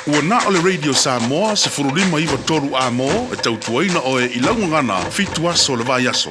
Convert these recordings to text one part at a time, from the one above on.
Ua na o le Radio Samoa 15 93 A-mo e tautuaina oe i lau gagana fitu aso o le vaiaso.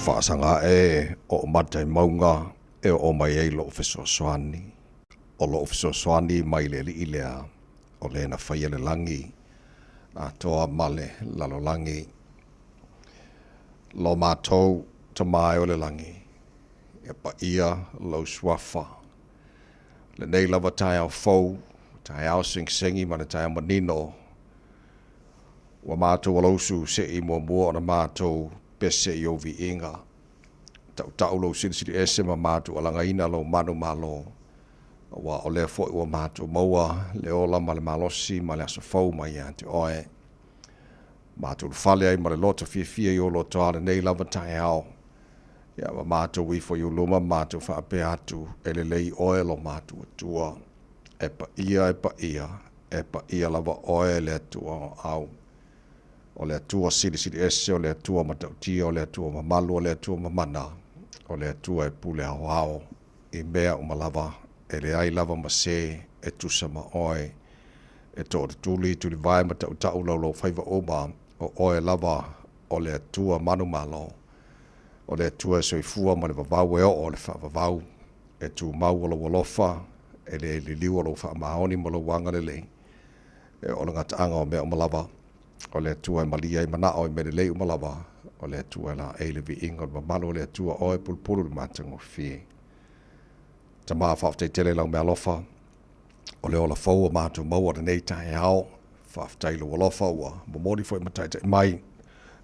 Faasaga ae o mata i mauga e oo mai ai lou fesoasoani. O lou fesoasoani mai le Alii lea o le na faia le lagi atoa ma le lalolagi. Lo matou Tama e o le lagi, ia paia lou suafa. Lenei lava taeao fou, taeao segisegi ma le taeao manino, ua matou alausu se'i muamua ona matou pese i ou viiga. Tautau lou silisili ese ma matou alagaina lou manumalo, aua o lea foi ua matou maua le ola ma le malosi ma le aso fou mai ia te oe. Matou ulufale ai ma le loto fiafia i ou lotoa lenei lava taeao. Ia ma matou ifo i ou luma ma matou faapea atu, E lelei oe lo matou Atua. E paia, e paia, e paia lava oe le Atua o au. O le Atua silisili ese, o le Atua matautia, o le Atua mamalu, o le Atua mamana, o le Atua e pule aoao i mea uma lava, e leai lava ma se e tusa ma oe. E tootutuli, tulivae ma tautau laulaufaiva uma, o oe lava o le Atua manumalo, o le Atua e soifua ma le vavau e oo le faavavau, e tumau o lou alofa, e le liliu o lou faamaoni ma lou agalelei, e oo le gataaga o mea uma lava, o le Atua e malie ai manao i mea lelei uma lava, o le Atua e laei le viiga o le mamalu o le Atua oe pulupulu i le matagofie. Tama, faafetai tele i lau meaalofa, o le ola fou o matou maua lenei taeao. Faafetai i lou alofa ua momoli foi ma taitai mai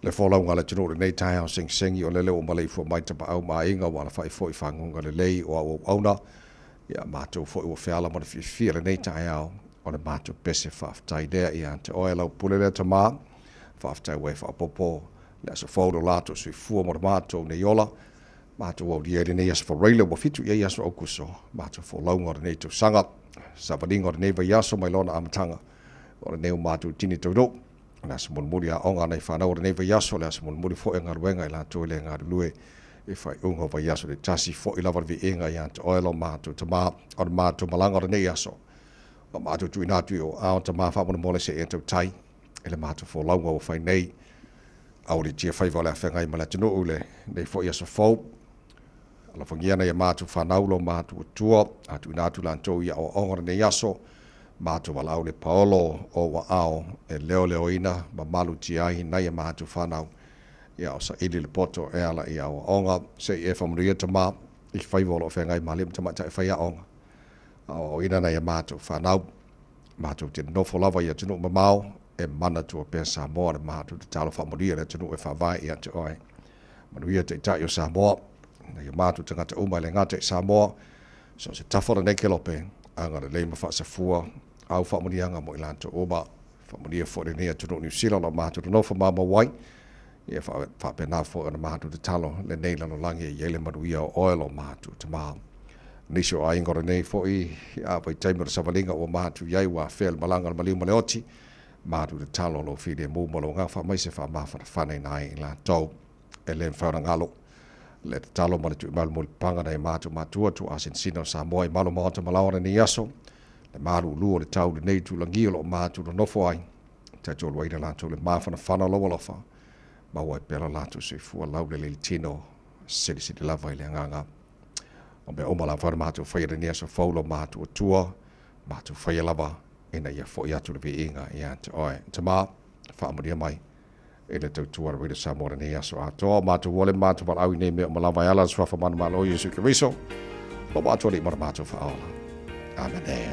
le folauga a le atunuu i lenei taeao segisegi, o lele ua maleifua mai tapaau ma aiga ua alafai foi i faguga lelei o au auauna. Ia matou foi ua feala ma le fiafia lenei taeao, o le matou pese faafetai lea ia te oe lau pule lea Tama. Faafetai ua e faaopoopo le aso fou lo latou soifua mo le matou nei ola. Matou aulia i lenei aso Faraile ua 7 i ai aso Aukuso, matou folauga o lenei tausaga, savaliga o lenei vaiaso mai lona amataga o lenei o matou tini taunuu. O le aso mulimuli aoga a nai fanau o lenei vaiaso, o le aso mulimuli foi o galuega i latou e le galulue i faaiuga o vaiaso le tasi foi lava le viiga ia te oe lo matou Tama o le matou malaga o lenei aso. Ua matou tuuina atu i ou aao Tama faamolemole se i e tautai i le matou folauga ua fai nei. Aualiitia faiva o le afeagai ma le atunuu i lenei foi aso fou. Alofagia nai a matou fanau lo matou Atua, a tuuina atu latou i aoaoga o lenei aso, matou valaau le paolo o ou aao e leoleoina ma malutia ai nai a matou fanau. Ia o saili le poto e ala i aoaoga, se i e faamanuia Tama i faiva o lo o feagai ma alii ma tamaitai faiaoga, aoaoina nai a matou fanau. Matou te nofo lava i atunuu mamao. e manatua pea Samoa le matou tatalo faamanuia le atunuu e faavae ia te oe. Manuia Taitai o Samoa, nai o matou tagata uma e le gata i Samoa, so o se tafa o lenei kelope, agalelei ma faasafua au faamanuiaga mo i latou uma. Faamanuia foi lenei atunuu Niu Sila o lo o matou nonofo maumau ai, ia faapena foi ona matou tatalo lenei lalolagi e i ai le manuia o oe lo matou Tama. Nisi o aiga o lenei foi a vaitaimi o le savaliga ua matou i ai ua afea le malaga o le maliu ma le oti, matou tatalo lou filemu ma lou agaga faamaise faamafanafanaina ai i latou e le mafai ona galo. Le tatalo ma le tuumalu mulipapaga nai matou matua tuuasinasina o Samoa i malu maota ma laoa lenei aso, le malulu o le tau lenei itulagi o lo o matou nonofo ai, taitoluaina latou le mafanafana o lou alofa, maua ai pea lo latou soifua laulelei le tino, silisili lava i le agaga. O mea uma lava na matou faia lenei aso fou lo matou Atua, matou faia lava ina ia foi atu le viiga ia te oe. Tama, faamanuia mai i le tautua a le Radio Samoa lenei aso atoa. O matou ua le matou valaau i nei mea uma lava e ala i le suafa manumalo o Iesu Keriso, lo matou Alii ma lo matou Faaola. Amene.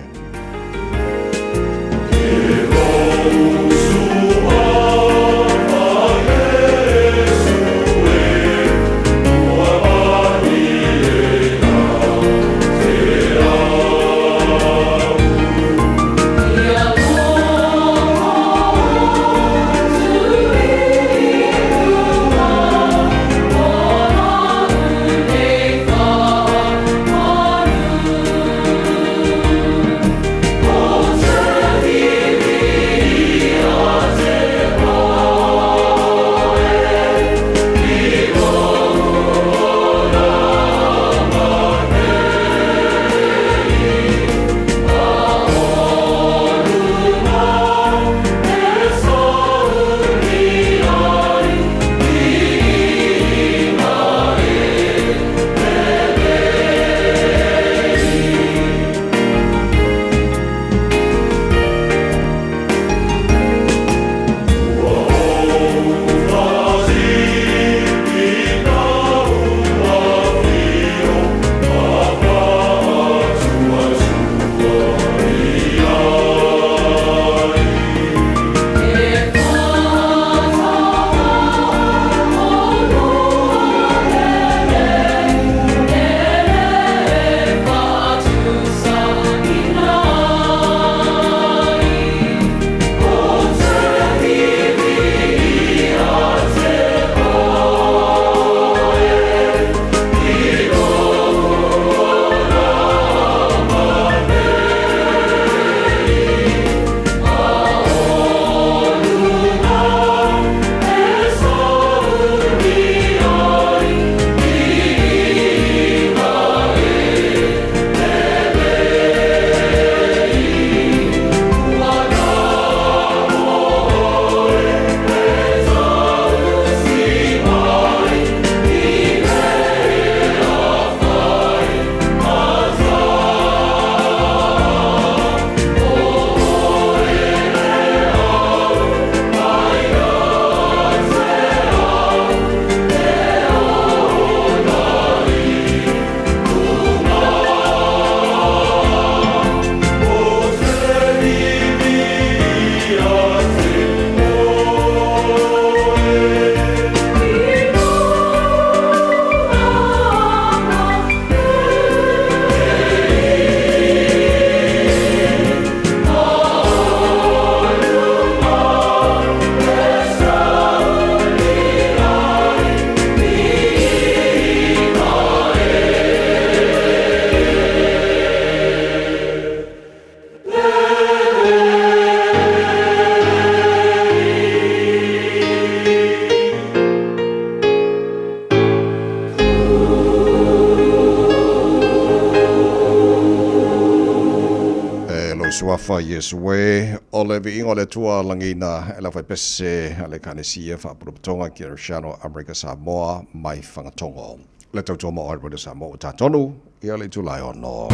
E lou suafa Iesu e, o le viiga o le Atua lagiina e le aufaipese a le Ekalesia Faapotopotoga Kerisiano Amerika Samoa mai Fagatogo. Le tautua ma oe Radio Samoa ua tatonu ia le itula e ono.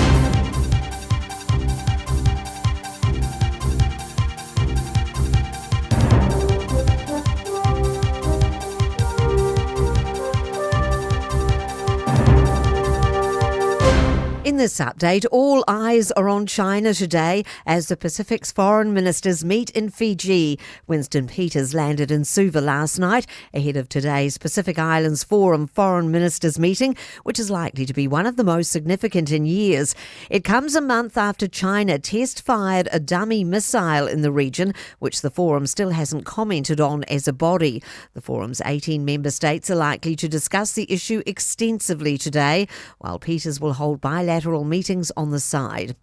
In the this update, all eyes are on China today as the Pacific's foreign ministers meet in Fiji. Winston Peters landed in Suva last night ahead of today's Pacific Islands Forum foreign ministers meeting, which is likely to be one of the most significant in years. It comes a month after China test fired a dummy missile in the region, which the forum still hasn't commented on as a body. The forum's 18 member states are likely to discuss the issue extensively today, while Peters will hold bilateral meetings on the side.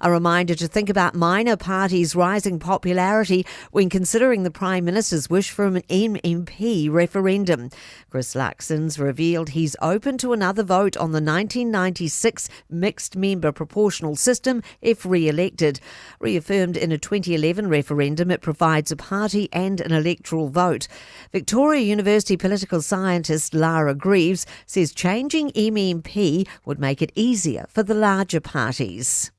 A reminder to think about minor parties' rising popularity when considering the Prime Minister's wish for an MMP referendum. Chris Luxon's revealed he's open to another vote on the 1996 mixed member proportional system if re elected. Reaffirmed in a 2011 referendum, it provides a party and an electoral vote. Victoria University political scientist Lara Greaves says changing MMP would make it easier for the larger parties.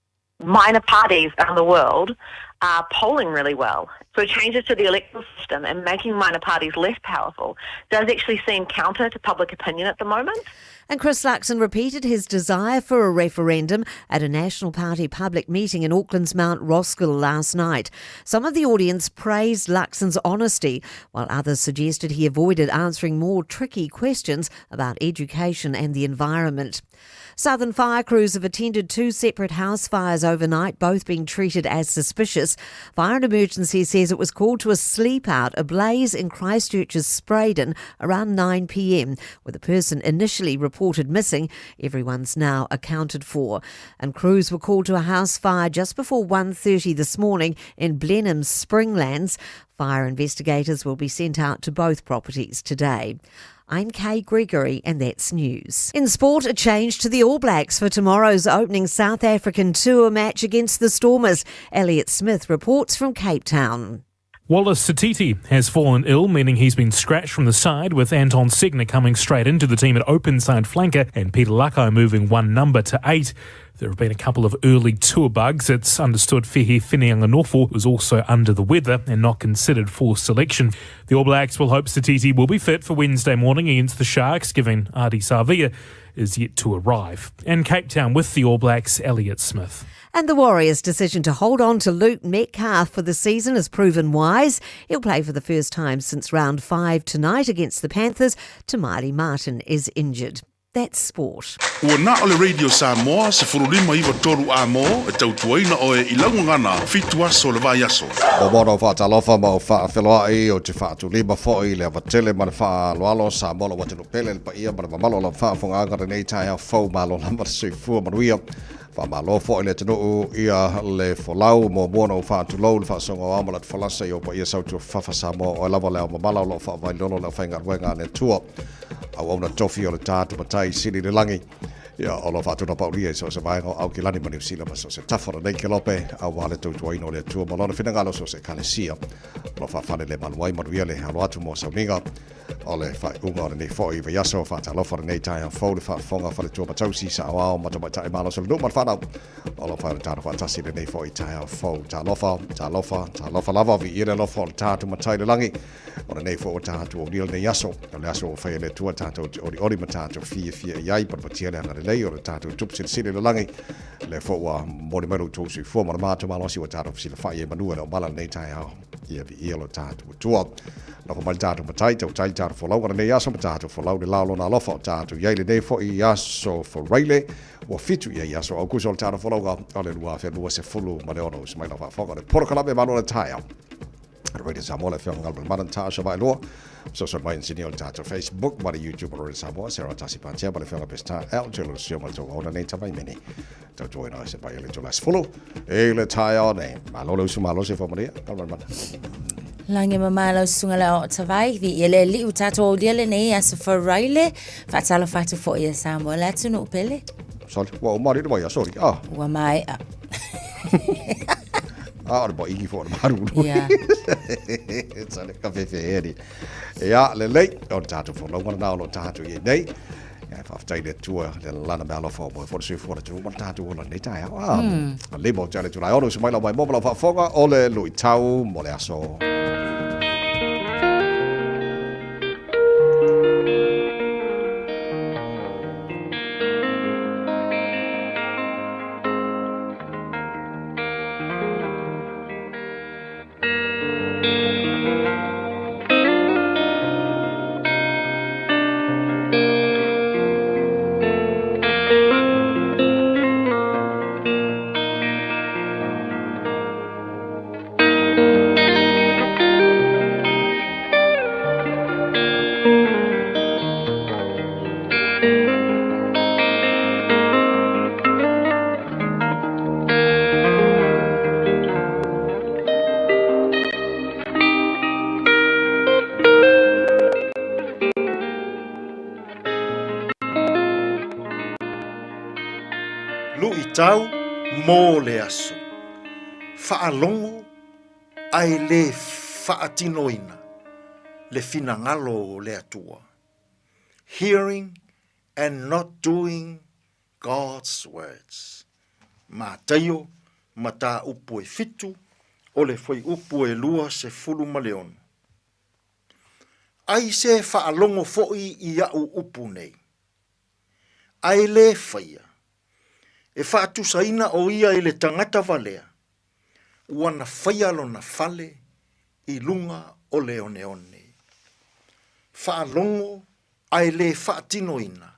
Minor parties around the world are polling really well. So changes to the electoral system and making minor parties less powerful does actually seem counter to public opinion at the moment. And Chris Luxon repeated his desire for a referendum at a National Party public meeting in Auckland's Mount Roskill last night. Some of the audience praised Luxon's honesty, while others suggested he avoided answering more tricky questions about education and the environment. Southern fire crews have attended two separate house fires overnight, both being treated as suspicious. Fire and Emergency says it was called to a sleep out ablaze in Christchurch's Spreydon around 9 pm, with a person initially reported missing. Everyone's now accounted for. And crews were called to a house fire just before 1:30 this morning in Blenheim's Springlands. Fire investigators will be sent out to both properties today. I'm Kay Gregory, and that's news. In sport, a change to the All Blacks for tomorrow's opening South African tour match against the Stormers. Elliot Smith reports from Cape Town. Wallace Sititi has fallen ill, meaning he's been scratched from the side, with Anton Segner coming straight into the team at open side flanker and Peter Lucko moving one number to eight. There have been a couple of early tour bugs. It's understood Fehi Fineanganofo was also under the weather and not considered for selection. The All Blacks will hope Sititi will be fit for Wednesday morning against the Sharks, given Ardie Savea is yet to arrive. In Cape Town with the All Blacks, Elliot Smith. And the Warriors' decision to hold on to Luke Metcalf for the season has proven wise. He'll play for the first time since round five tonight against the Panthers. Te Maire Martin is injured. That's sport. Ua na o le Radio Samoa 159 A mo e tautuaina oe i lau gagana fitu aso o le vaiaso. Momono faatalofa ma o faafeloai o te faatulima foi le avatele ma le faaaloalo Samoa lo atunuu pele le paia ma le mamalu o lau faafofogaaga lenei taeao fou malo lava le soifua manuia Faamalo foi le atunuu ia le folau muamua ona ou faatulou le faasoga o ao ma le atufolasa i ou paia sautuafafafa Samoa oe lava le ao mamala o lo o faavailolo le aufaigaluega a le Atua auauna tofi o le tatou Matai Sili i le lagi ia o lo o faatunapaulia i so o se vaega o Aukilani ma Niu Sila ma so o se tafa o lenei kelope aua le tautuaina o le Atua ma lona finagalo so o se Ekalesia o lo o faafale le malu ai manuia le alo atu mo sauniga O le faaiuga o lenei foi vaiaso, faatalofa lenei taeao fou le faafofoga faletua ma tausi, saoao ma tamaitai malosi o le nuu ma le fanau. O lo o fai o le tatou faatasi lenei foi taeao fou. Talofa, talofa, talofa lava, viia le alofa o le tatou Matai i le lagi. O lenei foi ua tatou aulia lenei aso. O le aso ua faia e le Atua tatou te olioli ma tatou fiafia i ai, palupatia le agalelei o le tatou Tupu Silisili i le lagi. Lea foi ua momoli mai lo outou soifua ma le matou malosi ua tatou fesilafai ai manu e le o mala lenei taeao. Ia viia lo tatou Atua. Lafo mai le tatou Matai, tautai le tatou folauga lenei aso ma tatou folau le la o lona alofa o tatou i ai lenei foi i aso Faraile ua fitu ia i aso Aukuso o le tatou folauga o le 2026. Uso mai lau faafofoga o le polokalame malo le taeao. Radio Samoa le afioga Galman Manan Tasha Vaelua. Social mai insinia o le tatou Facebook ma le YouTube o Radio Samoa, Sarah Tasi Patea ma le afioga Pestar L, Telo Sio ma le tou aona nei tavaimene. Tautuaina ai se paia le itula sefulu i le taeao nei. Malo le usu malo se famalia, Galman Manan. Lagi ma mai lau susuga le ao tavai, vi ia le alii ua tatou aulia lenei aso Faraile, faatalofa atu foi ia Samoa le atunuu pele. Sorry, ua uma alii le vaia, sorry. Ah. Ua maea. Ah, o le maiki fo o le marulu. Ia. Sale ka fefe eri. Ia, lelei, o le tatou folauga lena o lo tatou i ai nei. Ia, e faafetai i le Atua, le lana meaalofa o moe foi le soifua o le atunuu ma le tatou ola i lenei taeao. Ah, lima o te ale tulae ono, uso mai lau maimoa ma lau faafofoga o le luitau mo le aso. Faatatau mo le aso. Faalogo ae le faatinoina le finagalo o le Atua. Hearing and not doing God's words. Mataio, mataupu e fitu, o le fuaiupu e 26. Ai se faalogo foi i aʻu upu nei, ae le faia, e faatusaina ʻo ia i le tagata valea, ua na faia lona fale i luga o le oneone. Faalogo ae le faatinoina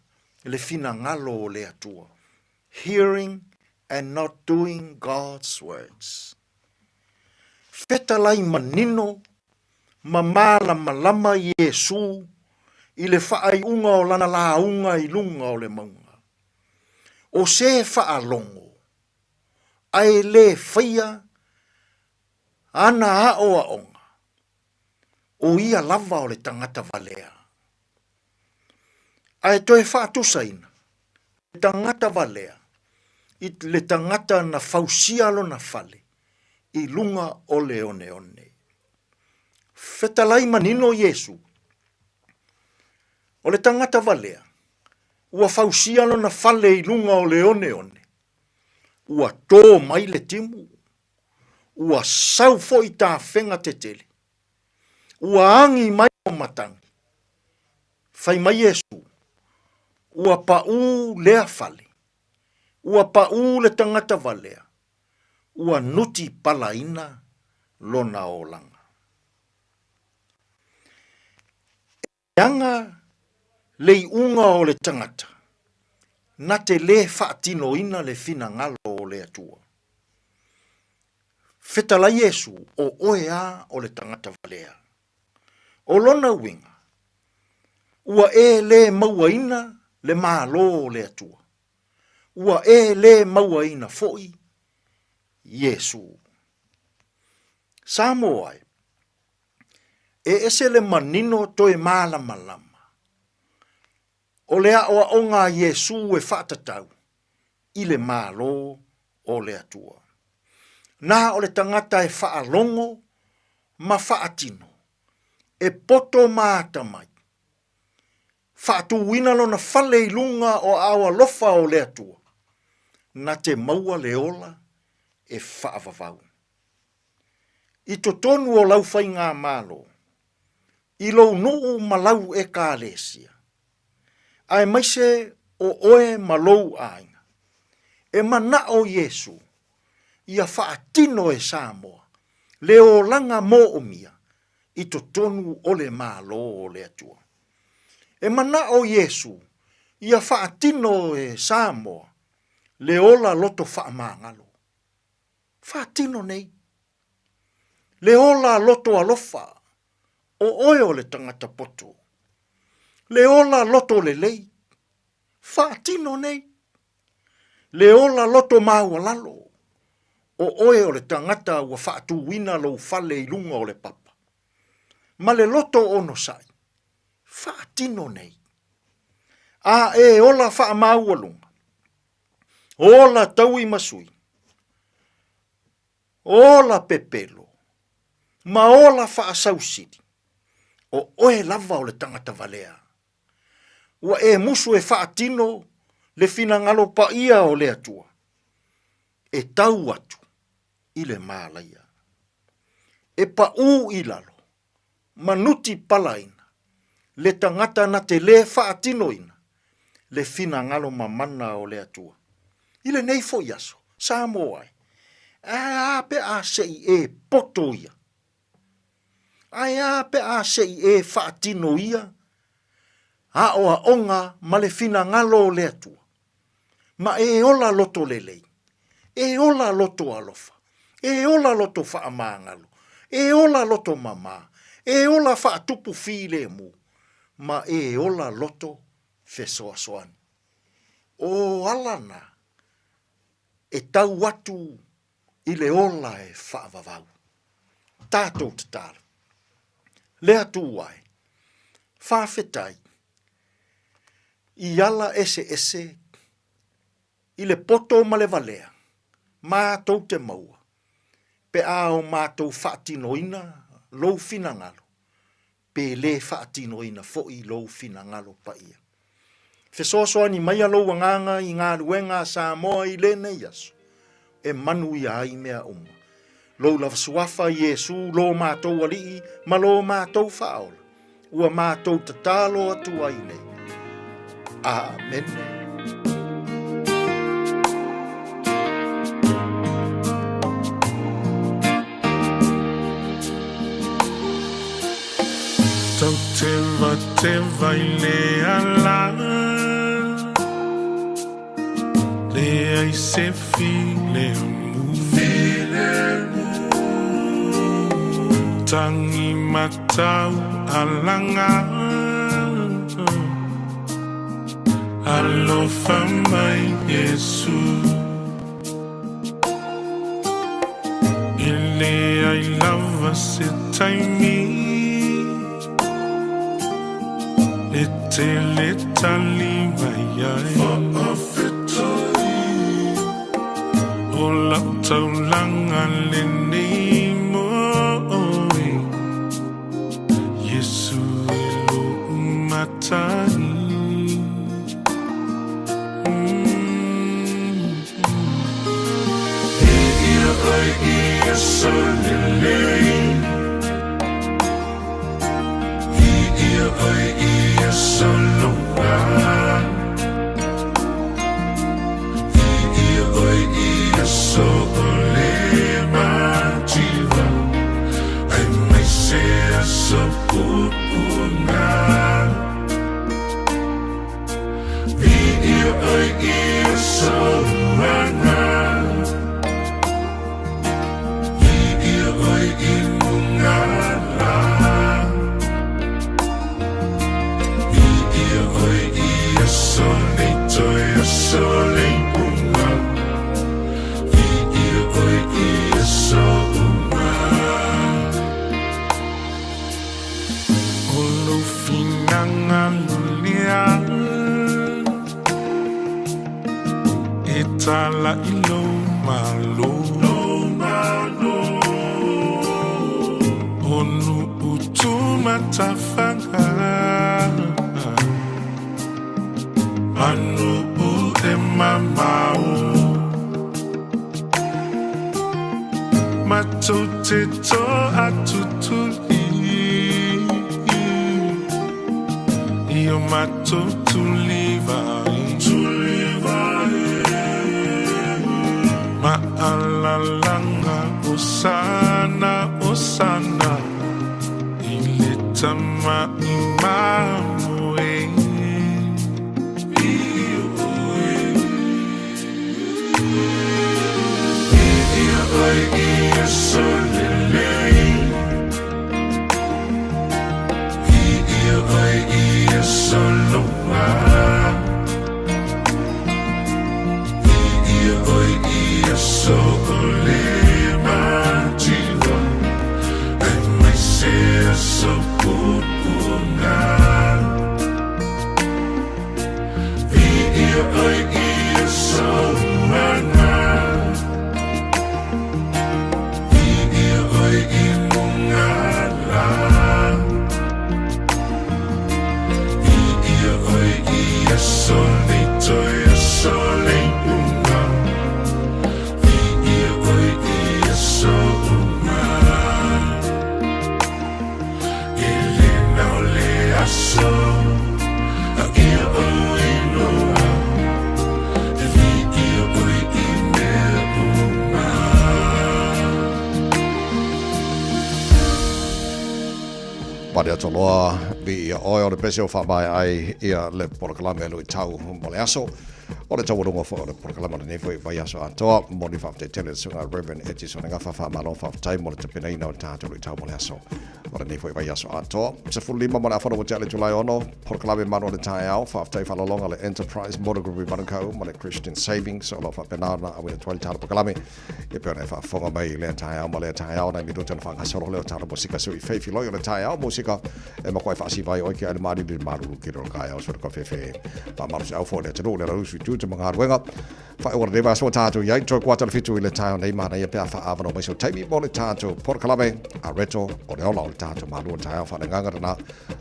le finagalo o le Atua, hearing and not doing God's words. Fetalai manino ma malamalama Iesū i le faaiuga o lana lauga i luga o le mauga. O se faalogo, ae le faia ana aoaoga, o ia lava o le tagata valea. Ae toe faatusaina le tagata valea i le tagata na fausia lona fale i luga o le oneone. Fetalai manino Iesu, o le tagata valea, ua fausia lona fale i luga o le oneone, ua tō mai le timu, ua sau foi tafega tetele, ua agi mai o matagi. Fai mai Iesu, ua paʻū lea fale, ua paʻū le tagata valea, ua nuti palaina lona olaga. E aga le iuga o le tagata na te lē faatinoina le finagalo o le Atua. Fetalai Iesu, o oe a o le tagata valea. O lona uiga, ua e lē mauaina le Malo o le Atua. Ua e lē mauaina foi Iesu. Samoa e, e ese le manino toe malamalama o le aʻoaʻoga a Iesū e faatatau i le Malo o le Atua. Na o le tagata e faalogo ma faatino, e poto ma atamai, faatūina lona fale i luga o aao alofa o le Atua, na te maua le ola e faavavau. I totonu o lau faigamalo, i lou nuu ma lau Ekalesia, aemaise o oe ma lou aiga, e manaʻo Iesū ia faatino e Samoa le olaga moomia i totonu o le Malo o le Atua. E manaʻo Iesū ia faatino e Samoa le ola loto faamagalo. Faatino nei. Le ola loto alofa, o oe o le tagata poto. Le ola loto lelei, faatino nei. Le ola loto maualalo, o oe o le tagata ua faatūina lou fale i luga o le papa. Ma le loto onosai, faatino nei. A e ola faamaualuga, Ola taui ma sui, ola pepelo, ma ola faasausili, o oe lava o le tagata valea. Ua e musu e faatino le finagalo paia o le Atua, e tau atu i le mālaia. E paʻū i lalo, manuti palaina, le tagata na te lē faatinoina le finagalo mamana o le Atua. I lenei foi aso, Samoa e, ae a pe a se i e poto ia? Ae a pe a se i e faatino ia aoaoga ma le finagalo o le Atua? Ma e ola loto lelei, e ola loto alofa, e ola loto faamagalo, e ola loto mama, e ola faatupu filemu, ma e ola loto fesoasoani. O ala na e tau atu i le ola e faavavau. Tatou tatalo. Le Atua e, faafetai i ala eseese. I le poto ma le valea, matou te maua, pe a o matou faatinoina lou finagalo, pe lē faatinoina foi lou finagalo paia. Fesoasoani maia lou agaga i galuega a Samoa i lenei aso, e manuia ai mea uma. Lou lava suafa Iesu lo matou Alii ma lo matou Faaola, ua matou tatalo atu ai nei. Amene. Tau teva teva i le ala Leai se filemu Tangi matau alanga Alofa mai Iesu E leai lava se taimi E tele tali mai ai Faafetai O lau taulaga lenei mo oe Iesu e lou matai O lou finagalo lea E tala i lou malo O nuu tumatafaga Ma nuu e mamao Matou te toatutuli I o matou tulivai Maalalaga Osana, Osana I le Tama i Mamoe. Pare Atoloa, vi ia oe o le pese o whaamae ai ia le polokalame luitau mo le aso. O le taualuga foi o le polokalame o lenei foi vaiaso atoa, momoli faafetai tele i le susuga Reverend Edison Gafa, faamalo faafetai mo le tapenaina o le tatou luitau mo le aso o lenei foi vaiaso atoa. 15 ma le afa ua tea le Julai 6, polokalame malu o le taeao, faafetai faalologa le Enterprise Motor Group i Manukau ma le Christian Savings o lo o faapena ona auina atu ai le tala polokalame e pei ona e faafofoga mai i lea taeao ma lea taeao nai minuta ona faagasolo lea o tala musika sui feifi loi o le taeao musika e makuai faasiva ai oe ke ai le malili le malulu kilo le kaeao so le kofefe faamalosi au fo le atunuu le lalusu i tutu. tiute ma galuega. Faaiuga o lenei vaiaso ua tatou i ai, toe kuata le 7 i le taeao nei, manaia pe a faaavanoa mai sau taimi mo le tatou polokalame a Reto o le ola o le tatou Malo o le taeao faaleagaga lena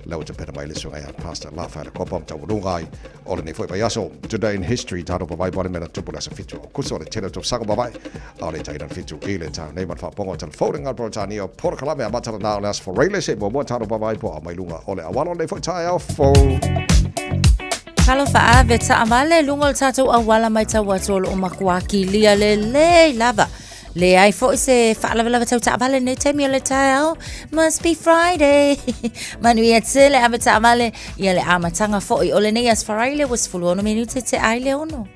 lea ua tapena mai le susuga ia Pastor Lafaele Kopa ma taualuga ai o lenei foi vaiaso. Today in History, tatou vavai mo le mea na tupu i le aso 7 o Akuso o le tele o tausaga mavae a o le taina le 7 i le taeao nei ma le faapopoga o telefone ngā Peretania o polokalame amata lena o le aso Foreile se muamua tatou vavai po o mai luga o le auala o lenei foi taeao fou. Talofa ave taavale luga o le tatou auala matau atu o loo matua kilia lelei lava. Leai foi se faalavelave tau taavale nei taimi o le taeao. Must be Friday. Manuia tele ave taavale ia le amataga foi o lenei aso Faraile ua 16 minute te ai le ono.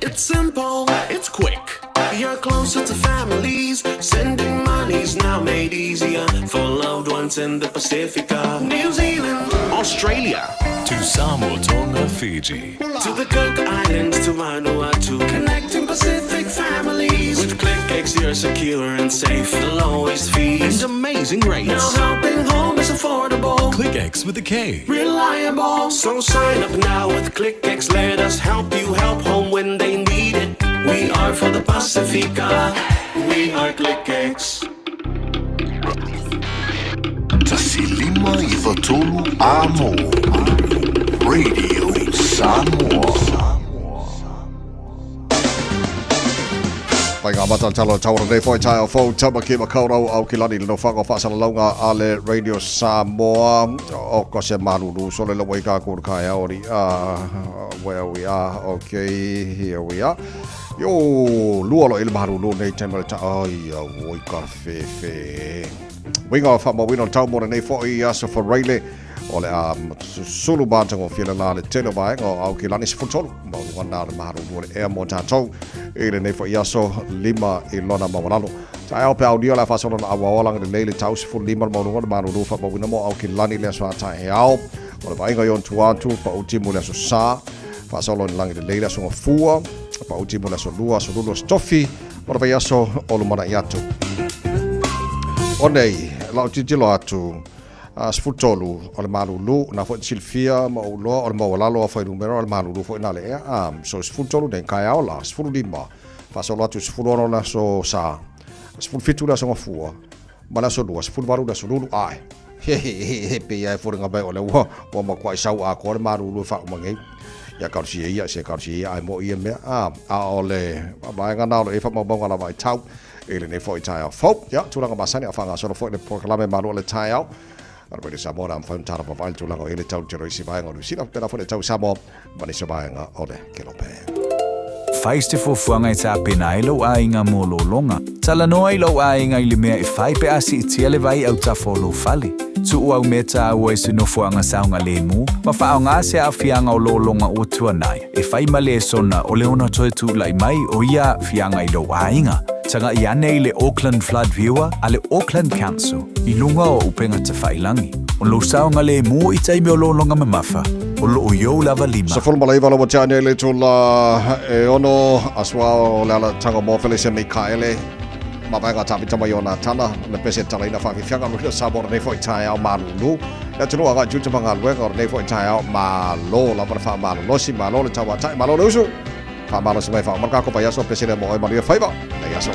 It's simple, it's quick. You're closer to families. Sending money's now made easier for loved ones in the Pacifica, New Zealand, Australia, To Samoa, Tonga, Fiji. to the Cook Islands, to Vanuatu. Connecting Pacific families. With KlickEx, you're secure and safe. The lowest fees And amazing rates. Now helping home is affordable. KlickEx with a K. Reliable. So sign up now with KlickEx. Let us help you help home when they need it. We are for the Pacifica. We are KlickEx. 1593 Amo Radio Samoa. Faiga amata le tala o le tau o lenei foi taeao fou Tamaki Makaurau Aukilani le nofoaga o faasalalauga a le Radio Samoa o ko se malulu sole le wai ka kuru kai aori where we are okay here we are yo lua lo i le malulu nei taimi o le ta ai a woi ka fefe winga o whaamauina o le tau mo lenei foi aso Faraile o le a sulu matagofie le la le tele o vaega o Aukilani 13 maualuga na o le malulu o le ea mo tatou i lenei foi aso 5 i lona maualalo. Taeao pe aulia o le a faasolo na auao langa lelei le tau 15 le maualuga o le malulu faamauina mo Aukilani le aso a taeao o le vaaiga i ona tua atu pau timu le aso sa faasolo i lagi lelei le aso gafua pau timu le aso lua aso lulu aso tofi o le vaiaso o lumanai atu. O nei, lau tilotilo atu, 13 o le malulu, na foi te silafia ma ou iloa o le maualalo o fuainumera o le malulu foi na le ea. So 13 nei, kaeao la, 15, faasolo atu 16 le aso sa, 17 le aso gafua, ma le aso lua, 18 le aso lulu, ae. He pei ia e foliga mai o le ua, ua matuai sau atoa le malulu e faauma nei. Ia talosia ia, se talosia ia, ae mo'i ia mea, a, a o le vaega na o lo o i ai faamaumauga lava i tau i lenei foi taeao fou. Ia, tulaga masani a o faagasolo foi le polokalame malo o le taeao. A le Radio Samoa o le a mafai ona tala vavae le tulaga o i ai le tau tele o isi vaega o Niu Sila, pēlā foi le tau i Samoa ma nisi o vaega o le Kelope. Fai se fuafuaga e tapena ai lou aiga mo lologa. Talanoa i lou aiga i le mea e fai pe a siitia le vai autafa o lou fale. Tuu au mea tāua i se nofoaga saogalemu ma faaaoga se aafiaga o lologa ua tuanai e fai ma lesona o le ono toe tula'i mai o ia aafiaga i lou aiga. Taga'i ane i le Auckland Flood Viewer a le Auckland Council i luga o upega tafailangi. O lou saogalemu i taimi o lologa mamafa, o loo i ou lava lima. 19 ua tea nei le itula e ono, aso ao o le alataga mo Felicia Mikaele, mavaega a Tavita mai o Natana, le pese talaina faafiafiaga o le Samoa o lenei foi taeao malulu. Le atunuu agai tiute ma galuega o lenei foi taeao malo lava le faamalolosi, malo le tauatai, malo le usu. Faamalosi mai faauma le kako vaiaso pese lea mo oe manuia faiva. Nei aso.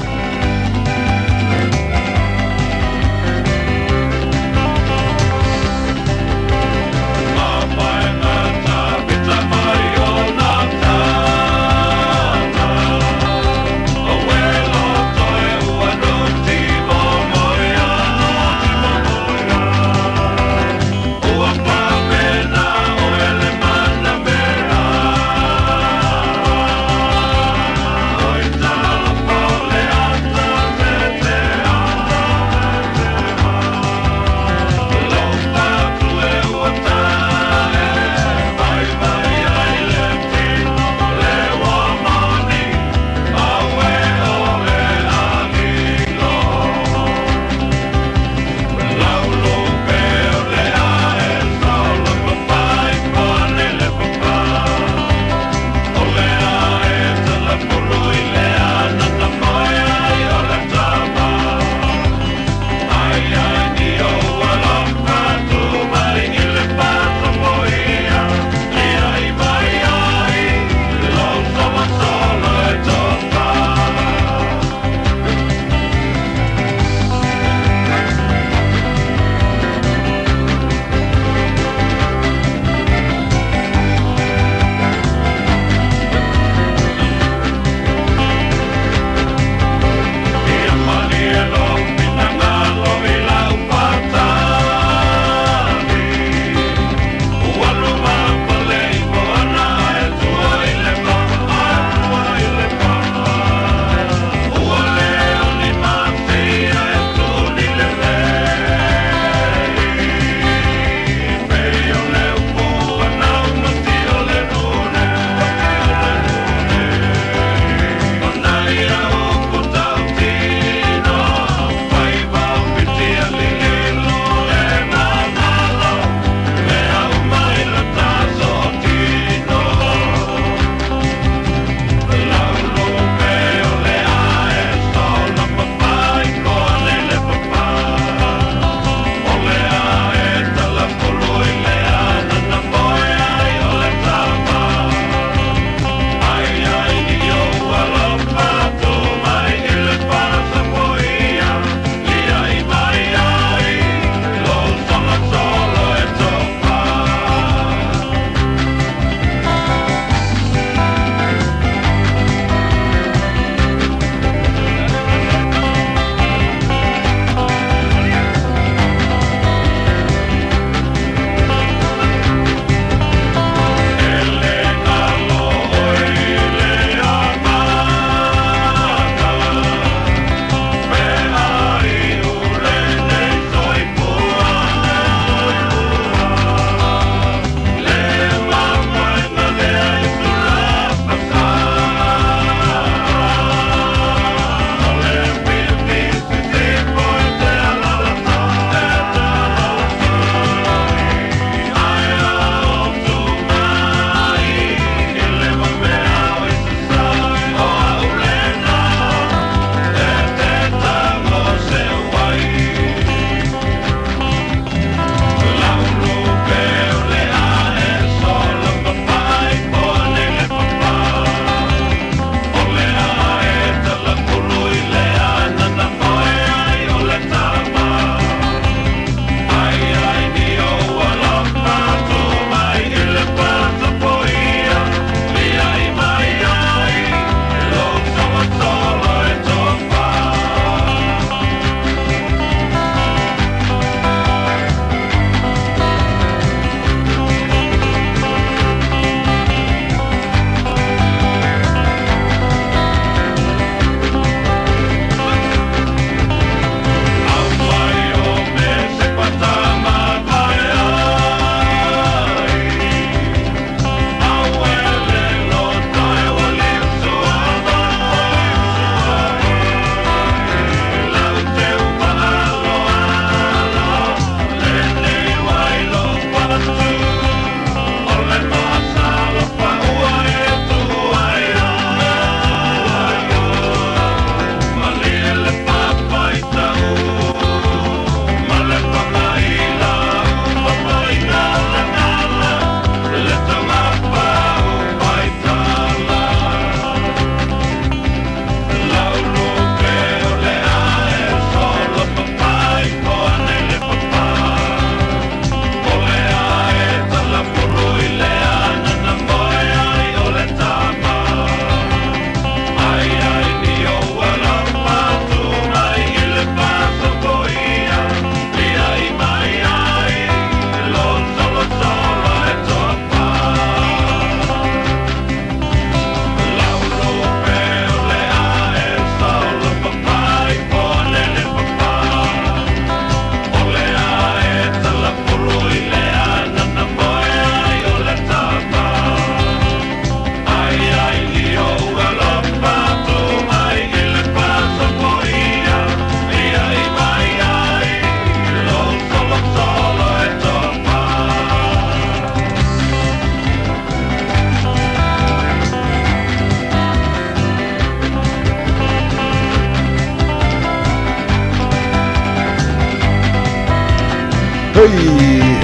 Hei,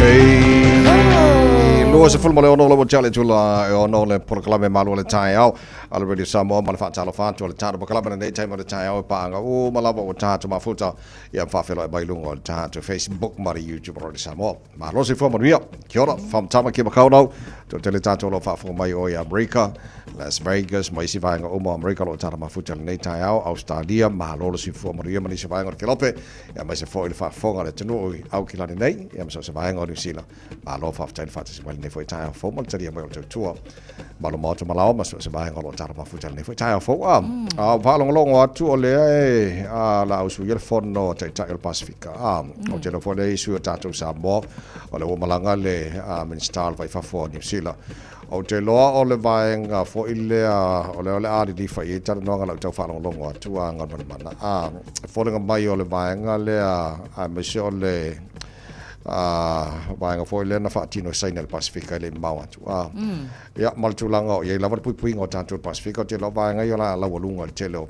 hei. 26 lau tale tula e ono le polokalame malu o le taeao a le Radio Samoa ma le faatalofa atu o le tatou polokalame lenei taimi o le taeao e paaga uma lava ua tatou mafuta ia faafeiloai mai luga o le tatou Facebook ma le YouTube o Radio Samoa. Malo soifua manuia. Kia ora, from Tamaki Makaurau. Toatele tātou o lo o faafofoga mai o i Amerika, Las Vegas, ma isi vaega uma o Amerika o lo o tala mafuta lenei taeao, Australia, malo le soifua manuia ma nisi vaega o le Kelope, ia aemaise foi le faafofoga a le atunuu i Aukilani nei, ia ma so o se vaega o Niu Sila. Malo faafetai le faatasi mai lenei foi taeao fou ma le talia mai o le tautua. Malo maota ma lao ma so o se vaega o lo o tala mafuta lenei foi taeao fou. A, a faalogologo atu o lea e a, la ausuia le fono a Taitai o le Pasifika. A, o te iloa foi lea i sui o tatou Samoa, o lea ua malaga le Minisita o le Vai Fafo o Niu Sila. Ou te iloa o le vaega foi lea o lea o le a lilifa i ai talanoaga lau tau faalogologo atu a Galumalemana. A, e foliga mai o le vaega lea aemaise o le a, vaega foi lea na faatino e Saina i le Pasifika e le i mamao atu. A, ia, ma le tulaga o i ai lava le puipuiga o tatou i le Pasifika, ou te iloa o vaega ia o le a laualuga i le tele o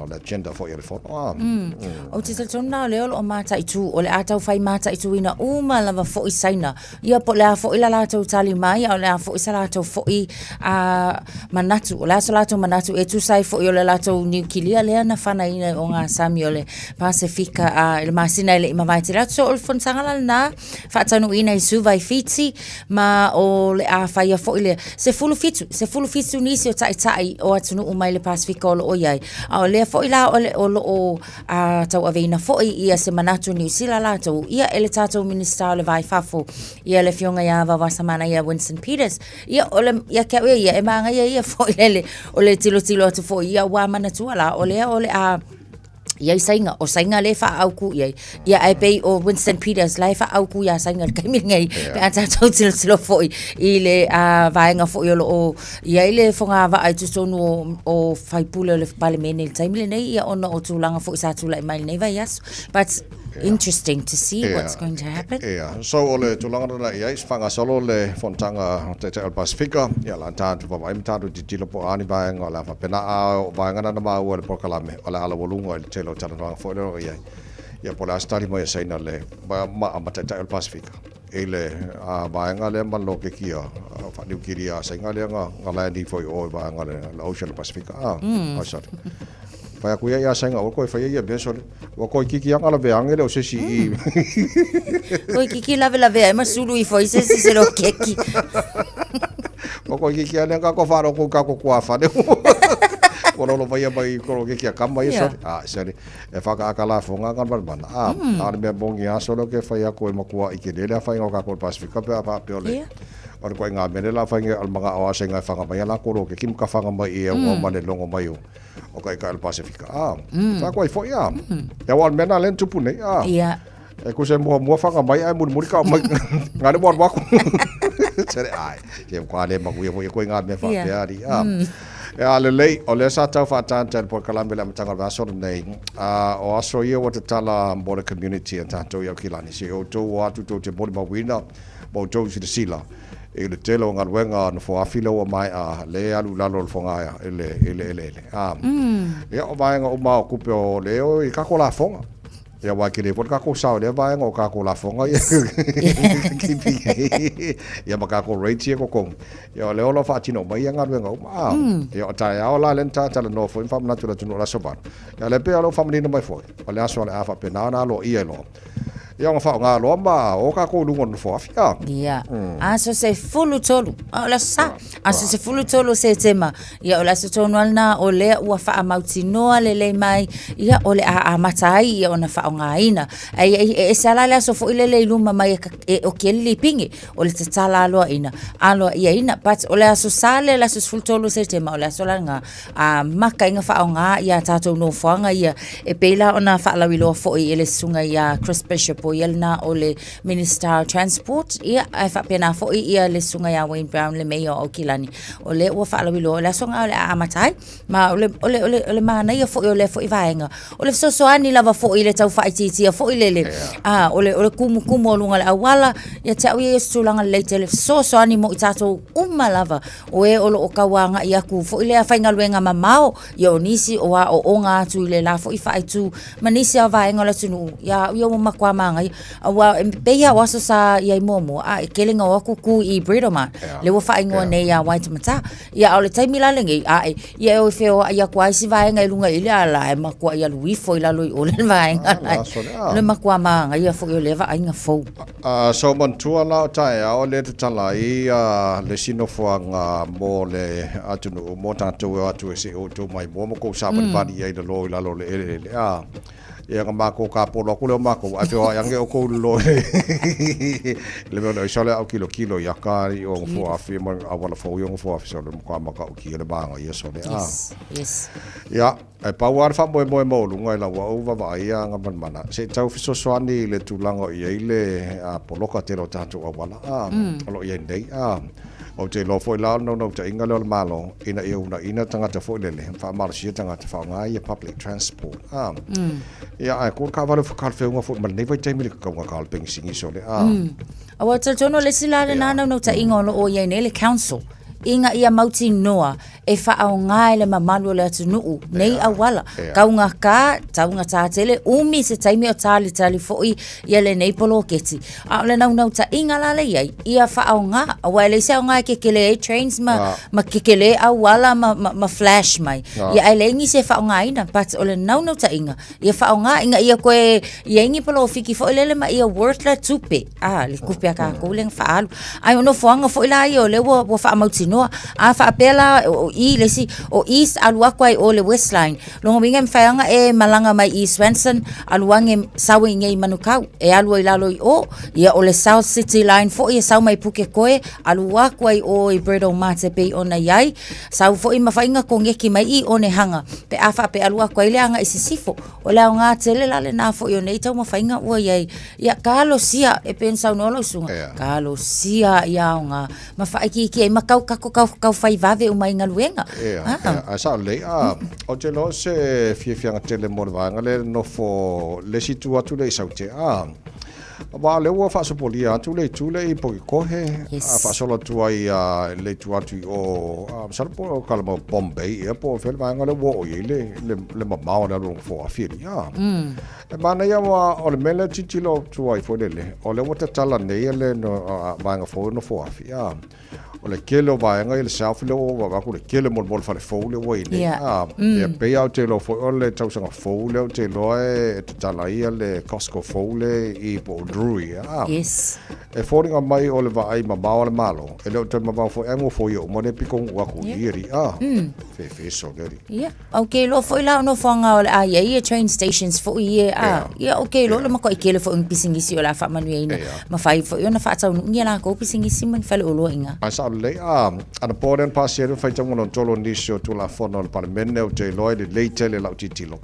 le agenda foi a le Fono. A, Ou te talitonu la o lea o lo o mataitu, o le a tau fai mataituina uma lava foi Saina. Ia po o le a foi la latou tali mai, a o le a foi sa latou foi a manatu, o le a so latou manatu e tusa ai foi o le latou niukilia lea na fanaina i ogasami o le Pasefika a i le masina e le i mavae tele atu. So o le fonotaga la lena faataunuuina i Suva i Fiti ma o le a faia foi le 17, 17 nisi o taitai o atunuu mai le Pasefika o lo o i ai. A o lea foi la o, le, o lo o a tauaveina foi ia se manatu o Niu Sila latou ia e le tatou Minisita o le Va i Fafo ia le Afioga ia Vaovasamanaia Winston Peters. Ia o le ia te au ia ia e manaia ia foi lele o le tilotilo atu foi ia ua manatua la o lea o le a i ai Saina, o Saina lea e faaautu i ai. Ia ae pei o Winston Peters la e faaautu iā Saina i le taimi lenei, pe a tatou tilotilo foi i le vaega foi o lo o i ai le fogavaa i totonu o, o faipule o le Palemene i le taimi lenei, ia ona o tulaga foi sa tulai mai i lenei vaiaso. But interesting to see what's going to happen. Yeah. So o le tulaga lena i ai, faagasolo le fonotaga o Taitai o le Pasifika, ia la tatou vaavaai ma tatou tilotilo po o a ni vaega o le a faapena, a o vaega na na maua i le polokalame, o le a laualuga i le tele o talanoaga foi lea o lo o i ai. Ia po o le a se tali mai a Saina le ma, ma Taitai o le Pasifika i le vaega lea ma le lokekia faaniukilia a Saina lea na, na land ifo i o i vaega le, le ocean le Pasifika. A, ai sorry. Fai aku ia ia Saina, ua koe faia ia mea sole. Ua koe kiki anga lawe ange le o se si i. Koe kiki lawe lawe ai ma sulu ifo i se si se lokeki. Ua koe kiki ane ka ko wharo ko ka ko kua whane. Ua lolo vai mai ko lokeki a kama ia sole. A, sole. E whakaaka la fonga ka mana. A, a le mea mongi a sole ke whai ako e makua i ke lele a whai ngā ka ko Pasifika pe a wha pe ole. O le koe ngā mele la whai ngā almanga o a se ngā whanga mai a la koro ke kim ka whanga mai i e ngā mane longo mai o. O ka ika el Pasifika. A, mm. Koe foi a. Ia wa mena len tupu nei. A. Ia. E ku se mua mua whanga mai ai muri muri ka mai. Ngā le mua waku. Tere ai. Se kwa le maku ia foi koe ngā mea wha pea ari. A. E a le lei, o le sa tau whātānta le polokalame le amatanga o le aso nei. A, o aso ia wa te tala mo le community a tātou i Aukilani. Se o tau o atu tau te mori mawina, mo tau silasila. I le tele o galuega nofoafi lea ua maea lea e alu i lalo o le fogaea i le i le eleele. A, ia o vaega uma o kupe o le o i kako lafoga. Ia aua e kele foi le kako sao i lea vaega o kako lafoga ia. Ia ma kako rates ia kokogi. Ia o lea o lo o faatino mai ia galuega uma. A, ia o taeao la lea na talatalanoa foi ma faamanatu i le atunuu o le Aso Valu. Ia o lea pei o lea ua faamanino mai foi, o le aso o le a faapena ona aloaia ai loa. Ia ona faaaoga loa ma o kākou i luga o le nofoafi, a. Ia. Aso 13, a o le aso Sa. Aso 13 o Setema. Ia o le aso tonu lava lena o lea ua faamautinoa lelei mai, ia o le a amata ai ia ona faaaogaina. Ae e ese lava la le aso foi lele i luma mai e oki ai le lipigi, o le tatala aloaina, aloaiaina. But o le aso Sa lea, le aso 13 o Setema, o le aso la lena a maka i ngā whaonga i a tātou nofoanga ia e pei la ona whaalauiloa foi e le susuga i a Chris Bishop o ia lena o le Minister of Transport ia ae faapena foi ia le susuga ia Wayne Brown le Mayor o Aukilani o lea ua whaalauiloa o le aso ngā o le a amata ai ma o le, o le, o le, o le manaia foi o lea foi vaega o le fesoasoani lava foi i le tau faaitiitia foi lele a o le, o le kumukumu o luga o le auala ia te au ia ia se tulaga lelei tele fesoasoani mo i tātou uma lava O e o lo o tau agai aku foi lea faigaluega mamao, ia o nisi o aoaoga atu i le la foi faaitu ma nisi o vaega o le atunuu, ia au ia ua matua manaia. māngaia. Aua e pei lava o aso sa i ai muamua, a e kele na o atu ku i Britomart. Lea ua faaigoa nei ia Waitemata. Ia a o le taimi la lenei, ae, ia e o e feoai atu lava isi vaega i luga i le ala e matuai alu ifo i lalo i o le vaega la e. O le matua māngaia foi o lea vaaiga fou. Sa ou manatua la o taeao lea e tatala ai le isi nofoaga mo le atunuu mo tatou e o atu e se i outou maimoa ma tou savalivali i ai i lalo i lalo o le eleele a. Ia na matou tapolo atu lea o matou ae feoai ane outou i lalo i le mea o le aisa o le a ou tilotilo i ata i o Nofoafi ma auala fou i o Nofoafi sole matua matautia le manaia sole a. Yes, yes. Ia, ae pau lava le faamoemoe maualuga i lau au vaavaai ia Gamalemana, se i tau fesoasoani i le tulaga o i ai le poloka tele o tatou auala a, o lo o i ai nei a. Ou te iloa foi la o le naunautaiga lea o le Malo ina ia uunaina tagata foi lele, faamalosia tagata faaaoga ia public transport. A. Ia, ae ko le taavale ua talafeauga foi ma lenei vaitaimi i le tataugata o le penisini sole. A. Aua e talitonu o le isi la lena naunautaiga o lo o i ai nei le council ina ia mautinoa e faaaoga e le mamalu o le atunuu nei auala. Taugata, taugata tele, umi se taimi o talitali foi ia lenei poloketi. A o le naunautaiga la lea i ai, ia faaaoga, aua e leai se aoga e kekele ai trains ma, ma kekele auala ma, ma, ma flash mai. Ia ae leai nisi e faaaogaina, but o le naunautaiga, ia faaaoga ina ia toe i ai ni polofiki foi lele ma ia worth le tupe, a, le tupe a tatou lea na faaalu. Ae o nofoaga foi la ia o lea ua, ua faamautinoa. A faapea la o i le isi, o east alu atu ai i o le west line, lona uiga e mafai lava ona e malaga mai i Swanson alu ane sau i inei i Manukau e alu ai i lalo i o. Ia o le south city line foi e sau mai Pukekohe alu atu ai i o i Britomart e pei ona i ai. Sau foi ma fai na koneki mai i Onehunga pe a faapea alu atu ai le agai i sisifo. O le aoga tele la lena foi o nei taumafaiga ua i ai. Ia talosia e pei ona saunoa lau susuga, talosia ia aoga ma faaitiitia ai ma tau tatou tau tau fai vave uma i galuega. Ia, ia, ae sao lelei. A, ou te iloa o se fiafiaga tele mo le vaega lea e nofo le isi itu atu lea i Saute. A, aua o lea ua faasopolia atu le itu lea i Pukekohe, a faasolo atu ai i le itu atu i o, a, masalo po o kala mau Bombay ea po o fea le vaega lea ua oo i ai le, le, le mamao o le alu o Nofoafi alii. A, E manaia aua o le mea lea tilotilo atu ai foi lele, o lea ua tatala nei le vaega fou e Nofoafi, a. O le tele o vaega i le south lea ua vaai atu le tele molimoli fale fou lea ua i nei. A, ia pei lava ou te iloa foi o le tausaga fou lea ou te iloa e tatala ai le Costco fou lea i po o Drury, a. Yes. E foliga mai o le vaai mamao a le Malo, e le o toe mamao foi ae nofoia uma lea pitonuu atu i alii, a. Fefe sole alii. Ia. Ou te iloa foi la o nofoaga o le a i ai ia train stations foi ia, a, ia ou te iloa le matuai tele foi o ni pisinisi o le a faamanuiaina ma fai foi ona faataunuuina a latou pisinisi ma ni faleoloa i ina. Ae sao lelei, a, anapo lea na pasia ai le faitauga lona tolu o nisi o Tulafono a le Palemene, ou te iloa e lelei tele lau tilotilo,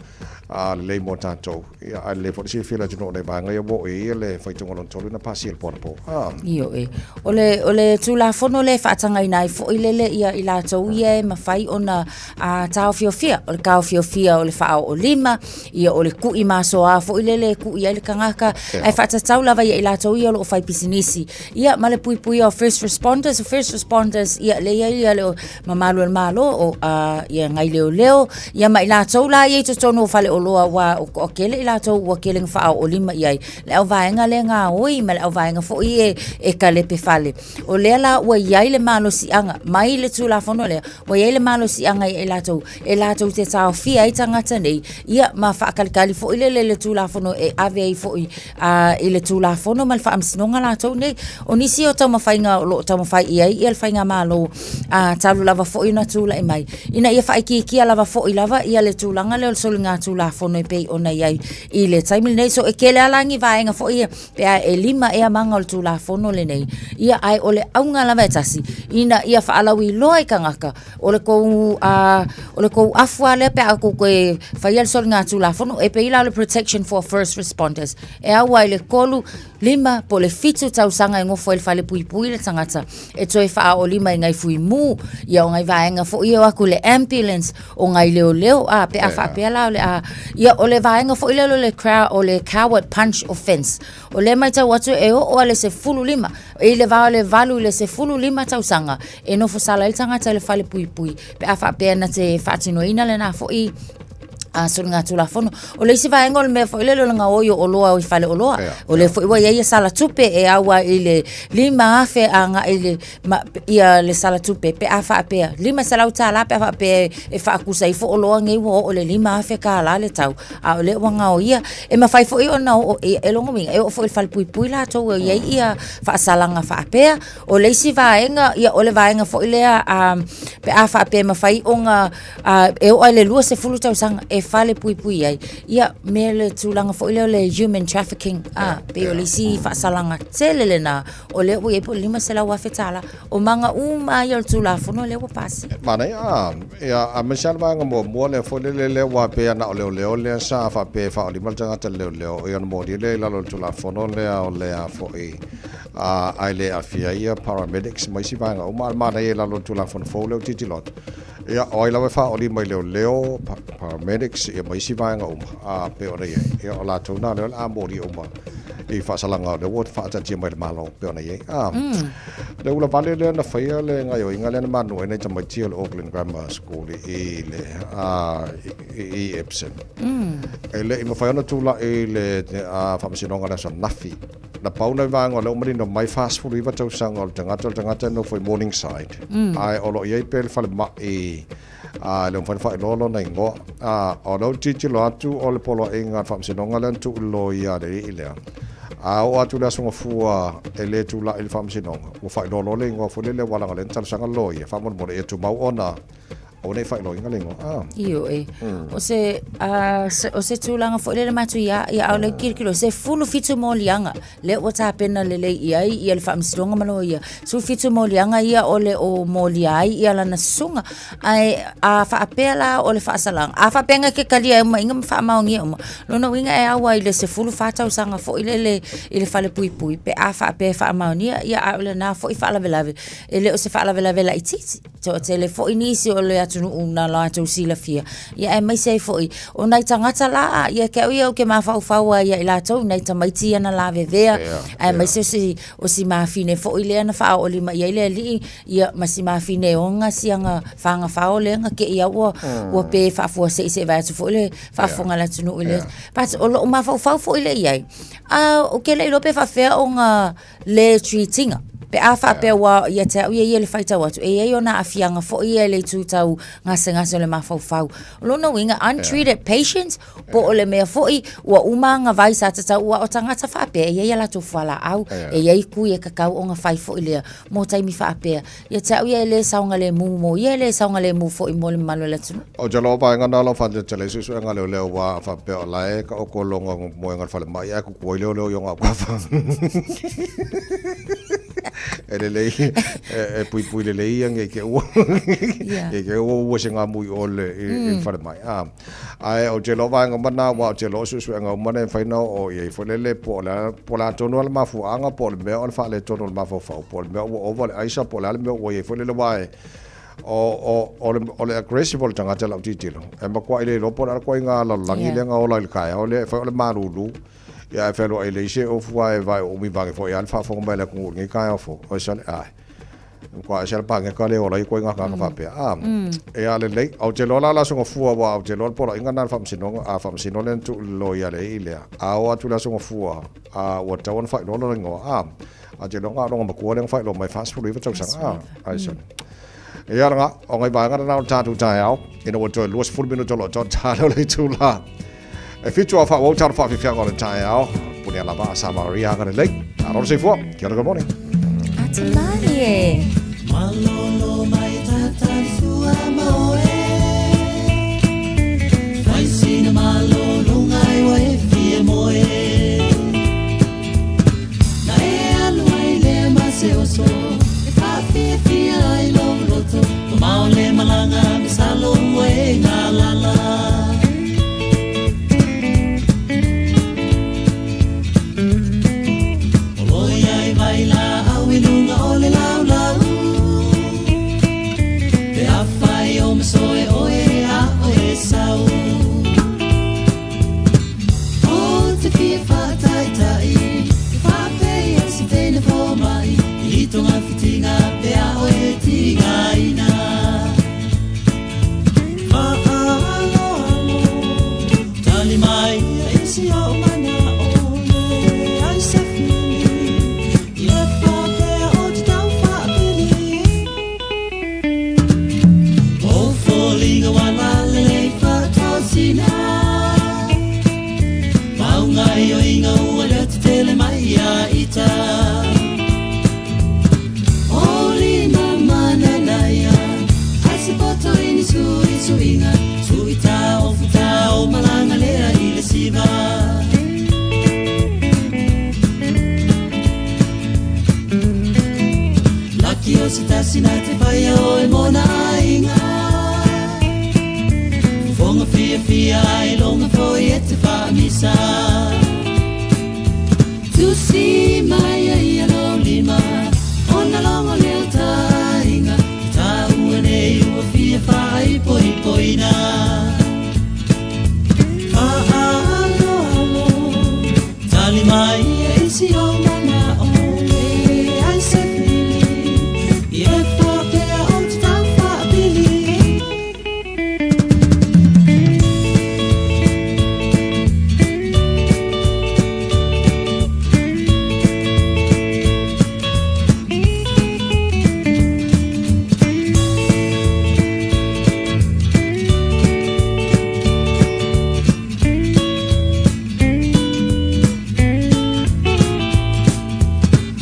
a, lelei mo tatou. Ia, ae lelei foi le silafia e le atunuu o nai vaega ia ua oo i ai le faitauga lona tolu na pasia i le po anapo. A. Ioe. O le, o le Tulafono lea e faatagaina ai foi lele ia i latou ia e mafai ona a, taofiofia. O le taofiofia o le faaoolima, ia o le ku'i masoa foi lele e ku'i ai le tagata, ae faatatau lava ia i latou ia o lo o fai pisinisi. Ia, ma le puipuia o first responders, o first responders, ia, lea i ai ia le mamalu o le Malo, o, a, ia nai leoleo, ia ma i latou la ia i totonu o faleoloa, aua o toatele i latou ua tele ina faaoolima i ai le auvaega lea gaoi ma le auvaega foi e, e kalepe fale. O lea la ua i ai le malosiaga mai le Tulafono lea, ua i ai le malosiaga ia i latou, e latou te taofia ai tagata nei, ia ma faakalikali foi lele le Tulafono e ave ai foi a, i le Tulafono ma le Faamasinoga latou nei. O nisi o taumafaiga o lo o taumafai i ai ia le Faigamalo a, talu lava foi ona tulai mai, ina ia faaitiitia lava foi lava ia le tulaga lea o le soligatulafono e pei ona i ai i le taimi lenei. So e tele lava la ni vaega foi ia pe a e lima ea maga o le Tulafono lenei, ia ae o le auga lava e tasi, ina ia faalauiloa i tagata o le tou o le tou afu lava lea pe a tou toe faia le soligatulafono, e pei la o le protection for first responders, e au ai le 3, 5 po o le 7 tausaga e nofo ai i le falepuipui le tagata e toe faaolima i nai fuimu, ia o nai vaega foi ia e o atu i le ambulance, o nai leoleo, a, pe a faapea la o le a, ia o le vaega foi lea o le crowd, o le coward punch offence. O lea e matau atu e oo lava i le 15, i le va o le 8 i le 15 tausaga e nofo sala ai le tagata i le falepuipui pe a faapea na te faatinoina lena foi. A soligatulafono. O le isi vaega o le mea foi lele o le gaoi o oloa i faleoloa. O lea foi ua i ai ia sala tupe e au ai i le $5,000 agai i le ma, ia le sala tupe pe a faapea $500 pe a faapea e faatusa ifo oloa nei ua oo i le $5,000 le tau, a o lea ua gaoia. E mafai foi ona oo, e lona uiga, e oo foi i le falepuipui latou e i ai ia faasalaga faapea. O le isi vaega, ia o le vaega foi lea pe a faapea e mafai ona e oo lava i le 20 tausaga e falepuipui ai, ia me le tulaga foi lea o le human trafficking, pei o le isi faasalaga tele lena, o lea ua i ai po o le $500,000. O maga uma lava ia o le Tulafono lea ua pasia. Manaia, ia, aemaise lava le vaega muamua lea foi lele lea aua pei lava na o leoleo lea sa faapea e faaolima le tagata i le leoleo, ia ona molia lea i lalo o le Tulafono lea o le a foi, ae le aafia ai ia paramedics ma isi vaega uma. A o le manaia i lalo o le Tulafono fou lea ou te tilotilo atu, Ia, o ai lava e faaolima i leoleo, paramedics, ia ma isi vaega uma, a, pei ona i ai, ia, o latou na lea o le a molia uma i faasalaga o lea ua faataatia mai e le Malo, pei ona i ai. A, le ulavale lea na faia le gaoioiga lea na manunua ai nai tamaiti o le Auckland Grammar School i le, a, i Epsom. E le i mafai ona tulai le Faamasinoga i le aso ananafi. Na pau nai vaega o lea ua manino mai 49 tausaga o le tagata, o le tagata e nofo i Morningside, ae o lo o i ai pea le falemai e le mafai ona faailoa lona igoa. O lea ou te tilotilo atu o le poloaiga a le faamasinoga lea na tuu i le loia a le alii lea, a oo atu i le Aso Gafua e le tulai i le faamasinoga, ua faailoa loa le igoa foi lele aua leaga o lea na talosaga le loia, faamolemole ia tumau ona Aua ne i faailoaina le igoa. Ah. Ioe. O se, o se tulaga foi lele matuia, ia a o le kilokilo, 17 moliaga, lea ua tapena lelei i ai ia le faamasinoga ma loia. 17 moliaga ia o le o molia ai ia lana susuga. Ae a faapea la o le faasalaga, a faapea na ke talia e uma inga ma faamaonia uma, lona uiga e au ai i le 14 tausaga foi lele i le falepuipui pe a faapea e faamaonia, ia a o lena foi faalavelave, e le o se faalavelave laitiiti. Toatele foi nisi o le atunuu na latou silafia, ia aemaise ai foi o nai tagata la, ia te au ia ou te mafaufau ai ia i latou, nai tamaiti ia na lavevea, aemaise o si mafine foi lea na faaoolima i ai le alii, ia ma si mafine e ona siaga fagafao lea na te i a ua, ua pe faafuaseisei vaeatu foi le faafofoga a le atunuu i le, but o lou mafaufau foi lea i ai, ou te le iloa pe faapefea ona le treat ina. Pe a faapea ua ia te au ia ia le faitau atu, e i ai ona aafiaga foi ia i le itu tau gasegase o le mafaufau. O lona uiga, untreated patients, po o le mea foi ua uma ana vai sa tatau, aua o tagata faapea e i ai a latou fualaau, e i ai kui e tatau ona fai foi lea mo taimi faapea. Ia te au ia e le saogalemu mo ia, e le saogalemu foi mo le mamalu o le atunuu. Ou te iloa o vaega na o lo o faateletele ai suesuega a leoleo aua a faapea o la e taoto lona moega i le falemai ae tutu ai leoleo i ona autafa. E lelei, e puipui lelei ia nei te ua, nei te ua ua se ngā mui o le, i le falemai. Ae ou te iloa o vaega uma na aua ou te iloa o suesuega uma na e mafai ona oo i ai foi lele po o le a, po o le a tonu lava le mafuaaga po o le mea o le faaletonu o le mafaufau, po o le mea ua ova le aisa po o le a le mea ua i ai foi lele aua e o, o, o le, o le aggressive o le tagata i lau tilotilo, e matuai le iloa po o le a le ituaiga lalolagi lea na ola ai i le taeao lea e fai o le malulu, ia ae fealuai e leai se ofu ae vae umi vane foi lava le faafofoga mai a le atunuu i lenei taeao fou. Oi sole, ae. Matua ese le paneta le ola i ituaiga tagata faapea. A, ia lelei. Ou te iloa la o le Aso Gafua, aua ou te iloa le poloaiga lena a le Faamasinoga, a Faamasino lea na tuu i le loia a le alii lea. A oo atu i le Aso Gafua, a, ua tatau ona faailoa lona igoa. A, ou te iloa na o lona matua lea na faailoa mai, 49 tausaga. A, ai sole. Ia lena, o nai vaega lena o le tatou taeao, ina ua toe 20 minute o lo o toa lea o le itula. E 7 aoa faaauau talo faafiafiaga o le taeao. Puni lava a Samaria agalelei. Malo le soifua. Kia ora, good morning. Atamai e. Malolo mai tatali sua moe. Fai sina malolo ngai wa e fia moe. Na e alu ai le ma se oso. E whawhia fia ai lo loto. Mamao le malanga me salo ua e ngā lala. keiki o se tasi na te whaia o e mona inga. Fonga fia fia ai longa foi e te whaamisa. Tusi mai ai a lo lima, ona longo leo tainga. Ta ua nei ua fia whai poi poina. Alo alo, tali mai e isi o mana o e ai se pili. I e whapea o te tau whaapili.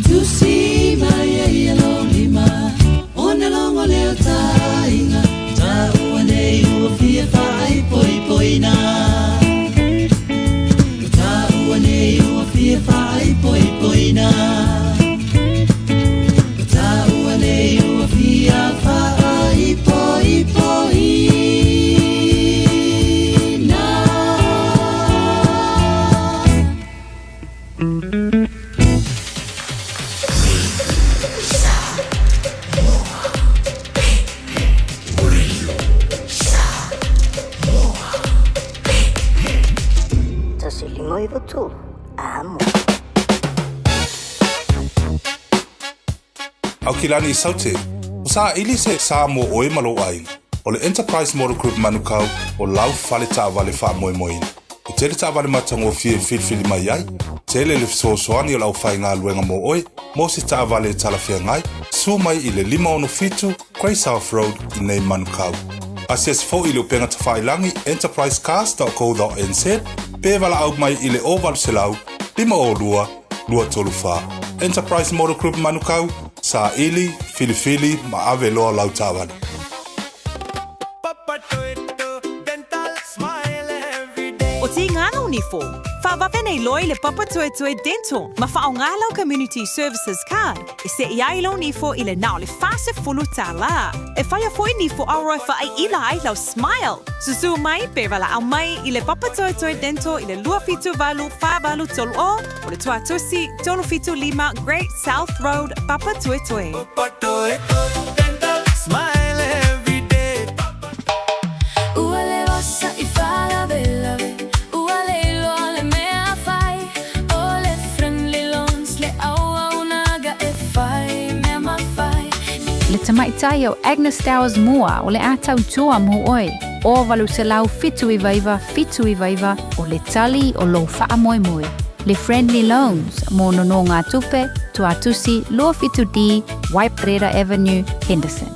Tusi mai e ia lo lima, ona longo leo tainga. Ta ua nei ua fia whai poi poina. Ta ua nei ua fia whai poi poina. Ta ua nei ua fia whai poi poina. Tasi lima iwa tolu. Amo. Aukilani i saute, o sa ili se sa mo oe malo aiga. O le Enterprise Motor Group Manukau o lau fale taavale faamoemoeina. E tele taavale matagofie e filifili mai ai, tele le fesoasoani o le aufaigaluega mo oe, mo se taavale e talafeagai, sua mai i le 567 Grey South Road i nei Manukau. Asiasi foi i le upega tafailangi enterprisecars.co.nz pe valaau mai i le 0800 502 234. Enterprise Motor Group Manukau, sa ili, filifili ma ave loa lau taavale. O tīnganga o nifo, whawawe nei loi le Papatoetoe Dental, ma whaongalau Community Services Card, e se i ai lau nifo i le nao le whase fulu tā. E whaia foi nifo auroi wha ai ila ai lau smile. Susu mai, pe wala au mai i le Papatoetoe Dental i le lua fitu valu wha valu tolu o, o le tuatusi tolu fitu lima Great South Road, Papatoetoe. Dental, smile every day. Ua le osa i faalavelave, ua le iloa le mea fai, o le Friendly Loans le auaunaga e fai mea mafai. Le tamaitai o Agnes Towers Mua o le a tautua mo oe. O valu se lau fitu i vaiva, fitu i vaiva, o le tali o lou wha moe moe. Le Friendly Loans, mo nono ngā tupe, tuatusi, lua fitu D, Waiprera Avenue, Henderson.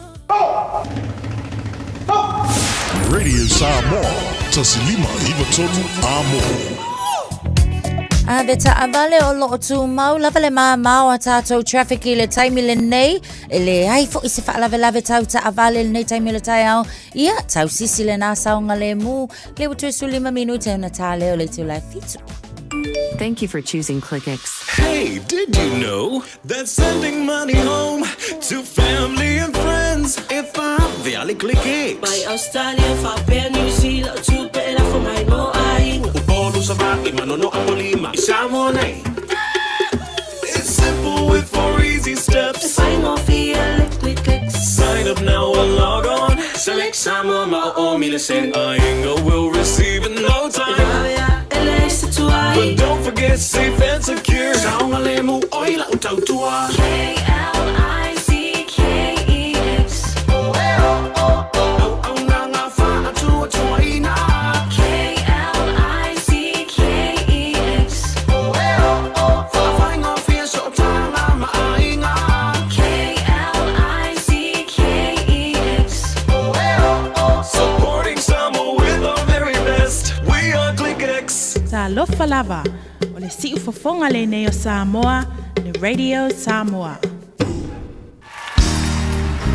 Radio Samoa, tasi lima iwa tolu amo. A ve taavale o loo tumau lava le mamao a tātou traffic i le taimi lenei, e le ai fo'i se faalavelave tau taavale lenei taimi o le taeao. Ia, tau sisi le nā saoga lemu, le ua toe 15 minute ona tā lea o le itula e 7. Thank you for choosing ClickX. Hey, did you know that sending money home to family and friends if I valley click Mai Australia, whapea New Zealand, tupe e lafo mai mo aiga. Upolu sa va'i, manono a polima, i Samoa nei. It's simple with 4 easy steps. E whaingofie le ClickX. Sign up now or log on. Select Samoa ma o mile sen. Ainga will receive in no time. Rawea e le se tuai. But don't forget safe and secure. Saoga le mu oi lau tautua. K-L-I-C-K-E-X. Au au ngā ngā wha atua ina. K-L-I-C-K-E-X. Whaingofie so tānga ma ainga. K-L-I-C-K-E-X. Supporting Samoa with our very best. We are ClickX. Sa lofa lava, o le siu fofoga lenei o Samoa, le Radio Samoa.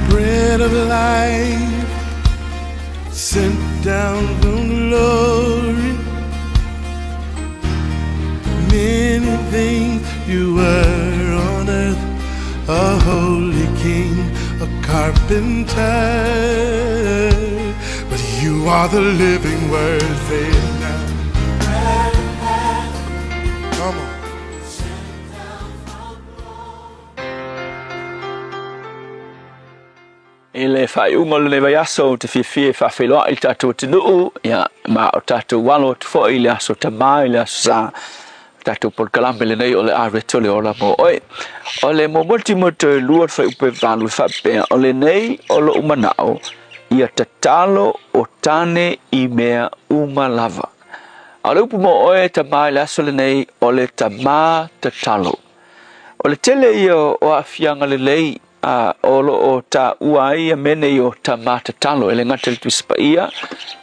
Bread of life, sent down from glory. Many things you were on earth, a holy king, a carpenter. But you are the living word. Say it now. Come on. I le faaiuga o lenei vaiaso, ou te fiafia e faafeiloai i le tatou atunuu, ia, ma o tatou alo atu foi i le aso Tamā i le aso Sa, o tatou polokalame lenei o le Areto le Ola mo Oe. O le muamua Timoto e 2 le fuaiupu e 8 e faapea, o lenei o lou manao, ia tatalo o tane i mea uma lava. A o le upu mo oe e Tamā i le aso lenei, o le Tamā tatalo. O le tele ia o aafiaga lelei a o lo o taua ai ia mea nei o tama tatalo, e le gata i le Tusi Paia,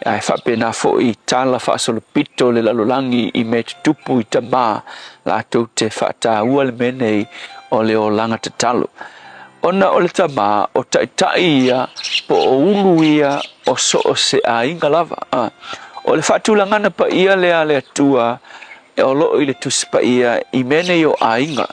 ae faapena foi i tala faasolopito o le lalolagi i mea tutupu i tama latou te faataua le mea nei o le olaga tatalo. Ona o le tama, o taitai ia po o ulu ia o so o se aiga lava. A o le faatulagana paia lea a le Atua o lo o i le Tusi Paia i mea nei o aiga,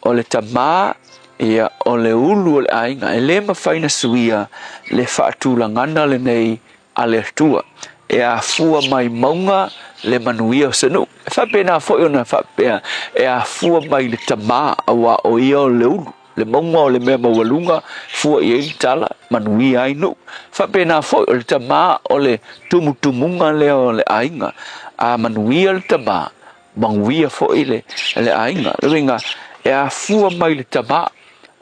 o le tama Ia, o le ulu o le aiga, e le mafai na suia le faatulagana lenei a le Atua, e afua mai mauga le manuia o se nuu. E faapena foi ona faapea, e afua mai le tama, auā o ia o le ulu, le mauga o le mea maualuga, fua i ai le tala, manuia ai nuu. E faapena foi o le tama o le tumutumuga lea o le aiga, a manuia le tama, Manuia foi le aiga. Le uiga, e afua mai le tama,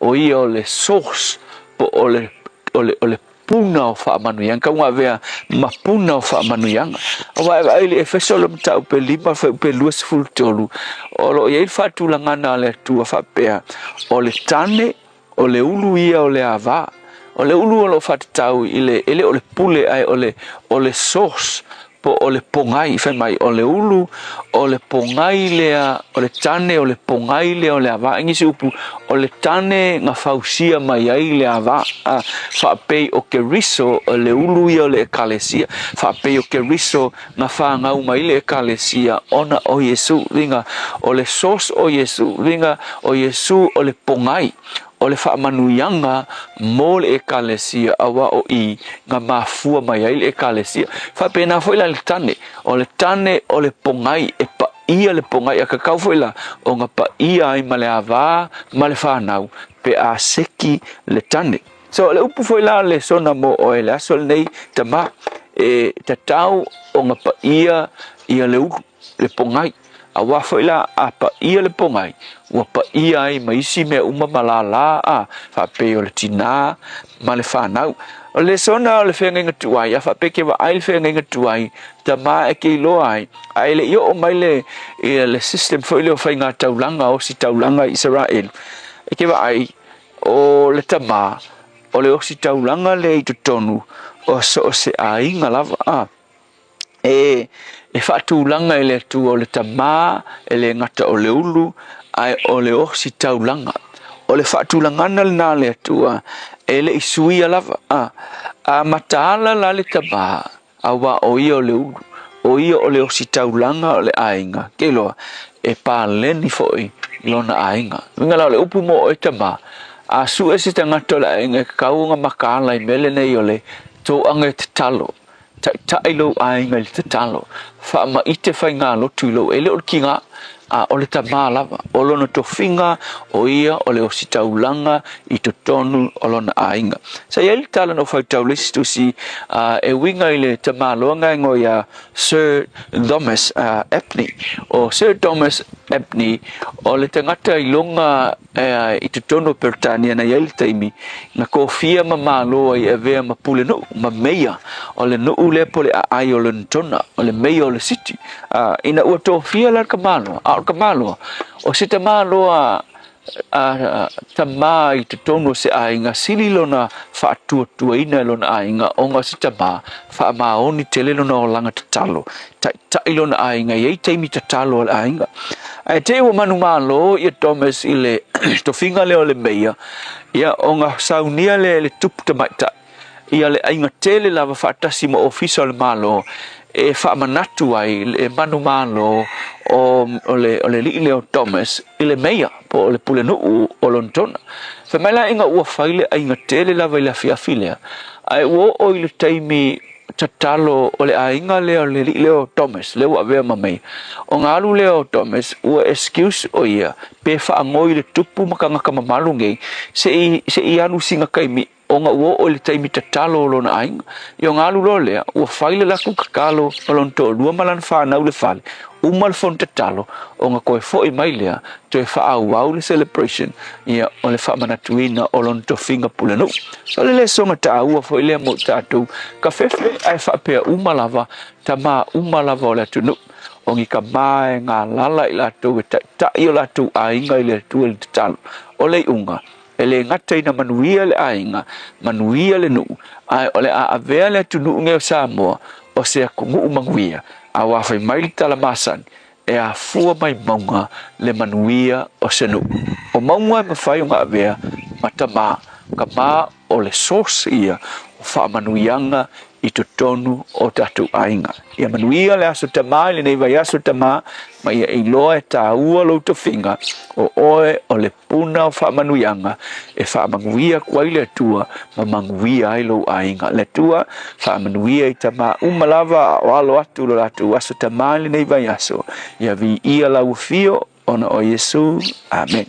o ia o le source po o le, o le, o le puna o faamanuiaga, tau avea ma puna o faamanuiaga. Aua e vaai i le Efeso le mataupu e 5 fuaiupu e 23, o lo o i ai le faatulagana a le Atua faapea, o le tane, o le ulu ia o le ava. O le ulu o lo o faatatau i le, e le o le pule ae o le, o le source po o le pogai, fai mai, o le ulu, o le pogai lea, o le tane, o le pogai lea o le ava. I nisi upu, o le tane na fausia mai ai le ava. A, faapei o Keriso, o le ulu ia o le Ekalesia. Faapei o Keriso na whāngau mai le Ekalesia ona o Iesu. Ringa, o le source o Iesu. Ringa, o Iesu o le pogai, o le faamanuiaga mo le Ekalesia, auā o i na mafua mai ai le Ekalesia. Faapena foi la le tane, o le tane o le pogai, e paia le pogai, a kakau foi la ona paia ai ma le avā ma le whānau, pe a seki le tane. So, le upu foi la le sona mo oe le aso lenei, tama, e tatau ona paia ia le ulu, le pogai. Auā foi la a paia le pogai, ua paia ai ma isi mea uma ma lālā a, faapei o le tinā ma le whānau. O le lesona o le feagaiga tuai, a faapea ke vaai le feagaiga tuai, tama e ke iloa ai, a e le i oo mai le, ia, le system foi lea o faiga taulaga, osi taulaga i Isaraelu, e ke vaai, o le tama, o le osi taulaga lea i totonu o so o se aiga lava, a. E, e faatulaga e le Atua o le tamā, e le gata o le ulu, ae o le ositaulaga. O le faatulagana lenā a le Atua, e le i suia lava. A, a mataala la le tamā, auā o ia o le ulu, o ia o le ositaulaga o le aiga, ke iloa, e paleni foi lona aiga. Uiga la o le upu mo oe tamā, a sue se tagata o le aiga e kakau ona makaala i mea lenei o le toaga e tatalo, Taitai lou aiga i le tatalo, faamaite faigalotu i lou ele o le kiga, a o le tamā lava. O lona tofiga, o ia o le ositaulaga i totonu o lona aiga. Sa i ai le tala na ou faitau le isi tusi e uiga i le tamāloa gaegoa iā Sir Thomas Abney. O Sir Thomas Abney, o le tagata i luga i totonu o Peretania na i ai le taimi na kofia ma malo ai e avea ma pulenuu, ma meia o le nuu lea po o le aai o Lonetona, o le meia o le city. Ina ua tofia la le tamaloa, a o le tamaloa, o se tamaloa a tamā i totonu o se aiga, sili lona faatuatuaina e lona aiga ona o se tamā, faamaoni tele lona olaga tatalo, taitai lona aiga, e i ai taimi tatalo a le aiga. Ae te i ua manumalo ia Thomas i le tofiga lea o le meia, ia ona saunia lea e le tupu tamaitai ia le aiga tele lava faatasi ma ofisa o le Malo e faamanatu ai le manumalo o o le o le alii lea o Thomas i le meia po o le pulenuu o Lonetona. Fai mai la ina ua fai le aiga tele lava i le afiafi lea, ae ua oo i le taimi tatalo o le aiga lea o le alii lea o Thomas lea ua avea ma meia, ona alu lea o Thomas ua excuse o ia pe faanoi i le tupu ma tagata mamalu nei se i se i alu sina taimi ona ua oo i le taimi tatalo o lona aiga. Ia ona alu loa lea, ua fai le latou tatalo ma lona toalua ma lana fanau i le fale, uma le fono tatalo, ona toe foi mai lea, toe faaauau le celebration, ia, o le faamanatuina o lona tofiga pulenuu. O le lesona taua foi lea mo i tatou, kafefe ae faapea uma lava tama uma lava o le atunuu, o ni tama e galala i latou e taitai o latou aiga i le Atua i le tatalo. O le iuga, E le gata ina manuia le aiga, manuia le nuu, ae o le a avea le atunuu nei o Samoa o se atunuu manuia, aua fai mai le tala masani, e afua mai mauga le manuia o se nuu. O mauga e mafai ona avea ma tama, tama o le source ia o faamanuiaga i totonu o tatou aiga. Ia manuia le Aso Tama i lenei vaiaso Tama, ma ia iloa e taua lou tofiga, o oe o le puna o faamanuiaga e faamanuia atu ai le Atua ma manuia ai lou aiga. Le Atua, faamanuia i tama uma lava a o alo atu lo latou aso tama i lenei vaiaso. Ia viia lau afio ona o Iesu. Amen.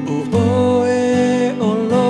O oe o lo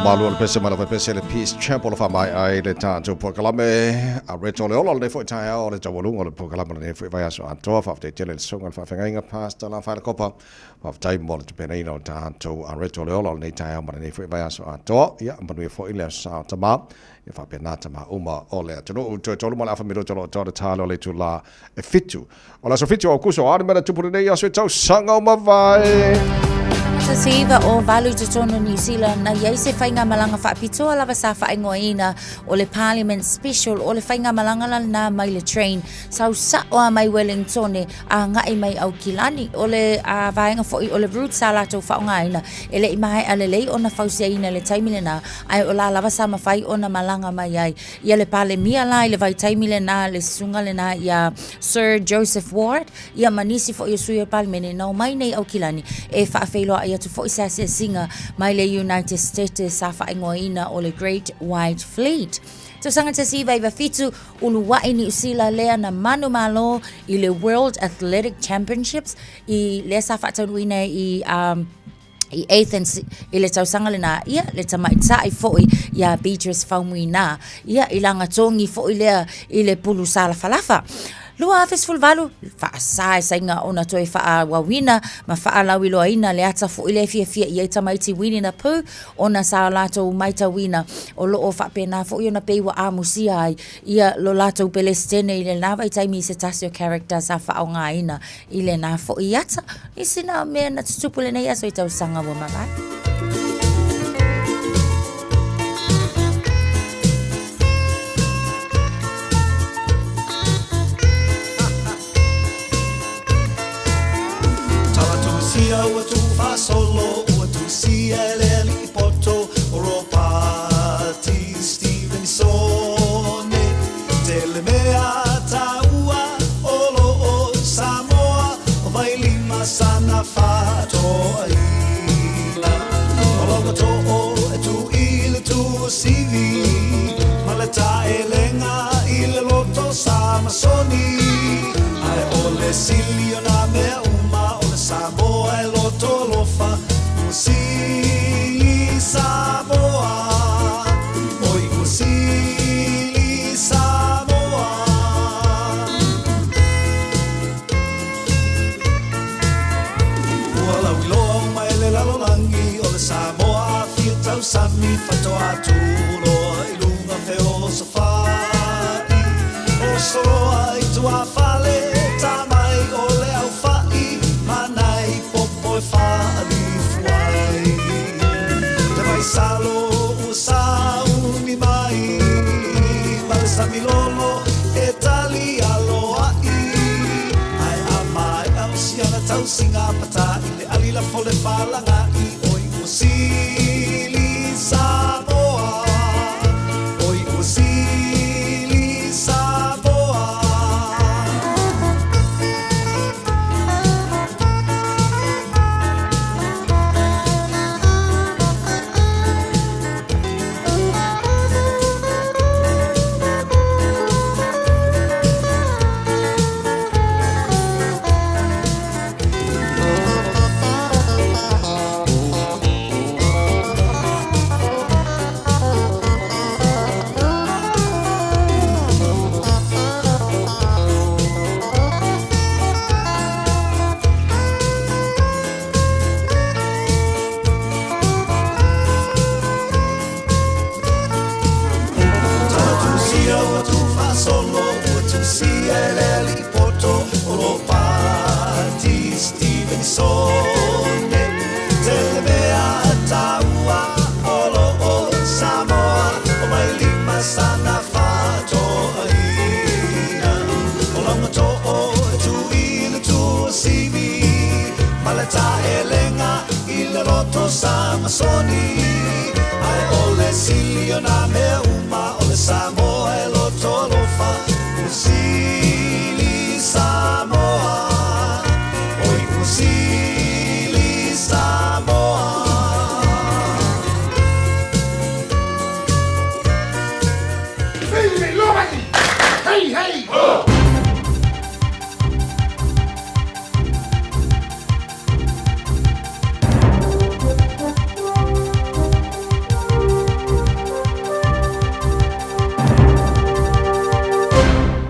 Malua le pese mai pese le Peace Chapel fa mai ai le tātou polokalame a reto le ola le foi taeao o le taualuga o le polokalame lenei foi vaiaso atoa. Faafetai tele i le susuga i le faafeagaiga Pastor Lafaele Kopa. Faafetai mo le tapenaina o le tātou a reto le ola o lenei taeao ma lenei foi vaiaso atoa. Ia manuia foi le aso Sa o Tama. Ia faapena tama uma o le atunuu. Toe tolu ma le afa minute o lo o toa le talo o le itulā e fitu. O le aso 7 o Aukuso, a o le mea na tupu lenei aso i tausaga o mavae. 19 o valu i totonu o Niu Sila, na i ai se faigamalaga faapitoa lava sa faaigoaina o le Parliament Special, o le faigamalaga la lena mai le train sau sa'o a mai Wellingtone agai mai Aukilani. O le vaega foi o le route sa latou faaaogaina e le i maea lelei ona fausiaina i le taimi lena, ae o la lava sa mafai ona malaga mai ai. Ia le Palemia la i le vaitaimi lena, le susuga lena ia Sir Joseph Ward, ia ma nisi foi o sui o le Palemene na omai nei Aukilani e faafeiloai atu foi se asiasiga mai le United States sa faaigoaina o le Great White Fleet. Tausaga 1997, uluai Niu Sila lea na manumalo i le World Athletic Championships i lea sa faataunuuina i um, i Athens i le tausaga lena, ia, le tamaitai foi ia Beatrice Faumuina, ia, i lagatogi foi lea i le pulu salafalafa. 2018, faasa e Saina ona toe faaauauina ma faalauiloaina le ata foi lea e fiafia i ai tamaiti Winnie the Pooh ona sa latou maitauina o lo o faapena foi ona pei ua amusia ai ia lo latou Pelesitene i lena vaitaimi i se tasi o character sa faaaogaina i lena foi ata. Nisi na mea na tutupu lenei aso i tausaga ua mavae. Talatusia ua tuufaasolo ua tusia e le alii poto o Ropati Stevenisone Tele mea taua o lo o Samoa o Vailima sana faatoaina O lau too e tu i le tuasivi ma le taelega i le loto Samasoni Ae o le sili o nā mea uma o le Samoa e loto alofa Ua sili Samoa Oi ua sili Samoa Ua lauiloa uma e le lalolagi o le Samoa afia tausami faatoa tuloa i luga feosofai O soloa i tuafale tamai o le aufai ma nai popo e faalifuai Te vaisalo ua sauni mai ma le samilolo e tali aloa'i Ae a maea o siana tausiga pata i le ali lafo le falaga'i Oi ua sili Samoa Oi ua sili Samoa. Tusia ua tuufaasolo ua tusia e le alii poto o Ropati Stevenisone Tele mea taua o lo o Samoa o Vailima sana faatoaina O laugatoo e tu i le tuasivi ma le taelega i le loto Samasoni Ae o le sili o nā mea uma o le Samoa e loto alofa Ua sili Samoa Oi ua sili Samoa. Hey, hey! Ho!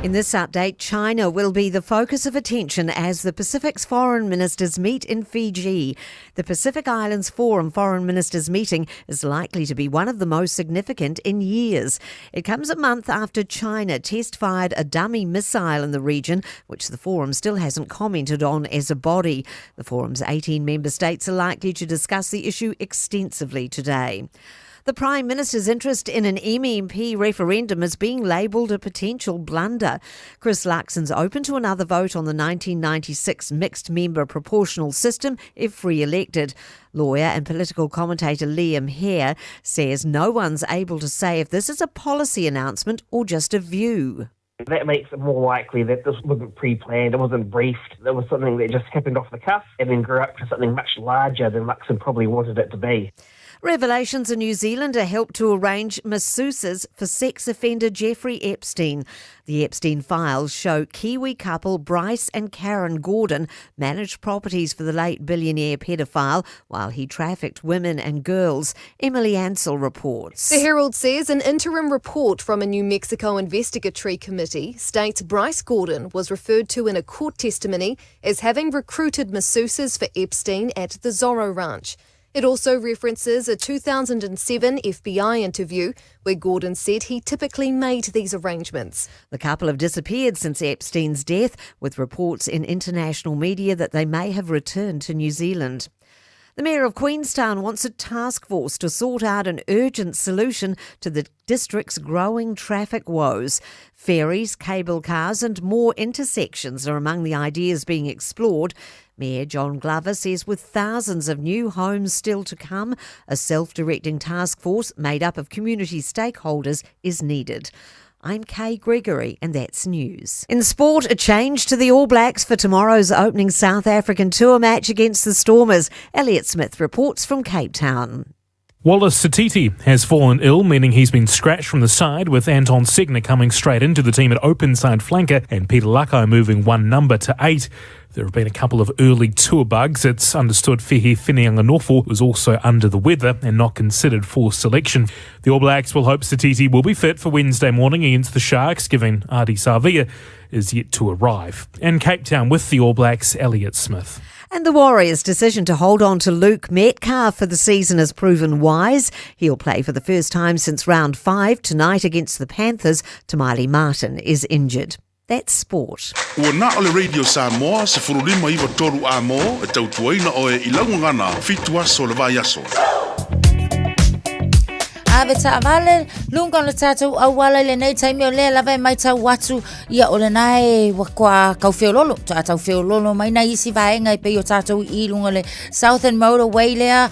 In this update, China will be the focus of attention as the Pacific's foreign ministers meet in Fiji. The Pacific Islands Forum Foreign Ministers meeting is likely to be one of the most significant in years. It comes a month after China test fired a dummy missile in the region, which the forum still hasn't commented on as a body. The forum's 18 member states are likely to discuss the issue extensively today. The Prime Minister's interest in an MMP referendum is being labelled a potential blunder. Chris Luxon's open to another vote on the 1996 mixed member proportional system if re elected. Lawyer and political commentator Liam Hehir says no one's able to say if this is a policy announcement or just a view. That makes it more likely that this wasn't pre planned, it wasn't briefed, it was something that just happened off the cuff and then grew up to something much larger than Luxon probably wanted it to be. Revelations a New Zealander helped to arrange masseuses for sex offender Jeffrey Epstein. The Epstein files show Kiwi couple Bryce and Karen Gordon managed properties for the late billionaire pedophile while he trafficked women and girls. Emily Ansell reports. The Herald says an interim report from a New Mexico investigatory committee states Bryce Gordon was referred to in a court testimony as having recruited masseuses for Epstein at the Zorro Ranch. It also references a 2007 FBI interview where Gordon said he typically made these arrangements. The couple have disappeared since Epstein's death, with reports in international media that they may have returned to New Zealand. The Mayor of Queenstown wants a task force to sort out an urgent solution to the district's growing traffic woes. Ferries, cable cars, and more intersections are among the ideas being explored. Mayor John Glover says with thousands of new homes still to come, a self directing task force made up of community stakeholders is needed. I'm Kay Gregory, and that's news. In sport, a change to the All Blacks for tomorrow's opening South African tour match against the Stormers. Elliot Smith reports from Cape Town. Wallace Sititi has fallen ill, meaning he's been scratched from the side, with Anton Segner coming straight into the team at open side flanker and Peter Lakai moving one number to eight. There have been a couple of early tour bugs. It's understood Fehi Fineanganofo was also under the weather and not considered for selection. The All Blacks will hope Sititi will be fit for Wednesday morning against the Sharks, given Ardie Savea is yet to arrive. In Cape Town with the All Blacks, Elliot Smith. And the Warriors' decision to hold on to Luke Metcalf for the season has proven wise. He'll play for the first time since round five tonight against the Panthers. Te Maire Martin is injured. That's sport. Ua na o le Radio Samoa, 159 a mo, e tautuaina oe i lauga fitu aso le vai aso. Ave taavale, lunga o le tātou auala i lenei taimi o lea lava e maitau atu ia o lena e ua kua kau feololo, toa tau feololo mai nai isi vaega e pei o tātou i lunga le Southern Motorway lea,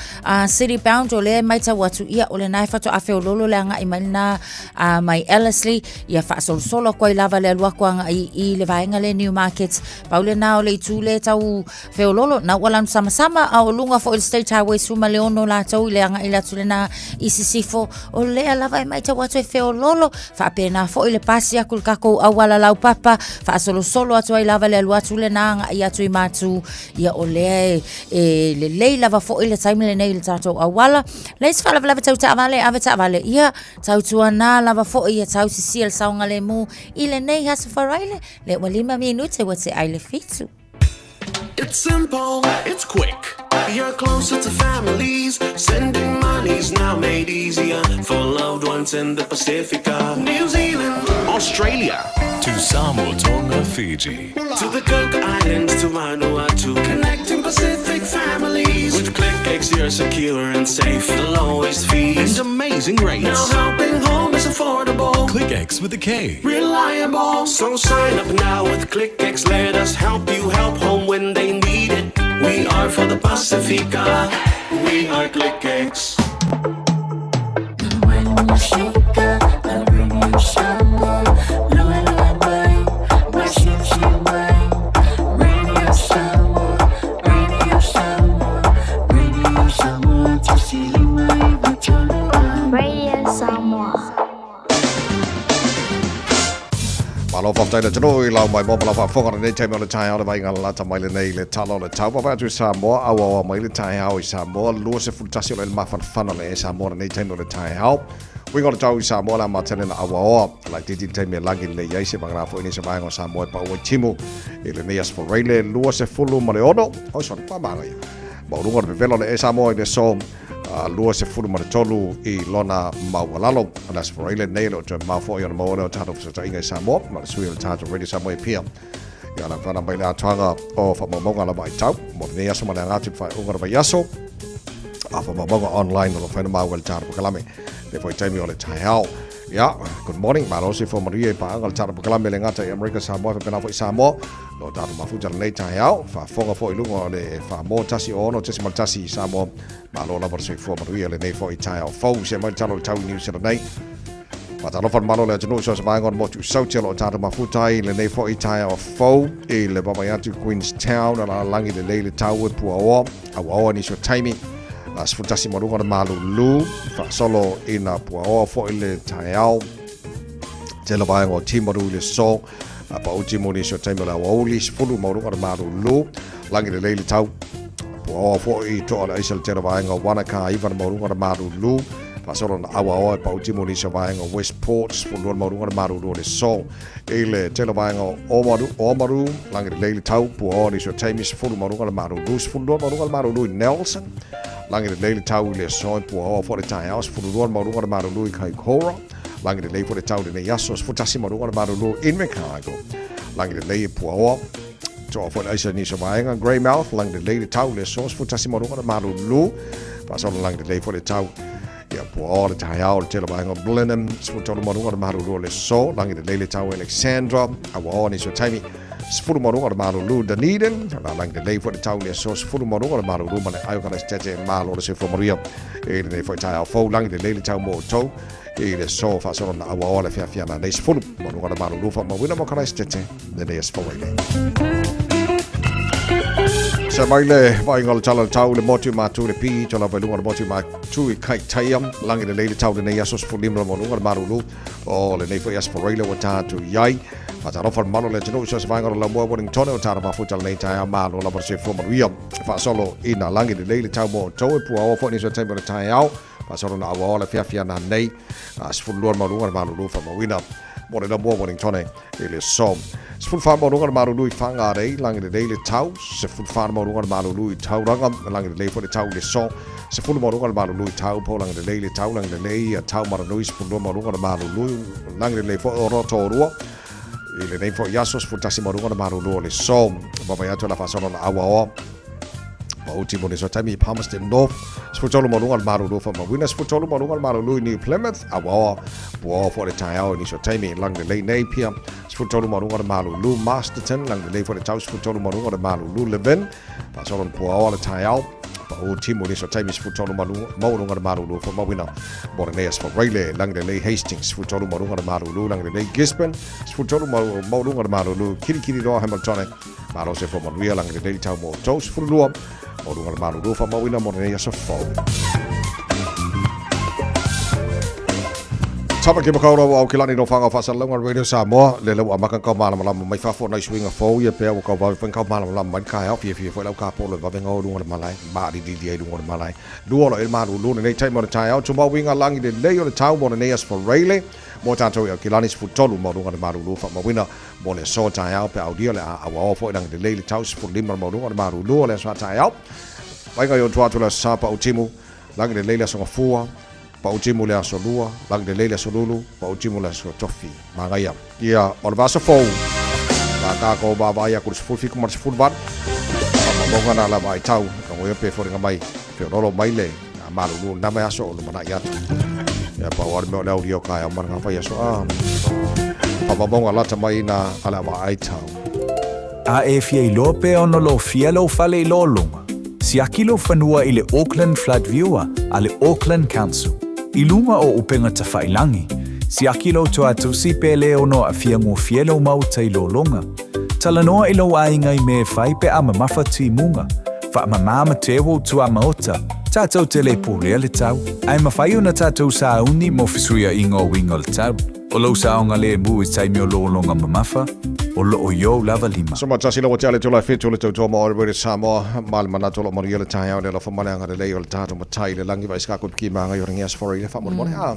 City Bound o lea e maitau atu ia o lena e whatoa feololo le anga i mai lena mai Ellerslie, ia faasolosolo atu ai lava le alu atu agai i le vaega lea Newmarket. Pau lena o le itu lea tau feololo, na ua lanu samasama a o luga foi le State Highway 16 latou i le agai le atu lena i Sisifo, o lea lava e matau atu e feololo, faapena foi le pasi atu le takou auala laupapa, faasolosolo atu ai lava le alu atu lena agai atu i Matu, ia o lea e, e lelei lava foi le taimi lenei i le tatou auala. Leai se faalavelave tau taavale, ave taavale, ia Tautuanā lava foʻi ia tausisia le saogalemu i lenei aso Faraile, lea ua lima minute ua te ai le fitu. It's simple, it's quick. You're closer to families. Sending money's now made easier for loved ones in the Pacifica, New Zealand, Australia. To Samoa, Tonga, Fiji. To the Cook Islands, to Vanuatu. Connecting Pacific families. With KlickEx, you're secure and safe. The lowest fees and amazing rates. Now helping home is affordable. KlickEx with a K. Reliable. So sign up now with KlickEx. Let us help you help home when they need it. We are for the Pacifica. We are KlickEx. Radio Samoa. Malo faafetai le atunuu i lau mai mo ma lau faafofoga lenei taimi o le taeao le vaaiga lalata mai lenei le tala o le tau. Vaavaai atu i Samoa, auaoa mai le taeao i Samoa, 21 o le mafanafana le e Samoa lenei taimi o le taeao. Uiga o le tau i Samoa le amatalia na auaoa laitiiti le taimi e lagi lelei ai se vagana foi nei se vaega o Samoa e pau ai timu i lenei Aso Faraile 26, oi sorry, faamagaia maualuga o le vevela o le e Samoa i le aso 23 i lona maualalo. O le Aso Faraile lenei e le o toe mamao foi ona maua lea o tatou fesootaiga i Samoa ma le sui o le tatou Radio Samoa e Apia. Ia la whana mai le atoaga o whamaumaunga lava i tau. Mo lenei aso ma le aga atu i le faaiuga o le vaiaso. A whamaumaunga online o lo whaina maua i le tatou pakalame. Le foi taimi o le taeao. Ia, good morning. Malo se fo manuia i paaga o le tatou pakalame le gata i Amerika Samoa faapena foi Samoa. Lo tatou mafuta lenei taeao. Faafofoga foi i luga o le Faamo 106.1 i Samoa. Malo lava le soifua manuia lenei foi taeao fou. Se mai le tala o le tau i New Zealand nei. Faatalofa le malo o le atunuu i so o se vaega o le motu Sauti o lo o tatou mafuta ai i lenei foi taeao fou i le vaavaai atu i Queenstown o lalagi lelei le tau e puaoa auaoa nisi o taimi a 11 ma luga o le malulu faasolo ina puaoa foi le taeao tele vaega o Timaru i le so a pau timu nisi o taimi o le aoauli 10 ma luga o le malulu lagi lelei le tau puaoa foi toa le aisa le tele vaega o Wanaka 9 ma luga o le malulu faasolo na auaoa e pau timu nisi o vaega o Westport 12 ma luga o le malulu o le so i le tele vaega o Oamaru, Oamaru lagi lelei le tau puaoa nisi o taimi 10 ma luga o le malulu 12 ma luga o le malulu i Nelson lagi lelei le tau i le aso e puaoa foi le taeao 12 ma luga o le malulu i Kaikoura lagi lelei foi le tau i lenei aso 11 ma luga o le malulu i Invercargill lagi lelei e puaoa toa foi le aisa nisi o vaega Greymouth lagi lelei le tau i le aso 11 ma luga o le malulu faasolo lagi lelei foi le tau Ia puaoa le taeao le tele vaega o Blenheim, 13 ma luga o le malulu o le aso, lagi lelei le tau Alexandra, auaoa nisi o taimi, 10 ma luga o le malulu Dunedin, la lagi lelei foi le tau i le aso, 10 ma luga o le malulu ma le aio Kalaisitete malo le soifua manuia i lenei foi taeao fou, lagi lelei le tau mo outou i le aso faasolo na auaoa le fiafiana nei 10 ma luga o le malulu faamauina mo Kalaisitete lenei aso fou ai nei. Sa mai le vaaiga o le tala o le tau le motu matu le pi to lava i luga o le motu matu i Kaitaia lagi lelei le tau lenei aso 15 le maluga le malulu o lenei foi aso Faraile ua tatou i ai. Faatalofa le mamalu o le atunuu i so o se vaega o le laumua Wellington o tatou mafuta lenei taeao malo lava le soifua manuia. Faasolo ina lagi lelei le tau mo outou e puaoa foi nisi o taimi o le taeao. Faasolo na auaoa le fiafiana nei 12 le maluga le malulu faamauina mo le laumua Wellington i le aso. 14 maualuga le malulu i Whangarei, lagi lelei le tau. 14 maualuga le malulu i Tauranga, lagi lelei foi le tau i le aso. 10 maualuga le malulu i Taupo, lagi lelei le tau, lagi lelei ia Taumaranui, 12 maualuga le malulu, lagi lelei foi o Rotorua. I lenei foi aso, 11 maualuga le malulu o le aso. Vaavaai atu la faasolo na auaoa. Pauti mo le so taimi i Palmerston North, 13 maualuga le malulu faamauina, 13 maualuga le malulu i New Plymouth, auaoa puaoa foi le taeao i nisi o taimi lagi lelei Napier, 13 maualuga le malulu Masterton, lagi lelei foi le tau, 13 maualuga le malulu Levin, faasolo na puaoa le taeao, pau timu i nisi o taimi 13 maualuga le malulu faamauina mo lenei aso Faraile, lagi lelei Hastings, 13 maualuga le malulu, lagi lelei Gisborne, 13 maualuga le malulu Kirikiriroa Hamiltone, Malo se fo manuia lagi lelei tau mo outou 12 maualuga le malulu faamauina mo lenei aso fou. Tāmaki Makaurau au ki lani no whanga whasalauga Radio Samoa, le lau amaka kau malamalama mai fafo nai suiga fou ia pea ua kau vave whai kau malamalama mai kai au fia fia foi lau ka polo vave ngau lunga le malae, maari lili ai lunga le malae. Lua lo e malulu lenei taimi o le taeao, tumau winga langi lelei o le tau mo lenei aso Faraile, mo tātou i Aukilani 13 maualuga le malulu faamauina Mo le aso taeao pe aulia le a auaoa foi lagi lelei le tau 15 le maualuga o le malulu o le aso a taeao. Vaiga i outou atu le aso sa pau timu lagi lelei le aso gafua, pau timu le aso lua, lagi lelei le aso lulu, pau timu le aso tofi. Magaia ia o le vaaso fou la tatou vaavaai atu i le 17 ma le 18. Faamaumauga na lava ai tau ka ngoia pe foliga mai feololo mai le malulu na mai aso o lumanai atu. Ia pau a le mea o le aulia o kaeao ma le ngawhai aso a. Faamaumauga lata mai na a le vaai tau. A e fia iloa pe ono lofia lou fale i lologa, siaki lou fanua i le Auckland Flood Viewer a le Auckland Council. I luga o upega tafailangi, siaki lou toatusi pe le ono aafia gofie lou maota i lologa. Talanoa i lou aiga i mea e fai pe a mamafa timuga. Faamamā ma te ua tuamaota, tatou te le pulea le tau. Ae mafai ona tatou sauni mo fesuiaiga o uiga o le tau. O lou saogalemu i taimi o lologa mamafa. o loo i ou lava lima. So matasi la watea le tula fitu le tautua ma ore wele Samoa ma le manatu o lo manuia le taeao le alofa ma le agalelei o le tatou matai le lagi vaisika koe piki maga i o rangi asfora i le faamolemole a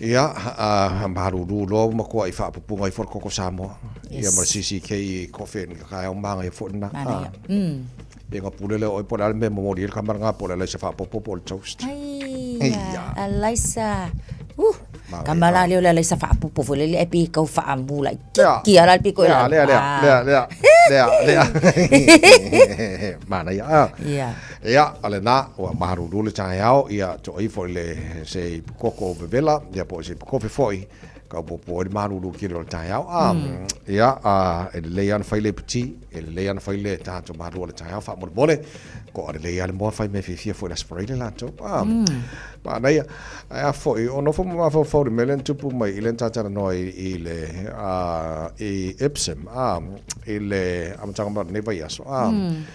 ia a malulu loa ua matua i faapupuga ifo le koko Samoa ia ma le CCK i kofe ni ka taeao maga ia foi lena a ia nga pule lea o oe po o le a le mea e momoli ai le kama lena po o le alaisa faapopo po o le toast. Ai, alaisa. Kama la lea o le alaisa faapopo foi lele ai pe kau faamu laitiiti lava la le piko i lalo. Lea, lea, lea, lea, lea, lea. Manaia. Ah. Ia. Ia, o lena, ua malulu le taeao, ia toai foi le se koko vevela, ia po o se kofe foi, Kaopopo ai le malulu kele o le taeao. A, mm. Ia, a, e lelei ana fai le piti, e lelei ana fai le tātou malu o le taeao, faamolemole, ko a lelei a le moa fai me fiafia foi le asparaile latou. A, mm. Manaia, ai a foi, o nofo ma mafaufau le mea lea na tupu mai i le talanoa i, i le, a, i Epsom, a, i le amataga mai o lenei vaiaso. A, mm.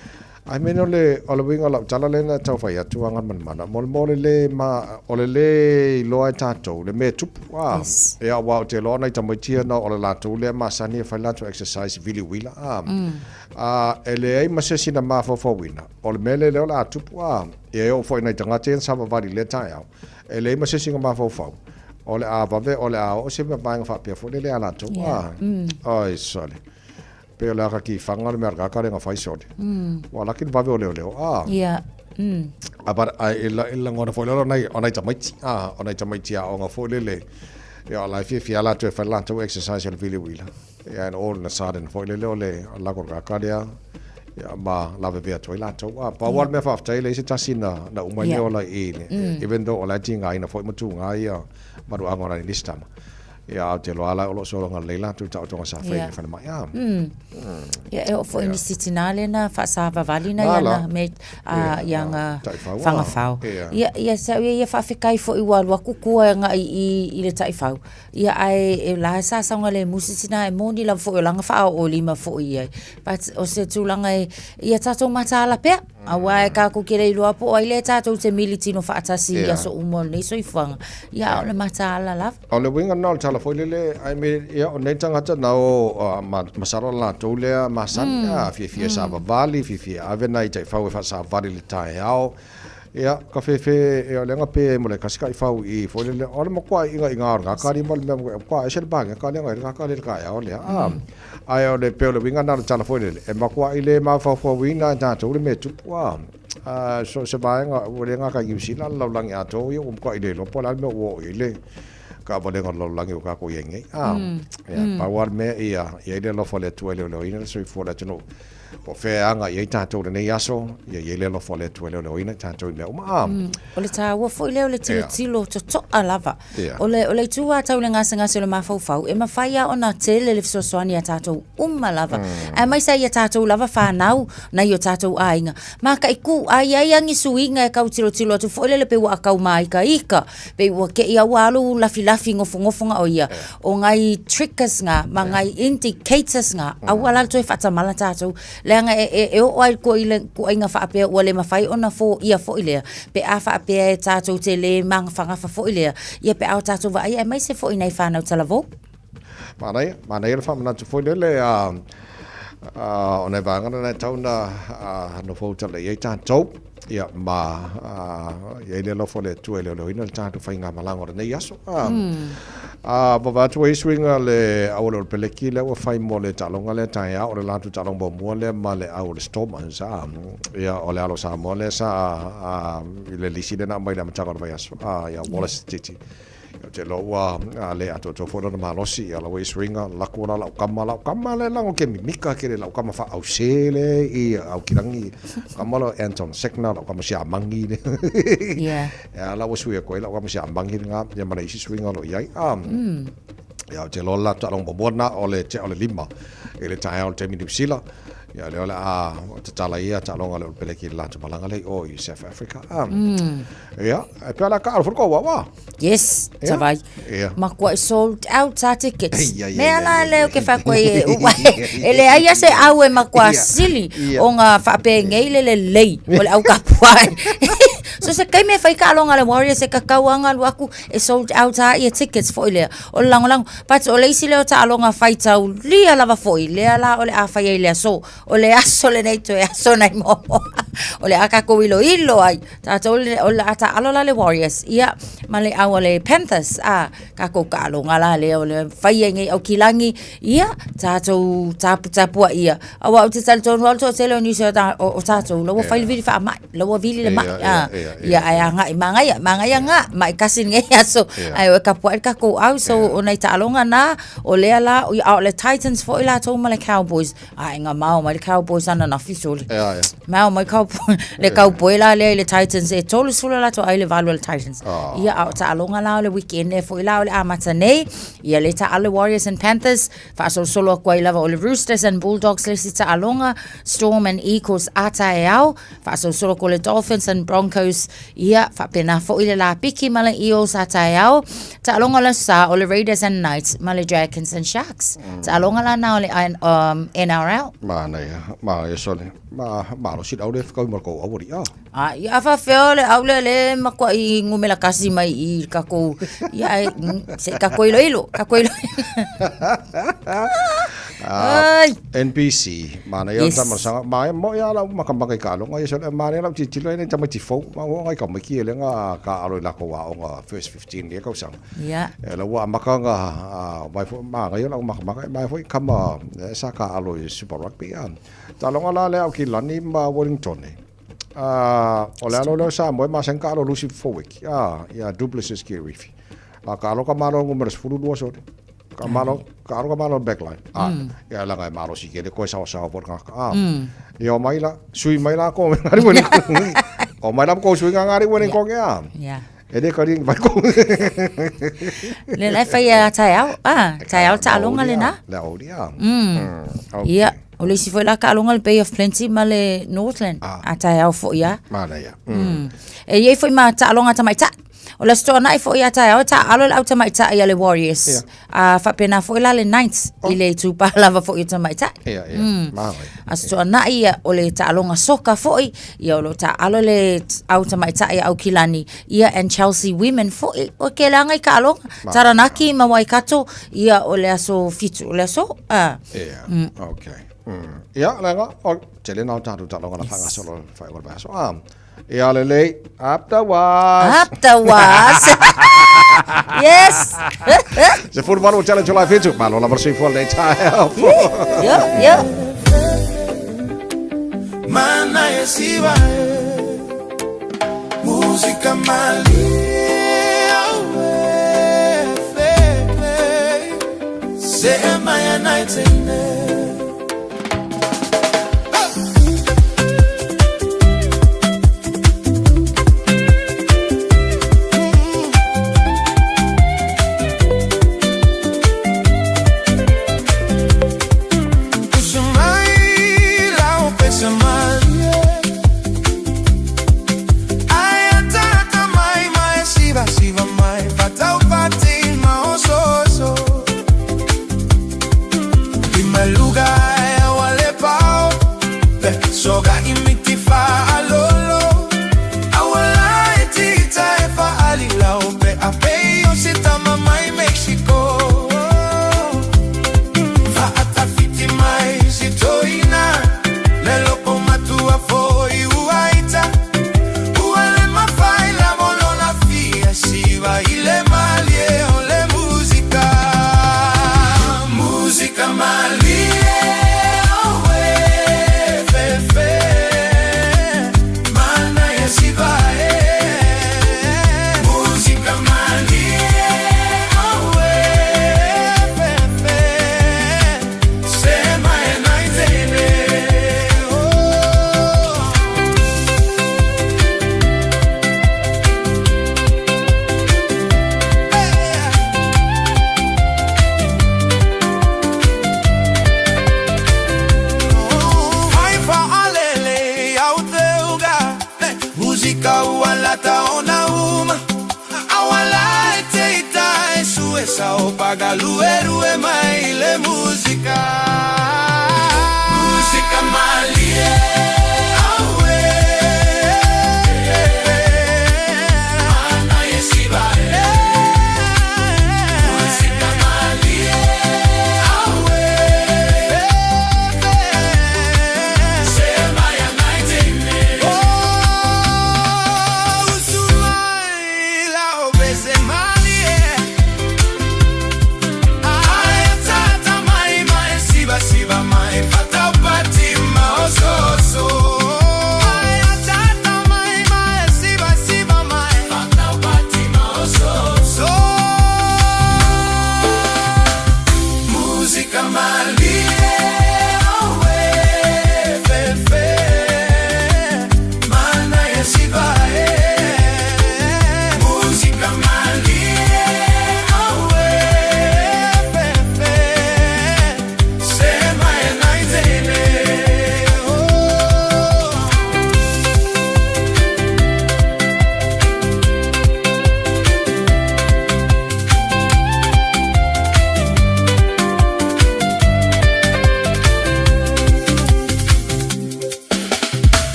Ai mea o le, o le uiga o lau tala lea na tau fai atu a Galimanamana, mo le mea o le lē ma, o le lē iloa e tatou le mea e tupu, a. Yes. Ia aua ou te iloa nai tamaiti ia na o le latou lea masani e fai le latou exercise vili uila, a. A, e leai ma se isi na mafaufauina, o le mea lea lea o le a tupu, a. Ia e oo foi i nai tagata ia na savavali i lea taeao, e leai ma se isi na mafaufau, o le a vave, o le a oo se vaega faapea foi lele ia latou, a. Oi sole. Pei o le aka ki whanga le mea kaka le nga whai sole. Wa laki le vave o leo leo. Ah. Yeah. A but ai e la e langona foi lelo nai o nai tamaiti. Ah, o nai tamaiti a o nga foi lele. Ia o la fia fia la toe whai la tau exercise o le vili wila. Ia and all in a sudden foi lele o le lako kaka lea. Ia ma la veve atu ai latou. Ah, pa wal mea whaaftai le isi tasi na na umai leo la i le. Even though o la tinga ina foi matu ngā ia maru anga o la ni listama. Ia, Aotearoa la o lo o sologa lelei latou i taotoga sa fai i le falemai. Ah. Ia, e oo foi nisi tinā lea na faasavavali na iana me a ianga fagafao. Ia, ia sa ia ia faafetai foi ua alu atu tua e agai i i le taifau. Ia ae e la sa saogalemu se tinā e moni lava foi o lana faaooolima foi i ai. But o se tulaga e ia tatou mataala pea. Aua e kākou ke le iloa po o ai lea tatou te mili tino faatasi i aso uma o lenei soifuaga. Ia a o le mataala lava. O le uiga lena o le tala foi lele, ai me, ia, o nei tagata na o, uh, ma, masalo la latou lea masani, mm. a, fiafia mm. savavali, fiafia ave nai taifau e faasavali le taeao. Ia, ka fefe, ia, o le aga pe mo le kasi taifau i foi lele, o le matua iga iga o le ngakari ma le mea, kua ese le bange, ka le aga i le ngakari le taeao lea. A, mm. Ae o le, pei o le uiga lena o le tala foi lele, e matua i le mafaufauina e tatou le mea e tupu, a. A, so se vaega, ua le gata i Niu Sila le lalolagi atoa ia ua matuai le iloa po o le a le mea ua oo i ai le taavalega o le lalolagi ua tatou i ai nei. A, ia, pau lava le mea ia i ai le alofa o le Atua e leoleoina le soifua o le atunuu. Po o fea e agai i ai tatou i lenei aso, ia i ai le alofa o le Atua e leoleoina i tatou i mea uma. A. O le taua foi lea o le tilotilo totoa lava. O le, o le itu lava tau i le gasegase o le mafaufau, e mafai lava ona tele le fesoasoani a tatou uma lava. Mm. Aemaise ai ia tatou lava whanau, nai o tatou aiga. Ma ka iku ai ai angi suiga e kau tilotilo atu foi lele pe ua kau māikaika, pe ua ke ia ua alu lafilafi ngofongofonga o ia. O ngai triggers ngā, ma ngai indicators ngā, mm. aua la toe whaatamala tatou. Leaga e, e, e oo ai koe i le kuaiga faapea ua le mafai ona foia foi lea, pe a faapea e tatou te le magafagafa foi lea, ia pe a o tatou vaai aemaise foi i nai fanau talavou. Manaia, manaia le faamanatu foi lele a, a, o nai vaega na e tau na a, nofo uta i ai tatou. Ia, ma a, i ai le alofa o le Atua e leoleoina le tatou faigamalaga o lenei aso. A, mm. a vava atu ai suiga le au o le peleki lea ua fai mo le taaloga lea taeao, o le latou taaloga muamua lea ma le au o le Stormers. A, ia, o le alo Samoa lea sa a, i le lisi lea na aumai i le amataga o le vaiaso. A, ia, Wallace Titi. Ou te iloa ua le atoatoa foi lona malosi, ia lau e suiga, laku ona lau kama, lau kama le lango ke mimika ke le lau kama whaause le i Aukirangi, kama lo Anton Sekna, lau kama siamangi le. Yeah. Ia lau suia koe, lau kama siamangi le ngā, ia mana isi suiga lo iai. Ia, ou te iloa la taaloga muamua lena o le tea o le lima i le taeao o le taimi Niu Sila. Ia, lea o le a tatala ia taaloga le Olopeleki i le latou malaga lea i o i South Africa. Ia, e pea la ka alo foi ua wa. Yes, Ia. tavai. Ia. Makuaʻi sold out a tickets. Ai, ai, ai, Mea ai, la ai, leo ai. ke wha koe e ua e le ai a se au e makuā Ia. sili Ia. o ngā whaapengei le lelei o le au kapuaʻi. So se taimi e fai taaloga a le Warriors e tatau lava ona alu atu e sold out lava ia tickets foi lea. O le lagolago, but o le isi lea o taaloga faitaulia lava foi, lea la o le a fai ai i le aso. O le aso lenei toe aso nai moamoa. O le a tatou iloilo ai. Tatou o le a taalo la le Warriors, ia, ma le au a le Panthers, a, tatou taaloga la lea o le fai ai nei Aukilani, ia, tatou taputapuai ia. Aua ou te talitonu lava o le toatele o nisi o o tatou, la ua fai le vili faamai, la ua vili le mai, a, ia, ae agai, manaia, manaia na, mai tasi i lenei aso, ae o e tapuai le tatou au, so o nai taaloga na, o lea la, a o le Titans foi latou ma le Cowboys, Aiga mao mai le Cowboys ananafi sole. Ea, ea. Mao mai Cowboy, le Cowboy la lea i le Titans e 30 latou ai le valu a le Titans. Oh. Ia a o taaloga la o le weekend e foi la o le amata nei. Ia le taalo le Warriors and Panthers, faasolosolo atu ai lava o le Roosters and Bulldogs le isi taaloga, Storm and Eagles a taeao, faasolosolo atu o le Dolphins and Broncos, ia faapena foi le Lapiki ma le Eels a taeao. Taaloga o le Aso Sa o le Raiders and Knights ma le Dragons and Sharks. Taaloga la na o le NRL. Manaia, manaia sole. Ma, malosi le au lea whakau ma kou au ari. Ah. A, ia a faafefea le au lea le matuai numera tasi mai i tatou, ia e, se i tatou iloilo, tatou iloilo. Ai. NBC, manaia yes. tama sanga, ma mo ia lau makamaka i ka alonga, ia sole, manaia lau titilo ene tamaiti fou, ma ua ngai ka maiki e lenga ka alo i lako wa onga first 15 ia kausanga. Ia. E lau ua amaka nga, mai fo, ma ngai lau makamaka, mai foi kama, sa ka alo i Super Rugby, a. Talonga la le au ki Lani ma Wellington. O le alo leo Samoa e masani ka alo lusi forward ia Du Plessis ki Rifi. A ka alo ka malo numera 12 sole. Ka malo ka alo ka malo backline. A ia langa e malosi ke le koe sawa sawa por ka. A ia o mai la sui mai la ko ngari wene. O mai la ko sui ngari wene ko ke a. Yeah. E le kari vai ko. Le lai fai a taeao. Ah, taeao taaloga lena. Le aouri a. Ia. O le isi foi la taaloga le Bay of Plenty ma le Northland. Ah. A taeao foi a. Manaia. E i ai foi ma taaloga tamaitai. O le Aso Toonai foi a taeao e taaalo le au tamaitai a le Warriors. Ia. A faapena foi la le Knights i le itupa lava foi o tamaitai. Ia, ia. Manaia. Aso Toonai ia, o le taaloga soka foi, ia o lo o taaalo le au tamaitai a Aukilani, ia and Chelsea Women foi. O ke laga i taaloga. Taranaki ma Waikato, ia o le aso 7, o le aso, a. Ia, okay. Ia, lega, o tele na o tatou taaloga na faagasolo faaiuga o le vaiaso. Ah, ia lelei, up the was. Up the was. Yes. 18 o tele July 7, malo lava le soifua lenei taeao. Ia, ia. Mana e siva e Música malie aue fe Se maya night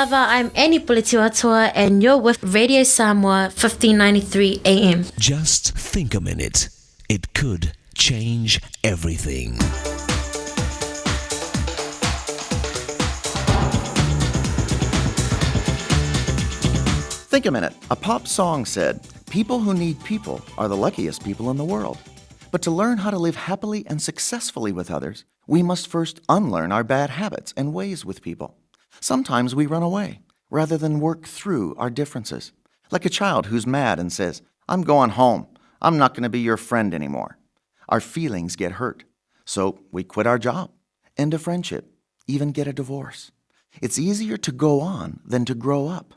lava, I'm Annie Puletiwatoa and you're with Radio Samoa 1593 AM. Just think a minute. It could change everything. Think a minute. A pop song said, People who need people are the luckiest people in the world. But to learn how to live happily and successfully with others, we must first unlearn our bad habits and ways with people. Sometimes we run away rather than work through our differences. Like a child who's mad and says, I'm going home. I'm not going to be your friend anymore. Our feelings get hurt. So we quit our job, end a friendship, even get a divorce. It's easier to go on than to grow up.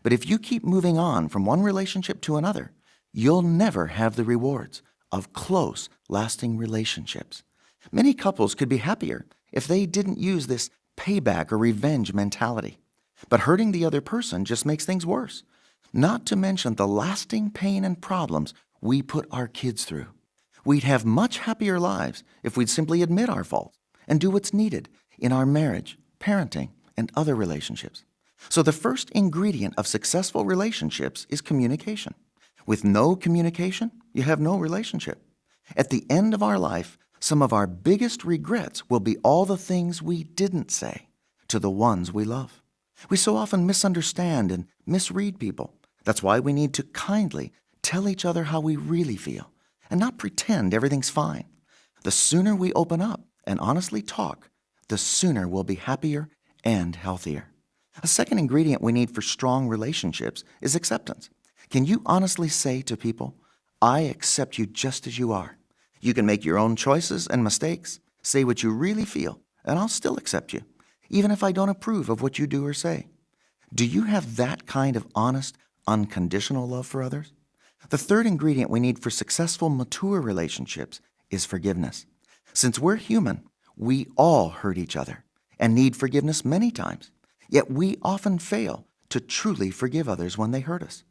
But if you keep moving on from one relationship to another, you'll never have the rewards of close, lasting relationships. Many couples could be happier if they didn't use this payback or revenge mentality. But hurting the other person just makes things worse, not to mention the lasting pain and problems we put our kids through. We'd have much happier lives if we'd simply admit our faults and do what's needed in our marriage, parenting, and other relationships. So, the first ingredient of successful relationships is communication. With no communication, you have no relationship. At the end of our life, some of our biggest regrets will be all the things we didn't say to the ones we love. We so often misunderstand and misread people. That's why we need to kindly tell each other how we really feel and not pretend everything's fine. The sooner we open up and honestly talk, the sooner we'll be happier and healthier. A second ingredient we need for strong relationships is acceptance. Can you honestly say to people, I accept you just as you are? You can make your own choices and mistakes, say what you really feel, and I'll still accept you, even if I don't approve of what you do or say. Do you have that kind of honest, unconditional love for others? The third ingredient we need for successful, mature relationships is forgiveness. Since we're human, we all hurt each other and need forgiveness many times. Yet we often fail to truly forgive others when they hurt us.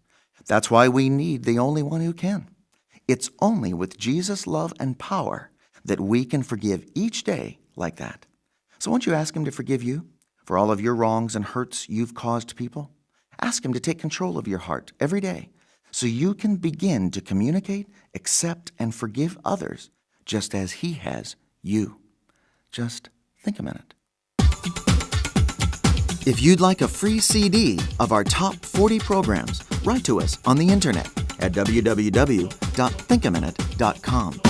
That's why we need the only one who can. It's only with Jesus' love and power that we can forgive each day like that. So won't you ask Him to forgive you for all of your wrongs and hurts you've caused people? Ask Him to take control of your heart every day so you can begin to communicate, accept, and forgive others just as He has you. Just think a minute. If you'd like a free CD of our top 40 programs, write to us on the internet at www.thinkaminute.com.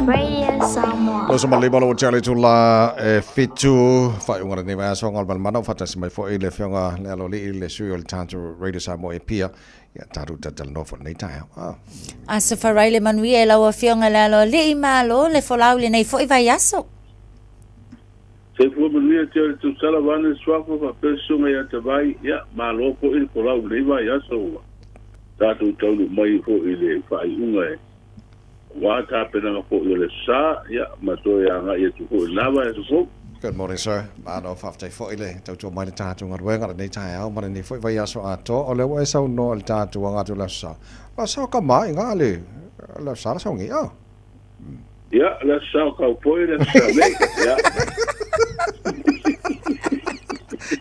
Radio Samoa. Loso malima lo tjali tula e fitu whaiunga le nei aso ngal mana whatasi mai fo i le whionga le alo li le sui o le tātou Radio Samoa e pia ia tātou tatala nofo nei tae. Ah. Aso wharai le manuia e lau afioga le alo alii malo le folau lenei foi vaiaso. Soifua manuia te ole tausala vaeane le suafa faapea le susuga ia Tavai, ia, malo foi le folau i lenei vaiaso ua tatou taunuu mai foi i le faaiuga e aua tapenaga foi o le sa, ia, ma toe agai atu foi i lena vaiaso fou. Good morning sir. Malo faafetai foi le tautua mai le tatou galuega lenei taeao ma lenei foi vaiaso atoa. O lea ua e saunoa i le tatou aga atu le aso sa. La sa ka mai nga le la sa la saungi a. Ia, le aso sa o Kaupoi, le aso sa nei. Ia.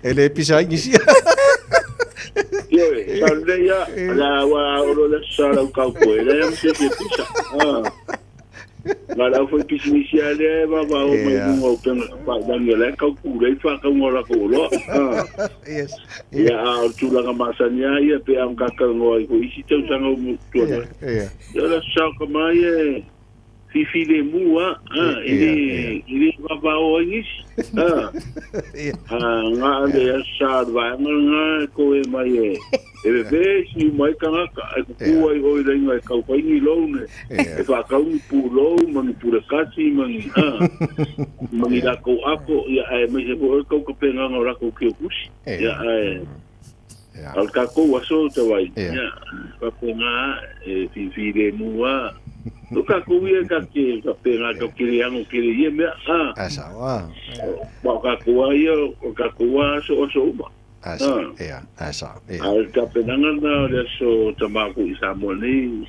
E le pisa ai nisi. Ioe, sa lelei ia, la ua olo le aso sa lau Kaupoi, leai ma se isi e pisa. Ah. Nā le aufaipisinisi lava lea e vavao mai luga o upega tafailagi o la e kaupulei le faatauga o latou oloa. Yes. Ia, a o le tulaga masani lava ia pe a makatalanoa ai foi i isi tausaga ua tuanai. Ia, o le Aso Sa o Tama ia e fifilemu lava, e le vavao ai nisi. Na o le Aso Sa o le vaega lena e koe mai e E vevesi uma ai tagata, ae kuku ai oe i laina e tau fai ni loan, e faatau ni pulou ma ni pulekasi ma ni, a, ma ni lakou apo, ia, aemaise foi o le taukapenaga o lakou kiokusi. Ia, ae, a o le tatou aso tau ai, ia, faapena, e filemu lava. No kākou ia ka te ka pēnā ka kere ango kere ia mea, a. Ai sao, a. Ma o kākou a ia, o kākou a aso aso uma. Ai sao, ia, ai sao, ia. A o le tapenaga na o le aso Tamā i Samoa nei,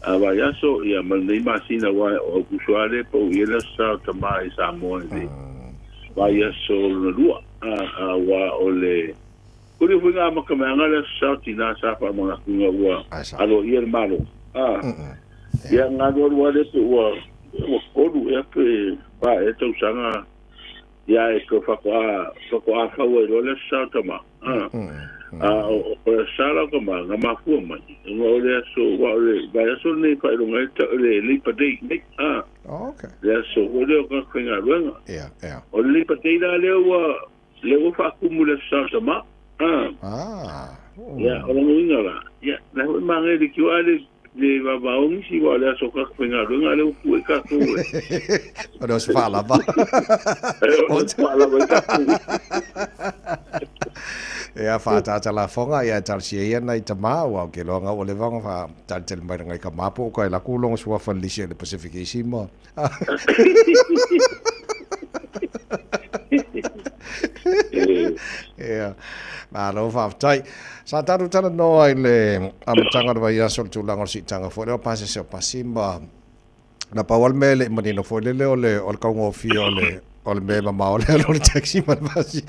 a vai aso, ia ma lenei masina wa o Aukuso a le pau i le aso sa o Tamā i Samoa nei. Vai aso lona lua, a wa o le Kuli foi ngā makameanga le aso sa o tinā sa whaamangatuga ua alo ia le malo. A, ia ngā lua lua le pe ua, ua kolu ea pe wha e tausaga ia e ko whakoa, whakoa whaua i loa le aso sa o Tamā. A, a o, o le aso sa lau ka mā, ngā mafua mai. Nga o le aso, wa o le, vai aso nei whailonga e ta, le Labor Day nei. A, Oh, okay. le aso o leo ka whainga ruenga. Ia, ia. O le Labor Day la leo ua, lea ua faakumu le aso sa o Tamā. A. Ah. Ia, o lona uiga la, ia, la foi maga le kiwa le, le vavaogi si wa o le aso ka faigaluega lea ua pue tatou e. O le aso faalava. O le aso faalava i tatou. Ia, whaatata la fonga, ia talosia ia nai tamā, ua o ke loa ngau o le vanga wha talitali mai rangai ka māpo o kai laku longa suafa lisi o le Pacific isi ma. Ia, malo faafetai. Sa tatou talanoa i le amataga o le vaiaso o le tulaga o le siitaga foi lea o pasese o pasi ma na pau lava le mea e le i manino foi lele o le o le kaugofie o le o le mea e mamao le alu o le taxi ma le pasi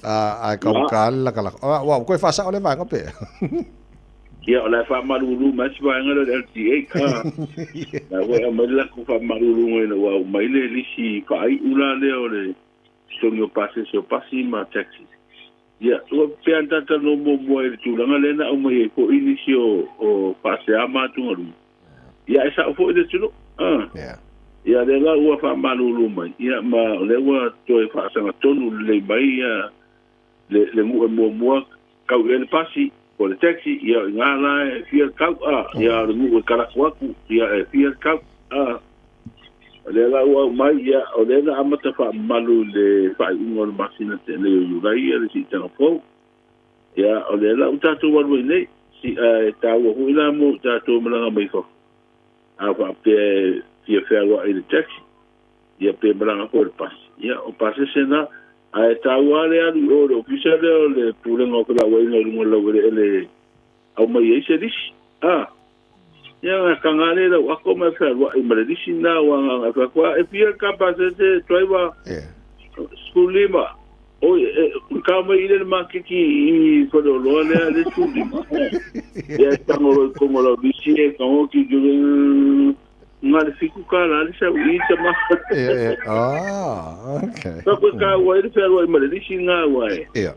a ae kaugata le lakalaka. Ua ua toe faasao lea vaega pe? Ia, o la e faamalulu mai si vaega lea o le LTA, a. La foi e aumai le latou faamaluluga ina ua aumai le lisi faaiu la lea o le totogi o pasese o pasi ma taxis. Ia, ua pei lava ona talatalanoa muamua i le tulaga lea na aumai ai foi nisi o, o faasea ma atugaluga. Ia, e sao foi le atunuu, a. Ia, lea la ua faamalulu mai, ia, ma o lea ua toe faasagatonu lelei mai ia le, le nuu e muamua kau i ai le pasi, po o le taxi, ia o i ina la e fia le kau, a, ia o le nuu e kalaku atu, ia e fia le kau, a. O lea la ua aumai, ia, o lea na amata faamamalu i le faaiuga o le masina tea nei o Iulai ia le siitaga fou. Ia, o lea la ua tatou alu ai nei, si, ae taua foi la mo i tatou e malaga mai fafo, a faapea e fia fealuai i le taxi, ia pe malaga foi i le pasi. Ia, o pasese na, ae taua lava le alu i o i le ofisa lea o le Pulega o Felauaiga i luga o le laueleele e aumai ai se lisi. A, ia na taga lea i lau ato ma e fealuai ma le lisi lena aua na ona fai atu, a, e fia le ta pasese, driver, 15. Oi, e, ka mai i le maketi i Faleoloa lea le 15. Ia e tago loa i totonu o lau lisi e tago ki ki Na le fiku tala le sau i tama. Ia, ia. Ah, okay. Ka koe ka ua i le whealua i ma le lisi ngā ua e. Ia.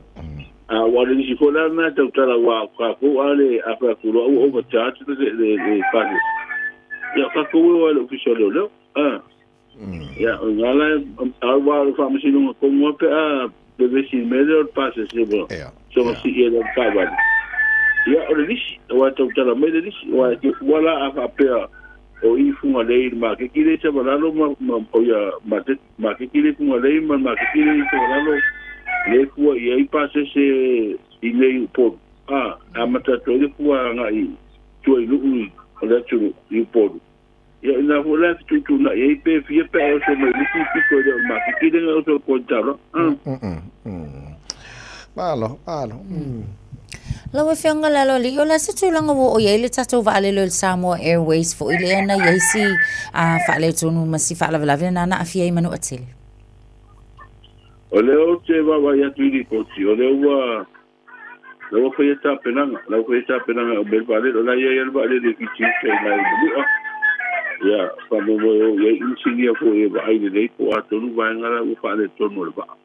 A ua le lisi fola na tau tala ua ka kou a le a whea kuro au overcharge le le le pare. Ia ka kou e wa le ofisa leo leo. Ah. Ia, o ngā la a ua le whaamasinonga kongoa pe a pe vesi me le o le pase se mo. Ia. So si ia le kawani. Ia o le lisi, o tau tala mai le lisi, o ke ua la a whapea o i Fugalei i le makeki le Savalalo ma, ma, o ia ma makeki le Fugalei ma le makeki le Savalalo le fua i ai pasese i nei Upolu. A, amata atu ai le fua agai tua i Nuu i o le atunuu i Upolu. Ia ina foi la fetuutuunai ai pe fia pe a oso mai lisi pito e le o le makeki le oso o koe tala. Malo, malo. Lau Afioga Laloalii, o le a se tulaga ua oo i ai le tatou vaalele o le Samoa Airways foi lea na i ai si faaletonu ma si faalavelave na na aafia ai Manuatele? O lea ou te vaavaai atu i lipoti, o lea ua la ua faia tapenaga, la ua faia tapenaga e aumai le vaalele, o la e i ai lava le vaalele e Fiti uta i ina i Manua. Ia, faamoemoe o i ai inisinia foi e vaai lelei po o a tonu vaega la ua faaletonu o le vaa.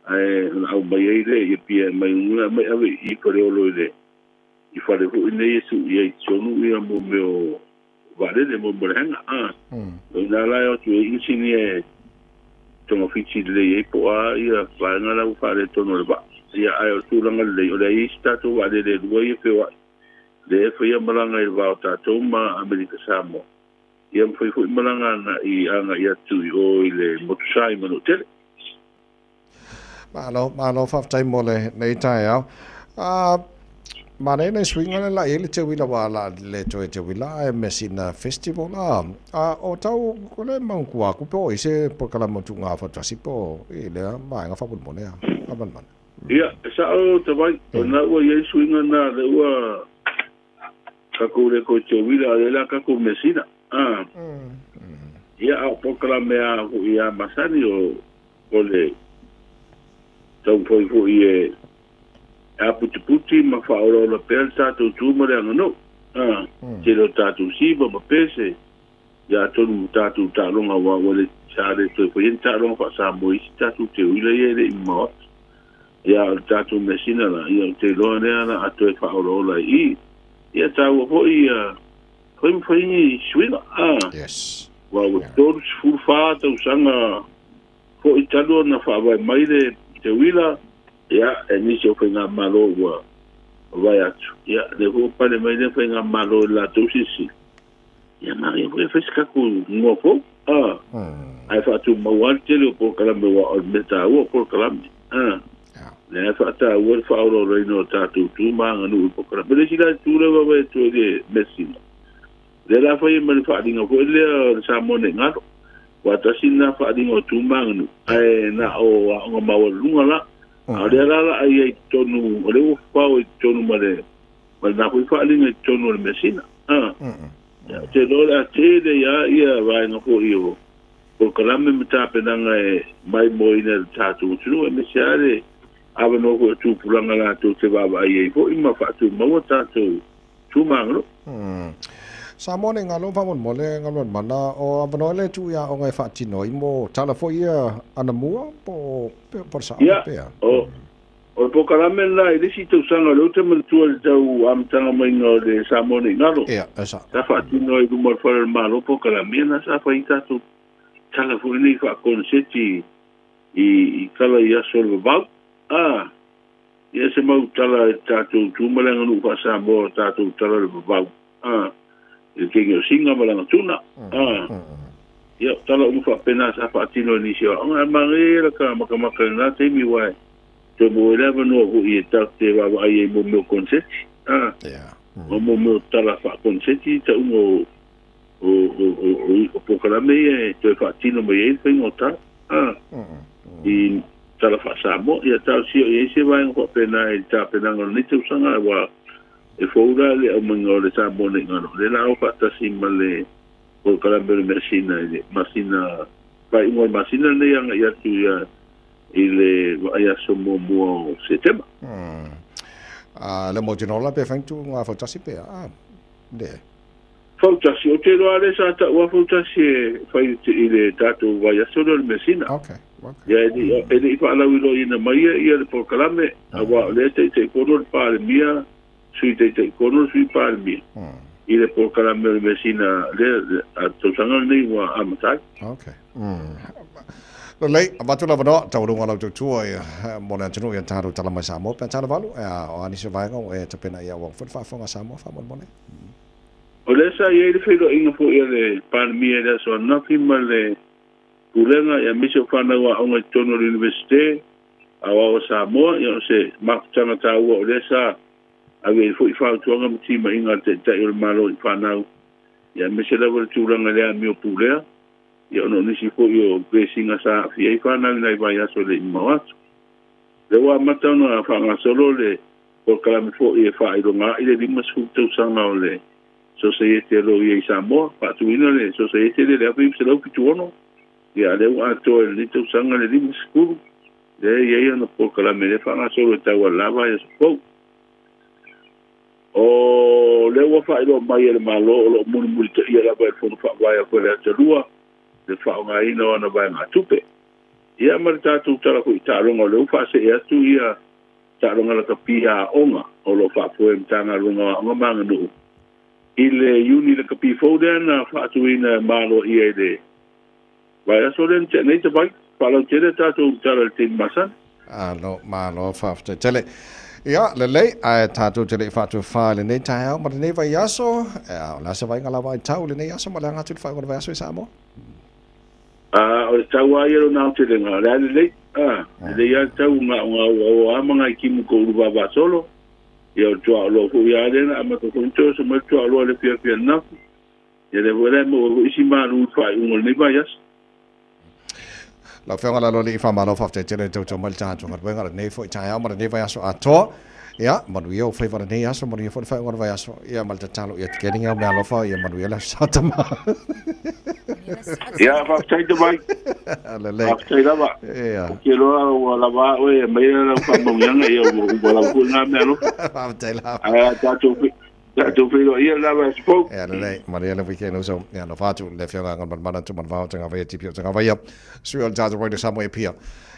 Ae ona aumai ai lea i Apia e aumai ina aumai ave i Faleolo i le i fale foi nei e tuu i ai i totonu ia mo mea o vaalele mo mo le hanga a. O ina la e o atu ai inisinia e togafiti lelei ai po o a ia vaega la ua faaletonu o le vaa. Ia ae o le tulaga lelei o le a i ai se tatou vaalele e lua ia feoai lea e faia malaga i le va o tatou ma Amerika Samoa. Ia ma fai foi malaga ana i agai atu i o i le motusa i Manuatele. Malo, malo faafetai mo lenei taeao. Manaia nai suiga le la i ai le teuila ua la le toe teuila ae Messina Festival a a o tau ko le manatua atu pe o i se polokalame o tuuga faatasi pe o i lea vaega faamolemole a Galumalemana. Ia, e sao Tavai, o lena ua i ai suiga na lea ua tatou le toe teuila a o lea la tatou Messina a. Ia, a o polokalame a foi a masani o o le taumafai foi e aputiputi ma faaolaola pea le tatou tu ma le aganuu. A, tele o tatou siva ma pese, ia atonu ma tatou taaloga aua ua le, sa le toe faia ni taaloga faa-Samoa i isi tatou teuila ia e le i mamao atu. Ia a o le tatou measina la, ia ou te iloa lea la a toe faaolaola i i. Ia taua foi ia fai ma fai ni suiga. A, yes. Aua ua 34 tausaga foi talu ona faavae mai le teuila, ia, e nisi o faigamalo ua mavae atu, ia, lea foi ua pale mai lea faigamalo i le latou silasila, ia, manaia foi e fai se tatou igoa fou, a, ae faatumau lava le tele o polokalame aua o le mea taua o polokalame, a, lea e faataua le faaolaolaina o tatou tu ma aganuu i polokalame. O le isi la itu lea e vaavaai atu ai i le measina, lea la fai ai ma le faaaliga foi lea o le Samoa nei galo. Aua tasi lena faaaliga o tu ma aganuu, ae na o aoga maualuluga la. A o lea la la ai ai totonu, o lea ua fafao i totonu ma le ma lena foi faaaliga i totonu o le measina. A. Ia, ou te iloa o le a tele ai lava ia vaega foi o polokalame ma tapenaga e maimoaina e le tatou atunuu, aemaise lava le avanoa foi o tupulaga latou te vaavaai ai foi ma faatumaua tatou tu ma aganuu. Samoa nei galo faamolemole Galumalemana o avanoa le tuu i aoga e faatino ai mo tala foi ia anamua po o po o le sao Ia, pea. o, o le polokalame lena i le isi tausaga o lea ou te manatua i le tau amataga maiga o le Samoa nei galo. Ia, e sao. Sa faatino ai i luma o le Fale o le Malo polokalame ia na sa fai ai tatou tala foi nei faakoneseti i, i tala i aso o le vavau. A, Ia se mau tala e tatou tu ma le aganuu faa-Samoa o tatou tala o le vavau, a, i le kegi o Singa ma lana tuna, a. Ia, o tala uma faapena sa faatino e nisi o aoga, ae manaia ia laka makamaka i lena taimi aua e toe maua ai le avanoa foi e tatou te vaavaai ai mo mea o konseti, a, ma mo mea o tala faakonseti tauga o, o, o, o, o, o polokalame ia e toe faatino mai ai le faiga o tala, a, i Tala Faa-Samoa. Ia talosia o i ai se vaega faapena i le tapenaga o lenei tausaga aua e fou la le aumaiga o le Samoa nei galo. O lea la o faatasi ma le polokalame o le measina i le masina, faaiuga o le masina lenei agai atu ia i le vaiaso muamua o Setema. A le mautinoa la pe fai ni tuuga fautasi pe a? Le. Fautasi, ou te iloa lea sa tau lava Fautasi e fai i le tatou vaiaso lea o le measina. Okay, okay. Ia, e le i faalauiloaina mai ia le polokalame, aua o lea e Taitaifono le Palemia, Sui Taitaifono le Sui Palemia i le polokalame o le measina lea a le tausaga lenei ua amata ai. Okay. Lelei, avatu le avanoa, taualuga lau tautua ia mo le atunuu ia tatou tala mai Samoa pe a tala valu, o a nisi o vaega ua e tapena ia ua foi le faafofoga a Samoa faamolemole. O lea sa i ai le feiloaiga foi a le Palemia i le aso ananafi ma le Pulega aemaise o fanau aoga i totonu o le Iunivesite Aoao o Samoa, ia o se mafutaga taua o lea sa ave ai foi fautuaga ma timaiga a le Taitai o le Malo i fanau, aemaise lava le tulaga i le amio pulea, ia ona o nisi foi o vesiga sa aafia ai fanau i nai vaiaso e le i mamao atu. O lea ua amata ona faagasolo le polokalame foi e faailoga ai le 50 tausaga o le Sosaiete a Loia i Samoa, faatuina le Sosaiete lea i le 1976, ia a lea ua atoa i lenei tausaga le 50, lea e i ai ana polokalame lea e faagasolo e tau lava i aso fou. O lea ua faailoa mai e le Malo o lo o mulimulitaia lava e le Fono Faavae a Faleata 2 le faaaogaina o ana vaegatupe. Ia ma le tatou tala foi i taaloga o lea ua faasee atu ia taaloga lakapi aoga o lo o faafoe e Matagaluega o Aoga ma Aganuu i le Iuni lakapi fou lea na faatuina e maloaia i le vaiaso lea na tea nei Tavai. Faalautele a tatou tala i le taimi masani. Alo, malo faafetai tele. Ia, lelei, ae tatou te le i faatufa i lenei taeao ma lenei vaiaso, o le a se vaaiga lava ai tau i lenei aso ma le aga atu i le faaiuga o le vaiaso i Samoa? A, o le tau lava ia lona aotelega, o le a lelei, a, lelei lava le tau, na o gauaoa lava ma nai timu ko ulu vāvāsolo, Ia o le tuaoloa foi lava lea na amata foi ona toe oso mai le tuaoloa i le afiafi ananafi. Ia lea foi la e maua ai foi isi malu i le faaiuga o lenei vaiaso. Lau Afioga Laloalii, faamalo faafetai tele le tautua mai le tatou galuega lenei foi taeao ma lenei vaiaso atoa. Ia, manuia ou faiva lenei aso, manuia foi le faaiuga o le vaiaso. Ia, ma le tatalo ia tekeni au meaalofa, ia manuia le aso sa tama. Ia, faafetai Tavai. Lelei. Faafetai lava. Ia. Ou te iloa ua lava a oe e aumai lau faamanuiaga, ia ua lava foi na meaalofa. Faafetai lava. Ae a tatou tatou feiloai ia le la vaiaso fou. Ia lelei, manuia le weekend uso. Ia alofa atu le Afioga Galumalemana Tumanavao Tagavaia TP o Tagavaia, sui o le tatou Radio Samoa e Apia.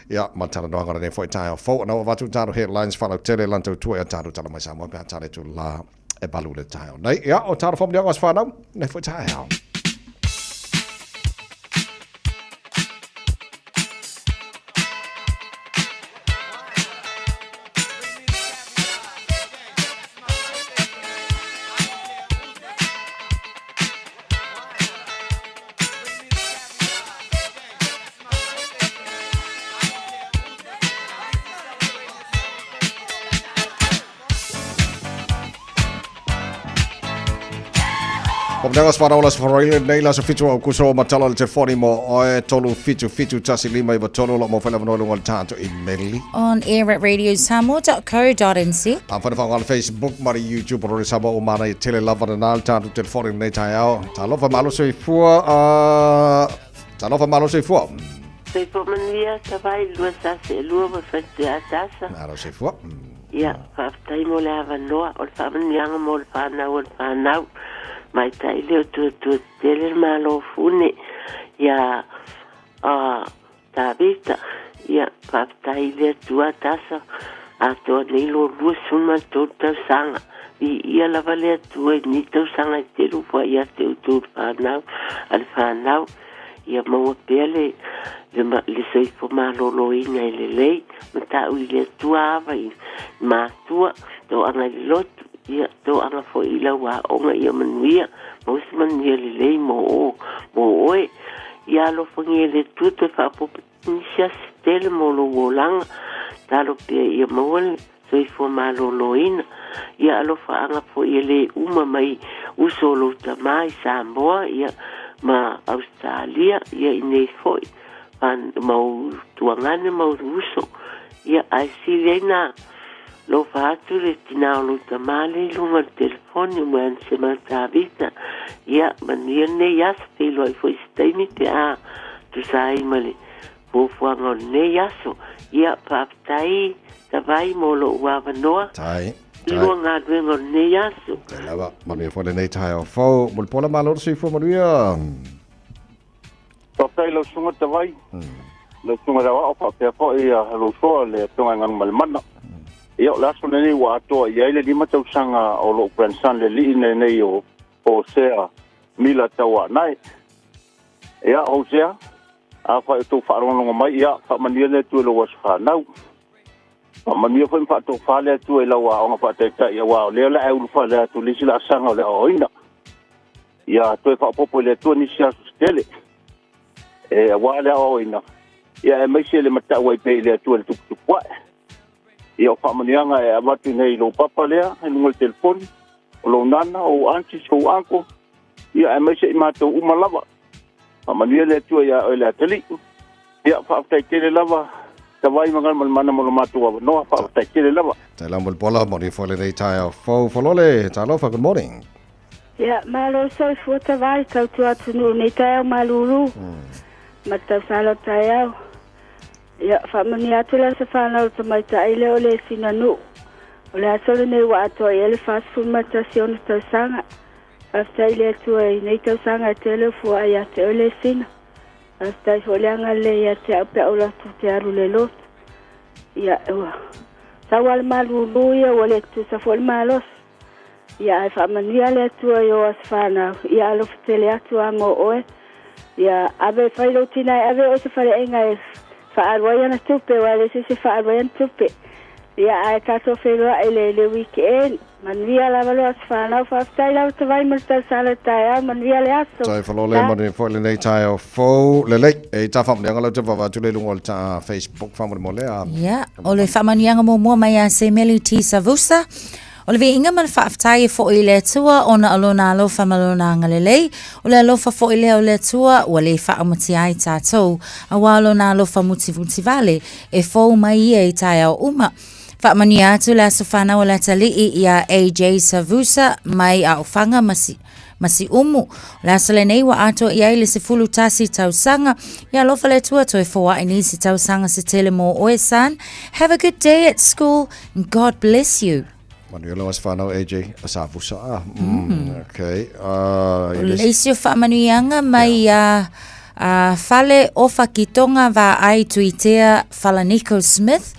Ia, ma le talanoaga o lenei foi taeao fou. Ana ua avatu le tatou headlines faalautele lan tautua ia tatou tala mai Samoa pe a tala atu la e balu le taeao nei. Ia, o tatou faamanuiaga o se whanau, nei foi taeao. Papalega se whanau la se wharaile nei la se fitu au kuso o matala le te foni mo oe tolu fitu fitu tasi lima iwa tolu lo mo whaila vanoa lunga le tātou i meli. On air at radiosamoa.co.nz. A whana whaonga le Facebook ma le YouTube o Rore Samoa o mana i tele lava na nā le tātou telefoni nei tai ao. Talofa malo soifua, talofa malo soifua. Soifua manuia, tavai lua sase e lua ma fai te atasa. Malo soifua. Ia, faafetai mo le avanoa, o le faamanuiaga mo le fanau o le fanau. Maitai leo tuatua tetele le Malo fune ia a Tavita. Ia, faafetai i le Atua tasa atoa nei lo 23 tausaga. Viia lava le Atua i nei tausaga e tele ua ia te outou le fanau a le fanau. Ia maua pea le, le, le soifua malōlōina e lelei, ma ta'u i le Atua ava i matua, toaga i le lotu, ia, toaga foi i lau aoga, ia manuia, maua se manuia lelei mo o, mo oe. Ia alofagia e le Atua toe faaopoopo nisi aso tele mo lou olaga, talo pea ia maua le soifua malōlōina. Ia alofaaga foi e lē uma mai uso o lou tamā i Samoa, ia, ma Ausetalia, ia i nei foi, ma ou tuagane ma ou uso. Ia, ae sili ai na lofa atu le tinā o lou tamā lea i luga o le telefoni, o moe ana se Matavita. Ia, manuia lenei aso, feiloai foi i se taimi pe a tusa ai ma le fuafuaga o lenei aso. Ia, faafetai Tavai mo lou avanoa. Tai. Tai. Lua galuega o lenei aso. Tai lava. Manuia foi lenei taeao fou. Mulipola malo le soifua manuia. Faafetai lau susuga Tavai. Lau susuga le Aoao faapea foi ia lou soa le Afioga i Galumalemana. Ia o le aso lenei ua atoa i ai le 5 tausaga o lou grandson le alii lenei o Hosea Mila Tauaanae. Ia Hosea, afai o tou faalogologo mai, ia faamanuia le Atua i lou aso fanau. Faamanuia foi ma faatofa le Atua i lau aoga faataitai, aua o lea o le a e ulufale atu i le isi laasaga o le aoaoina. Ia toe faaopoopo i le Atua nisi aso se tele, e aua le aoaoina, ia aemaise le matau ai pea i le Atua i le tuputupu ae. Ia o faamanuiaga e avatu nei i lou papa lea i luga o le telefoni, o lou nana, o ou aunties, o ou uncle, ia aemaise i matou uma lava. Faamanuia le Atua iā oe le atalii. Ia, faafetai tele lava Tavai ma Galumalemana mo lo matou avanoa. Faafetai tele lava. Tai la Mulipola, manuia foi lenei taeao fou. Folole, talofa, good morning. Ia, malo soifua Tavai, tautua atunuu nei taeao malulu. Ma le tausala o taeao. Ia, faamanuia atu le aso fanau o le tamaitai lea o le sina nuu. O le aso lenei ua atoa i ai le 41 ona tausaga. Faafetai i le Atua i nei tausaga e tele o fuaa ia te oe le sina. Faafetai foi le agalelei ia te au pe a ou latou te alu le lotu. Ia, ua sau lava le malulu ia ua le tutusa foi le malosi. Ia, ae faamanuia le Atua i o aso fanau. Ia alofa tele atu a mo oe. Ia, ave fai lou tina e ave oe se faleaiga e faaalu ai ana tupe, aua e leai se isi e faaalu ai ana tupe. Ia, ae tatou feiloai le le weekend. Manuia lava lo aso fanau. Faafetai lava Tavai mo le tausala taeao. Manuia le aso. Tai falole manuia foi lenei taeao fou. Lelei, e ta faamanuiaga lau te vava atu le luga o le ta Facebook faamolemole a. Ia, o le faamanuiaga muamua mai ia Semeli T. Savusa. O le viiga ma le faafetai e foʻi i le Atua ona o Lona alofa ma Lona agalelei. O le alofa foʻi lea o le Atua ua lē faaumatia ai tatou, auā o Lona alofa mutimutivale e fou mai ia i taeao uma. Faamanuia atu le aso fanau o le atalii iā AJ Savusa mai Aofaga ma ma Siumu. O le aso lenei ua atoa i ai le 11 tausaga. Ia alofa le Atua toe foai nisi tausaga se tele mō oe, son. Have a good day at school and God bless you. Manuia lau aso whanau AJ, a sa vusa a. Okay. O le isi o faamanuiaga mai ia Fale Ofa Kitonga Vaai Tuitea Falaniko Smith,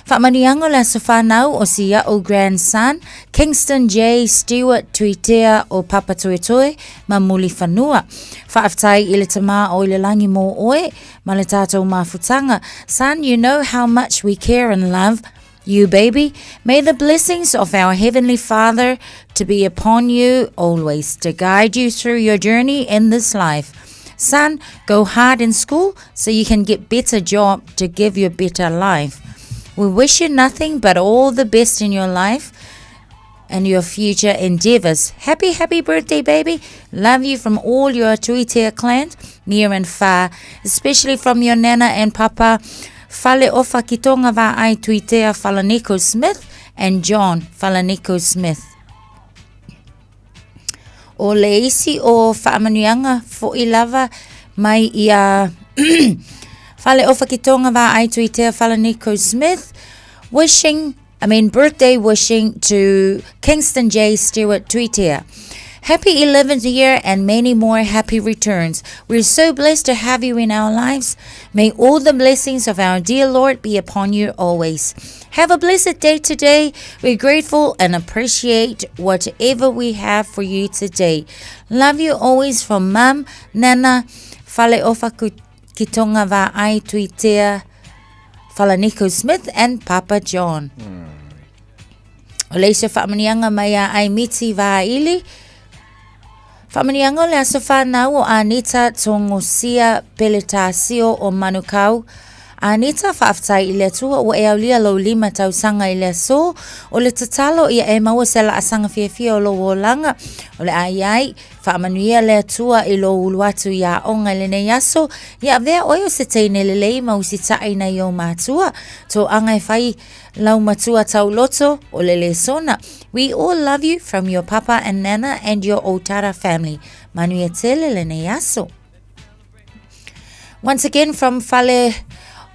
Faamanuiaga o le aso whanau o si a'u grandson, Kingston J. Stewart Tuitea o Papatoetoe ma Mulifanua. Faafetai i le Tama o i le langi mō oe ma le tātou mafutaga. Son, you know how much we care and love you, baby. May the blessings of our Heavenly Father to be upon you always, to guide you through your journey in this life. Son, go hard in school so you can get better job to give you a better life. We wish you nothing but all the best in your life and your future endeavors. Happy, happy birthday, baby. Love you from all your Tuitea clan, near and far, especially from your nana and papa, Fale Ofa Kitonga Va'ai Tuitea Falaniko Smith and John Falaniko Smith. O le isi o faamanuiaga foʻi lava mai ia Fale Ofa Kitonga Vaai Tuitea Falaniko Smith wishing I mean birthday wishing to Kingston J. Stewart Tuitea. Happy 11th year and many more happy returns. We're so blessed to have you in our lives. May all the blessings of our dear Lord be upon you always. Have a blessed day today. We're grateful and appreciate whatever we have for you today. Love you always from Mum, Nana, Faleofa Kitonga Va'ai Tuitea, Falaniko Smith and Papa John. O le isi o faamanuiaga mai a Aimiti Vaaili, Faamanuiaga o le aso whanau o Anita Tongosia Peletasio o Manukau. Anita, faafetai i le Atua ua e aulia lou lima tausaga i le aso. O le tatalo ia e maua se laasaga fiafia o lou olaga. O le a i ai, faamanuia le Atua i lou ulu atu i aoga i lenei aso. Ia avea oe o se teine lelei ma usitai nai ou matua. Toaga e fai lau matua tauloto o le lesona. We all love you from your papa and nana and your Otara family. Manuia tele lenei aso. Once again from Fale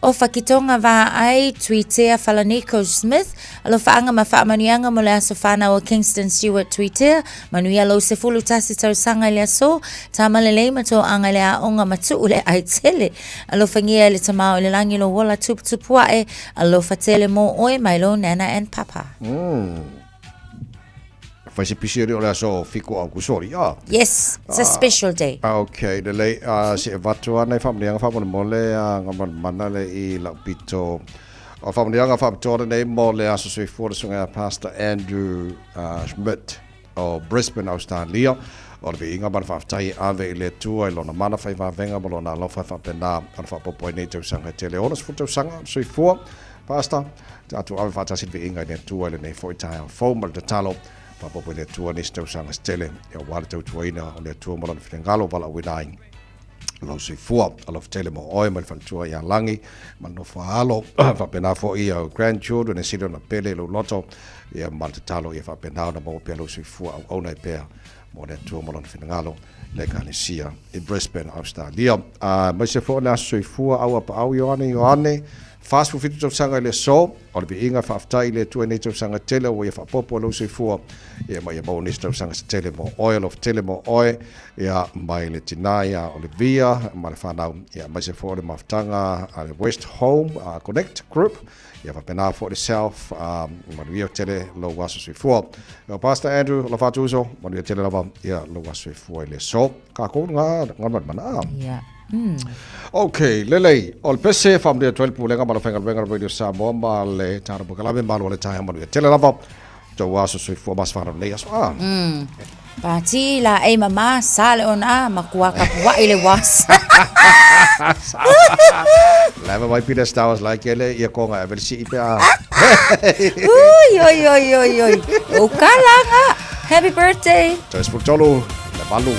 o Whakitonga Vaai, Tuitea Falaniko Smith, alofaanga ma faamanuiaga mo le aso whanau o Kingston Stewart Tuitea, manuia lou 11 tausaga i le aso, tama lelei ma toaga i le aoga ma tuu le ai tele. Alofangia e le Tama o i le langi lou ola tuputupu ae, alofa tele mō oe mai lou nana and papa. Fai se pisi o le aso 7 Aukuso ali a. Yes, it's a special day. Okay, lelei, se e vatu ana i whaamanianga whaamolemole a nga manamana le i lau pito. O whaamanianga whaapitoa lenei mo le aso soifua le susuga ia Pastor Andrew Schmidt o Brisbane, Australia. O le viiga ma le faafetai e ave i le Atua i Lona mana fai vavega ma Lona alofa e faapena ona faaopoopo ai nei tausaga e tele. 60 tausaga o le soifua, Pastor, tatou ave faatasi le viiga i le Atua i lenei foi taeao fou ma le tatalo faaopoopo i le Atua nisi tausaga se tele aua le tautuaina o le Atua ma Lona finagalo valaauina ai lou soifua. Alofa tele mo oe mai le faletua ia Lagi ma le nofo a alo faapena foi i au grandchildren e sili ona pele i lou loto ia ma le tatalo ia faapena ona maua pea lou soifua auauna ai pea mo le Atua ma Lona finagalo le Ekalesia i Brisbane, Australia. Aemaise foi o le aso soifua au apaau Ioane Ioane, 47 tausaga i le aso, o le viiga e faafetai i le Atua i nei tausaga tele ua ia faaopoopo i lou soifua, ia ma ia maua nisi tausaga se tele mo oe, alofa tele mo oe, ia mai le tina ia Olivia ma le whanau, ia aemaise foi o le mafutaga a le West Home Connect Group, Ia faapena foi le Self, manuia tele lou aso soifua. Ia Pastor Andrew, alofa atu uso, manuia tele lava ia lou aso soifua i le aso. Kākou ngā ngā mana. Yeah. Ok, lelei, o le pese whaamanuia atu ai le Pulega ma le Aufaigaluega o Radio Samoa ma le tatou polokalame malo le taeao manuia tele lava. Tou aso soifua ma se whanau nei aso. Ah. Pati la ei mama sa le ona a makua kapuaʻi le was. Lava mai Peter Star Wars like ele ia konga e vele sii pe a. Ui oi oi oi oi. O kalanga. Happy birthday. Toe spuk tolu le valu.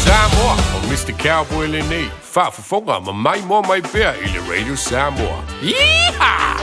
Samoa, o Mr. Cowboy lenei, faafofoga ma maimoa mai pea i le Radio Samoa. Yeehaw!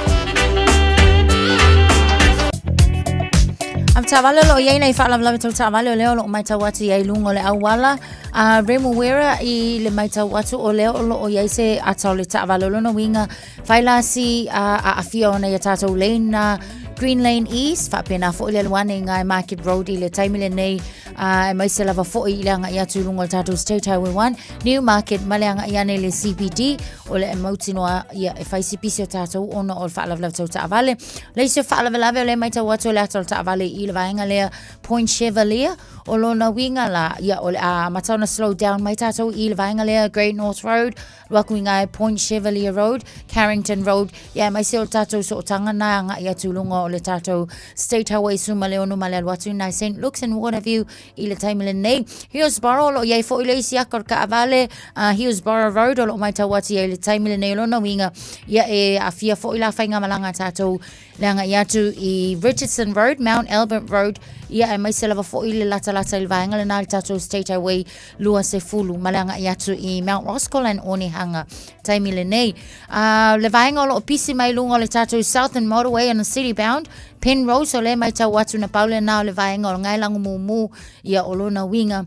Am taavale o loo iai nai faalavelave tau taavale o lea o loo matau atu iai luga o le auala a Remuera i le matau atu o lea o loo iai se ata o le taavale o lona uiga failasi a aafia ona ia tatou lane na Green Lane East faapena foi le alu ane i Ngai Market Road i le taimi lenei a aemaise lava foi i le agai atu i luga o le tatou State Highway 1 New Market ma le agai ane i le CBD o le mautinoa ia e fai si pisi o tatou ona o le faalavelave tau taavale. Le isi o faalavelave o le matau atu o le ata o le taavale i le vaega lea Point Chevalier o lona uiga la ia o le a amata ona slow down mai tatou i le vaega lea Great North Road alu atu i ngai Point Chevalier Road, Carrington Road, ia aemaise o le tatou sootaga na agai atu i luga o le le tatou State Highway 16 ma le alu atu i nai St. Luke's and Waterview i le taimi lenei. Hillsborough o lo o i ai foi le isi aka o le taavale Hillsborough Road o lo o matau atu i ai i le taimi lenei o lona uiga ia e aafia foi la faigamalaga a tatou le agai atu i Richardson Road, Mount Albert Road, ia aemaise lava foi le latalata i le vaega lena i le tatou State Highway 20 ma le agai atu i Mount Roskill and Onehunga taimi lenei. Le vaega o lo o pisi mai luga o le tatou Southern Motorway and the City Bound, Penrose o lea e matau atu na pau lena o le vaega o le gaelagu mumu ia o lona uiga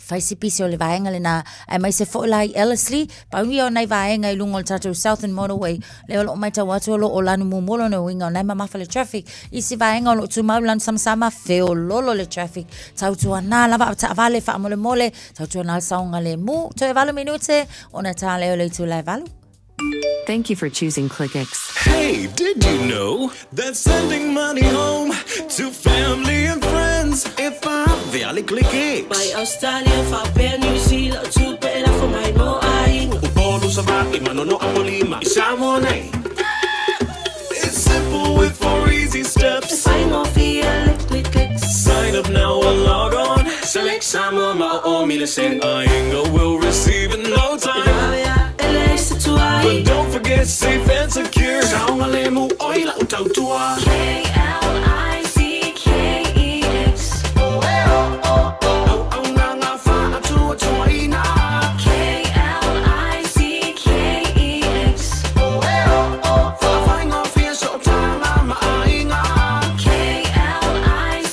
fai si pisi o le vaega lena aemaise foi la i Ellerslie pau ia o nai vaega i luga o le tatou Southern Motorway lea o lo o matau atu o lo o lanu mumu lona uiga o na e mamafa le traffic isi vaega o lo o tumau lanu samasama feololo le traffic tautuana lava a taavale faamolemole tautuana le saogalemu toe 8 minute ona tā lea o le itula e 8. Thank you for choosing ClickX. Hey, did you know that sending money home to family and friends e vave ClickX? Mai Australia, faapea New Zealand, o tupe e lafo mai mo aiga. Upolu, Savaii, Manono, Apolima, i Samoa nei. It's simple with four easy steps. E faigofie le ClickX. Sign up now or log on. Select Samoa ma o o mile send. Aiga will receive in no time. E vave a e leai se tuai. But don't forget safe and secure. Saogalemu oi lau tautua. K-L-I-C-K-E-X. Auaunaga faatuatuaina. K-L-I-C-K-E-X. Faafaigofie sootaga ma aiga. K-L-I-C-K-E-X.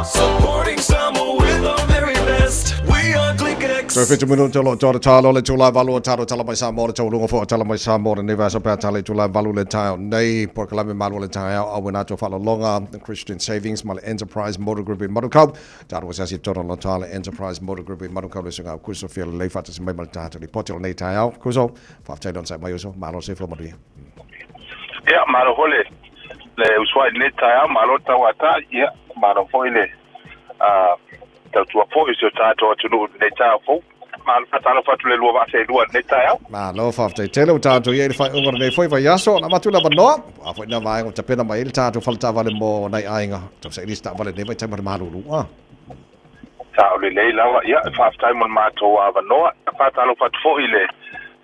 Supporting Samoa with our very best. We are ClickX. Toe 7 minute o lo o toa le talo le itula e 8 o tatou tala mai Samoa le taualuga foi o tala mai Samoa lenei vaiaso pe a tala i itula e 8 le taeao nei polokalame malu o le taeao auina atu a faalologa Christian Savings ma le Enterprise Motor Group i Manukau tatou asiasi i totonu o lotoa le Enterprise Motor Group i Manukau le suiga o Kuso fia lelei faatasi mai ma le tatou lipoti o lenei taeao Kuso faafetai le onosai mai uso malo le soifua manuia. Ia, malo foi le le usuai i lenei taeao, malo le tauatai, ia, malo foi le tautua foi i si o tatou atunuu i lenei taeao fou. Malo faatalofa atu le lua vaa seelua i lenei taeao. Malo faafetai tele ua tatou i ai i le faaiuga o lenei foi vaiaso. Ona avatu le avanoa, a foi lena vaega ua tapena mai ai le tatou fale taavale mo nai aiga. Tausaili se taavale i lenei vaitaimi o le malulu. A. Sao lelei lava. Ia, faafetai mo le matou avanoa. Faatalofa atu foi i le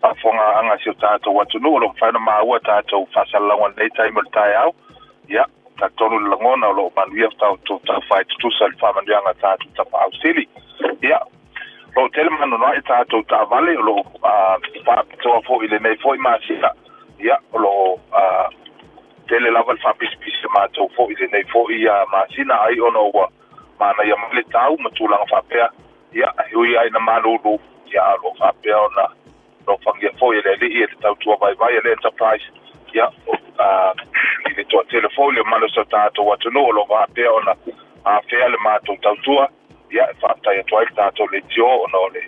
faafofogaaga a si o tatou atunuu o lo o mafai ona maua tatou faasalalauga i lenei taimi o le taeao. Ia, talitonu le lagona o lo o manuia tatou taufai tutusa i le faamanuiaga a tatou Tapaau Sili. Ia, o lo o tele maanoanoa'i tatou taavale o lo o faapitoa foi i lenei foi masina. Ia, o lo o tele lava le faapisipisi a matou foi i lenei foi masina ai ona ua manaia mai le tau ma tulaga faapea. Ia, e ui lava ina malulu, ia, a o lo o faapea ona alofagia foi e le Alii e le tautua vaivai a le Enterprise, ia, i le toatele foi le mamalu o si o tatou atunuu o lo o faapea ona afea le matou tautua, ia, e faafetai atu ai le tatou leitio ona o le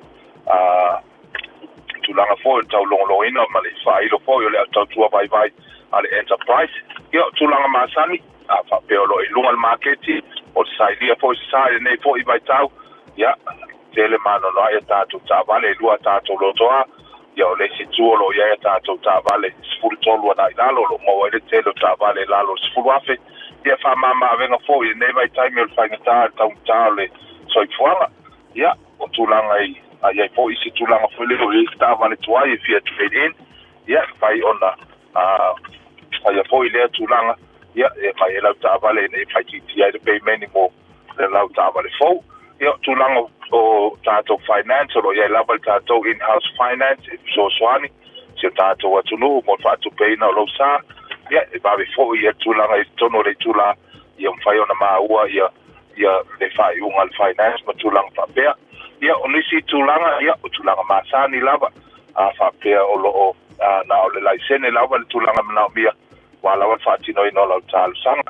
tulaga foi o le taulogologoina ma le faailo foi o le au tautua vaivai a le Enterprise. Ia, o tulaga masani, a faapea o lo o i luga le maketi, o le sailia foi se sa i lenei foi vaitau, ia, tele maanoanoa'i a tatou taavale, e lua a tatou lotoa, ia o le isi itu o lo o i ai a tatou taavale 13 ana i lalo, o lo o maua ai le tele o taavale i lalo o le 10,000, ia faamama avega foi i lenei vaitaimi o le faigata, le taugata o le soifuaga. Ia, o tulaga i, a i ai foi isi tulaga foi lea o i ai se taavale tuai e fia trade in, ia, e mafai ona faia foi lea tulaga, ia, e aumai ai lau taavale ina ia faaitiitia ai le payment mo le lau taavale fou. Ia, o tulaga o tatou finance, o lo o i ai lava le tatou in-house finance e fesoasoani si o tatou atunuu mo le faatupeina o lou sa. Ia, e vave foi ia tulaga i totonu o le itula, ia mafai ona maua ia ia le faaiuga a le finance ma tulaga faapea. Ia, o nisi tulaga, ia, o tulaga masani lava, a faapea o lo o na o le laisene lava le tulaga manaomia, ua lava le faatinoina o lau talosaga.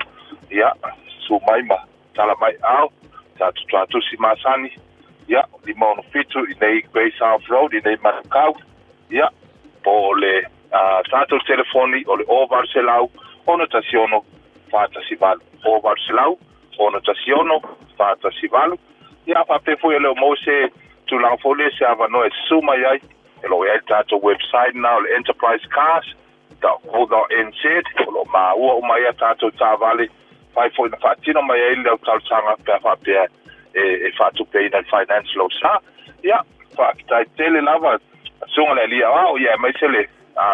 Ia, susu mai ma tala mai ao, tatou tuatusi masani, ia, 567 i nei Grey South Road, i nei Manukau, ia, po o le tatou telefoni o le 0800 616 418, 0800 616 418, ia, a faapea foi e le o maua se tulaga foi lea se avanoa e susu mai ai, e lo o i ai le tatou website na o le Enterprise Cars, .co.nz o lo o maua uma ai a tatou taavale mafai foi ona faatino mai ai lau talosaga pe a faapea e e faatupeina i le finance lou sa. Ia, faafetai tele lava Susuga i le Alii Aoao, ia aemaise le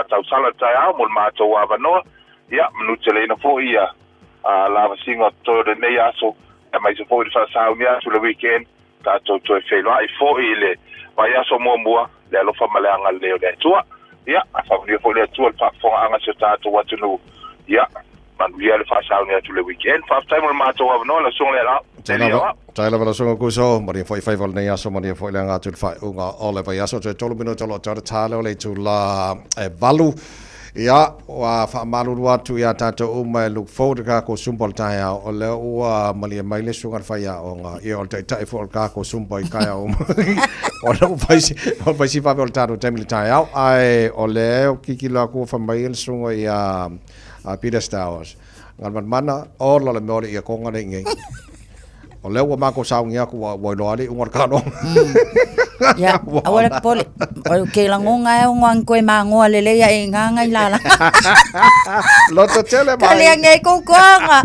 tausala o le taeao mo le matou avanoa. Ia, manuteleina foi ia lavasiga o totoe o lenei aso, aemaise foi le faasauni atu le weekend, tatou toe feiloai foi i le vaiaso muamua, le alofa ma le agalelei o le Atua. Ia, faamanuia foi le Atua i le faafofogaaga a si o tatou atunuu. Ia, manuia le faasauni atu le weekend. Faafetai mo le matou avanoa, lau Susuga i le Alao. Tai lava, tai lava lau Susuga Kuso, manuia foi faiva o lenei aso, manuia foi le aga atu i le faaiuga o le vaiaso. Toe 3 minute o lo o tau le ta lea o le itula e 8. Ia, ua faamalulu atu iā tātou uma e look forward i le kākou Zumba o le taeao, o lea ua malie mai le susuga i le faiaoga, ia o le taitai foi o le kākou Zumba i kaea uma. O lea ua fai si, ua fai si vave o le tātou taimi i le taeao, ae o lea e kikilo atu ua fai mai le susuga ia Peter Stowers, Galumalemana, ola le mea o le iakoga nei nei. O lea ua mākou sauni aku ua, ua iloa le iuga o le kanoa. Ia, aua le popole. O ke langonga e ongo ang koe māngoa lelei a e nganga i lala. Loto tele mai. Ka lea ngei koukoanga.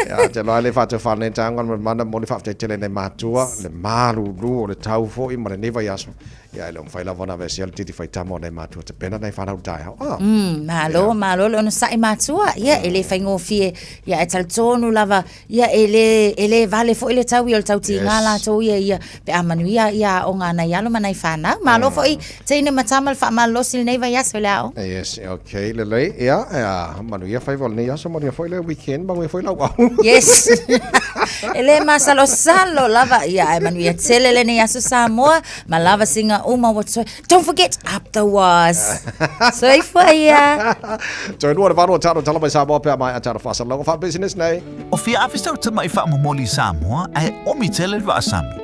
Ia, te loa le whātou whānei tānga mana mo le whaafetai tele nei mātua, le mālulu o le tau foi ma lenei vaiaso. Ia, e le o mafai lava ona aveesea le titi faitama o nai matua te pena nai whanau taeao. Ah. Malo, yeah. Malo le onosai matua. Ia, e le faigofie. Ia, e talitonu lava. Ia, e le, e le vale foi le tau ia o le tautīngā yes. lātou ia, ia, pe a manuia ia aoga a nai alo ma nai whanau. Malo mm. foi, teine ma tama le whaamalolosi lenei vaiaso i le ao. Yes, okay, lelei. Ia, ia, manuia faiva o lenei aso, manuia foi le weekend, manuia foi lau au. Yes. e le masalosalo lava. Ia, e manuia tele lenei aso Samoa. Ma lava singa uma wa toi. Don't forget, up the was. Soifua ia. Toi lua le valu o talo talo mai Samoa pea mai a talo whaasalaga wha business nei. O fia afe sau tamaʻi faamomoli i Samoa ae omi tele le vaasami.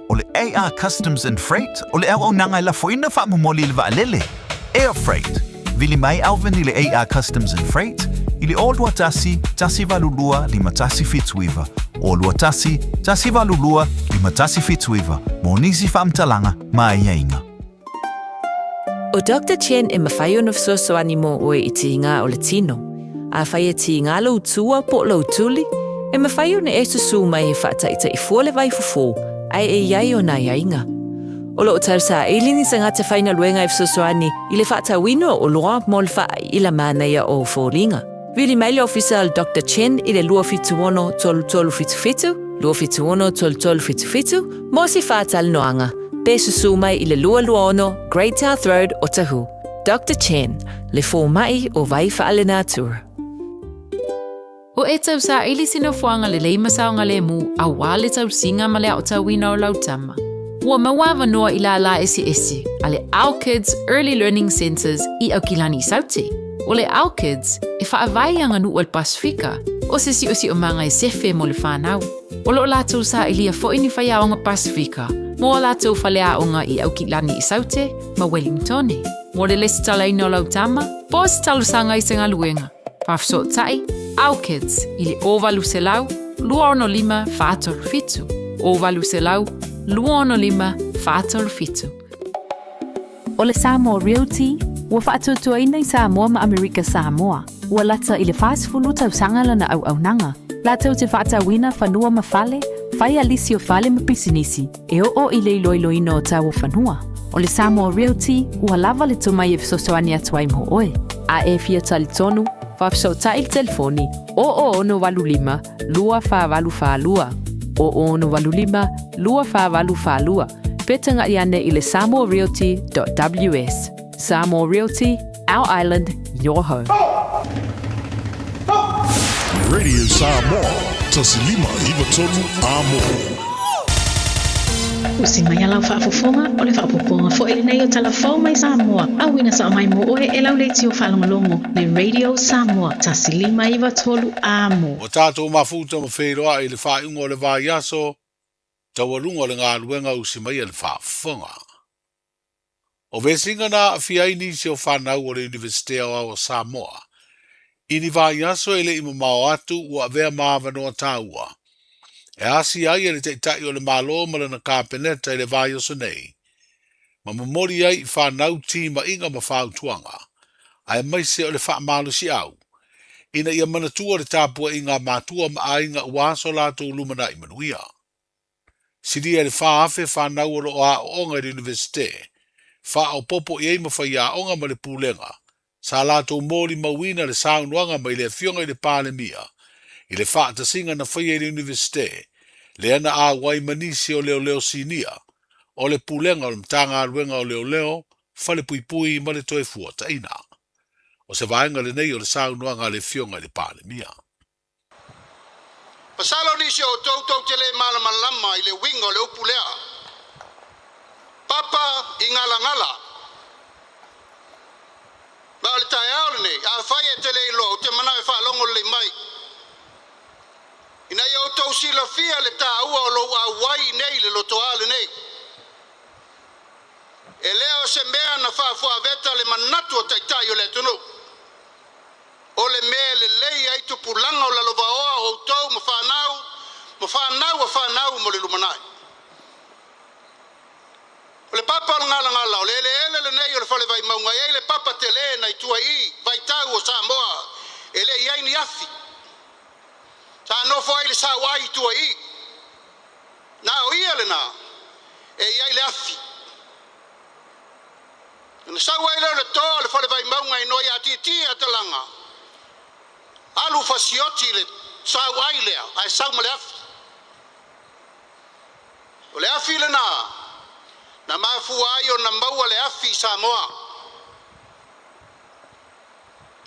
O le AR Customs and Freight o le auaunaga e lafoina faamomoli i le vaalele, Air Freight. Vili mai Alvin i le AR Customs and Freight i le 021 182 5179, 021 182 5179 mo nisi faamatalaga ma aiaiga. ʻO Doctor Chen e mafai ona fesoasoani mo ʻoe i tīngā o le tino. Afai e tīngā lou tua po o lou tuli, e mafai ona e susū mai he faataʻitaʻi fua le vaifofo, ae e i ai ona aiaiga. O lo o tausaili ni tagata faigaluega e fesoasoani i le faatauina o oloa mo le faaila manaia o foliga. Vili mai le ofisa o le Doctor Chen i le 276 3377, 276 3377, mo se faatalanoaga, pe susū mai i le 226 Great South Road, Otahuhu. Doctor Chen, le fōmaʻi o Vai Faalenatura. O e tausaili se nofoaga lelei ma saogalēmū auā le tausiga ma le aotauina o lau tama. Ua maua avanoa i lālā eseese a le Our Kids Early Learning Centres i Aukilani i Saute. O le Our Kids, e faavae i aganuu a le Pasifika, o se siosiomaga e sefe mo le whanau. O lo o lātou sailia foi ni whaiaonga Pasifika mo a lātou faleaonga i Aukilani i Saute ma Wellingtone. Mo le lesitalaina o lau tama, po o se talosaga i se galuega. Faafesootai, Our Kids, i le 0800 265 437, 0800 265 437. O le Samoa Realty, ua faatuatuaina i Samoa ma Amerika Samoa, ua lata i le 40 tausaga lana auaunaga, latou te faatauina fanua ma fale, fai a lisi o fale ma pisinisi, e oo i le iloiloina o tau o fanua. O le Samoa Realty, ua lava le tomai e fesoasoani atu ai mo oe. A e fia talitonu, faafesootai i le telefoni 0085 2482, 0085 2482, pe tagaʻi ane i le samoarealty.ws. Samoa Realty, our island, your home. Radio Samoa, 1593 Amo. Usi mai a lau faafofoga, o le faaopoopoga foi lenei o Tala Fou mai Samoa, auina sao mai mo oe e lau leitio faalogologo le Radio Samoa 1593 Amo. Ua tatou mafuta ma feiloai i le faaiuga o le vaiaso taualuga o le galuega usi mai a le faafofoga. O vesiga na aafia ai nisi o fanau o le Iunivesite Aoao o Samoa i ni vaiaso e le i mamao atu ua avea ma avanoa taua e asia ai e le Taitai o le Malo ma lana Kapeneta i le vaiaso nei. ma momoli ai i fanau timaiga ma fautuaga, aemaise o le faamalosiau, ina ia manatua le tapuaiga a matua ma aiga aua so latou lumanai manuia. Silia i le 4,000 fanau o lo o aooga i le Iunivesite, faaopoopo i ai ma faiaoga ma le pulega, sa latou molimauina le saunoaga mai le Afioga i le Palemia i le faatasiga na faia i le Iunivesite, lea na auai ma nisi o leoleo sinia o le Pulega o le Matagaluega o Leoleo, Falepuipui ma le Toefuataiga. O se vaega lenei o le saunoaga a le Afioga i le Palemia. Masalo nisi o outou tou te le malamalama i le uiga o le upu lea, papa i galagala. Ma o le taeao lenei, afai e te le iloa, ou te manao e faalogo lelei mai, ina ia outou silafia le taua o lou auai i inei i le lotoa lenei. E le o se mea na faafuaveta le manatu o taitai o le atunuu. O le mea e lelei ai tupulaga o lalovaoa o outou ma fanau, ma fanau a fanau mo le lumanai. O le papa o le galagala, o le eleele lenei o le Fale Vaimauga, e i ai le papa tele nai tua i i, vaitau o Samoa, e le i ai ni afi. Sa nofo ai le sauai i tua i i. Na o ia lena e i ai le afi. Ona sau ai lea o le toa o le Fale Vaimauga i noa ia Tietie Atalanga, alu fasioti le sauai lea ae sau ma le afi. O le afi lena na mafua ai ona maua le afi i Samoa.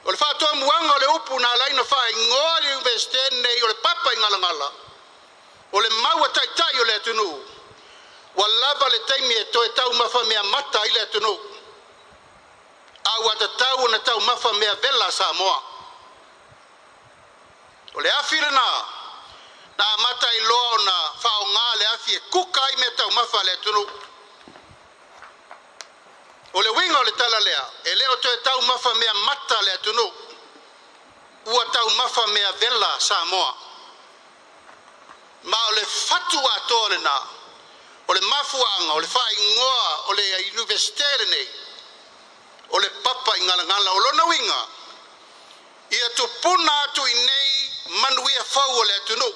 O le faatomuaga o le upu na ala ai ona faaigoa le Iunivesite lenei o le papa i Galagala, o le mau a taitai o le atunuu, ua lava le taimi e toe taumafa mea mata ai le atunuu, a ua tatau ona taumafa mea vela a Samoa. O le afi lena na amata ai loa ona faaaoga le afi e kuka ai mea taumafa a le atunuu. O le uiga o le tala lea, e le o toe taumafa mea mata le atunuu, ua taumafa mea vela Samoa. Ma o le fatu atoa lena o le mafuaaga o le faaigoa o le Iunivesite lenei, o le papa i Galagala. O lona uiga, ia tupuna atu i nei manuia fou o le atunuu.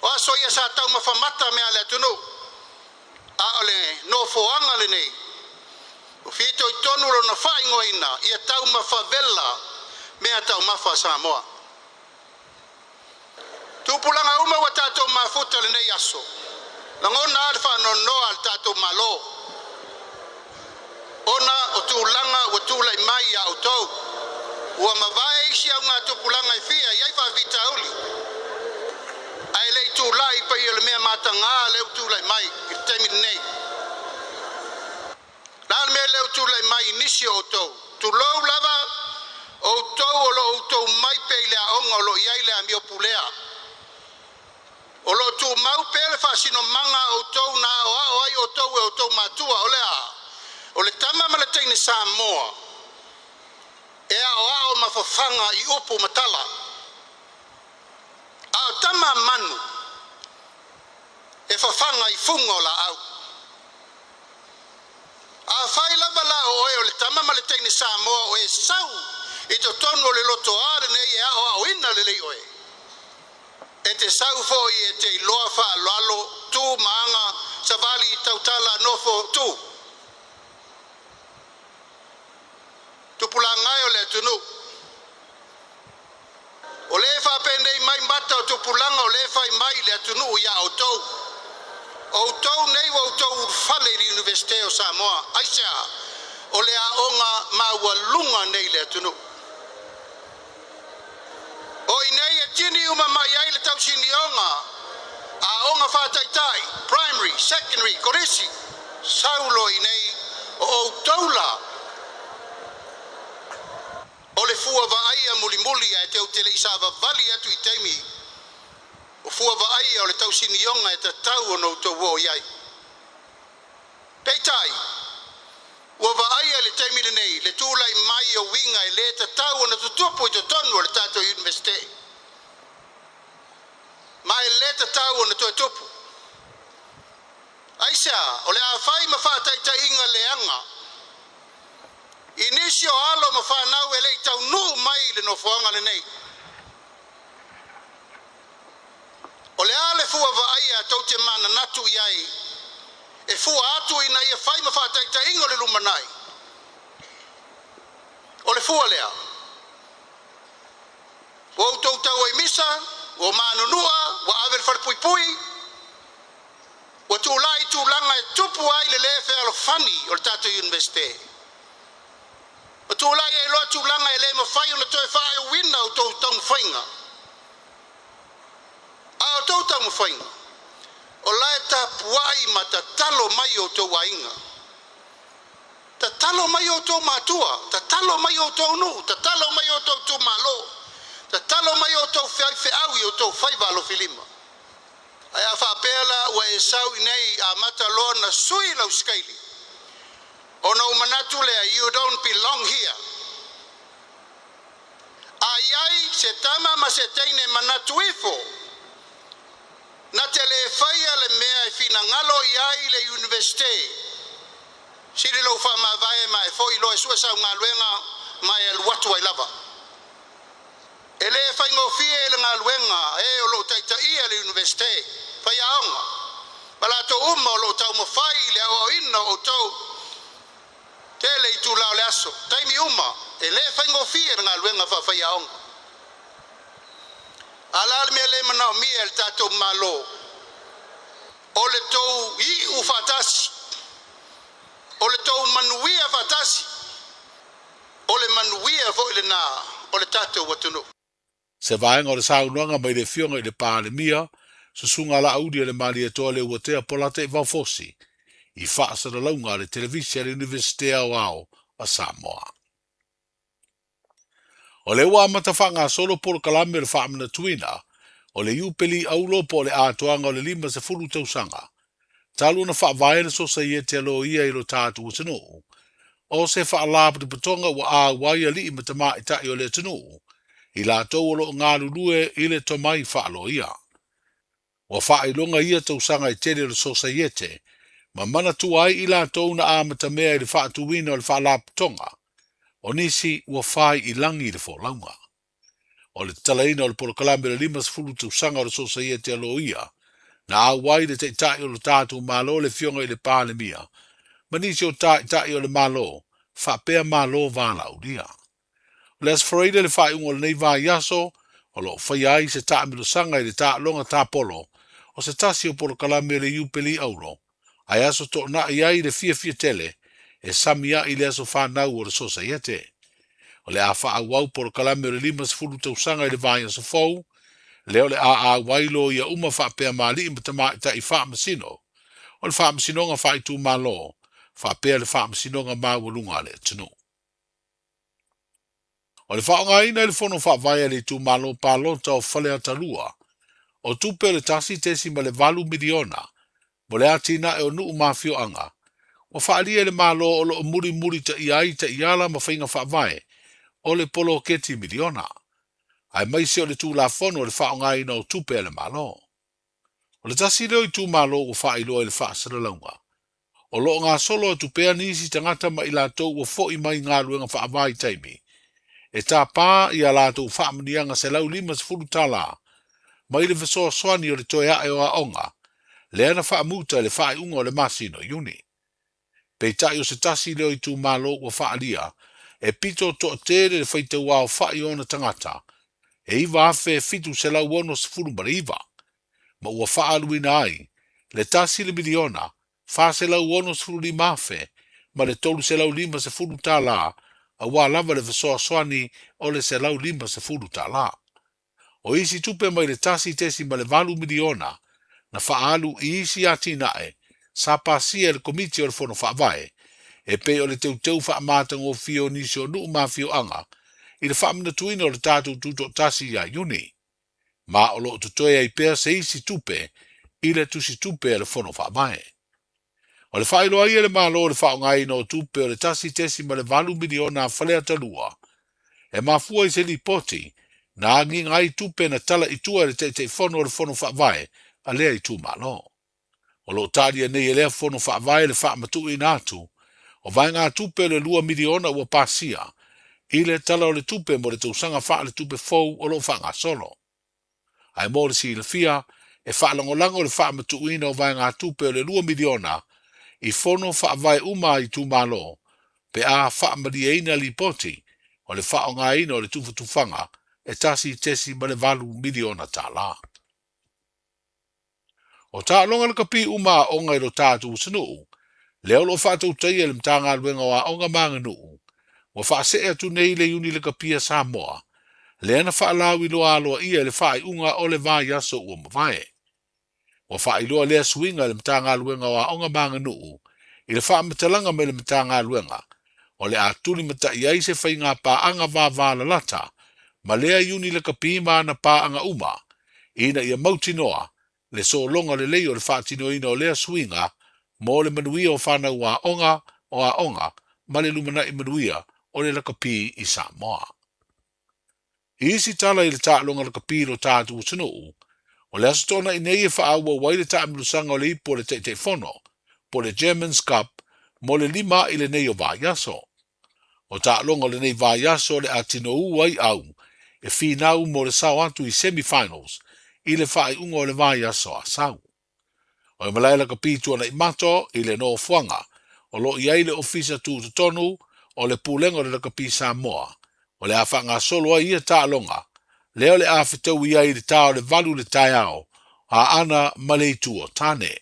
O aso ia sa taumafa mata mea a le atunuu, a o le nofoaga lenei, ua fitoitonu lona faaigoaina ia taumafa vela mea taumafa a Samoa. Tupulaga uma ua tatou mafuta lenei aso, lagona a le faanoanoa a le tatou Malo ona o tulaga ua tulai mai ia outou. Ua mavae isi augatupulaga e fia i ai faafitauli, ae le i tulai pei o le mea mataga lea ua tulai mai i le taimi lenei. O le a le mea lea ua tulai mai i nisi o outou? Tulou lava, outou o lo o outou mai pea i le aoga o lo o i ai le amio pulea. O lo o tumau pea le faasinomaga a outou na aoao ai outou e outou matua, o le a? O le tama ma le teine Samoa e aoao ma fafaga i upu ma tala. A o tama a manu e fafaga i fuga o laau. Afai lava la o oe o le tama ma le teine Samoa o e sau i totonu o le lotoa lenei e aoaoina lelei oe, e te sau foi e te iloa faaaloalo, tu ma aga, savali, tautala, nofo, tu. Tupulaga e o le atunuu. O lea e faapenei mai mata o tupulaga o lea e fai mai le atunuu ia outou. Outou nei ua outou ulufale i le Iunivesite o Samoa. Aisea? O le aoga maualuga nei i le atunuu. O i nei e tini uma mai ai le tausinioga aoga faataitai, primary, secondary, kolisi, sau loa i nei o outou la. O le fua vaaia mulimuli ae tou te le i savavali atu i taimi o fua vaaia o le tausinioga e tatau ona outou oo i ai. Peitai, ua vaaia i le taimi lenei le tulai mai o uiga e le tatau ona tutupu i totonu o le tatou Iunivesite, ma e le tatau ona toe tupu. Aisea? O le a fai ma faataitaiga leaga. ma fanau e le i taunuu mai i le nofoaga lenei. O le a le fua vaaia tou te mananatu i ai e fua atu ina ia fai ma faataitaiga o le lumanai? O le fua lea. Ua outou tau ai misa, ua manunua, ua ave i le falepuipui, ua tulai tulaga e tupu ai le lē fealofani o le tatou Iunivesite. Ua tulai ai loa tulaga e le mafai ona toe faaiuina outou taumafaiga. A o outou taumafaiga, o la e tapuai ma tatalo mai outou aiga. Tatalo mai outou matua, tatalo mai outou nuu, tatalo mai outou itumalo, tatalo mai outou faifeau i outou faiva alofilima. Ae a faapea la ua e sau iinei amata loa ona sui lau sikaili, ona ou manatu lea, you don't belong here. A i ai se tama ma se teine manatu ifo, na te le faia le mea e finagalo i ai le Iunivesite, sili lou faamavae ma e foi loa e sue sau galuega ma e alu atu ai lava. E le faigofie le galuega a e o lo o taitaia le Iunivesite, faiaoga, ma latou uma o lo o taumafai i le aoaoina o outou. Tele itula o le aso, taimi uma, e le faigofie le galuega faafaiaoga. A o le a le mea lea e manaomia e le tatou Malo? O le tou iu faatasi, o le tou manuia faatasi, o le manuia foi lena o le tatou atunuu. Se vaega o le saunoaga mai le Afioga i le Palemia, Susuga Laauli o le Malietoa Leuatea Polataivao Fosi, i faasalalauga a le Televise a le Iunivesite Aoao a Samoa. O lea ua amata faagasolo polokalame o le faamanatuina o le Iupeli Auro po o le atoaga o le 50 tausaga talu ona faavae le Sosaiete a Loia i lo tatou atunuu. O se faalapotopotoga ua auai alii ma tamaitai o le atunuu, i latou o lo o galulue i le tomai faaloia. Ua faailoga ia tausaga e tele o le Sosaiete ma manatua ai i latou na amatamea i le faatuina o le faalapotopotoga, o nisi ua fai i lagi le folauga. O le tatalaina o le polokalame o le 50 tausaga o le Sosaiete a Loia, na auai le Taitai o lo tatou Malo le Afioga i le Palemia ma nisi o Taitai o le Malo faapea Malo valaaulia. O le Aso Faraile le faaiuga o lenei vaiaso o lo o faia ai se taamilosaga i le taaloga tapolo o se tasi o polokalame o le Iupeli Auro, ae aso toonai ai le fiafia tele e sami ai le aso fanau o le Sosaiete. O le a faaauau polokalame o le 50 tausaga i le vaiaso fou, lea o le a auai loia uma faapea ma alii ma tamaitai faamasino o le Faamasinoga Faaitumalo faapea le Faamasinoga Maualuga a le Atunuu. O le faaaogaina i le Fono Faavae a le Itumalo Palota o Faleata 2 o tupe o le $1.8 miliona mo le atinae o nuu ma afioaga, ua faaalia e le Malo o lo o mulimulitaia ai taiala ma faiga faavae o le poloketi miliona, aemaise o le Tulafono o le faaaogaina o tupe a le Malo. O le tasi lea o itumalo ua faailoa i le faasalalauga. O lo o gasolo atu pea nisi tagata ma i latou ua foi mai galuega faavaitaimi e tapa i a latou faamanuiaga $150 mai le fesoasoani o le toe ae o aoga lea na faamuta i le faaiuga o le masina o Iuni. Peitai o se tasi lea o itumalo ua faaalia e pito toatele le faitauaofai o ona tagata e 9,769 ma ua faaaluina ai le tasi le miliona $465,000 ma le $350 aua lava le fesoasoani o le $150. O isi tupe mai le $1.8 miliona na faaalu i isi atinae sa pasia e le Komiti o le Fono Faavae, e pei o le teuteu faamatagofie o nisi o nuu ma afioaga i le faamanatuina o le tatou Tutoatasi ia Iuni, ma o lo o totoe ai pea se isi tupe i le tusitupe a le Fono Faavae. O le faailoa ai e le Malo o le faaaogaina o tupe o le $1.8 miliona a Faleata 2, e mafua i se lipoti na agiga ai tupe na tala i tua e le Taitaifono o le Fono Faavae a lea itumalo. O lo o talia nei e lea Fono Faavae le faamatuuina atu o vaegatupe o le $2 miliona ua pasia i le Tala o le Tupe mo le tausaga faaletupe fou o lo o faagasolo. Ae mo le silafia, e faalagolago le faamatuuina o vaegatupe o le $2 miliona i fono faavae uma a itumalo pe a faamalieina lipoti o le faaaogaina o le tufatufaga e $1.8 miliona. O taaloga lakapi uma a aoga i lo tatou atunuu, lea o lo o faatautaia e le Matagaluega o Aoga ma Aganuu, ua faasee atu nei le Iuni Lakapi a Samoa, lea na faalauiloa aloaia i le faaiuga o le vaiaso ua mavae. Ua faailoa lea suiga e le Matagaluega o Aoga ma Aganuu i le faamatalaga mai le Matagaluega o le a tulimatai ai se faiga paaga vavalalata ma lea Iuni Lakapi ma ana paaga uma ina ia mautinoa le sologa lelei o le faatinoina o lea suiga mo le manuia o fanau aoga o aoga ma le lumanai manuia o le lakapi i Samoa. I isi tala i le taaloga lakapi i lo tatou atunuu, o le Aso Toonai nei e faaauau ai le taamilosaga o le ipu a le Taitaifono, po o le Chairman's Cup, mo le 5 a'i lenei o vaiaso. O taaloga o lenei vaiaso o le a tinoū ai au e finau mo le sao atu i semi-finals i le faaiuga o le vaiaso a sau. O le malae lakapi Tuanaimato i le nofoaga o lo o i ai le Ofisa Tutotonu o le Pulega o le Lakapi Samoa o le a faagasolo ai ia taaloga lea o le a fetaui ai i le ta o le 8 i le taeao Aana ma le Itu o Tane.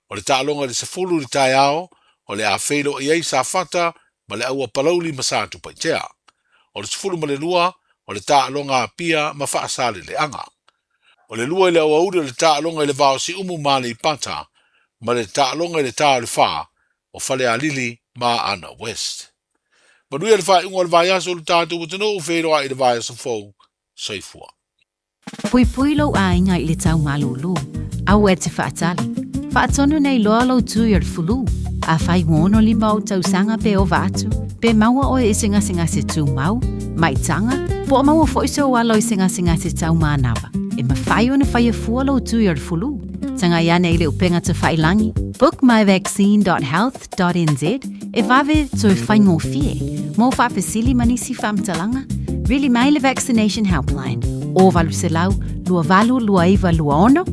O le taaloga i le 10 i le taeao o le a feiloai ai Safata ma le Aua Palauli ma Satupaitea. O le 12 o le taaloga Apia ma Faasaleleaga. O le 2 i le aoauli o le taaloga i le Va o Siumu ma Aleipata ma le taaloga i le ta o le 4 o Falealili ma Aana West. Manuia le faaiuga o le vaiaso o le tatou atunuu, feiloai i le vaiaso fou. Soifua. Puipui lou aiga i le tau malūlū. Aua e te faatali. Faatonu nei loa lou tui o le fulu. Afai ua 65 ou tausaga pe ova atu, pe maua oe i se gasegase tumau, maitaga, po o maua foi sou alo i se gasegase tau manava, e mafai ona faia fua lou tui o le fulu. Tagai ane i le upega tafailangi, bookmyvaccine.health .nz e vave toe faigofie mo faafesili ma nisi faamatalaga, vili mai le Vaccination Helpline o 800 282926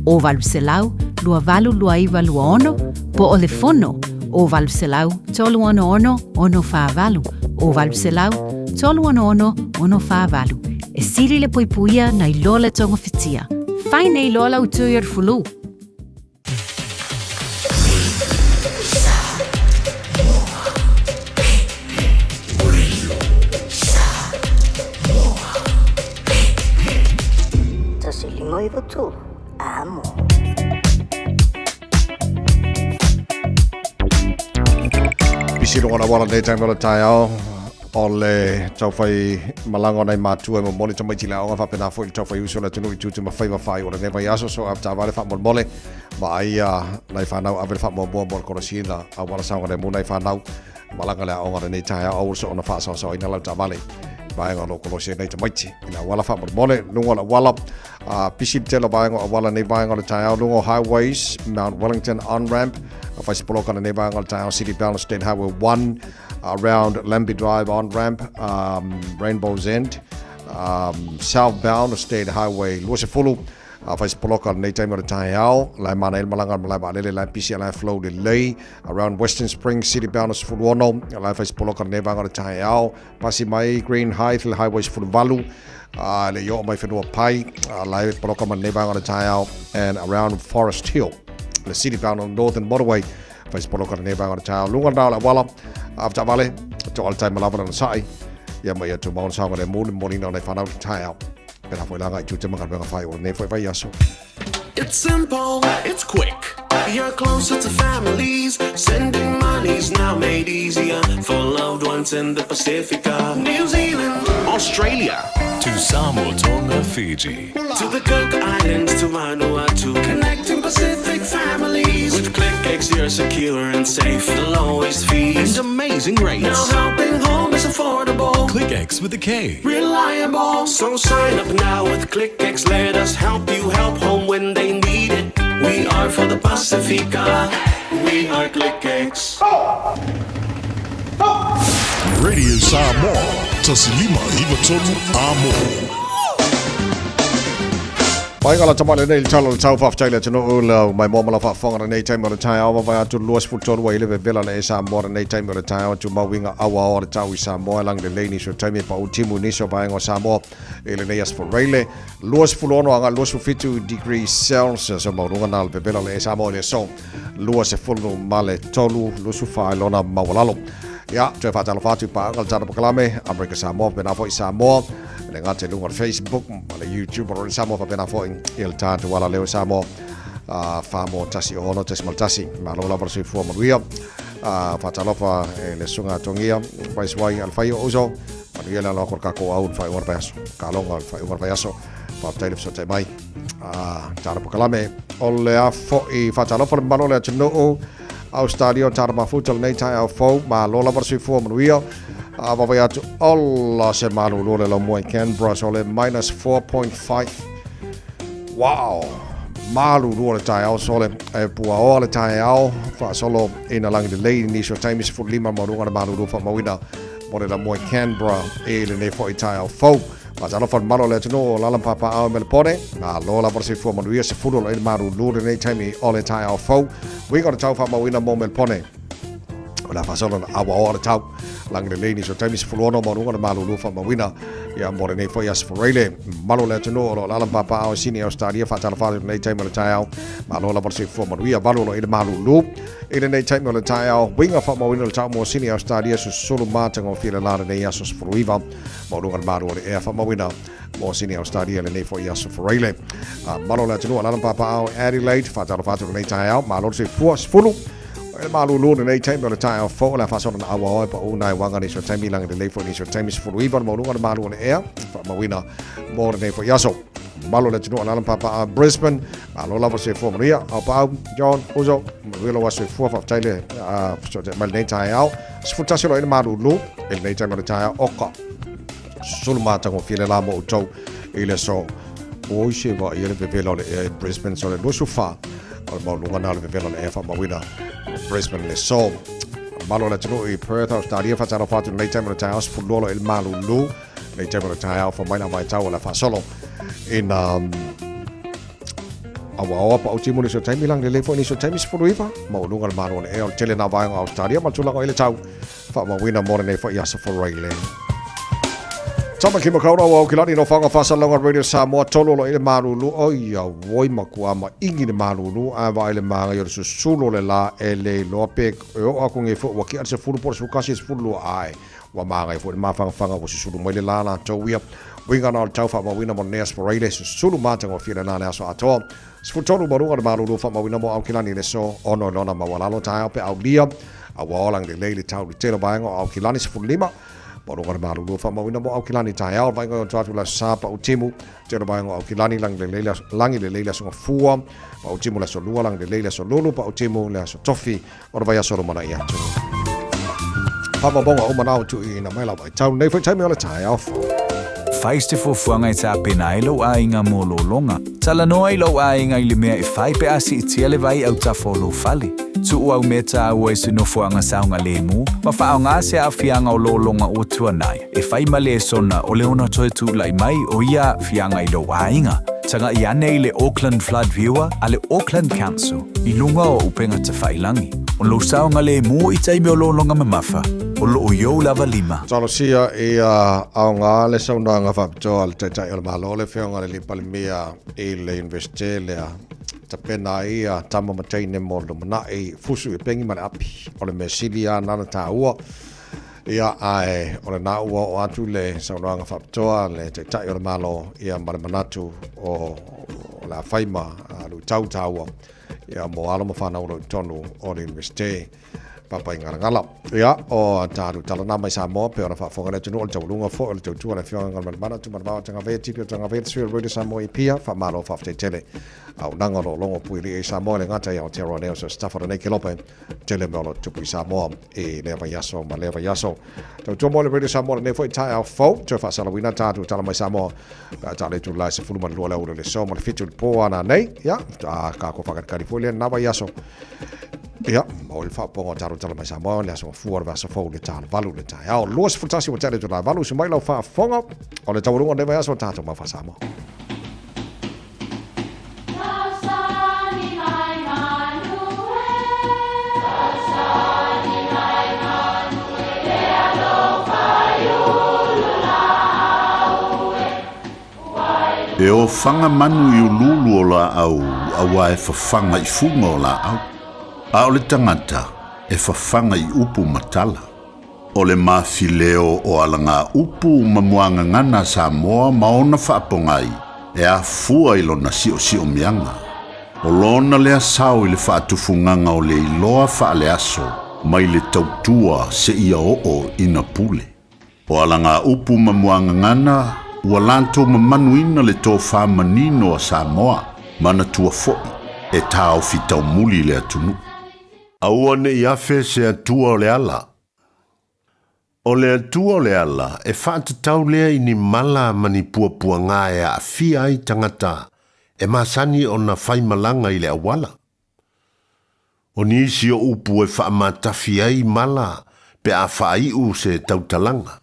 o 800 282926 po o le fono o 800 366 648 o 800 366 648. E sili le puipuia nai lo le togafitia. Fai nei loa lau tui o le fulu. 153 amo. Pisi luga o le auala nei taimi o le taeao o le taufai malaga o nai matua e momoli tamaiti i le aoga faapena foi le taufai uso o le atunuu i tiute ma faiva faaiu o lenei vaiaso so avetaavale faamolemole vaaia nai fanau ave le faamuamua mo le kolosina auala saogalemu nai fanau malaga le aoga lenei taeao aua le soona faasaosaoina lau taavale vaega o lo o kolosi ai nai tamaiti i le auala faamolemole luga o le auala pisi le tele o vaega o auala nei vaega o le taeao luga o highways Mount Wellington on ramp faisipoloka lenei vaega o le taeao City Bound State Highway 1 around Lambie Drive on ramp Rainbow's End southbound State Highway 20 Afai se poloka lenei taimi o le taeao, la e manaia le malaga a le malae vaalele, la e pisi a la e flow lelei around Western Springs City bound 16, la e fai se poloka lenei vaega o le taeao, pasi mai Green Heights le Highway 18, le i oo mai Whenuapai, la e poloka ma lenei vaega o le taeao and around Forest Hill, le city bound on Northern Motorway, fai se poloka lenei vaega o le taeao. Luga na o le auala, avetaavale, toa le taima lava lana sa'i, ia ma ia tumau na saogalemu le momoliina o nai fanau i le taeao. Pēlā foi la agai i tiute ma galuega whai o lenei foi vaiaso. It's simple, it's quick. You're closer to families. Sending money's now made easier for loved ones in the Pacifica, New Zealand, Australia. To Samoa, Tonga, Fiji. To the Cook Islands, to Vanuatu. Connecting Pacific families. With KlickEx, you're secure and safe. The lowest fees and amazing rates. Now helping home is affordable. KlickEx with a K. Reliable. So sign up now with KlickEx. Let us help you help home when they need it. We are for the Pacifica. We are KlickEx. Radio Samoa. 1593 Amo. Mai ka la tamale nei le tala o le tau faafetai le atunuu lau mai moa ma lau faafofoga lenei taimi o le taeao vavae atu 23 ua i le vevela le e Samoa lenei taimi o le taeao tumau uiga auaoa le tau i Samoa e lagi lelei nisi o taimi e pau timu nisi o vaega o Samoa i lenei aso Faraile 26 agai 27 degrees Celsius o maualuga na le vevela le e Samoa i le aso 23 24 i lona maualalo. Ia, toe faatalofa atu i paaga le tatou polokalame, Amerika Samoa, faapena foi Samoa, e le gata i luga o le Facebook ma le YouTube o Rori Samoa, faapena foi i le tatou alaleo Samoa, Famo 106.1. Malo lava le soifua manuia. Faatalofa i le susuga Togia, Viceroy Alfaio Uso, manuia le alo atu o le tatou au i le faaiuga o le vaiaso, kaloga o le faaiuga o le vaiaso. Faafetai le fesootai mai. Tala polokalame o le a foi faatalofa le mamalu o le atunuu Australia o tala mafuta lenei taeao fou malo lava le soifua manuia a vavai atu ola se malulu le laumua i Canberra so le minus 4.5 wow malulu o le taeao sole e puaoa le taeao faasolo ina lagi lelei nisi o taimi 15 maualuga le malulu faamauina mo le laumua i Canberra i lenei foi taeao fou. Faatalofa le mamalu o le atunuu o alaala ma papaaao i Melepone. Malo lava le soifua manuia, 10 o le malulu lenei taimi o le taeao fou. Uiga o le tau faamauina mo Melepone. O le a faasolo na awaoa le tau. Lagi lelei nisi o taimi 16 maualuga le malulu faamauina. Ia mo lenei foi aso Faraile. Mamalu o le atunuu o lo o alaala ma papaaao i Sini Australia. Faatalofa atu lenei taimi o le taeao. Malo lava le soifua manuia, 8 o le malulu. I lenei taimi o le taeao, uiga faamauina le tau mo Sini Australia susulu matagofie le la lenei aso 19. Maualuga le malu o le ea faamauina mo Sini Australia lenei foi aso Faraile. Malo le atunuu alaala ma papaaao i Adelaide, faatalofa atu lenei taeao, malo le soifua, 10 le malulu lenei taimi o le taeao fou o le a faasolo na auaoa e pau nai waga nisi o taimi lagi lelei foi nisi o taimi 19 le maualuga le malu o le ea faamauina mo lenei foi aso. Malo le atunuu alaala ma papaaao i Brisbane, malo lava le soifua manuia, au paau, John, Uso, manuia lou aso soifua, faafetai le fesoasoani mai lenei taeao. 11 loa i le malulu i lenei taimi o le taeao oka susulu matagofie le la mo outou i le aso oi se vaai le vevela o le ea i Brisbane so le 24 o le maualuga na o le vevela o le ea faamauina Brisbane le so malo le atunuu i Perth Australia faatalofa atu lenei taimi o le taeao 12 loa i le malulu lenei taimi o le taeao fa mai la vaitau o le faasolo ina Awaoa pau timu nisi o taimi lagi lelei foi nisi o taimi 19 maualuga le malo o le ea o le tele nā vaega o Australia ma le tulaga o i le tau faamauina mo lenei foi aso Faraile. Tamaki Makaurau o Aukilani no whanga whasalonga Radio Samoa tolo lo i le malulu oi a woi makua ma ingi le malulu a va i le maanga i o le susulu le la e le iloa pe e o aku nge fo ua ki a le sefulu po le sefulu kasi sefulu lua ae ua maanga i fo le mawhangawhanga ua susulu mai le la latou ia Uiga na o le tau faamauina mo lenei aso Faraile, susulu matagofie lena le aso atoa. 13 maluga le malulu faamauina mo Aukilani i le aso 6 i lona maualalo taeao pe aulia a ua ola lelei le tau i le tele o vaega o Aukilani 15 maluga le malulu faamauina mo Aukilani taeao le vaega i onto atu le aso Sa pau timu tele o vaega o Aukilani lagi lelei le lagi lelei le aso Gafua pau timu le aso Lua lagi lelei le aso Lulu pau timu le aso Tofi o le vaiaso lumanai atu. Whamabonga o manao tu i ina mai la vaitau nei foi taimi o le taeao fou. Fai se fuafuaga e tapena ai lou aiga mo lologa. Talanoa i lou aiga i le mea e fai pe a siitia le vai autafa o lou fale. Tuu au mea taua i se nofoaga saogalemu ma faaaoga se aafiaga o lologa ua tuanai e fai ma lesona o le ono toe tulai mai o ia aafiaga i lou aiga. Tagai ane i le Auckland Flood Viewer a le Auckland Council i luga o upega tafailangi. O lou saogalemu i taimi o lologa mamafa, o loo i ou lava lima. Talosia ia aoga le saunoaga faapitoa a le Taitai o le Malo, le Afioga i le Alii Palemia i le Iunivesite lea tapena ai ia tama ma teine mo le lumanai, fusu i pengi ma le api. O le mea sili lava na na taua, ia ae o lena ua oo atu le saunoaga faapitoa a le Taitai o le Malo ia ma le manatu o o le a fai ma luitau taua ia mo alo ma fanau o lo o i totonu o le Iunivesite. Papaigalagala. Ia, o tātou tala nā mai Samoa, pe ona faafofoga le atunuu o le taualuga foi o le tautua a le Afioga Galumalemana, Tumanavao Tagavea, Tipi o Tagavea, le sui o le Radio Samoa i Apia, faamalo faafetai tele. Auaunaga o lo o logo puilii i Samoa e le gata i Aotearoa nei o se staff o lenei kelope, tele mea o lo o tupu i Samoa i lea vaiaso ma lea vaiaso. Tautua mo le Radio Samoa lenei foi taeao fou, toe faasalauina tātou tala mai Samoa, pe a taale itula e 12 le aoauli o le aso ma le 7 i le po a nanei, ia, a ka ko whakatikari foi lea nā vaiaso. Ia, o le faapopoga o tatou Tala Mai Samoa, le aso mafua o le vaiaso fou i le ta o le 8 i le taeao. 21 ua tea le itula e 8, usu mai lau faafofoga o le taualuga o lenei vaiaso o tatou Mau Faa-Samoa. E ofaga manu i uluulu o laau auā e fafaga i fuga o laau, a o le tagata e fafaga i upu ma tala. O le mafileo o alagaupu ma muagagana a Samoa ma ona faapogai e afua i lona siosiomiaga. O lona lea sao i le faatufugaga o le iloa faaleaso mai le tautua seia oo ina pule. O alagaupu ma muagagana ua latou mamanuina le tofa manino a Samoa, manatua foi e taofi taumuli le atunuu. Aua ne i afe se Atua o le ala. O le Atua o le ala e faatatau lea i ni mala ma ni puapuaga e aafia ai tagata e masani ona faimalaga i le auala. O nisi o upu e faamatafi ai mala pe a faaiu se tautalaga.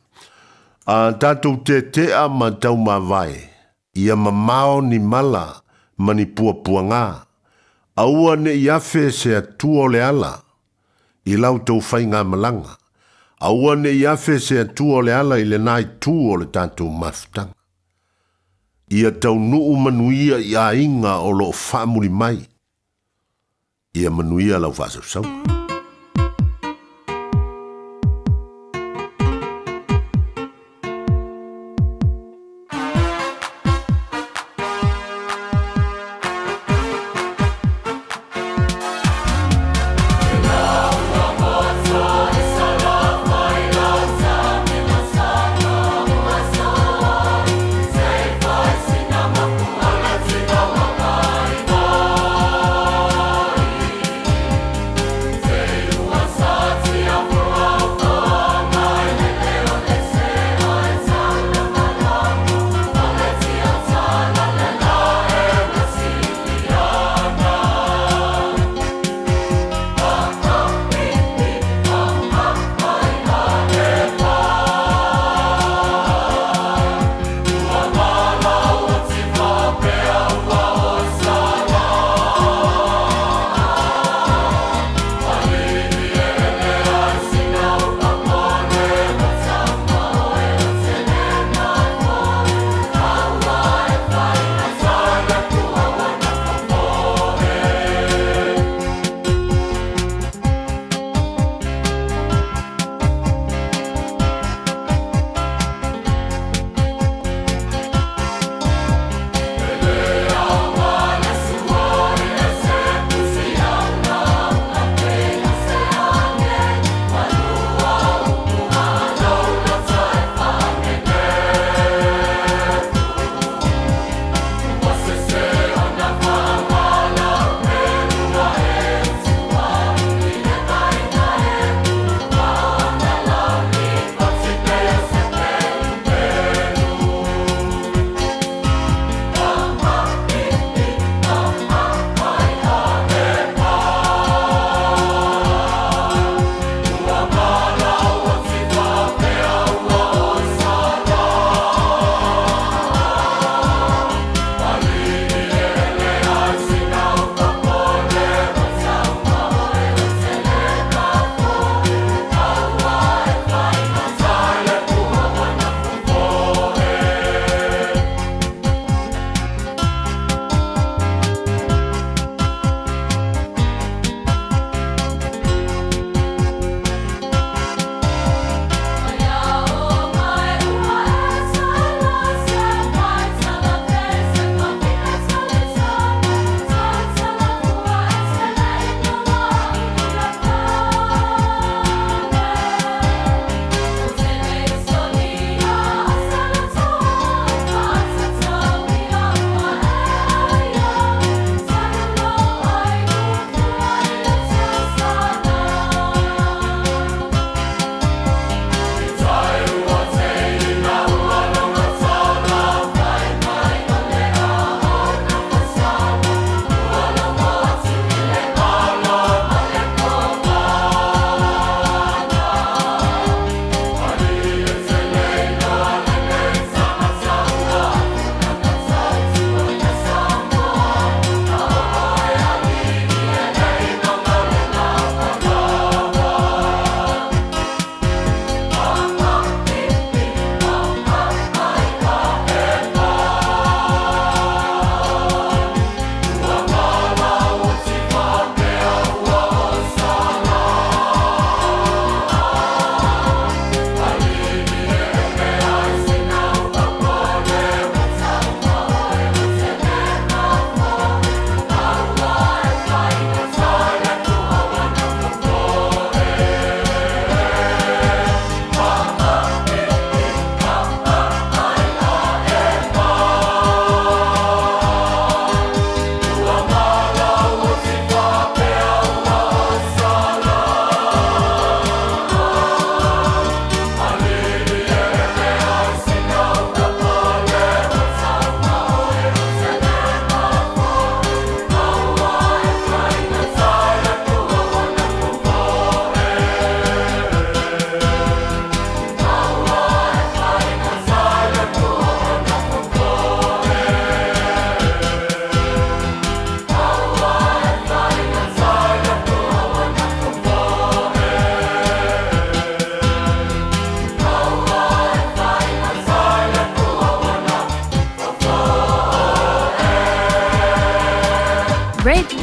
A tatou tetea ma taumavae, ia mamao ni mala ma ni puapuaga, aua ne i afe se Atua o le ala i la outou faigamalaga, aua ne i afe se Atua o le ala i lena itu o le tatou mafutaga. Ia taunuu manuia i aiga o lo o faamuli mai. Ia manuia lau faasausauga.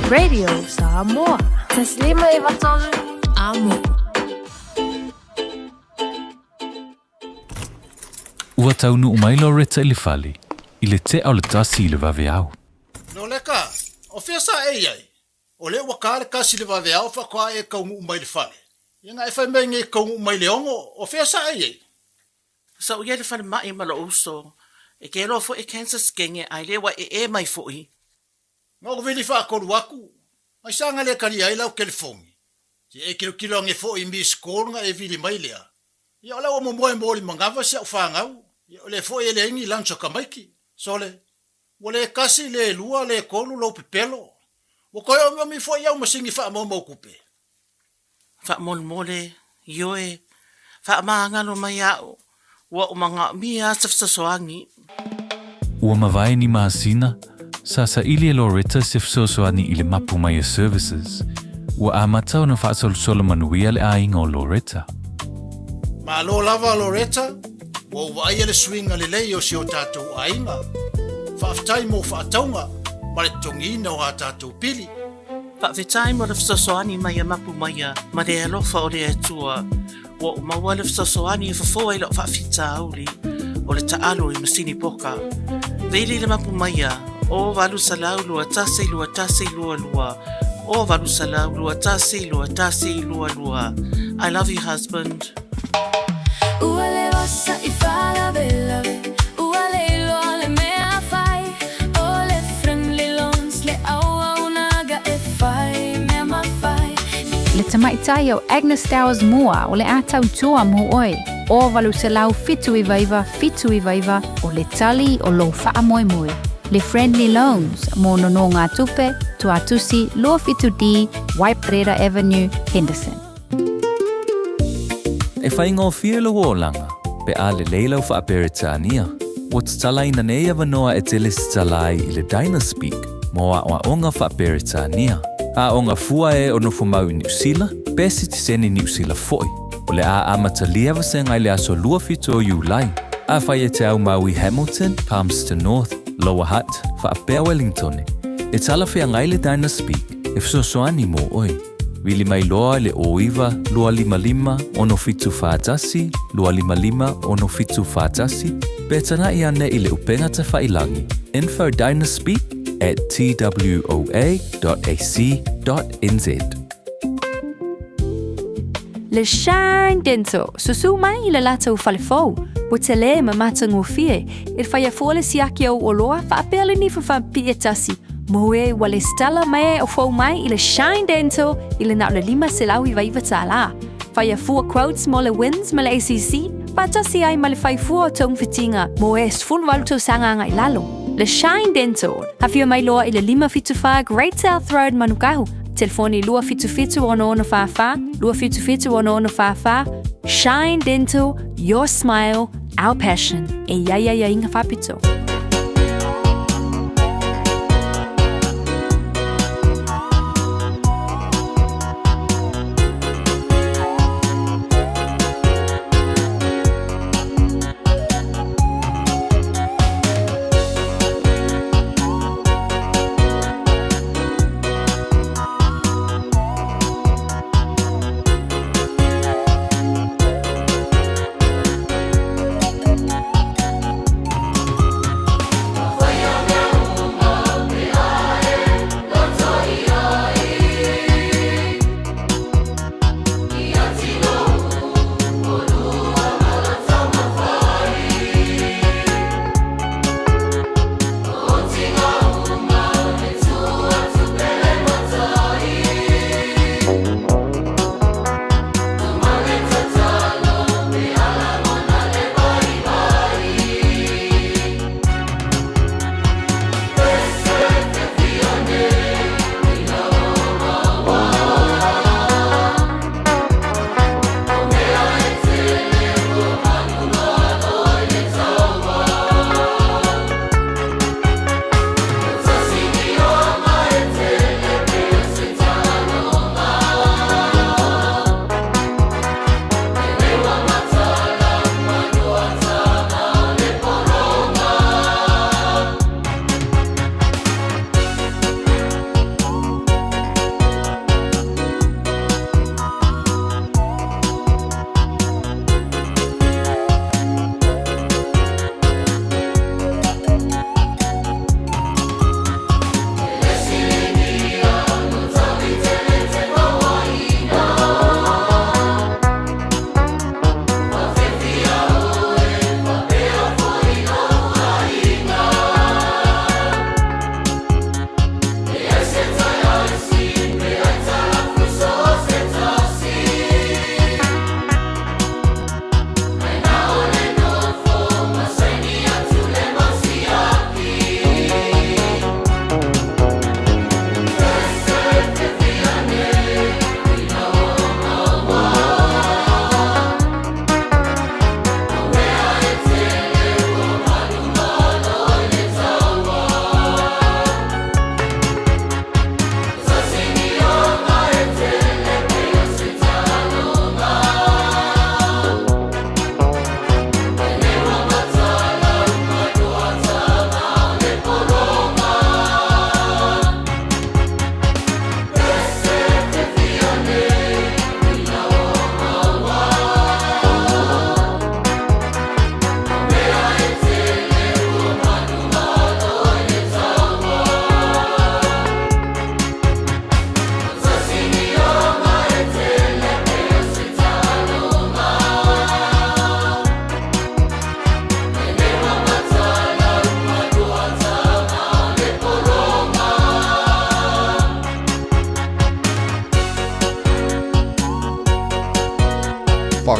Radio Samoa. 153 Amo. Ua taunuu mai Loretta i le fale i le tea o le 1 i le vaveao. Loleka, o fea sa e i ai? O lea ua ka le 1 i le vaveao faatoa e taunuu mai i le fale. Ia na e fai mai nei e taunuu mai i le 6, o fea sa e i ai? Sa ou i ai i le falemai ma lou uso. E keloa foi e cancer skenge ae le ua ee mai foi. Na ou vili faatolu atu, ai sa na le talia ai lau telefoni. Se e tilotilo ane foi i miss call na e vili mai lea. Ia o la ua momoe mo le manava si au fanau. Ia o lea foi e leai ni lunch a tamaiti. Sole, ua le tasi, le lua, le tolu lou pepelo. Ua toe omiomi foi au masini faamaumau tupe. Faamolemole, ioe, faamagalo mai a'u, ua ou manaomia a se fesoasoani. Ua mavae ni masina, sa saili e Loretta se fesoasoani i le Mapu Maia Services. Ua amata ona faasolosolo manuia le aiga o Loretta. Malo lava Loretta, ua ou vaaia le suiga lelei o si o tatou aiga. Faafetai mo faatauga ma le totogiina o a tatou pili. Faafetai mo le fesoasoani mai a Mapu Maia ma le alofa o le Atua. Ua ou maua le fesoasoani e fofo ai lau faafitauli o le taalo i masini poka. Vili le Mapu Maia, o 800 21 21 22, o 800 21 21 22. I love you husband. Ua leva sa i faalavelave, ua le iloa le mea fai, o le Friendly Loans le auaunaga e fai mea ma fai. Le tamaitai o Agnes Towers Moore o le a tautua mo oe, o 879 799 o le tali o lou faamoemoe. Le Friendly Loans mo nonogatupe, Tuatusi 27D, Waiparera Avenue, Henderson. E faigofie lou olaga pe a lelei lau Faa-Peretania. Ua tatalaina nei avanoa e te lesitala ai i le Dynaspeak mo aoaoga Faa-Peretania. Aoga fua e o nofo mau i Niu Sila, pe sitiseni Niu Sila foi. O le a amatalia vasega i le aso 27 o Iulai. Afai e te aumau i Hamilton, Palmerston North, Lower Hutt, faapea Wellingtone, e talafeagai le Dynaspeak e fesoasoani mo oe. Vili mai loa i le 09 255 6741 255 6741 pe tanaʻi ane i le upega tafailagi info dynaspeak at twoa.ac.nz. Le Shine Dental, susu mai i le latou fale fou, ua tele ma matagofie, e faia fua le siaki o ou oloa faapea le nifa faapipii e tasi, mo e ua lesitala mai o fou mai i le Shine Dental i le na o le $599 tala. Faia fua quotes mo le WINZ ma le ACC, faatasi ai ma le fai fua o togafitiga mo e 18 tausaga agai lalo. Le Shine Dental, afio mai loa i le 574 Great South Road Manukau, telefoni 277 6644, 277 6644, Shine Dental, your smile, our passion. E i ai aiaiga faapito.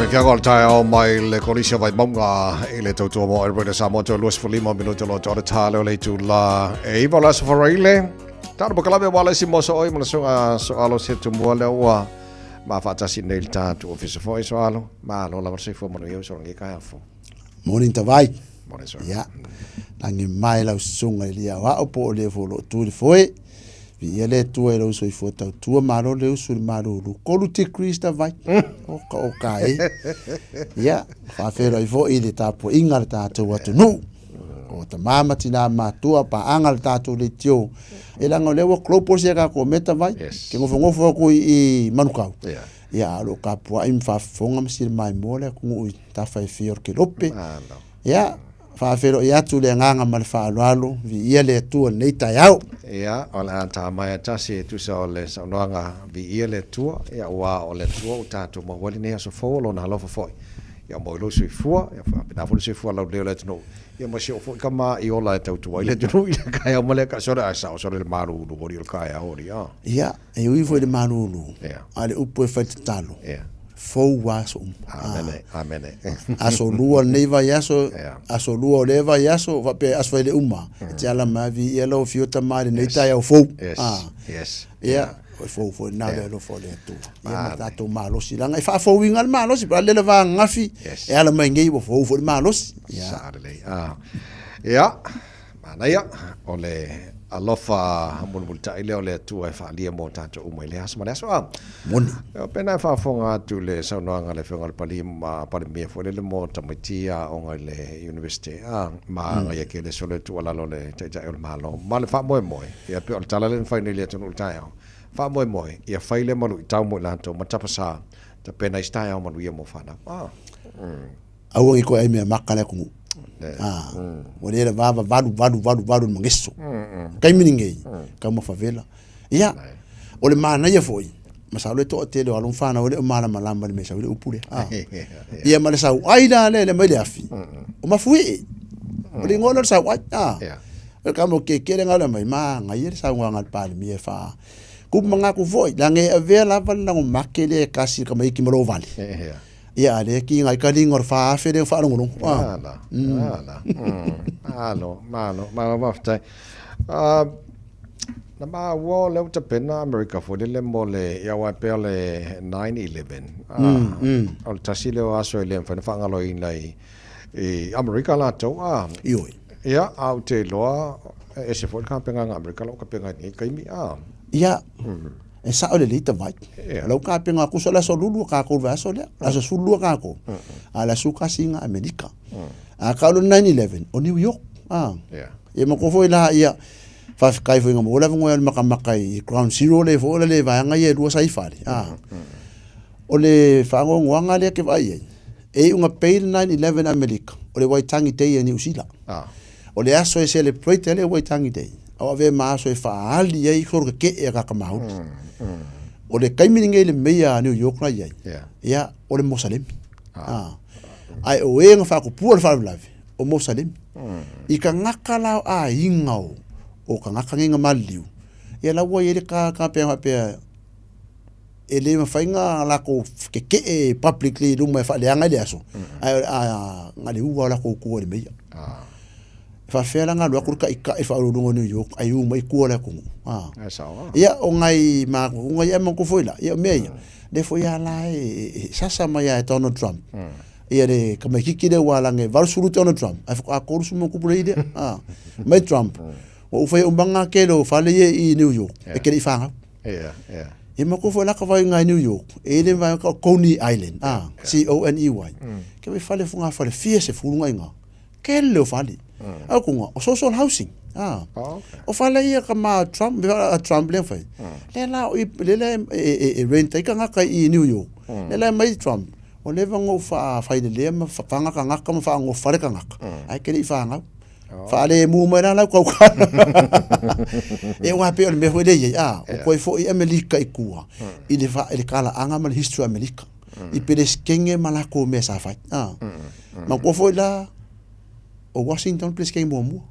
Fiafiaga o le taeao mai le Kolisi o Vaimauga i le tautua mo Edward Samoa toe 25 minuta loa toa le tā leo le itula e iva o le aso faraile. Tāna makalame wa le isi mo so oi ma le suga so alo se tumua lea ua ma faatasi nei le tātu ofisa foi so alo. Malo lava le soifua manuia o so langi kai afo. Morning Tavai. Morning sir. Ia. Langi mai lau susuga i le aoao po o le fo lo tu le foe. Viia le Atua i lou soifua tautua, malo le usu i le malulu. 3 degrees Tavai. Oka oka e. Ia, faafeiloai foi i le tapuaiga a le tatou atunuu. O tama ma tina matua, paaga le tatou leitio. E leaga o lea ua global sia tatou mea Tavai. Yes. Ke nofonofo atu i Manukau. Yeah. Ia, a o lo o tapuai ma faafofoga ma silamaimoa le atunuu i tafa e fia o le kelope. Malo. Ia, faafeiloai atu le agaga ma le faaaloalo, viia le Atua i lenei taeao. Ia, o le a tā mai a tasi e tusa o le saunoaga viia le Atua, ia aua o le Atua ua tatou maua ai lenei aso fou o Lona alofa foi. Ia mo i lou soifua, ia faapena foi le soifua laulelei o le atunuu, ia ma si ou foi tama i ola e tautua ai le atunuu i le taeao ma lea sole, ae sao sole le malulu alii o le taeao alii a. Ia, e ui foi i le malulu, Ia. a le upu e fai tatalo, Ia. fou aso uma. Amene, amene. Aso lua o lenei vaiaso, Ia. aso lua o lea vaiaso, faapea aso fai le uma, e te ala mai viia lau afio tama i lenei taeao fou. Yes, Ah. yes. Ia, o fou foi na le alofa o le Atua. Ia ma tatou malosi leaga e faafouina le malosi, pe a le le vagagafi, Yes. e ala mai nei ua fou foi le malosi. Ia. Sa lelei. Ah. Ia, manaia, o le alofa mulimulitai lea o le Atua e faaalia mo tatou uma i le aso ma le aso. Ah. Moni. Ia, pena e faafofoga atu le saunoaga a le Afioga i le Palii ma Palemia foi lele mo tamaiti ia aoga i le University. Ah, ma agaia kele solo e tuualalo le Taitai o le Malo ma le faamoemoe. Ia, pei o le tala lea na fai nei i le atunuu i le taeao. Faamoemoe, ia fai lea ma luitau mo i latou ma tapasā, tapena i se taeao manuia mo fanau. Ah. Aua ne i toe ai mea maka le atunuu. Ah, ua le lava valu valu valu valu le mageso. Taimi lenei, taumafa vela. Ia, o le manaia foi, masalo e toatele o alo ma fanau e le o malamalama i le mea e sau ai le upu lea. Ah. Ia ma le sauai la lea e mai le afi, o mafuie. O le igoa lea o le sauai. Ah. O le kama o keke le galo mai, manaia le saunoaga a le Palemia e faa kupu mangaku foi, leaga e avea lava le lago make lea e kasi i le tamaiti ma lou vale. Ia, a lea ki ngai ka linga o le 4,000 lea faalogologo. Ah. Ala, ala. Malo, malo, malo, faafetai. Ah, na maua o lea ua tapena Amerika foi lele mo le, ia aua e pei o le 9/11. Ah, o le tasi lea o aso e le mafai ona faagaloina i, i Amerika latou. Ah, Ioe. Ia, a ou te iloa, e ese foi le kapegaga a Amerika lau kapega i lenei taimi. Ah. Ia, e sao lelei tavai. Ia. O lau kapega kusa o le aso lulu kākou i le vaiaso lea, le aso 12 kākou. A o le aso kasi ga Amerika. A ka o le 9/11, o New York. Ah. Ia. Ia ma ko foi la ia faafetai foi nga mo le avanoa o le makamaka i Ground Zero le foi o le vaega ia e lua sa i fale. Ah. O le faanoanoaga lea ke vaai ai, e iuga pei le 9/11 Amerika, o le Waitangi Day a Niu Sila. O le aso e celebrate ai le Waitangi Day, a o avea ma aso e faaali ai solo keke'e a kaka Māori. O le taimi lenei le meia a New York la i ai, ia, o le Mosalemi. Ae o e na faatupua le faalavelave, o Mosalemi. I tagata la o aiga o, o tagata nei na maliliu, ia la ua i ai le ka, ka pea faapea, e le mafai ona latou keke'e publicly i luma e faaleaga ai le aso, ae na o le ua o latou tua i le meia. E faafefea la ona alu atu le taitai faauluuluga o New York ae u mai tua le atunuu. Ia, o nai matuatuga ia e manatua foi la, ia o mea ia, lea foi lava la e sasa mai lava e Donald Trump ia le tamaitiiti lea ua alaga e 80 Donald Trump ae faatoa 30+ le lea. Mai Trump, ua ou faia umaga tele o fale ia i New York e te le i fanau. Ia, ia. Ia ma ko foi la ka vai ngai New York, e le vai ka Coney Island, ah, C O N E Y. Ke vai fale funga fale fia se fulu ngai nga. Ke le o fale. Au kunga, o social housing. Ah. O fale ia ka ma Trump, a Trump le fai. Le la o i le le e rent ai ka ngaka i New York. Le la mai Trump. O le va ngo fa fai le le ma fa ngaka ngaka ma fa ngo fale ka ngaka. Ai ke le i fa ngau. Faalemu mai la lau kaukana. E aua pei o le mea foi lea e i ai, a, o koe foi i Amerika i tua, i le i le kalaaga ma le history o Amerika, i Peresetene ma latou mea sa fai, a. Manatua foi la, o Washington le Peresetene muamua.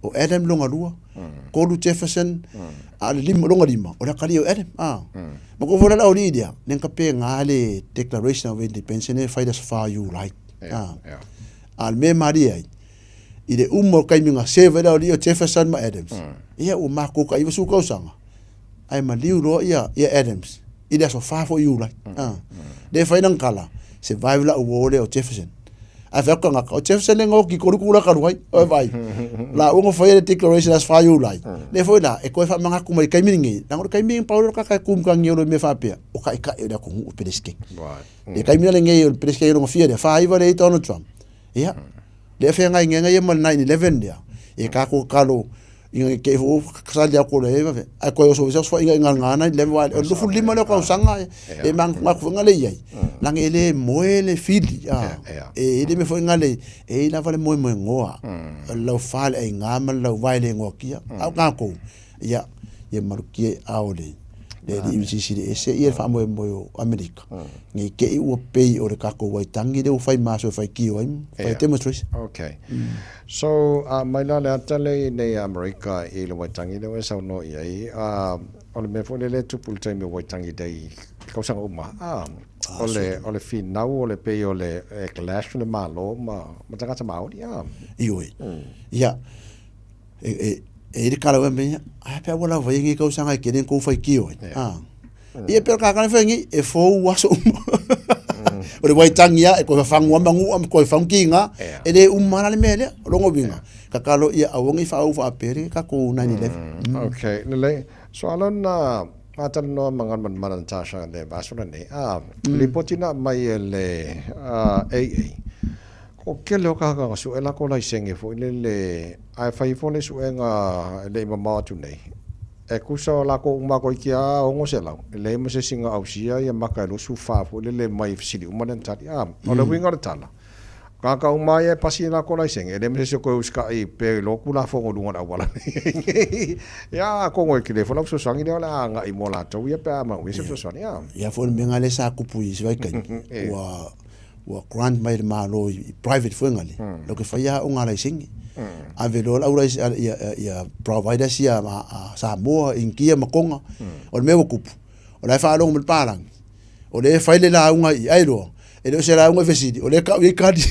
O Adam longa lua, tolu Jefferson, a o le lima, longa lima, o le akalii o Adam, a. Ma ko foi la au lii lea, le ka pe ngā le Declaration of Independence e fai le aso 4 Iulai, a. A o le mea e malie ai, i le uma o le taimi na serve ai le aualii o Jefferson ma Adams, ia ua matou tai-90 tausaga, ae maliu loa ia, ia Adams i le aso 4 foi Iulai. A. Le fai lana tala, survive lau uo lea o Jefferson. Ae fai atu tagata, o Jefferson le na oti tolu itula talu ai, oi vaai. La ua na faia le declaration aso 4 Iulai. Le foi la, e toe faamanatu mai i le taimi lenei, leaga o le taimi pau lea o le tagata e tu matagi i mea faapea, o taitai o le atunuu e Peresetene. Le taimi la lenei o le Peresetene lona fia lea, 49 lea e i ai Donald Trump. Ia, lea feagai nei ia ma le 9/11 lea, e tatou tatalo ina ne i te i foi ua sali atu le vave, ae toe oso ai se fesoasoaina i galuega 9/11 aua o le 25 lea o tausaga e manatunatu foi le i ai, leaga e le moe le fili, e i ai le mea foi lea e i ai lava le moemoenoa, o le laufa i le aiga ma le lauvae le goatia. A o tatou, ia, ia malutia i aao o le le Alii ma Silisili Ese ia le faamoemoe o Amerika, ne i te i ua pei o le tatou Waitangi lea ua fai ma aso e faitio ai ma fai demonstration. Okay. So, a mai la le ata lea i nei Amerika i le Waitangi lea ua e saunoa i ai, o le mea foi lea e tupu i le taimi o Waitangi Day i tausaga uma, o le, o le finau o le pei o le e clash le Malo ma, ma tagata Māori, a? Ioe. Ia, e, e, e i le kala ua mea, ai pe ua lava i tausaga e tele kou faitio ai. Ah. Ia pe o kakana whai ngi, e fou aso uma. O le Waitangi a, e koe whawhangu ama ngu ama koe whangu ki ngā, e le uma la le mea lea, o longo winga. Ka kalo ia aua ngi whaau whaapere ka kou 9/11. Okay, lelei. So alo na mātalanoa ma ngā manumana Natasha le vaso lenei. Ah, lipoti na mai e le AA. Ko kele o ka hanganga sue lako laisenge foi lele, ae fai ifo le suega e le i mamao atu nei. E kusa o lako uma ko iki a 600, e leai ma se isi na ausia ia maka e 24 foi lele mai fesili uma lea na tali. A, o le uiga o le tala, o kāka uma ia e pasi i lako laisenge, e leai ma se isi o koe usikai pe loku lafoga i luga o le auala nei. Ia, kongo e kele fo lau fesoasoani lea o le a agai mo latou ia pe a manaomia se fesoasoani. A. Ia foi le mea lena lea sa kupu i isi vaitaimi, ua ua grant mai le Malo i private foi ngale lo ke fai a o ngā laisenge. Ave loa le au laise ia ia providers ia a Samoa, India ma Konga. O le mea ua kupu, o la e faalogo mai le palangi, o lea e fai le lauga i ai loa, e le o se lauga e fesili, o lea e kau i ai kali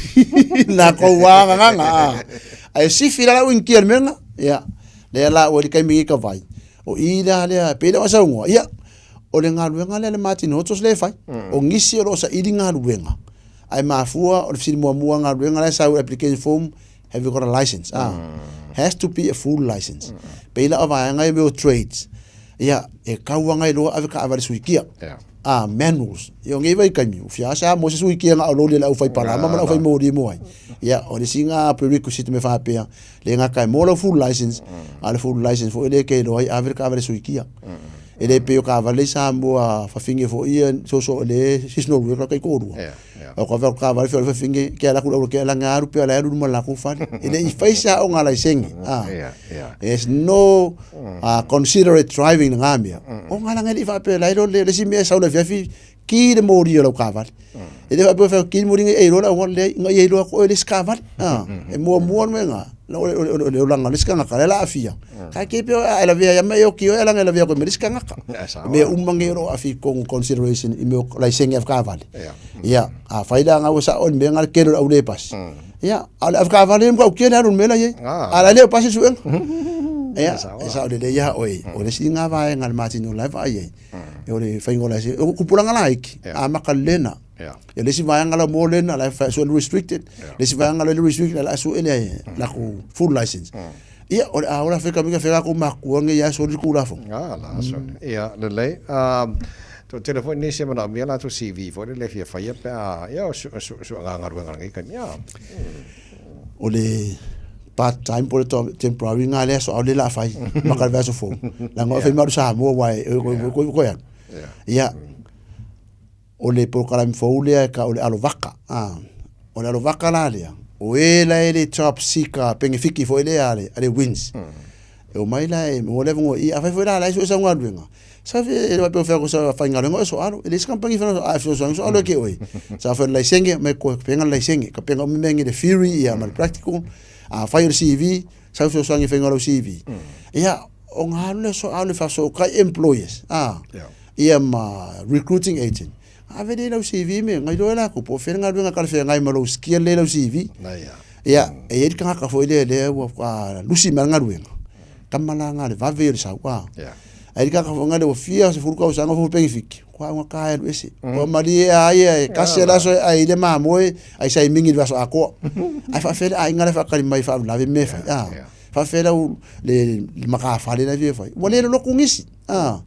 nā kou wānganganga. Ae sifi la lau India le mea lena, ia, lea la ua i le taimi nei ka vai, o i la lea, pei lea o saunoa, ia, O le galuega lea a le Martin Hotos lea e fai. O nisi o lo o saili galuega, ae mafua o le fesili muamua galuega la e sau i application form, have you got a license? Ah, has to be a full license. Pei la o vaega ia mea o trades, ia, e tau agai loa ave taavale suikia. Ah, manuals. Ia o nei vaitaimi, ua fia asa mo se suikia na o loli a le aufai palama ma le aufai moli e moa ai. Ia, o le isi na prerequisite me faapea, le gata e mo lau full license, a o le full license foi lea e te iloa ai ave le taavale suikia. E le pei o taavale i Samoa fafine foi ia soso le seasonal worker kai toalua. O ka ave taavale fia o le fafine ke ala ku le ke ala nga alu pe ala alu luma la ku fale. E le i fai se aoga laisenge. There's no considerate driving na ngā mea. O ngā langa e le i faapea la ilo le isi mea e sau le afiafi ki le moli o lau taavale. E le faapea fai ki le moli ngai e iloa le auala leai, ngai e iloa koe le isi taavale. E muamua le mea lena, o le olaga o le isi tagata lea o le a aafia. Kai ke pea a e lavea ia mai e oki oe alanga e lavea koe ma le isi tagata. Mea uma nei o lo o aafia i totonu consideration i mea o laisene avetaavale. Ia, afai la gau e sao le mea lena le tele o le au le pasi. Ia, a o le avetaavale ia matautia le alu i le mea la e i ai. A o la e le o pasi le suega. Ia, e sao lelei lava oe, o le isi lena vaega a le Martin o la e vaai ai. O le faiga o laisene, o tupulaga laiti, amata lena. Ia le isi vaega la mo lena, la e sue le restricted, le isi vaega la le restricted, la e sue le latou full license. Ia, o le a ola feka mika feka ko makua nge ia soli kulafono. Ah, la soli. Ia, lelei. To tele foi nisi e manaomia latou CV foi lele e fia faia pe a, ia, o su, su, suaga galuega lenei taimi. Ia. O le part time po o le temporary nga le aso aole la fai ma ka le aso fou. Leaga o fai mai Samoa wa e ko ko ya. Ia. O le polokalame fou lea e ka o le alovaka. Ah. O le alovaka la lea, o e la e le job seeker penefiki foi lea a le, a le WINZ. E omai la e mo le avanoa i, afai foi la la e sue sau galuega, sa fe e le faapea o fea ko sa faigaluega oe so alo, e leai se kamupani e a e fesoasoani so alo e ke oe. Sa fai o le laisenge, mai koe penga le laisenge, ka penga uma mea ngi le theory ia ma le practical, afai o le CV, Sau fesoasoani i faiga o lau CV. Ia, o ga alu le so alu e faafesootai employers, a, ia ma recruiting agent. Ave lea i lau CV me gailoa e latou po o fea le galuega talafeagai ma lou skill lea i lau CV. Ia, e i ai le tagata foi lea lea ua lusi mai le galuega, tama la na le vave ia o le sau, a. Ae i ai le tagata foi lea ua fia 10 tausaga fou penefiti, kua augata e alu ese. Kua malie a ia e tasi le aso e ai le mamoe, ai saimigi i le vaiaso atoa. Ae faafefea le aiga la e faatali mai e faalavelave mea e fai, a. Faafefea lau le matafale la e fia fai. Ua le lolotu nisi, a.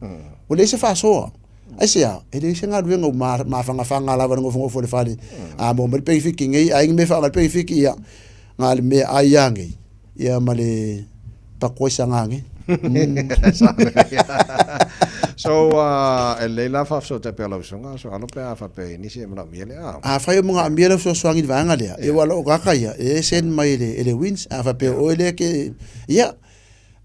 Ua leai se faasoa. Aisea? E leai se galuega ua mafanafana lava le nofonofo i le fale. A maua mai le penefiti nei, ai ni mea e faaaoga i le penefiti, ia, na o le meaai lava nei, ia ma le pakoa i Saga nei. So, e lelei la faafesootai pea lau usoga, so alo pe a faapea i nisi e manaomia le a. Afai o manaomia lau fesoasoani i le vaega lea, ia aua o lou tagata ia, e send mai e le WINZ, a faapea o oe lea e te, ia,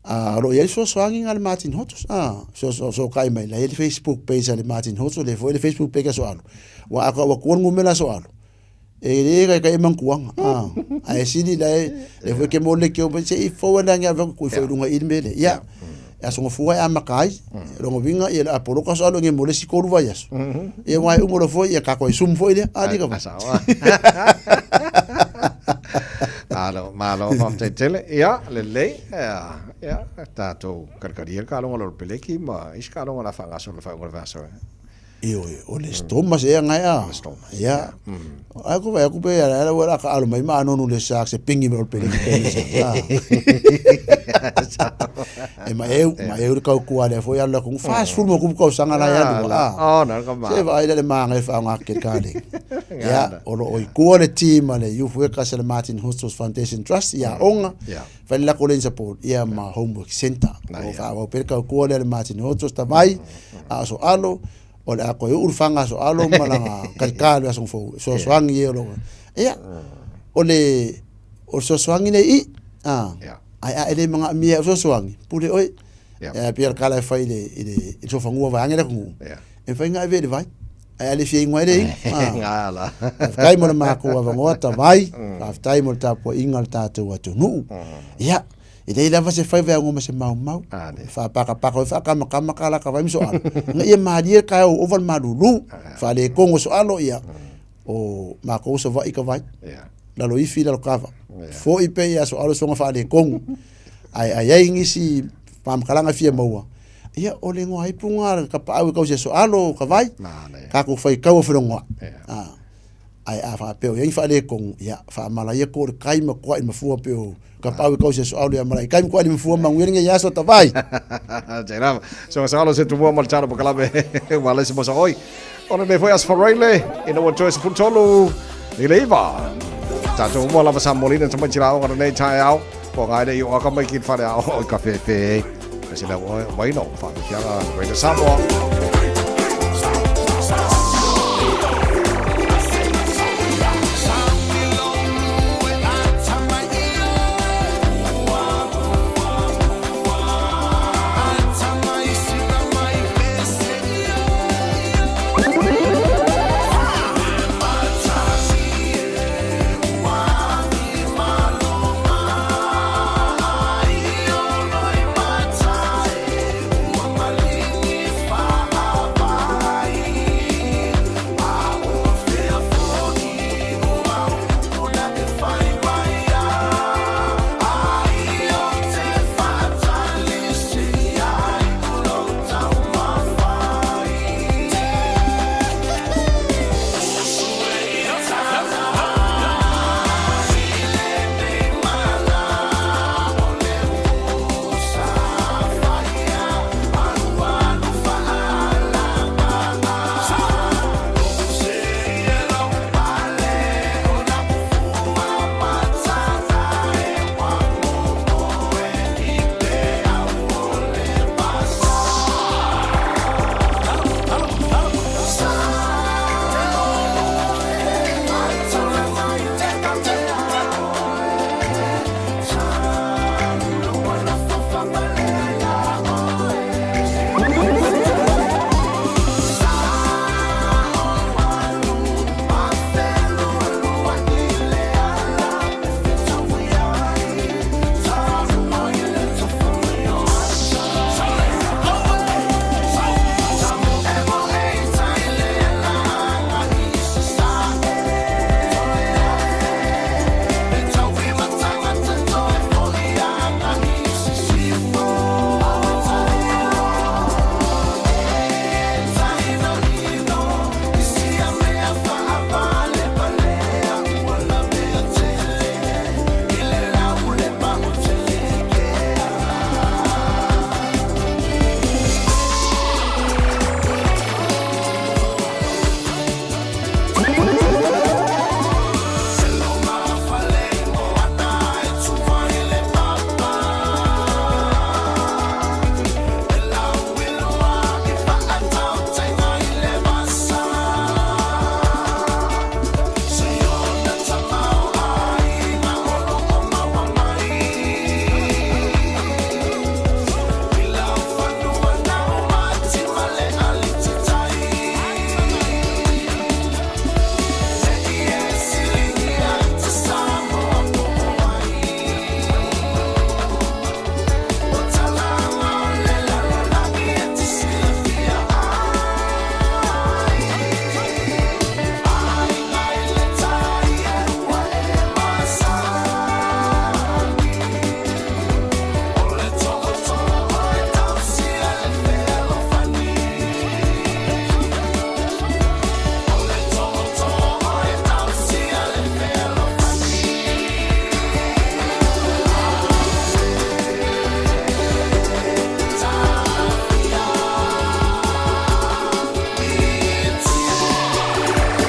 A, o lo o i ai le fesoasoani a le Martin Hotos, a, fesootai mai, la e i ai le Facebook page a le Martin Hotos, lea foi le Facebook page a Soalo. Aua a tau atua le numera a Soalo, e le taitai e mantuaga, a, ae sili la e, lea foi e te mo le leitio mai, se i forward ane ave atu ifo i luga i le mea lea. Ia, e Aso Gafua e amata ai, o lona uiga, ia o le a poloka Soalo nei mo le isi 3 vaiaso. Ia aua e uma loa foi, ia tatou e zoom foi lea, a lika foi. Malo, malo, faafetai tele. Ia, lelei, ia, ia, tatou kalikalia le kaloga o le peleki ma isi kaloga o le a faagasolo i le faaiuga o le vaiaso. Ioe, o le Stormers ea ngai a. Ia. Ai ko vai aku pe ala ala wala ka alo mai ma anonu le Sharks e pingi me o le peleki pe E ma eu, ma eu le kau kua le foi ala ku fa sfulu mo ku kau sanga la ya lu. Oh, na ka ma. Se vai le ma ngai fa nga ke ka le. Ia, o lo oi kua le team le Youth Workers le Martin Hostos Foundation Trust ia onga. Fai le lako le support ia ma homework center. O fa au pe kau kua le Martin Hostos tavai a so alo o le a koe uu le faga aso alo ma lana kalika le aso fou fesoasoani e o lo ia o le o le fesoasoani nei i a ai a ele manaomia e fesoasoani pule oe e pei o le kala e fai i le i le i le sofanua vaeane le atunuu e mafai ona ave i le vai ae a le fia inu ai le inu faafetai mo le matou avanoa tavai faafetai mo le tapuaiga a le tatou atunuu ia E leai lava se faiva e auga ma se maumau. E faapakapaka oi faakamakama ka laka vai ma soalo. Ina ia malie le taeao ua ova le malulu. Faalekogo soalo ia o makou Savaii ka vai. Lalo ifi lalo kava. Foi pea ia soalo soga faalekogo. Ae a i ai nisi faamatalaga e fia maua, ia o le igoa ipu lena ka paau e tausi e soalo ka vai, tatou faitau e felogoai. Ae a faapea o i ai ni faaletonu, ia faamala ia ko le kai ma koaʻi mafua pe o ka pau e kausi aso alu ia mala i kai ma koaʻi mafua manuia lenei aso tavai. Te lava. So sa alo se tumua ma le tala pakalame ua le se mosa oi. Ona nei foi as faraile ina ua toe 13 i le iva. Tātou mua lava sa molina ta mai tira o ngana nei tae ao. Ko ngai le i o aka mai ki whare ao o ka whewhe. Ka se lau oe waino whaamikianga Greater Samoa.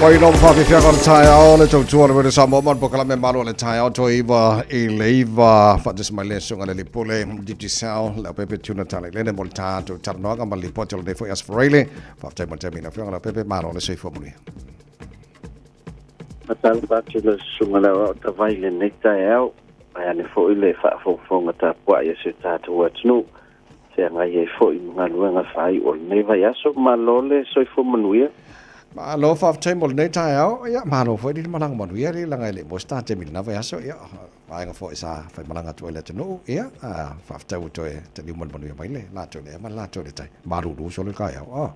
Pai lava faafiafiaga o le taeao le tautua le Radio Samoa ma le polokalame malo o le taeao toe 9 i le 9 faatasi mai le susuga le Lipule Digicel le Aupepe Tuna Talailene mo le tatou talanoaga ma le lipoti o lenei foi Aso Faraile. Faafetai mo le taimi i lau Afioga le Aupepe, malo le soifua manuia. Faatalofa atu i lau susuga le aoao tavai i lenei taeao, ae ane foi le faafogafoga tapuai a si o tatou atunuu, feagai ai foi ma galuega faaiu o lenei vaiaso. Malo le soifua manuia. Malo faafetai mo lenei taeao, ia malo foi le malaga manuia le laga e le i maua se ta taimi i lena vaiaso, ia vaega foi sa faimalaga atu ai le atunuu, ia faafetai ua toe taliu ma le manuia mai le latou le ea ma le latou le tai. Malulu solo le taeao. Oh.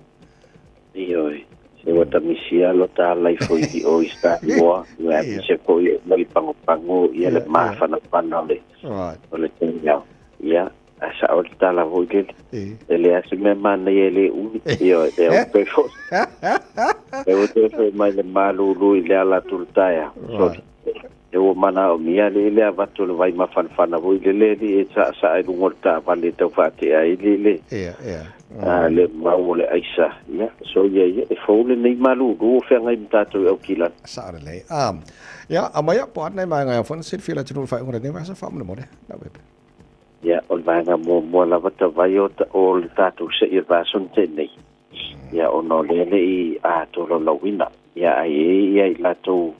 Ioe, se ua ta misia lo ta alai foi i o i Samoa, ia aemaise foi e mai pagopago ia le mafanafana o le o le taeao. Ia, ae sao le tala foi lele. E leai se mea manaia e le umi. Ioe, e au toe foi. E ua toe foi mai le malulu i le ala atu le taeao. Sorry. E ua manaomia le le avatu o le vai mafanafana foi lele alii e saasaa i luga o le taavale e tau faatea ai le le Ia, ia. a le mau o le aisa. Ia, soia ia, e fou lenei malulu o feagai ma tatou i Aukilani. Sao lelei. Ia, aumaia po o a nai vaega e ao foi ona silafia e le atunuu i le faaiuga o lenei vaiaso faamolemole. Lau Pepe. Ia, o le vaega muamua lava tavai o, o le tatou sei o le vaiaso na tea nei. Ia, ona o lea le i tolaulauina. Ia, ai e i ai latou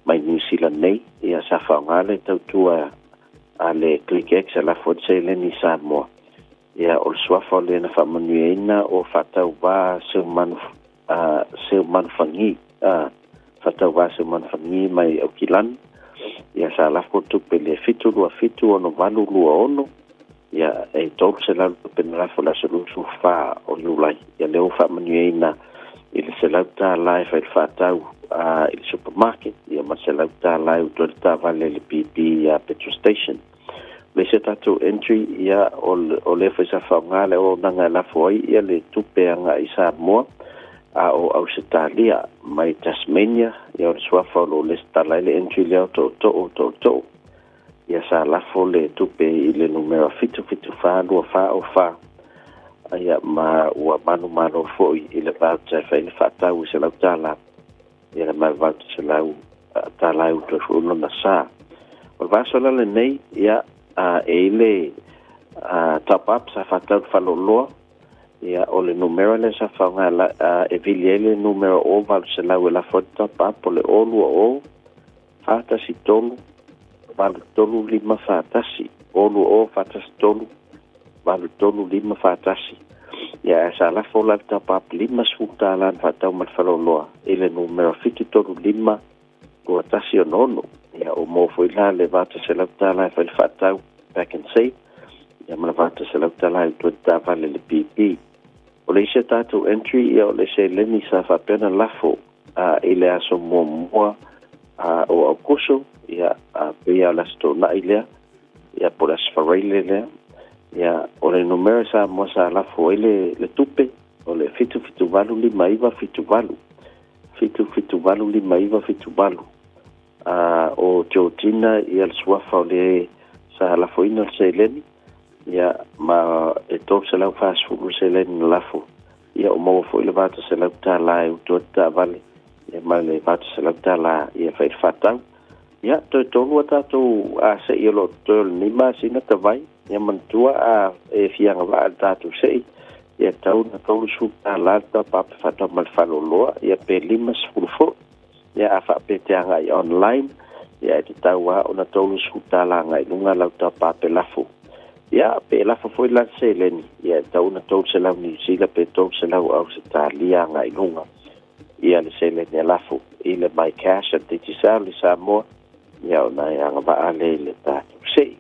mai Niu Sila nei, ia, sa faaaoga le tautua a le Click X e lafo ai le seleni i Samoa. Ia, o le suafa o le na faamanuiaina o faatauvā Seumanu, Seumanufagi, faatauvā Seumanufagi mai Aukilani. Ia, sa lafo le tupe i le 727 6826, ia, e 300 tupe na lafo i le aso 24 o Iulai. Ia, lea ua faamanuiaina i le $100 e fai le faatau i le supermarket, ia, ma le $100 e utu ai le taavale i le BP petrol station. O le isi a tatou entry, ia, o lea foi sa faaaoga le auaunaga e lafo ai ia le tupe agai i Samoa, a o Ausetalia mai Tasmania, ia, o le suafa o lo o lesitala ai le entry lea o Tootoo, Tootoo. Ia, sa lafo le tupe i le numera 774 2404, ia, ma ua manumalo foi i le voucher e fai le faatau i $100, ia, le ma le voucher $100 e utu ai foi lona sa. O le vaiaso la lenei, ia, e i le top up sa faatau le faleoloa, ia, o le numera lea sa faaaoga e vili ai le numera o 800 e lafo ai le top up, o le 020 413 83541, 020 413 83541. Ia, ae sa lafo la le top up $50 na faatau ma le faleoloa i le numera 735 2166. Ia, o maua foi la le $800 e fai le faatau Pak'nSave, ia, ma le $800 e utu ai le taavale i le BP. O le isi a tatou entry, ia, o le seleni sa faapea ona lafo i le aso muamua o Aukuso, ia, pei lava o le Aso Toonai lea, ia, po o le Aso Faraile lea. Ia, o le numera Samoa sa lafo ai le, le tupe, o le 7785978, 7785978. O Georgina, ia, le suafa o le sa lafoina le seleni, ia, ma e 340 le seleni na lafo. Ia, o maua foi le $800 e utu ai le taavale, ia, ma le $800 ia fai le faatau. Ia, toe tolu a tatou sei o lo o totoe o lenei masina tavai. Ia manatua a e fia agavaa i le tatou sei, ia tatau ona $30 le top-up e faatau ma le faleoloa, ia pe 50 foi. Ia a faapea e te agai online, ia e tatau lava ona $30 agai i luga lau top-up e lafo. Ia, pe lafo foi la le seleni, ia e tatau ona 300 Niu Sila pe 300 Ausetalia agai i luga ia le seleni e lafo i le MyCash a le Digicel i Samoa, ia ona e agavaa lea i le tatou sei.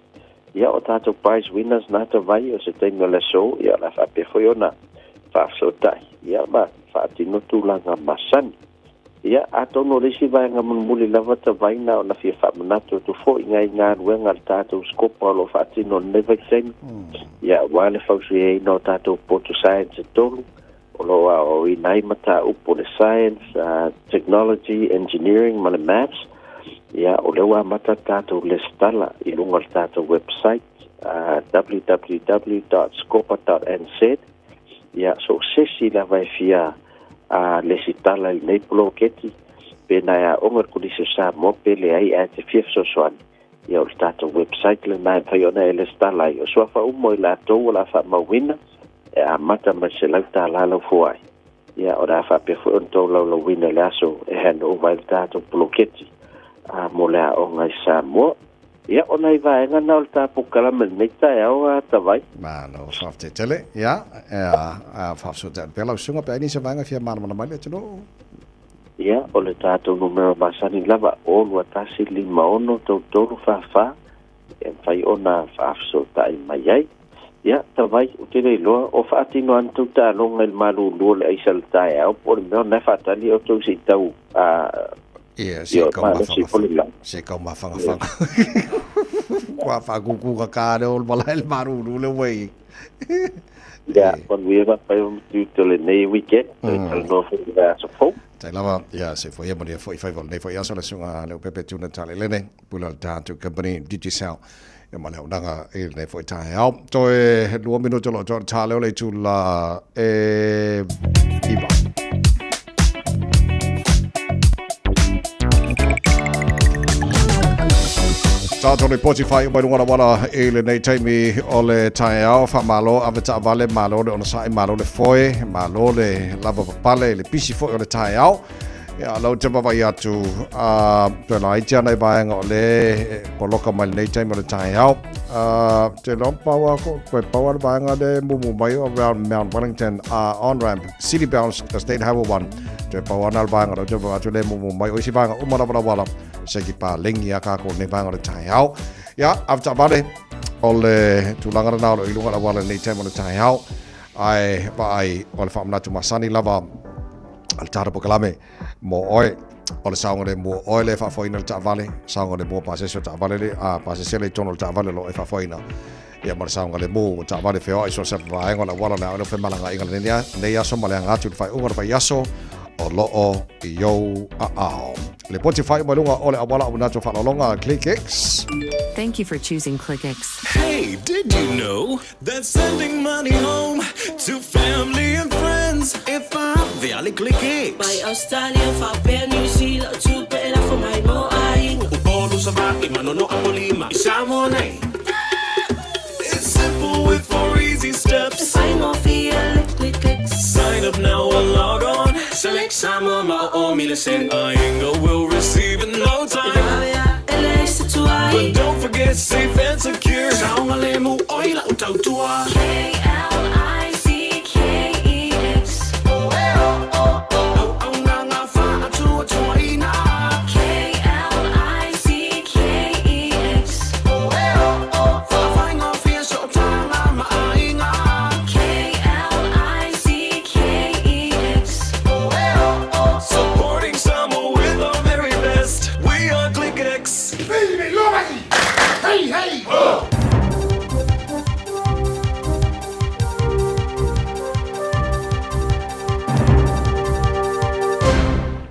Ia, o tatou prize winners na tavai o se taimi o le aso, ia o le a faapea foi ona faafesootai, ia ma faatino tulaga masani. Ia, atonu o le isi vaega mulimuli lava tavai na ona fia faamanatu atu foi ngai galuega a le tatou Scopa o lo o faatino i lenei vaitaimi, ia, aua le fausiaina o tatou poto science e tolu, o lo o aoaoina ai mataupu o le Science, Technology, Engineering ma le Maths. Ia, o lea ua amata le tatou lesitala i luga o le tatou website, www.scopa.nz. Ia, so o se isi lava e fia Lesitala i lenei poloketi pe na e aoga le Kolisi o Samoa pe leai ae te fia fesoasoani ia o le tatou website lena e mafai ona e lesitala ai. O suafa uma o i latou o le a faamauina e amata mai le $100 lau foai ia o le a faapea foi ona tolaulauina i le aso e hand over ai le tatou poloketi mo le aoga i Samoa. Ia, o nai vaega na o le ta polokalame i lenei taeao a Tavai. Malo, faafetai tele. Ia, e faafesootai pea lau susuga pe ai nisi o vaega e fia malamalama ai le atunuu. Ia, o le tatou numera masani lava, 0 2 1 5 6 3 3 4 4, e mafai ona faafesootai mai ai. Ia, Tavai, ou te le iloa, o faatino lava ni tou taaloga i le malulu o le aisa i le taeao, po o le mea o lena e faatali outou se i tau Ia, se i kau mafagafaga. Se i kau mafagafaga. Kua whakukūka kāre o le malae le maruru le wei. Ia, manuia faapea ma tiute o lenei weekend, toe talanoa foi i le aso fou. Tai lava, ia, se foi e manuia foi faiva o lenei foi aso le susuga Leaupepe Tuna Talelene, pule o le tatou company Digicel. Ia ma le auaunaga i lenei foi taeao. Toe 2 minute o lo o toa le tā leo le itula e 9. Tātou ripoti whai mai runga rawara i lenei taimi o le taeao, whamalo, ave taavale, malo le onosai, malo le foe, malo le lava papale, le pisi foi o le taeao. Ia, lau te vaavaai atu, a, toe laiti ana i vaega o le poloka mai lenei taimi o le taeao. A, te iloa pau a ko, koe pau a le vaega le mumu mai o around Mount Wellington on-ramp, City Bound State Highway 1. Toe pau ana le vaega lau te vaavaai atu le mumu mai o isi vaega uma lava lawala, se ki pālengi a kākou lenei vaega o le taeao. Ia, ave taavale, o le tulaga lena o lo o i luga o le auala i lenei taimi o le taeao. Ae vaai o le faamanatu masani lava a le tatou polokalame mo oe o le saogalemu o oe le faafoeina le taavale, saogalemu o pasese o taavale le a pasese le i totonu o le taavale o lo o e faafoeina ia ma le saogalemu o taavale feoai so o se vaega o le auala o le a oe le femalagaaiga lenei aso ma le aga atu i le faaiuga o le vaiaso o lo o i ou aao. Lipoti faaiu mai luga o le auala o manatu faaaloaloga a ClickX. Thank you for choosing ClickX. Hey, did you know that sending money home to family and friends e faavea le ClickX? Mai Australia faapea New Zealand o tupe e lafo mai mo aiga. Upolu, Savaii, Manono, Apolima i Samoa nei. It's simple with four easy steps. E faigofie le ClickX. Sign up now or log on. Select Samoa ma o o mile send. Aiga will receive in no time. E vave a e leai se tuai. But don't forget safe and secure. Saogalemu oi lau tautua. K-L-I-C-K-E-X. Auaunaga faatuatuaina. K-L-I-C-K-E-X. Faafaigofie sootaga ma aiga. K-L-I-C-K-E-X. Supporting Samoa with our very best. We are ClickX.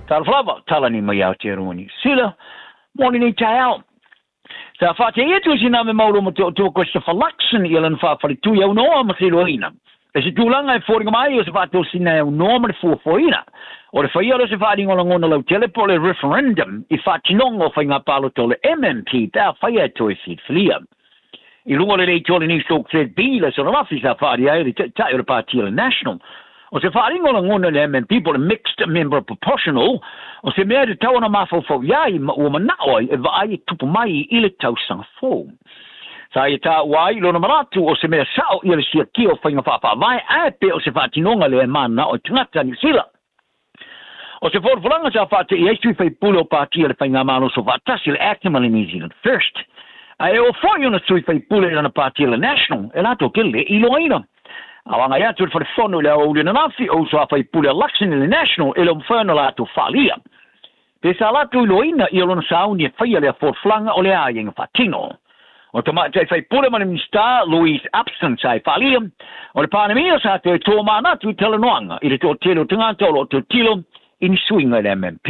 Talofa lava, tala nei mai Aotearoa Niu Sila, mo lenei taeao. Sa faateia atu e sina me maulo ma te otoa Christopher Luxon i lana faafaletui aunoa ma feiloaiina. E se tulaga e foliga mai o se faatosina e aunoa ma le fuafuaina o le faia o se faaaliga o lagona lautele po o le referendum i faatinoga o faiga palota o le MMP pe afai e toe filifilia. I luga o le leitioa o le Newstalk ZB le aso ananafi sa faaalia ai le Taitai o le Pāti o le National o se faaaliga o lagona i le MMP po o le Mixed Member Proportional o se mea e tatau ona mafaufau i ai ma ua manao ai e vaai e tupu mai i le tausaga fou. Sa ia taua ai i lona manatu o se mea sao ia le siakia o faiga faafaavae ae pe o se faatinoga lea e manao i tagata Niu Sila. O se folafolaga sa faate'i ai sui faipule o Pāti a le Faigamalo Soofaatasi le ACT ma le New Zealand First. Ae oo foi ona sui faipule i lana pāti a le National e latou te le iloaina. A o agai atu i le fale fono i le aoauli ananafi, o uso a faipule a Luxon i le National e le o mafai ona latou faaalia. Pe sa latou iloaina ia lona sauni e faia lea folafolaga o le aiaiga faatino. O tamaitai faipule ma le Minisita Louise Upston sa e faaalia, o le Palemia sa toe tōmanatu i talanoaga i le toatele o tagata o lo o tilotilo i ni suiga i le MMP.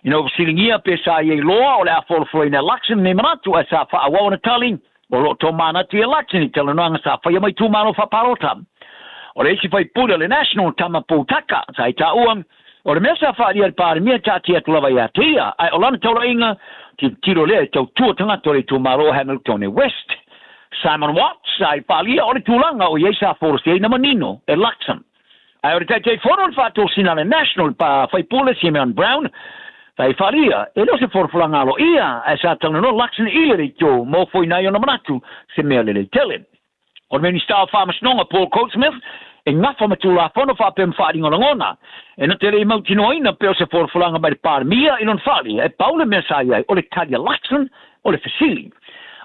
Ina ua fesiligia pe sa i ai loa o le a folafolaina e Luxon nei manatu ae sa faaauau ana tali, o lo o tōmanatu i a Luxon i talanoaga sa faia mai itumalo faapalota. O le isi faipule o le National, Tama Potaka, sa i taua, o le mea sa faaalia e le Palemia taatia atu lava ia te ia, ae o lana taulaiga, tilotilo lea e tautua tagata o le itumalo o Hamiltone West. Simon Watts, sa i faaalia o le tulaga o i ai sa folasia ai na manino e Luxon. Ae o le Taitaifono o le Faatosina a le National, le faipule Simeon Brown, sa i faaalia, e le o se folafolaga aloaia, ae sa talanoa Luxon i le leitio ma ofoina ai ona manatu, se mea lelei tele. O le Minisita o Faamasinoga Paul Goldsmith e gafa ma Tulafono faapea ma faaaliga lagona e na te le i mautinoaina pea o se folafolaga mai le Palemia i lona faaalia e pau le mea sa i ai o le tali a Luxon o le fesili.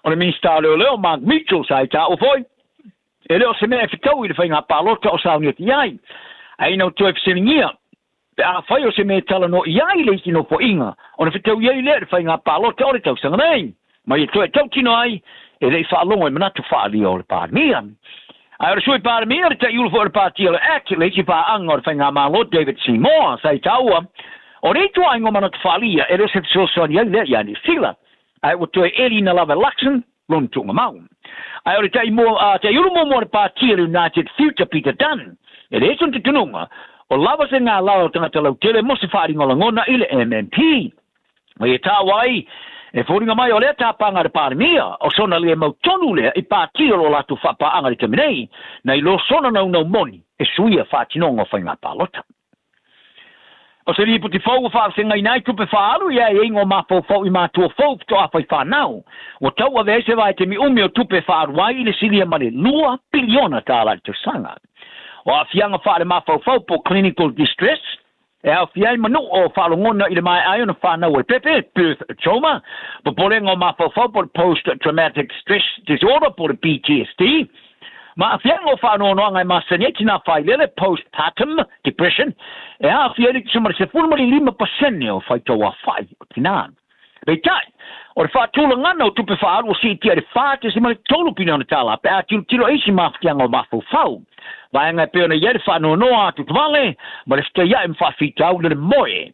O le Minisita o Leoleo Mark Mitchell sa i taua foi e le o se mea e fetaui i le faiga palota o sauni atu i ai ae ina ua toe fesiligia pe afai o se mea e talanoa i ai le isi nofoaiga ona fetaui ai lea i le faiga palota o le tausaga nei, ma ia toe tautino ai e le i faalogo i manatu faaalia o le Palemia. Ae o le Sui Palemia, le taiulu foi o le Pāti o le act, le isi paaga o le faigamalo David Seymour, sa i taua, o le ituaiga o manatu faaalia e le o se fesoasoani ai lea ia Niu Sila, ae ua toe eliina lava e Luxon lona tuugamau. Ae o le taiulu muamua o le Pāti o le United Future Peter Dunne, e leai sona talitonuga, o lava se galala o tagata lautele mo se faaaliga o lagona i le MMP. Ma ia taua ai, e foliga mai o lea tapaga a le Palemia, o sona le mau tonu lea i pāti o lo latou faapaaga i le taimi nei, nai lo sona naunau moni e suia faatinoga o faiga palota. O se lipoti fou ua faafegaina ai tupe faaalu i aiaiga o mafaufau i matua fou faatoa fai fanau, ua tauave ai se vaetemi umi o tupe e faaalu ai i le silia ma le $2 piliona i le tausaga. O aafiaga faale-mafaufau po o clinical distress, e aofia ai manuu o faalogona i le maea ai ona fanau a le pepe, birth trauma, popolega o mafaufau po o le post-traumatic stress disorder po o le PTSD, Ma aafiaga o faanoanoaga e masani ai tinā failele, postpartum depression, e aafia ai le tusa ma le 15% o faitauafa'i o tinā. Peitai, o le faatulagana o tupe faaalu ua siitia i le $4.3 piliona pe a tilotilo i isi mafatiaga o mafaufau, vaega e pei ona i ai le faanoanoa atuatuvale ma le fetaia'i ma faafitauli o le moe.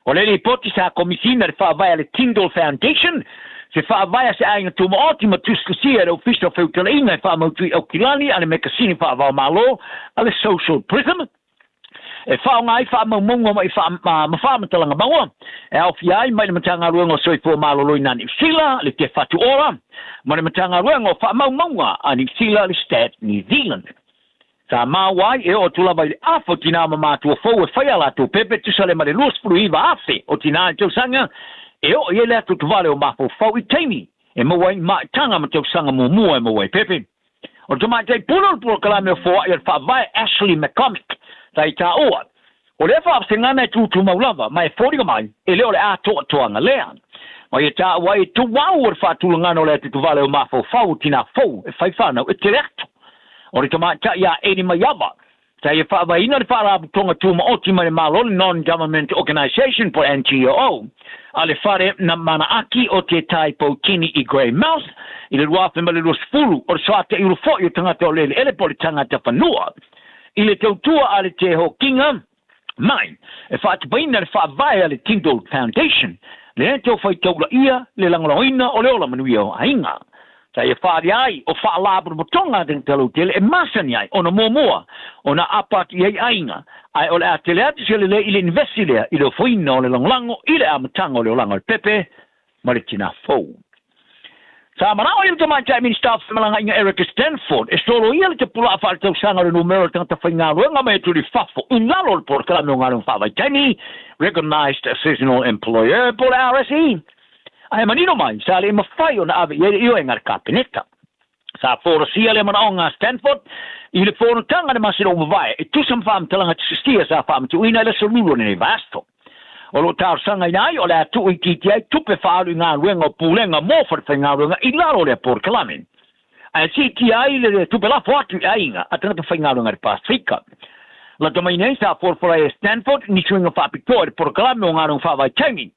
O le lipoti sa komisina i le faavae a le Tindall Foundation, se faavae a se aiga tumaoti ma tusitusia e le Ofisa o Feutalaina e faamautu i Aukilani a le mekasini faavaomalo a le Social Prism, e faaaoga ai faamaumauga ma faamatalaga maua e aofia ai mai le Matagaluega o Soifua Maloloina a Niu Sila, le Te Whatu Ora, ma le Matagaluega o Faamaumauga a Niu Sila, le Stat New Zealand. Sa maua ai e oo atu lava i le afa o tinā ma mātua fou e fai a latou pepe tusa le ma le 29,000 o tinā i le tausaga e oo i ai le atoatovale o mafaufau i taimi e maua ai maitaga ma tausaga muamua e maua ai pepe. O le tamaitai pule o le polokalame o foai a le faavae Ashley McCormick sa i taua, o lea faavasegana e tūtūmau lava ma e foliga mai e le o le atoatoaga lea. Ma ia taua ai e tuau o le faatulagana o le atoatovale o mafaufau o tinā fou e fai fanau e tele atu. O le tamaitai a Eddie Maiava, sa ia faavaeina le Faalapotopotoga Tumaoti mai le Malo, le Non-Government Organisation po o le NGO, a le Fale na Manaaki o Te Tai Poutini i Greymouth i le 2020, o le soataiulu foi o tagata o le eleele po o le tagata fanua i le tautua a le Te Hokinga mai e faatupaina le faavae a le Tindall Foundation, lea e tau faitaulaia le lagolagoina o le ola manuia o aiga. Sa ia faaalia ai o faalapotopotoga a tagata lautele e masani ai ona muamua ona aapa atu i ai aiga, ae o le a tele atu se lelei i le inivesi lea i le ofoina o le lagolago i le amataga o le olaga o le pepe ma le tinā fou. Sa manao ai le Tamaitai Minisita o Femalagaaiga Erica Stanford e soloia le tapulaa faaletausaga o le numera o tagata faigaluega mai atu i fafo i lalo o le polokalame o galuega faavaitaimi, Recognised Seasonal Employer, po o le RSE. Ae manino mai, sa le i mafai ona ave i ai le ioega a le Kapeneta. Sa folasia lea manaoga a Stanford i le fonotaga i le masina ua mavae e tusa ma faamatalaga tusitusia sa faamatuuina i le aso Lulu o lenei vaiaso. O lo o talosagaina ai o le a tuu itiiti ai tupe faaalu i galuega o pulega mo falefaigaluega i lalo o lea polokalame, ae siitia ai le tupe lafo atu i aiga a tagata faigaluega i le Pasefika. Lata mai nei sa folafola ai e Stanford ni suiga faapitoa i le polokalame o galuega faavaitaimi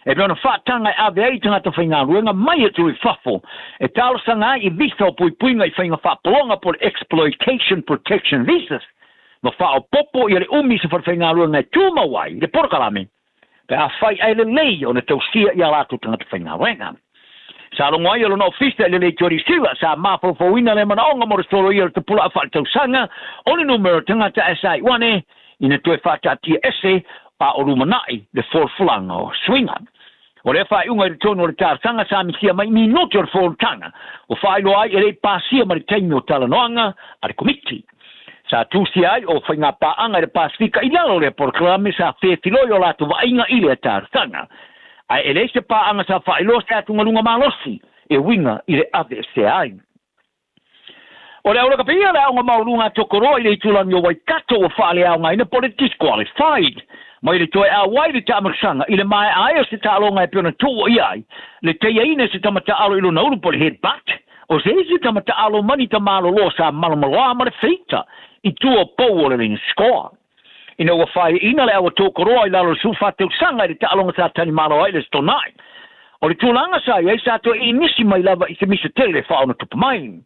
e pei ona faataga e ave ai i tagata faigaluega mai atu i fafo e talosaga ai i visa o puipuiga i faiga faapologa po o le Exploitation Protection Visas ma faaopoopo ia le umi i se falefaigaluega e tumau ai le polokalame pe afai ae lelei ona tausia i a latou tagata faigaluega. Sa logo ai e lona ofisa i le Leitio Siva sa mafaufauina le manaoga mo le soloia o le tapulaa faaletausaga o le numera o tagata SI1 ina toe faataatia ese a o lumanai le folafolaga o suiga. O lea faaiuga i totonu o le talosaga sa misia mai minute o le fonotaga ua faailoa ai e le i pasia ma le taimi o talanoaga a le Komiti. Sa tusia ai o faigapaaga i le Pasefika i lalo o lea polokalame sa fefiloi o latou vaaiga i lea talosaga. Ae e leai se paaga sa faailoa se atugaluga malosi e uiga i le aveesea ai. O le aulakapia le aoga maualuga a Tokoroa i le itulagi o Waikato ua faaleaogaina po o le disqualified mai le toe auai le taamalosaga i le maea ai o se taaloga e pei ona tuua i ai le teiaina e se tama taalo i lona ulu po o le head butt o se isi tama taalo mani tamaloloa sa malomaloa ma le feita i tua o pou o le lane score. Ina ua faaiaina le aua Tokoroa i lalo o le 14 tausaga i le taaloga sa talimalo ai le Stonai. O le tulaga sa i ai sa toe inisi mai lava i se misa tele faaonatupu mai.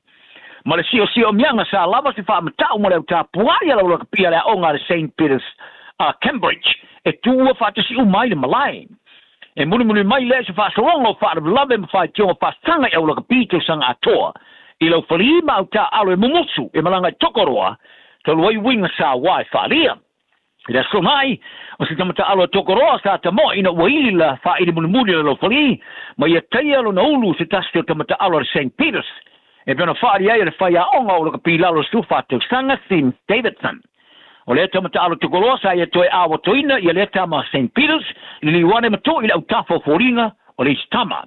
Ma le siosiomiaga sa lava se faamatau ma le autapuai a laulakapia le aoga a le Saint Peters a Cambridge e tuua faatasi uma ai le malae. E mulimuli mai lea i se faasologa o faalavelave ma faitioga faasaga i aulakapi i tausaga atoa i laufali ma autaaalo e mumusu e malaga i Tokoroa talu ai uiga sa ua e faaalia. I le aso mai, o se tamataaalo a Tokoroa sa tamoa ina ua ili la faaili mulimuli o le laufali ma ia taia lona ulu se tasi o tamataaalo a le Saint Peters e pei ona faaali ai e le faiaoga o lakapi lalo 14 tausaga Finn Davidson. O lea tamataaalo Tokoroa sa ia toe awatoina ia lea tama Saint Peters liliu ane ma to'i le autafa o foliga o le isi tama.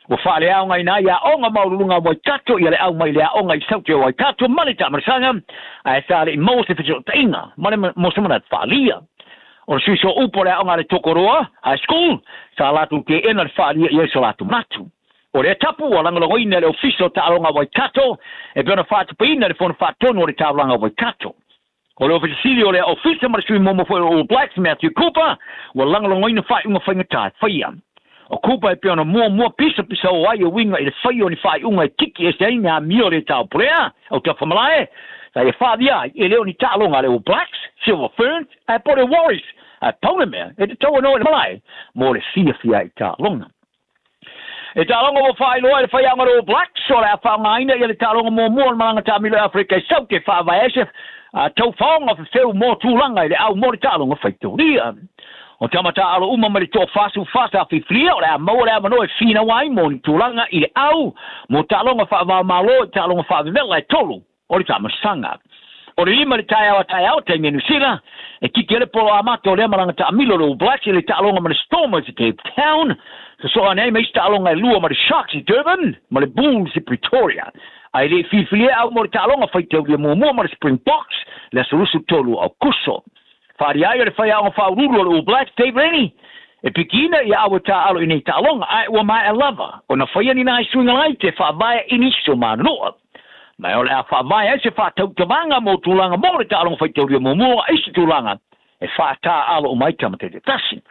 Ua faaleaogaina ai aoga maualuluga a Waikato ia le au mai le aoga i Saute o Waikato ma le taamalosaga, ae sa le i maua se fesootaiga ma le mo se manatu faaalia. O le sui sooupu o le aoga a le Tokoroa High School, sa latou teena le faaalia i ai so latou manatu. O lea tapu ua lagolagoina e le Ofisa o Taaloga a Waikato e pei ona faatupeina e le Fono Faatonu o le Taulaga o Waikato. O le Ofisa Sili o lea Ofisa ma le sui muamua foi o All Blacks, Matthew Cooper, ua lagolagoina faaiuga faigata e faia. O Cooper e pei ona muamua pisapisao ai e uiga i le faia o ni faaiuga e tiki ese ai ni amio o le taupulea, autafamalae, sa ia faavia ai e le o ni taaloga a le All Blacks, Silver Ferns, ae po o le Warriors, ae pau le mea e tatau ona oo i le malae mo le fiafia i taaloga. E taaloga ua faailoa e le faiaoga le All Blacks o le a faaaogaina ia le taaloga muamua o le malaga taamilo i Afrika i Saute faavae ai se taufaoga fefeu mo tulaga i le au mo le taaloga faitaulia. O tama taaalo uma mai le toa 44 sa fifilia o le a maua le avanoa e finau ai mo ni tulaga i le au mo taaloga faava-o-Malo i taaloga faavevela e tolu o le taamasaga. O le 5 i le taeao a taeao, taimi a Niu Sila, e kiki ai le polo amata o lea malaga taamilo o le All Blacks i le taaloga ma le Stormers i Cape Town. Sosoo ane ai ma isi taaloga e lua ma le Sharks i Durban ma le Bulls i Pretoria. Ae le i filifilia au mo le taaloga faitaulia muamua ma le Springboks le aso 23 o Aokuso. Faaalia ai o le faiaoga faauluulu o le All Blacks, Dave Rennie, e pikiina ia awe taaalo i nei taaloga, ae ua maea lava ona faia ni nai suiga laiti e faavae i nisi o manunua. Ma o le a faavae ai se faatautavaga mo tulaga mo le taaloga faitaulia muamua a isi tulaga e faataaalo uma ai tama taitasi.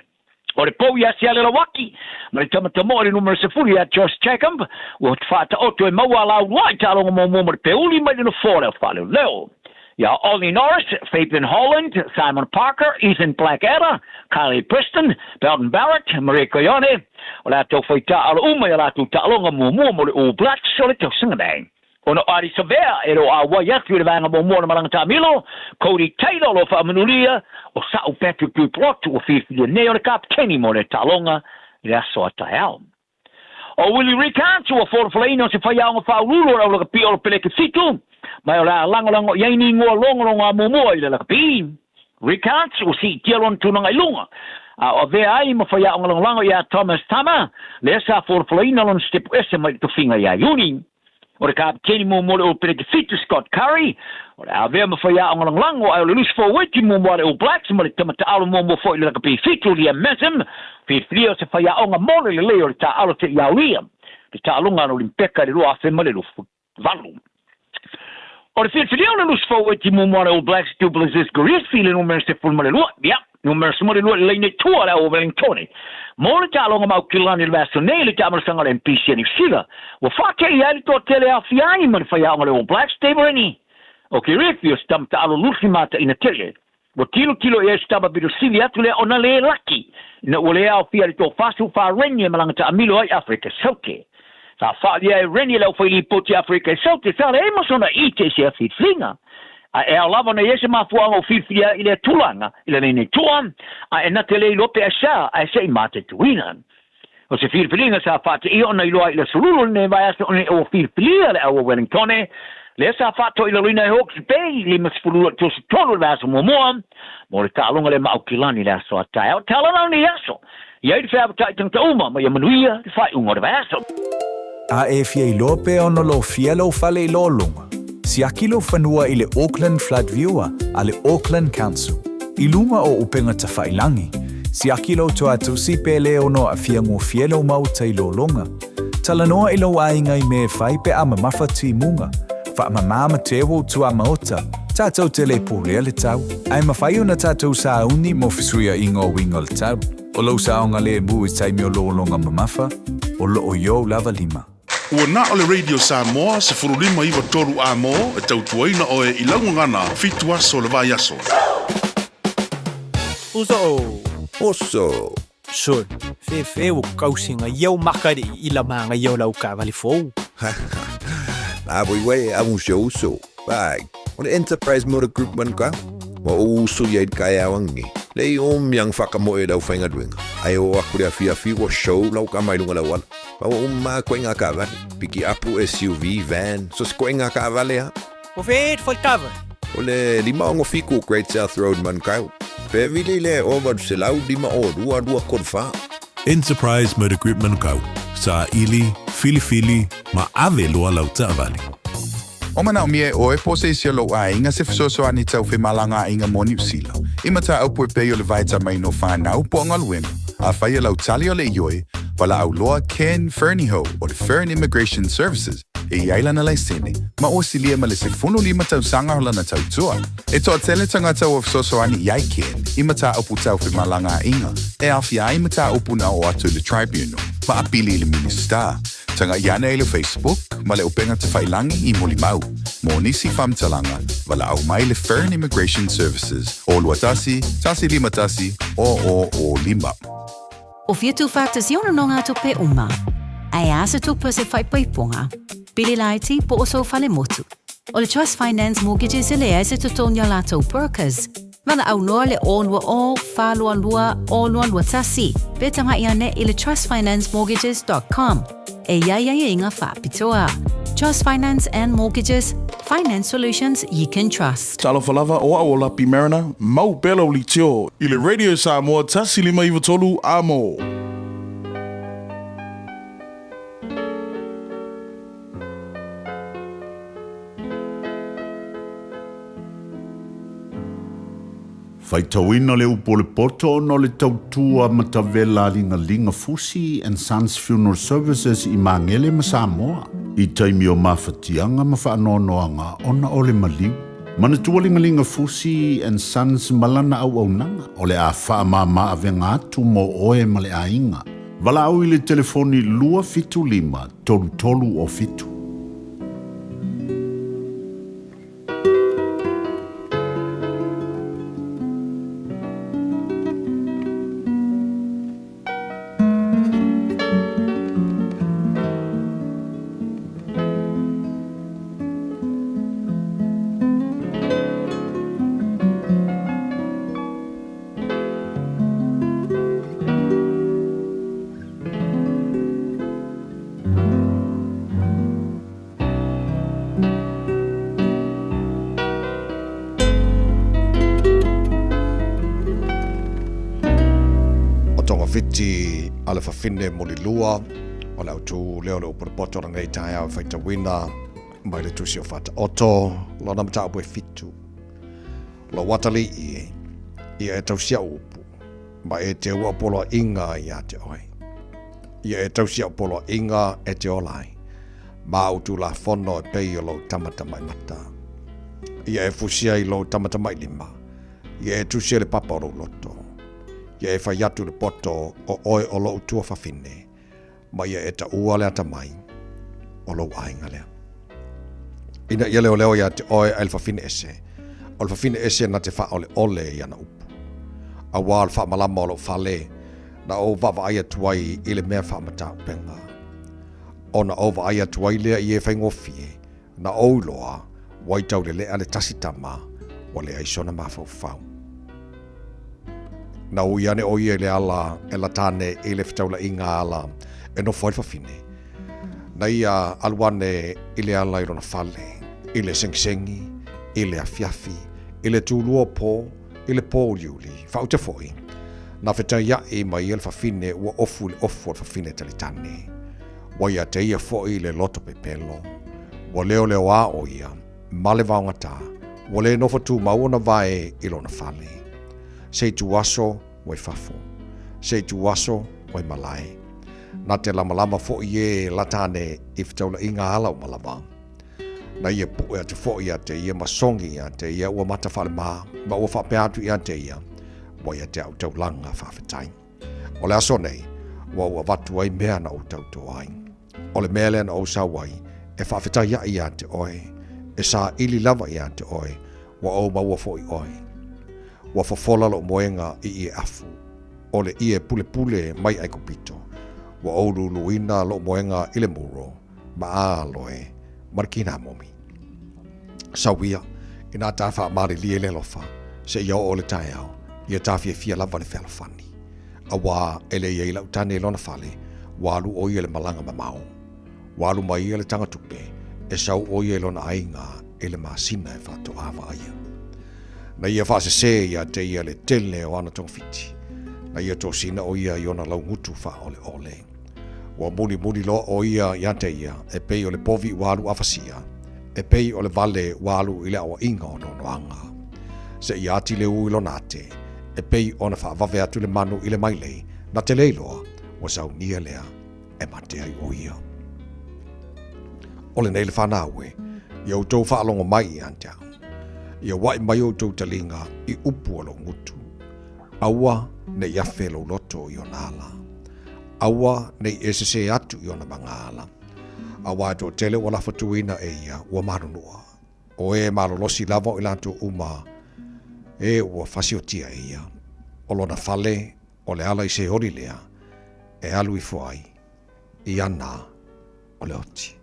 O le pou ia Siale Lawaki ma le tama tamoa i le numera 10 ia Josh Jacomb ua faataoto e maua a lauluai taaloga muamua ma le peuli mai le nofoa o le au faaleoleo. Ia Ollie Norris, Fabian Holland, Simon Parker, Ethan Blackadder, Kylie Preston, Belton Barrett, Maria Koione, o le a tau fai taaalo uma i a latou taaloga muamua mo le All Blacks o le tausaga nei. Ona o Ardie Savea e le o auai atu i le vaega muamua o le malaga taamilo, Codie Taylor o lo o faamanulia, o Sa'u Patrick Duplot ua filifilia nei o le kapiteni mo le taaloga i le aso a taeao. O Willie Rickards ua folafolaina o se faiaoga faauluulu o le aulakapi o le peleke 7, ma o le a lagolago i ai ni igoa logologo a muamua i le lakapi. Rickards ua siitia lona tulaga i luga, a o avea ai ma faiaoga lagolago iā Thomas Tama, lea sa folafolaina lona sitepu ese mai le tofiga iā Iuni. O le kapiteni muamua o le All Peleke 7, Scott Curry, o le avea ma faiaoga lagolago, ae o le loose forward muamua a le All Blacks ma le tama taaalo muamua foi i le lakapi 7, Liam Messam, filifilia o se faiaoga mo le lelei o le taaalo seia aulia le taaloga a le Olimpeka i le 2028. O le filifilia o le loose forward muamua a le All Blacks, Du Plessis Gariepy, le numera 12, ia, numera 12 i le laina i tua o le au o Wellingtone. Mo le taaloga ma Aukilani i le vaiaso nei i le taamalosaga o le NPC a Niu Sila, ua faate'i ai le toatele e aofia ai ma le faiaoga o le All Blacks, Dave Rennie. O Gariepy o se tama taaalo lusi mataina tele. Ua tilotilo i ai se tama pito sili atu lea ona lē laki ina ua le aofia i le toa 44 Rennie e malaga taamilo ai i Aferika Saute. Sa faalia e Rennie le aufailipoti a Aferika i South e sa leai ma sona ite i sea filifiliga. Ae e ao lava ona i ai se mafuaaga ua filifilia ai i lea tulaga i lenei nei toa, ae e na te le iloa pe aisea ae se i mataituina. O se filifiliga sa faateia ona iloa ai i le aso lulu o lenei vaiaso ona ua filifilia le au o Wellingtone, lea sa faatoilaloina e Hawke's Bay 52 i 33 i le vaiaso muamua, mo le taaloga lea ma Aukilani i le aso a taeao. Tala la lenei aso, i ai le feavatai tagata uma ma ia manuia le faaiuga o le vaiaso. A e fia iloa pe ono lofia lou fale i lōluga, siaki lou fanua i le Auckland Flood Viewer a le Auckland Council. I luga o upega tafailangi, siaki lou toatusi pe le ono aafia gofie lou maota i lōloga. Talanoa i lou aiga i mea e fai pe a mamafa timuga. Faamamā ma teu ou tuamaota, tatou te le pulea le tau. Ae mafai ona tatou sauni mo fesuiaiga o uiga o le tau. O lou saogalemu i taimi o lologa mamafa, o loo i ou lava lima. Ua na o le Radio Samoa 15 93 A-mo e tautuaina oe i lau gagana fitu aso o le vaiaso. Uso! Oso! Sol, fefe ua kausiga ia o makali'i i la magaia o lau taavale fou. Na voi uai e amu si ou uso. Vai, o le Enterprise Motor Group Manukau. Ua ou uso ia i le kaeao angi. Lei o miang whakamoe lau whaingaluenga. Ai o aku le afiafi ua show lau ka mai lunga lau ala. Ma ua uma koe ngā kaavale. Piki apu, SUV, van, so se koe ngā kaavale ha. O fe e whaitava. O le 567 Great South Road Manukau. Pe vili le 852 234. Enterprise Motor Group Manukau, saili, filifili, ma ave loa lau taavale. O manaomia e ʻoe po o se isi o lou ʻaiga se fesoasoani tau femalagaaiga mo Niu Sila, i mataupu e pei o le vaitamaina o whanau po o galuega, afai e lau tali o le ioe, walaau loa Ken Fernihough o le Fern Immigration Services e i ai lana laisene, ma ua silia ma le 15 tausaga o lana tautua. E toatele tagata ua fesoasoani i ai Ken i mataupu tau femalagaaiga e aofia ai mataupu na oo atu i le Tribunal ma apili i le Minisita. Taga'i ane i le Facebook ma le upega tafailangi i Molimau. Mo nisi faamatalaga, valaau mai le Fern Immigration Services o 21 151 0005. O fia tūwhātasi ona no ngā tupe uma. Ae a se tupe se whaipaiponga, pili laiti po o sou fale motu. O le Trust Finance Mortgages e leai se totogi o latou brokers. Valaau loa le 020 422 0221 pe taga'i ane i le trustfinancemortgages.com e i ai aiaiga faapitoa. Trust Finance and Mortgages, finance solutions you can trust. Talofa lava, o au o Lapi Mariner, mau pea lau litio i le Radio Samoa 1593 A-mo. Faitauina le upu o le poto ona o le tautua matavela a Ligalinga Fusi and Sons Funeral Services i Magele ma Samoa i taimi o mafatiaga ma faanoanoaga ona o le maliu. Manatua Ligalinga Fusi and Sons ma lana auaunaga o le a faamama avega atu mo oe ma le aiga. Valaau i le telefoni 275 33 o 7. O Tongafiti a le fafine molilua o le autu lea o le upu le poto o lenei taeao e faitauina mai le tusi o Faataoto lona mataupu e fitu. Lou atalii e, ia e tausia upu, ma e te ua poloaiga ia te oe. Ia e tausia poloaiga e te ola ai, ma au tulafono e pei o lou tamatamaimata. Ia e fusia i lou tamatamailima, ia e tusia le papa o lou loto. Ia e fai atu le poto o oe o lou tuafafine, ma ia e taua le atamai o lou aiga lea. Ina ia leoleo ia te oe ai le fafine ese, o le fafine ese na te faaoleole i ana upu. Auā o le faamalama o lou fale, na ou vaavaai atu ai i le mea faamataupenga. Ona ou vaai atu ai lea i e faigofie, na ou iloa, ua i taulelea le tasi tama, ua leai sona mafaufau. Na ui ane ʻo ia i le ala e lata ane i le fetaulaiga ala e nofo ai le fafine. Na ia alu ane i le ala i lona fale, i le segisegi, i le afiafi, i le tulua o pō, i le pō uliuli, faauta foi, na fetaiaʻi ma ia le fafine ua ofu i le ofu a le fafine talitane. Ua ia te ia foi le loto pepelo. Ua leoleoā ʻo ia ma le vaogatā, ua le nofo tumau ona vae i lona fale. Se ituaso ua i fafo, se ituaso ua i malae. Na te lamalama foi e lata ane i fetaulaiga ala uma lava. Na ia puʻe atu foi ia te ia ma sogi ia te ia ua mata faalemā, ma ua faapea atu ia te ia, ua ia te au taulaga faafetai. O le aso nei, ua ou avatu ai mea na ou tauto ai. O le mea lea na ou sau ai, e faafetai aʻe iā te oe, e saili lava iā te oe, ua ou maua foi oe. Ua fofola loʻu moega i ʻie afu, o le ʻie pulepule mai ʻAigupito. Ua ou luluina loʻu moega i le muro, ma aloe, ma le kinamomi. Sau ia, inā tā faamalilie le alofa, seia oo le taeao, ia tā fiafia lava le fealofani. Auā e le i ai lau tane i lona fale, ua alu ʻo ia i le malaga mamao. Ua alu mai ia le tagatupe, e sau ʻo ia i lona aiga i le masina e faatoa vaaia. Na ia faasesē ia te ia le tele o ana togafiti. Na ia tosina ʻo ia i ona laugutu faaoleole. Ua mulimuli loa ʻo ia iā te ia e pei o le povi ua alu afasia, e pei o le vale ua alu i le aoaiga o noanoaga. Seia ati le ū i lona ate, e pei ona faavave atu le manu i le mailei, na te le iloa, ua saunia lea e mate ai ʻo ia. O lenei le fanau e, ia outou faalogo mai ia te au. Ia uaʻi mai outou taliga i upu a lou gutu. Aua ne i afe lou loto i ona ala. Aua ne i e sesē atu i ona magaala. Auā e toatele ua lafatuina e ia ua malunua. O e malolosi lava o i latou uma e ua fasiotia e ia. O lona fale o le ala i Seoli lea e alu ifo ai i ana o le oti.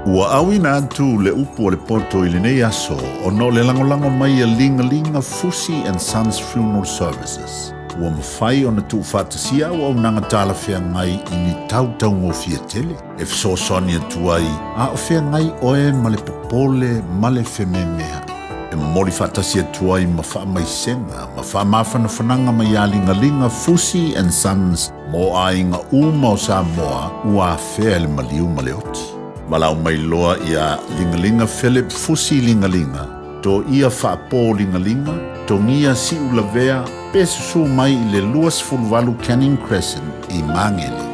Ua auina atu le upu o le poto i lenei aso ona o le lagolago mai a Ligalinga Fusi and Sons Funeral Services. Ua mafai ona tuufaatasia auaunaga talafeagai i ni tau taugofie tele e fesoasoani atu ai a o feagai oe ma le popole ma le fememeaʻi. E momoli faatasi atu ai ma faamaisega ma faamafanafanaga mai iā Ligaliga Fusi and Sons mo aiga uma o Samoa ua afea e le maliu ma le oti. Valaau mai loa iā Ligaliga Philip Fusi Ligaliga, Toia Faapō Ligaliga, Togia Siulavea pe susū mai i le 28 Canning Crescent i Māngere.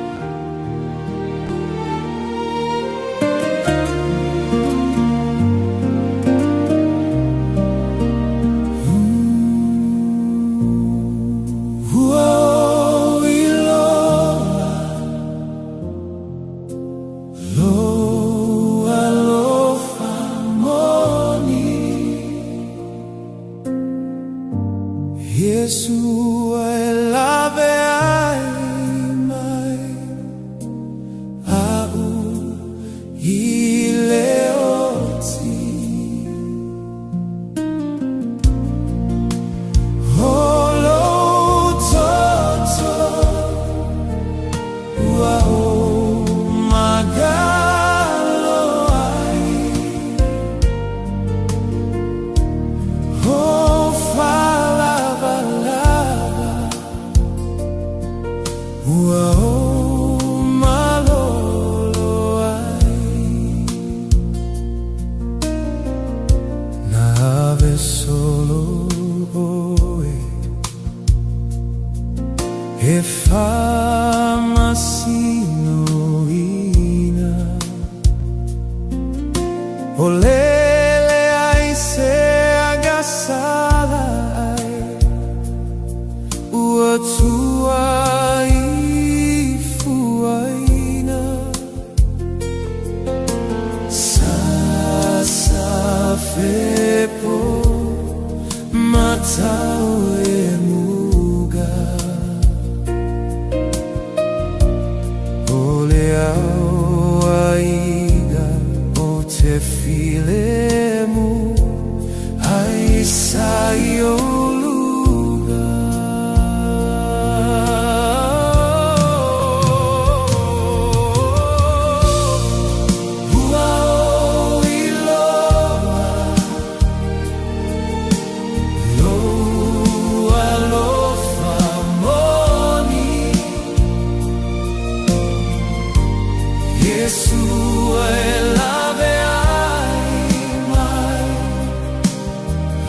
Iesua e lawe ai mai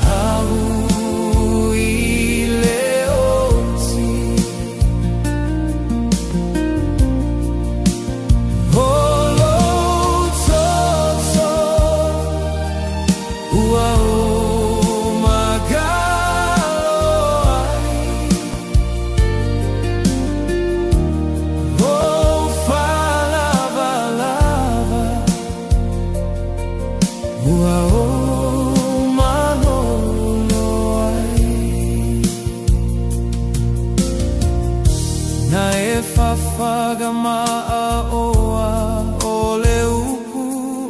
Au i le oti O lou toto Ua ou magalo ai Ou faalavalava Ua ou malolo ai Na e fafaga maaoa O le upu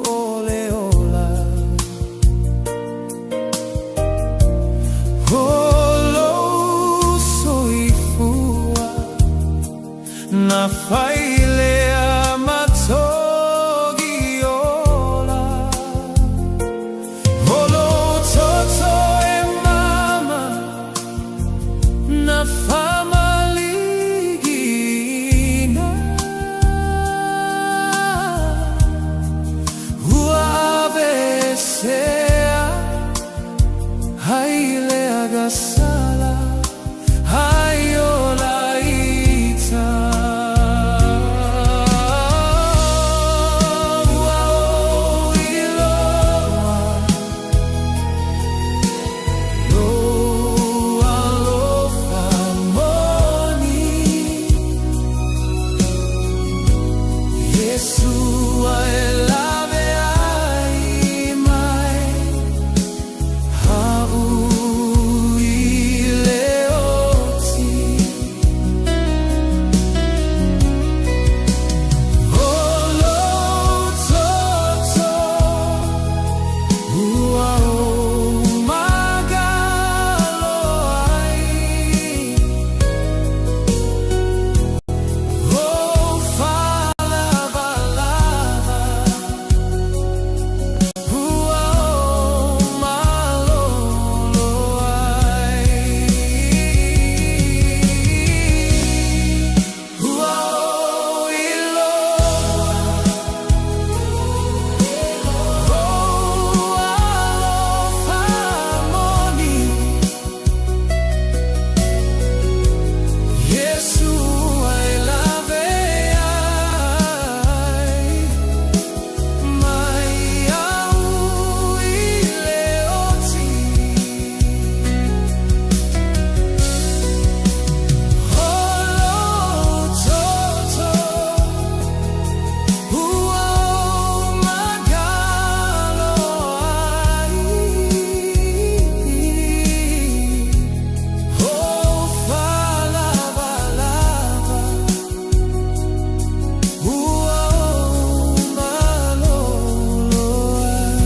o le ola O lou soifua Na fai lea ma togi ola O lou toto e mama Na faamaligiina Ua aveesea Ai le agasala Ai ola ita Ua ou iloa Lou alofa moni Iesua e lawe ai mai Au i le oti O lou toto Ua ou magalo ai Ou faalavalava Ua ou malolo ai Ua ou iloa Lou alofa moni Iesua e lawe ai Mai au i le oti O lou toto Ua ou magalo ai Ou faalavalava Ua ou malolo ai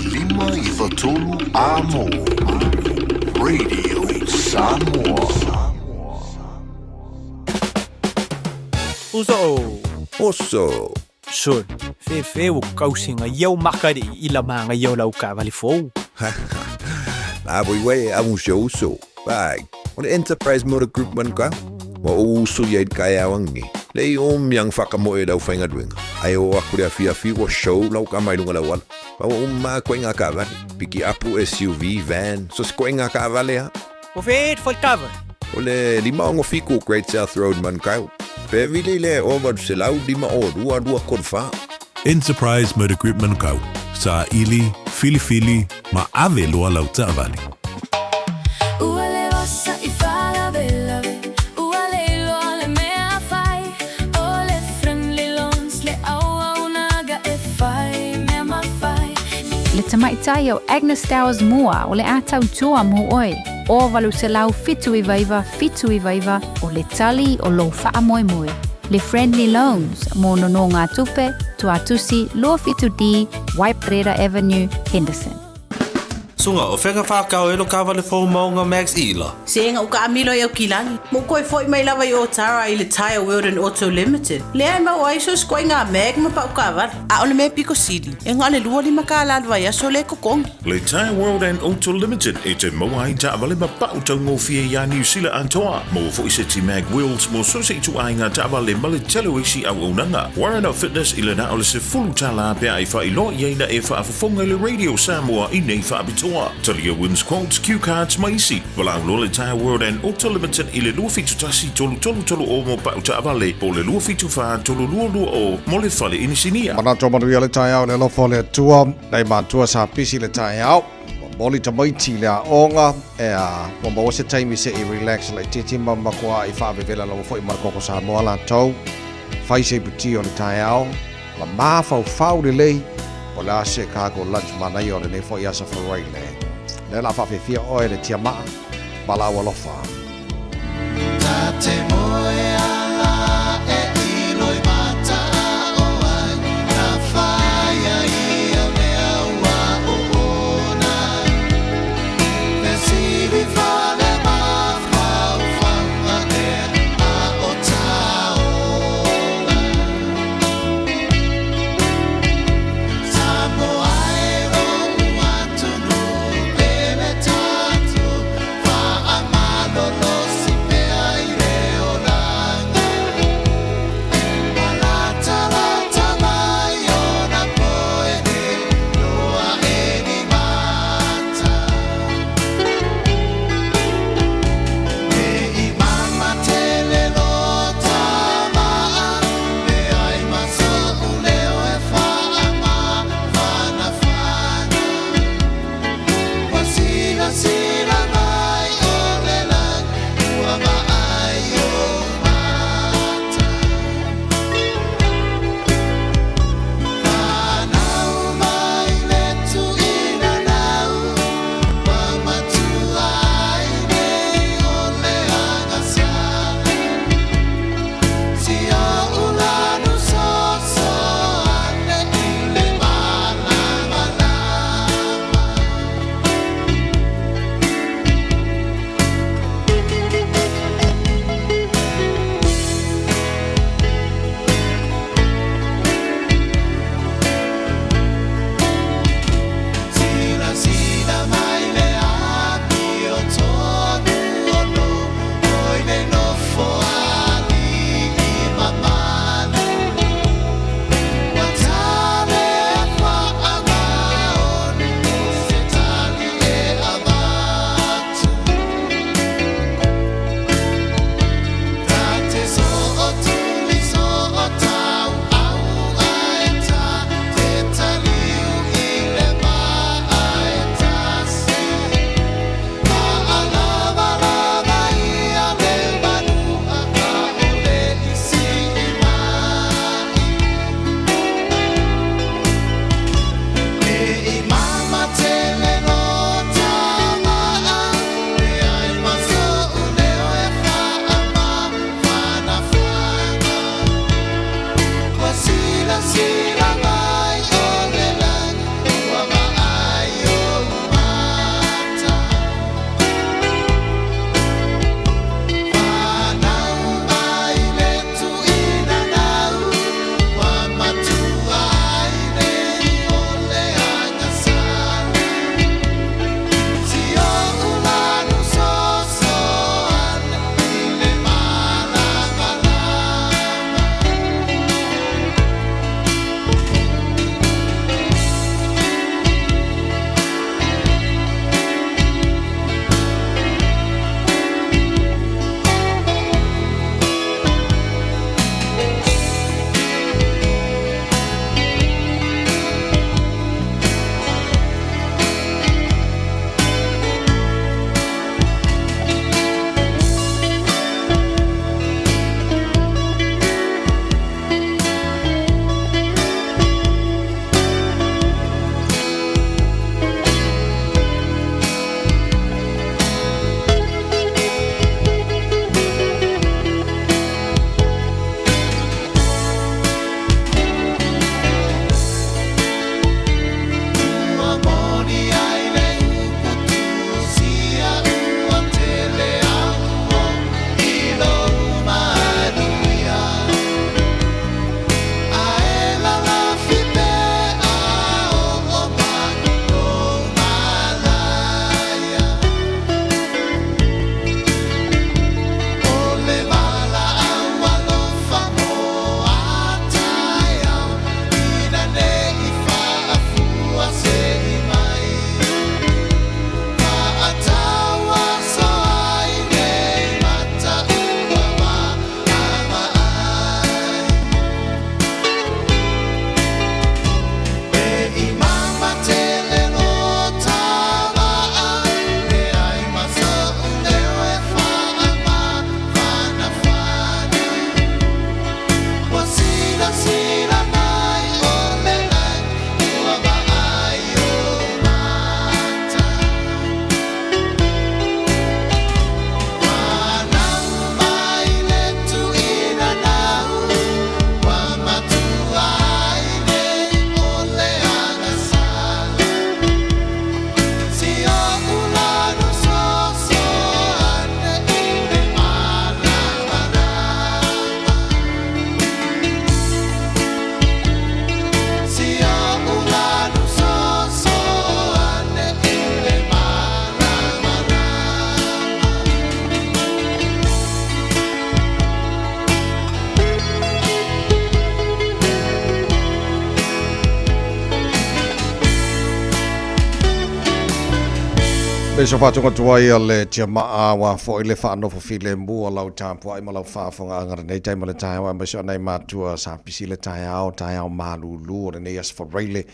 1593 Amo Radio Samoa. Uso o. Oso. Sol, fefe ua kausiga ia ou maka leʻi i lamaga ia o lau taavale fou. La voi uē amu si ou uso. Vai, o le Enterprise Motor Group Manukau. Ua ou uso ia i le taeao angiangi. Lei o miang whakamoe lau whaingaluenga. Ai o aku le afiafi ua show lau ka mai lunga lau ala. Ma ua uma koe ngā kaavale. Piki apu, SUV, van, so se koe ngā kaavale ha. O fed foi kava. O le 567 Great South Road Manukau. Pe vili le o 805 2 2 3 4. Enterprise Motor Group Manukau. Saili, filifili, ma ave loa lau taavale. Ua leva saʻi faalavelave Ua le iloa le mea fai O le Friendly Loans le auaunaga e fai mea ma fai. Le tamaitai o Agnes Towers Moore o le a tautua mo oe, o 879 79 o le tali o lou faamoemoe. Le Friendly Loans mo nonogatupe, Tuatusi 27D, Waiparera Avenue, Henderson. Suga, o fea na whākau e lo kāwale fō maunga Max Ila? Se ega u kaamilo i Aukilagi, ma ou toe foi mai lava i Otara i le Tyre World and Auto Limited, lea e maua ai so isi ituaiga mag ma pau taavale. A o le mea pito sili, e na o le 25 kālā le vaiaso lea e totogi. Le Tyre World and Auto Limited e te maua ai taavale ma pau taugofie iā Niu Sila atoa. Maua foi seti mag wheels mo so se ituaiga taavale ma le tele o isi auaunaga. Warrant of Fitness i le na o le $10 pe a e faailoa i ai na e faafofoga i le Radio Samoa i nei faapitoa. Talia wins quotes, cue cards ma isi. Valaau loa le Tyre World and Auto Limited i le 271 3330 mo pau taavale po o le 274 3220 mo le fale inisinia. Manatu manuia le taeao i le alofa o le Atua, nai matua sa pisi le taeao, momoli tamaiti i le aoga, ea, ua maua se taimi se i relax laitiiti ma makuaʻi faavevela lava foi ma le koko Samoa latou, fai se iputi o le taeao, ma mafaufau lelei, po o le a se cargo lunch manaia o lenei foi aso Faraile. Lea o le a faafiafia oe le tiamaa ma lau alofa. Ta te moe ala e iloi mata o ai Na whaia ia mea ua o ona Fesili fale mafaufauga ea a o taola Samoa e lo'u atunuu pele tatou Faamalolosi pea i le Me so whātonga tuai a le tia maa wā fo i le whaanofo file mua lau tāpua i ma lau whaafonga anga nei tai ma le taeao ai mai nei mātua sa pisi le taeao taeao malulu o lenei aso fareile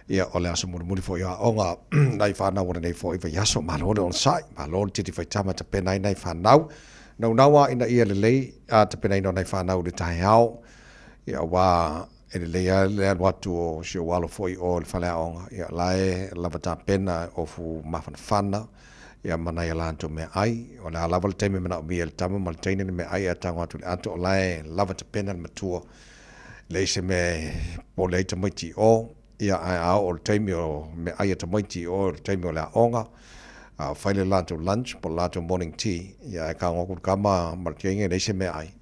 ia o le aso mulimuli foi o aoga nai whanau o lenei foi vai aso malo le onosai malo le titi whaitama ta pena i nai whanau naunau a ina ia lelei a ta pena ina nai whanau le taeao ia wā e lelei lava le alu atu o si ou alo foi i o i le faleaoga, ia o la e lava tapena e ofu mafanafana, ia ma nai a latou meaai. O le a lava le taimi e manaomia e le tama ma le teine le meaai ae tago atu i le ato, o la e lava tapena le matua. E leai se mea e popole ai tamaiti i o, ia ae a oo i le taimi o meaai a tamaiti i o i le taimi o le aoga, a fai le latou lunch po o le latou morning tea, ia ae tago atu le tama ma le teine e leai se meaai.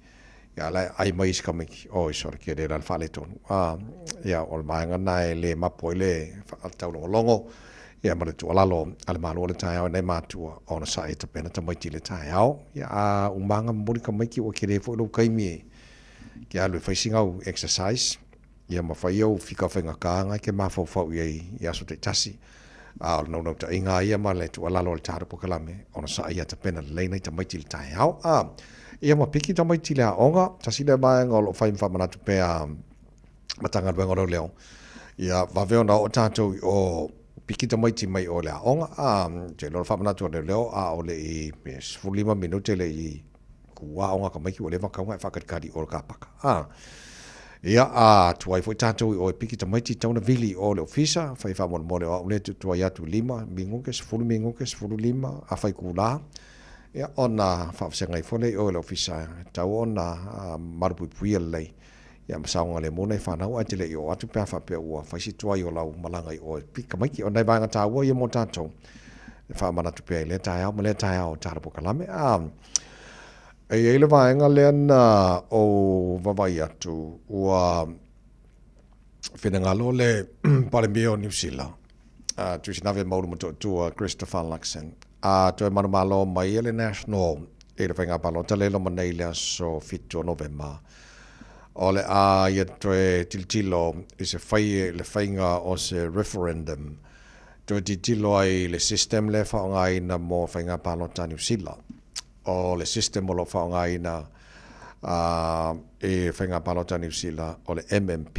Ia la e ai mai isi tamaiti, oi sole tele la le faaletonu. A, ia o le vaega lena e le mapo ai le taulogologo, ia ma le tuualalo a le Malo o le taeao i nai matua ona sae tapena tamaiti i le taeao. Ia a umaga momoli tamaiti ua tele foi lou taimi e ke alu e fai sina au exercise, ia ma fai au fika faigata na e te mafaufau i ai i aso taitasi. A o le naunautaiga lava ia ma le tuualalo a le tatou polokalame, ona sae ia tapena lelei nai tamaiti i le taeao. A, ia ma piki tamaiti i le aoga, tasi lea vaega o lo o fai ma faamanatu pea Matagaluega o Leoleo, ia vave ona oo tatou i o piki tamaiti mai o le aoga. A, ou te iloa o le faamanatu a Leoleo, a o le i 15 minute le i Ku aoga tamaiti ua leva ona tatau ona e faakalikali i o le kapaka. A. Ia, a tuai foi tatou i o e piki tamaiti tatau ona vili i o le ofisa, fai faamolemole o au lea e tuai atu i 5 minute, 10 minute, 15, afa itula, ia, ona faavasegaina ifo lea i o i le ofisa e tatau ona malupuipuia lelei. Ia, ma saogalemu nai fanau ae te le i oo atu pe a faapea ua fai si tuai o lau malaga i o e piki tamaiti. O nai vaega taua ia mo tatou e faamanatu pea i lea taeao ma lea taeao o tatou polokalame. A, e i ai le vaega lea na ou vaavaai atu ua finagalo le Palemia o Niu Sila, Tuisinave Maulu Motootua Christopher Luxon, a toe manumalo mai le National i le faiga palota lea e loma nei i le aso 7 o Novema. O le a ia toe tilotilo i se fai le faiga o se referendum toe tilotilo ai i le system lea e faaaogaina mo faiga palota a Niu Sila. O le system o lo o faaaogaina i faiga palota a Niu Sila o le MMP.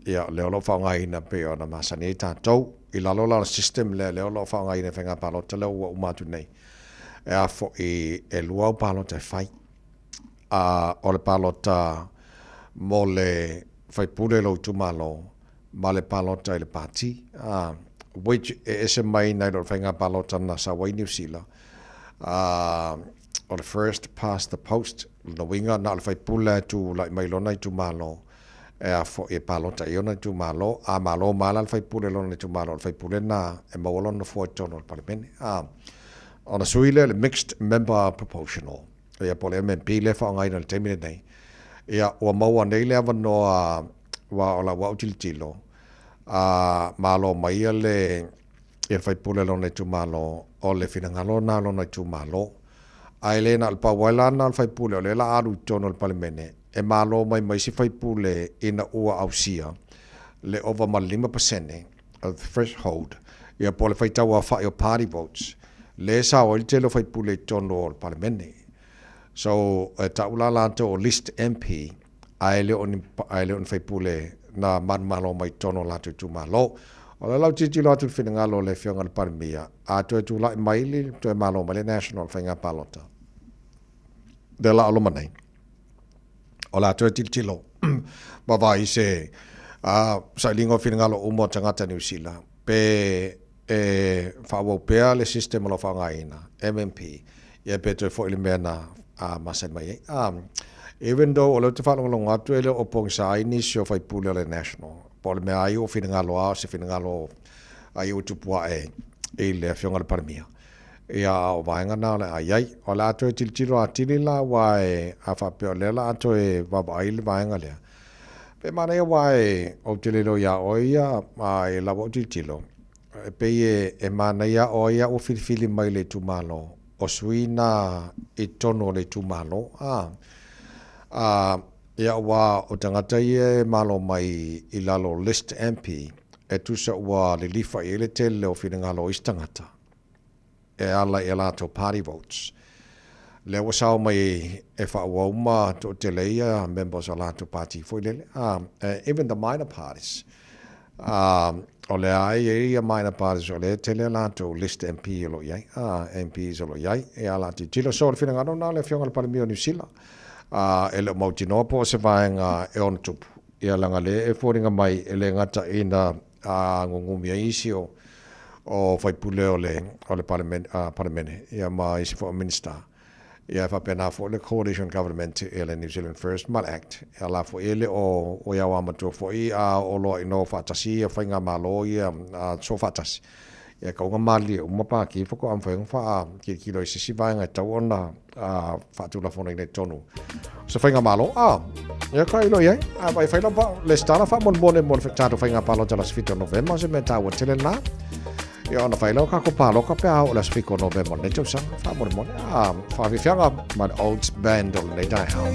Ia, lea o lo o faaaogaina pei ona masani ai tatou. I lalo la o le system lea, lea o lo o faaaogaina i faiga palota lea ua uma atu nei, e a foi, e lua au palota e fai. A o le palota mo le faipule o lou itumalo ma le palota i le pati, a, which e ese mai nai lo le faiga palota na sau ai Niu Sila, a, o le first past the post, lona uiga na o le faipule e tulai mai lona itumalo e a foi e palota i ona itumalo, a malo ma la le faipule lona itumalo, o le faipule na e maua lona nofoa i totonu o le Palemene. A, ona sui lea le mixed member proportional, ia po o le MMP lea e faaaogaina i le taimi lenei. Ia, ua maua nei le avanoa aua o lau au tilotilo, a malo mai ia le ia le faipule lona itumalo, o le finagalo lena o lona itumalo. Ae le na o le pau ai la lena o le faipule, o lea o le a alu i totonu o le Palemene, e malo mai ma isi faipule ina ua ausia le ova ma le 5% o the threshold, ia po o le faitau aofai o party votes, lea e sao ai le tele o faipule i totonu o le Palemene. So, e tau la latou o list MP, ae le o ni, ae le o ni faipule na manumalo mai totonu o latou itumalo. O le lau tilotilo atu i le finagalo o le Afioga i le Palemia, a toe tulai mai le toe malo mai le National Faiga Palota, lea la o loma nei, o le a toe tilotilo ma vaai i se sailiga o finagalo uma o tagata Niu Sila, pe e faaauau pea le system o lo o faaaogaina, MMP, ia pe toe foi i le mea na masani mai ai. Even though o lea ou te faalogologo atu e le o pogisa ai nisi o faipule o le National, po o le mea ai ua finagalo lava o se finagalo ai ua tupu ae i le Afioga i le Palemia. Ia, a o vaega na o le a i ai. O le a toe tilotilo atili la aua e, a faapea o lea o le a toe vaavaai le vaega lea, pe manaia aua e, ou te le iloa iā oe ia, a i lau au tilotilo, e pei e, e manaia o ai a ua filifili mai le itumalo, o sui na i totonu o le itumalo, a, a, ia aua o tagata ia e malo mai i lalo o list MP, e tusa ua lilifa i ai le tele o finagalo o isi tagata. e ala i a latou party votes. Lea ua sao mai e faaauau ma toatele ia members o latou party foi lele, even the minor parties. O lea e i ai ia minor parties o lea e tele a latou list MP o lo o i ai, MPs o lo o i ai, e ala tilotilo. So o le finagalo lena o le Afioga i le Palemia o Niu Sila, e le o mautinoa po o se vaega e ono tupu, ia leaga lea e foliga mai e le gata ina gugumi ai isi o o faipule o le o le Palemene ia ma isi foi o Minisita. Ia e faapena foi le Coalition Government ia le New Zealand First ma le Act. Ia la foi e le o o ia matua foi a o loa ino faatasi ia faigamalo ia so faatasi. Ia kauga malie uma pāki faatoa mafai ona faakilikilo i se isi vaega e tatau ona faatulafonoina i totonu o se faigamalo. A, ia ka ilo i ai. A vai fai lava lesitala faamolemole mo le tatou faiga palota i le aso 7 o Novema, o se mea taua tele lena. Ia ona fai lea o tatou palota pe a oo i le aso 7 o Novema o lenei tausaga. Faamolemole. A, faafiafiaga ma le Olds Band o lenei taeao.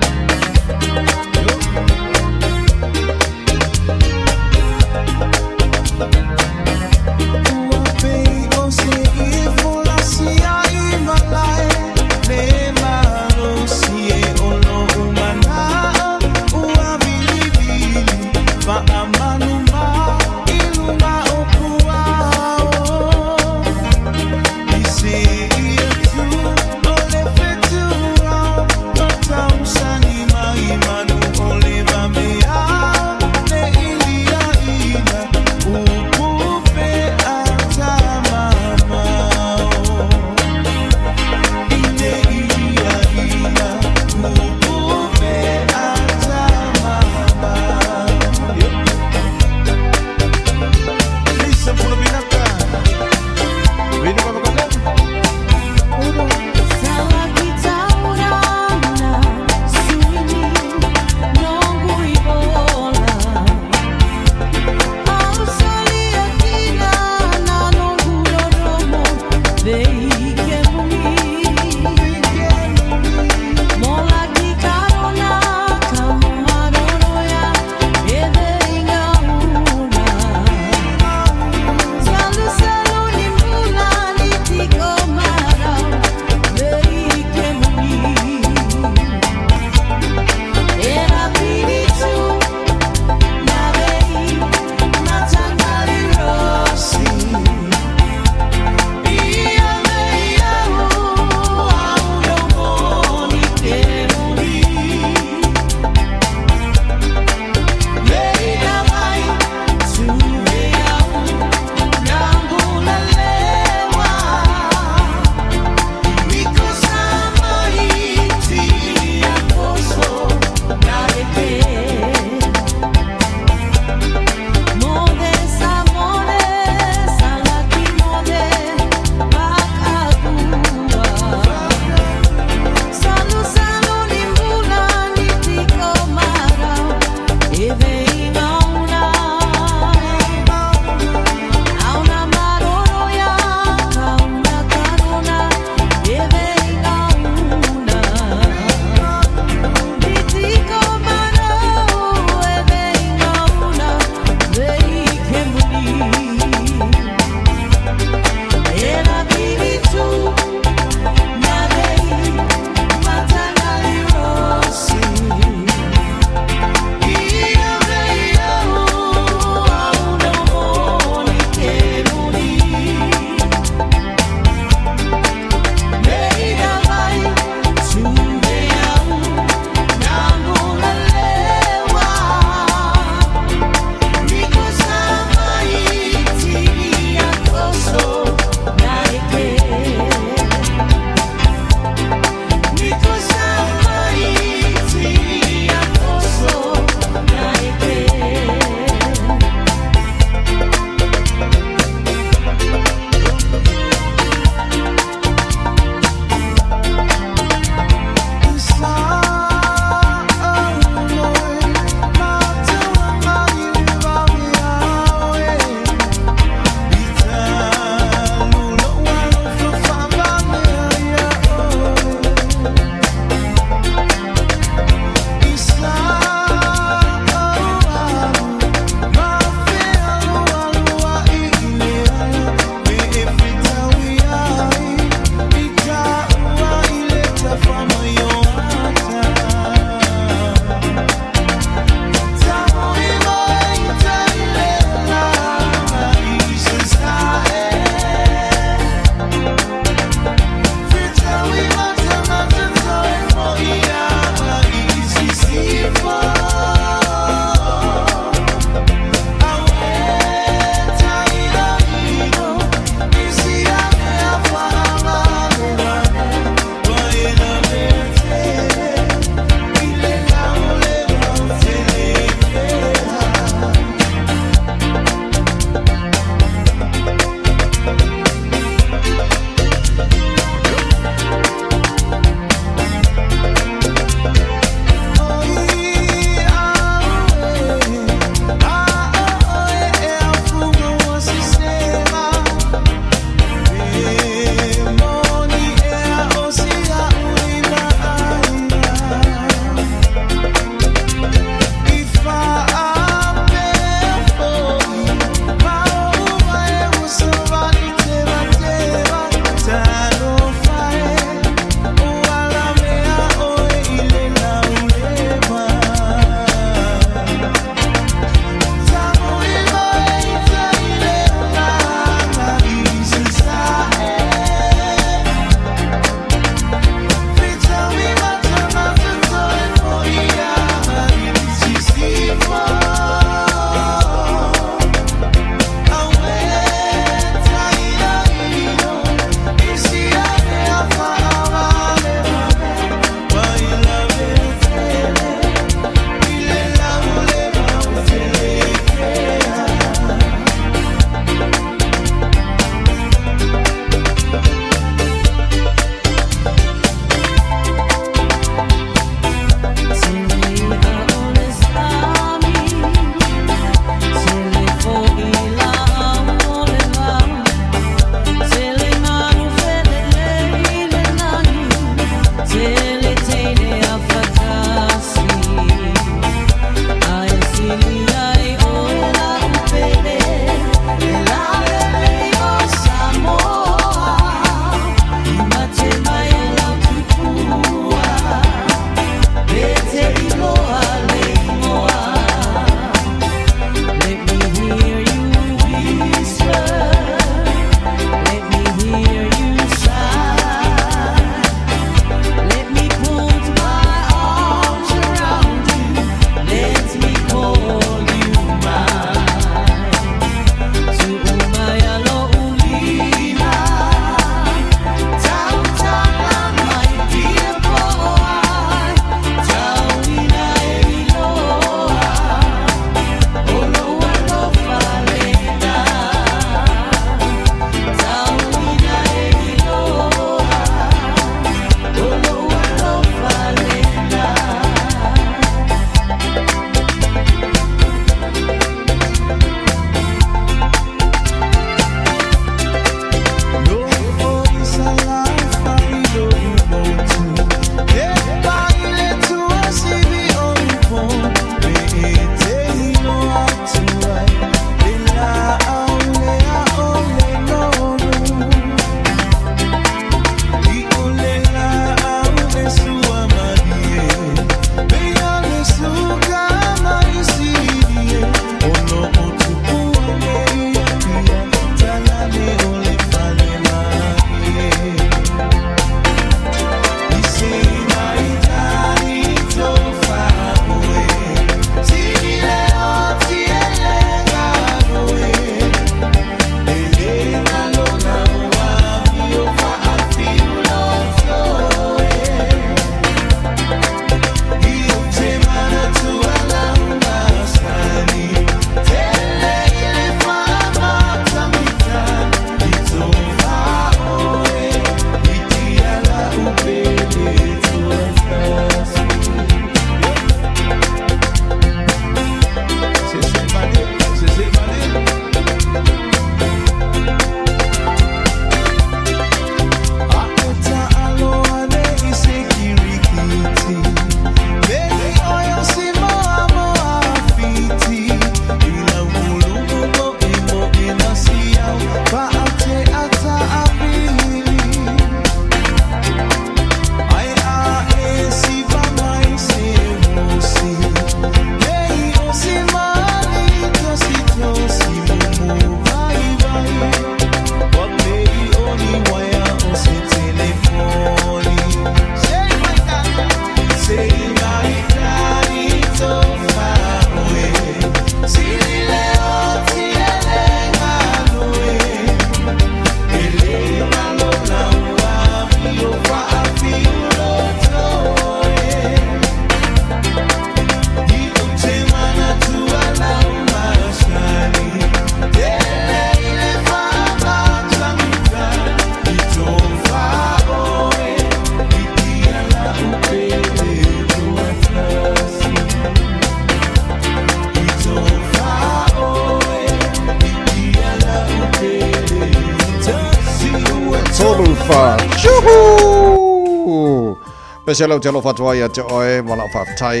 Woo! Pese lau te alofa atu ai ia te oe ma lau faafetai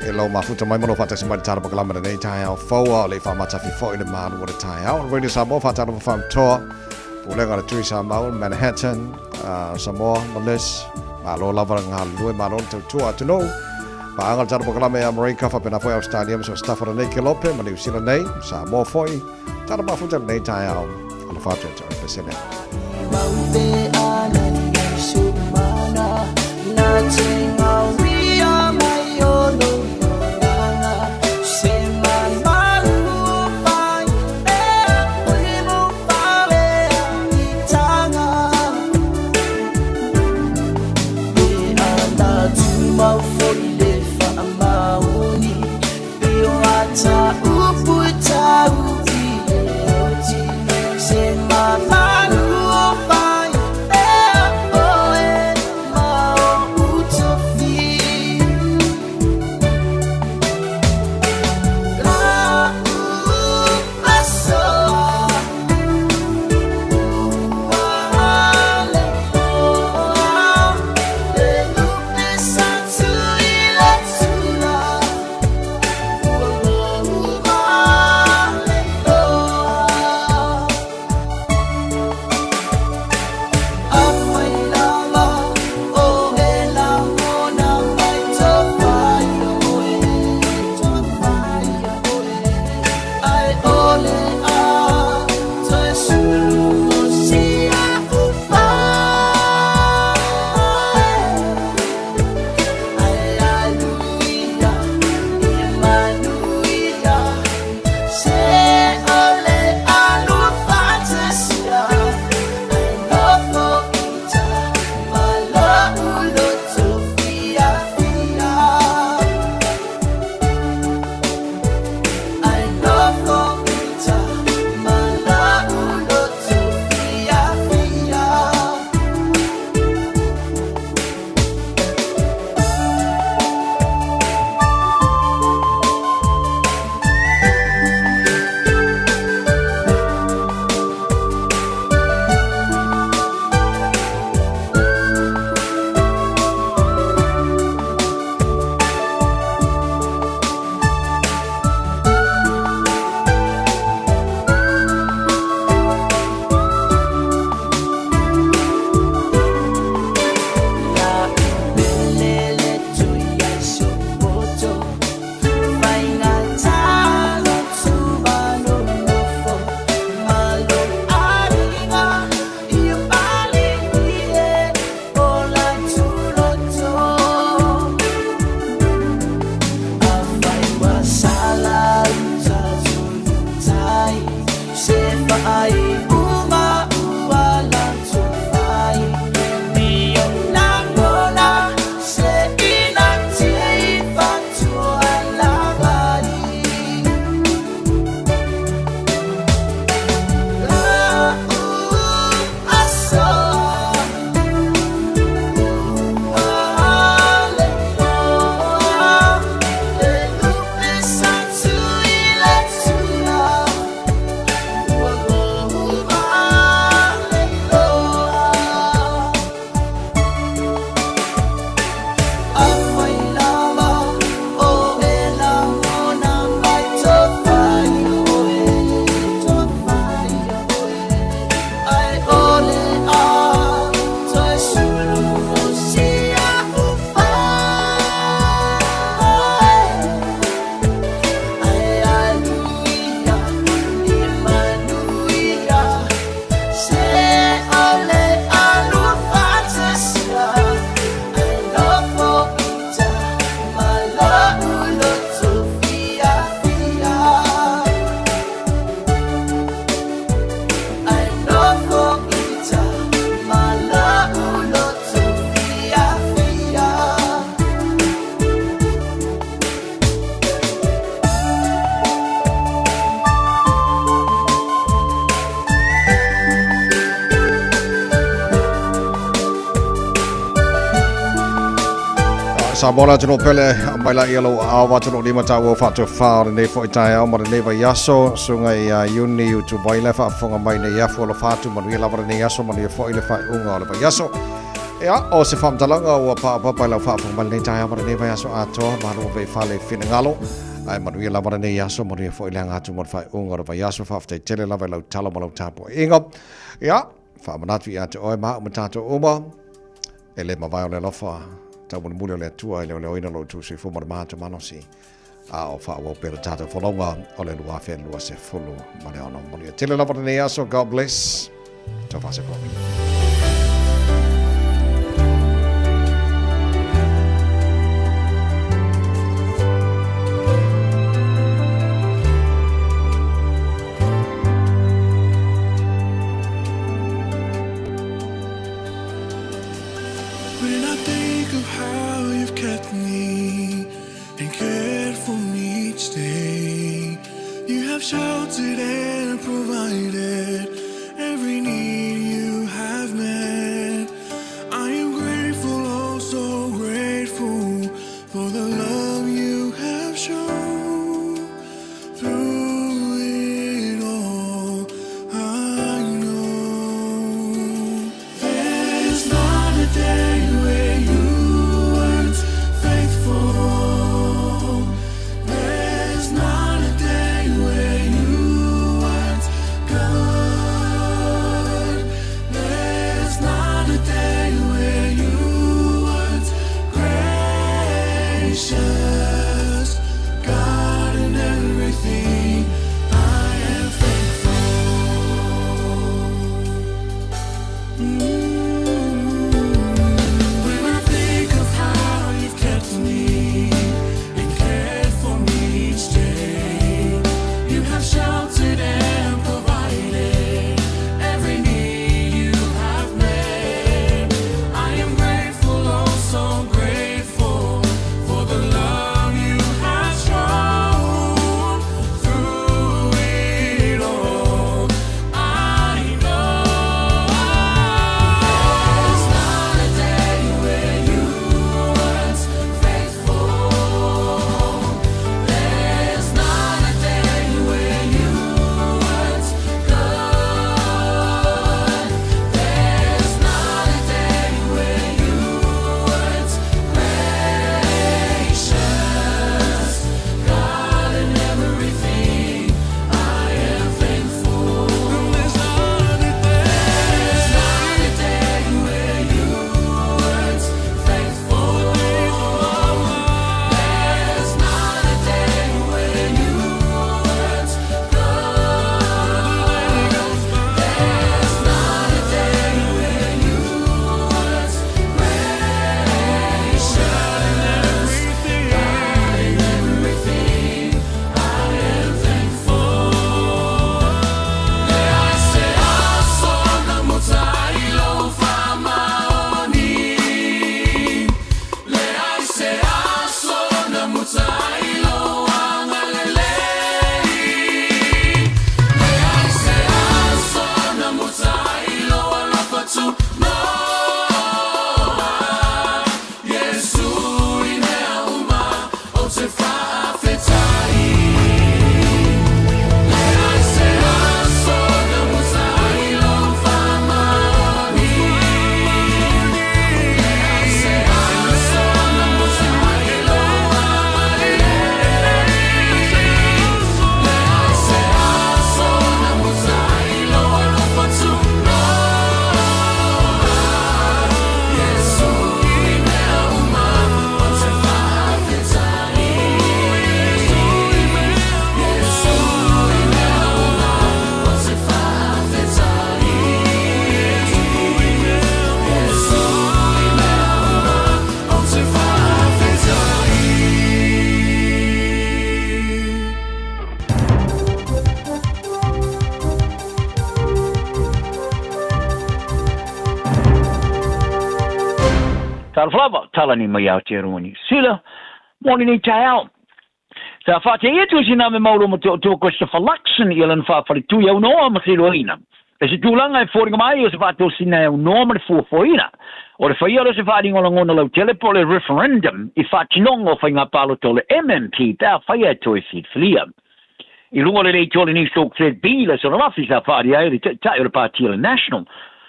e lau mafuta mai ma lou faatasi mai le tala pakalama lenei taeao fou a o le i faamatafi foi le malu o le taeao. O Radio Samoa faatalofa faamatoa Pulega le Tui Samoa Manhattan Samoa ma Liz malo lava le galulue malo le tautua atunuu paaga le tala pakalama i Amerika faapena foi Australia ma so staff o lenei Kelope ma Niu Sila nei Samoa foi tala mafuta lenei taeao alofa atu ia te oe Pesele. Samoa le atunuu pele, aumai laia lou aao atu lou lima taua faatofā o lenei foi taeao ma lenei vaiaso. Susuga ia Iuni Utuvaila e faafofoga mai nei afu alofa atu, manuia lava lenei aso, manuia foi le faaiuga o le vaiaso. Ia, o se faamatalaga ua paopapa i lau faafofoga mai lenei taeao ma lenei vaiaso atoa, malu ave i fale i finagalo. Ae manuia lava lenei aso, manuia foi le aga atu mo le faaiuga o le vaiaso. Faafetai tele lava i lau talo ma lau tapuaiga. Ia, faamanatu ia te oe ma au ma tatou uma, e le mavae o le alofa taumolimoli o le Atua e leoleoina lo outou soifua ma le matou malosi, a o faaauau pea le tatou folauga o le 2026. Manuia tele lava lenei aso. God bless. Tau faasepoa. When I think of how you've kept me and cared for me each day, you have sheltered and provided every need you have met. I am grateful, oh so grateful for the love you have shown. Through it all, I know there's not a day where you weren't faithful. There's not a day where you weren't good. There's not a day where you weren't gracious. God in everything, I am thankful. When I think of how you've kept me and cared for me each day, you have sheltered and provided every need you have met. I am grateful, oh so grateful for the love you have shown through it all. I know there's not a day where you weren't faithful. There's not a day where you weren't good. There's not a day where you weren't gracious. God in everything, I am thankful. There's not a day, there's not a day where you weren't faithful. There's not a day where you weren't good. There's not a day where you weren't gracious. God in everything, I am thankful. Se aso na mutailo famaoni. Le ai se aso na mutailo angalelei. Le ai se aso na mutailo alofa tu noa. Yesu i mea uma o te whaafetai. Le ai se aso na mutailo famaoni. Le ai se aso na mutailo angalelei. Le ai se aso na mutailo alofa tu noa. Yesu i mea uma o te whaafetai. Yesu i mea uma o te whaafetai. Yesu i mea uma o te whaafetai. Talofa lava, tala nei mai Aotearoa Niu Sila, mo lenei taeao. Sa faateia atu e sina me maulo ma te o tua Christopher Luxon i lana faafaletui aunoa ma seiloaina. Le isi tulaga e foliga mai o se faatosina e aunoa ma le fuafuaina o le faia o lea o se faaaliga o lagona lautele po o le referendum i faatinoga o faiga palota o le MMP pe afai e toe filifilia. I luga o le leitioa o le Newstalk ZB i le aso ananafi sa faaali ai le Taitai o le Pati o le National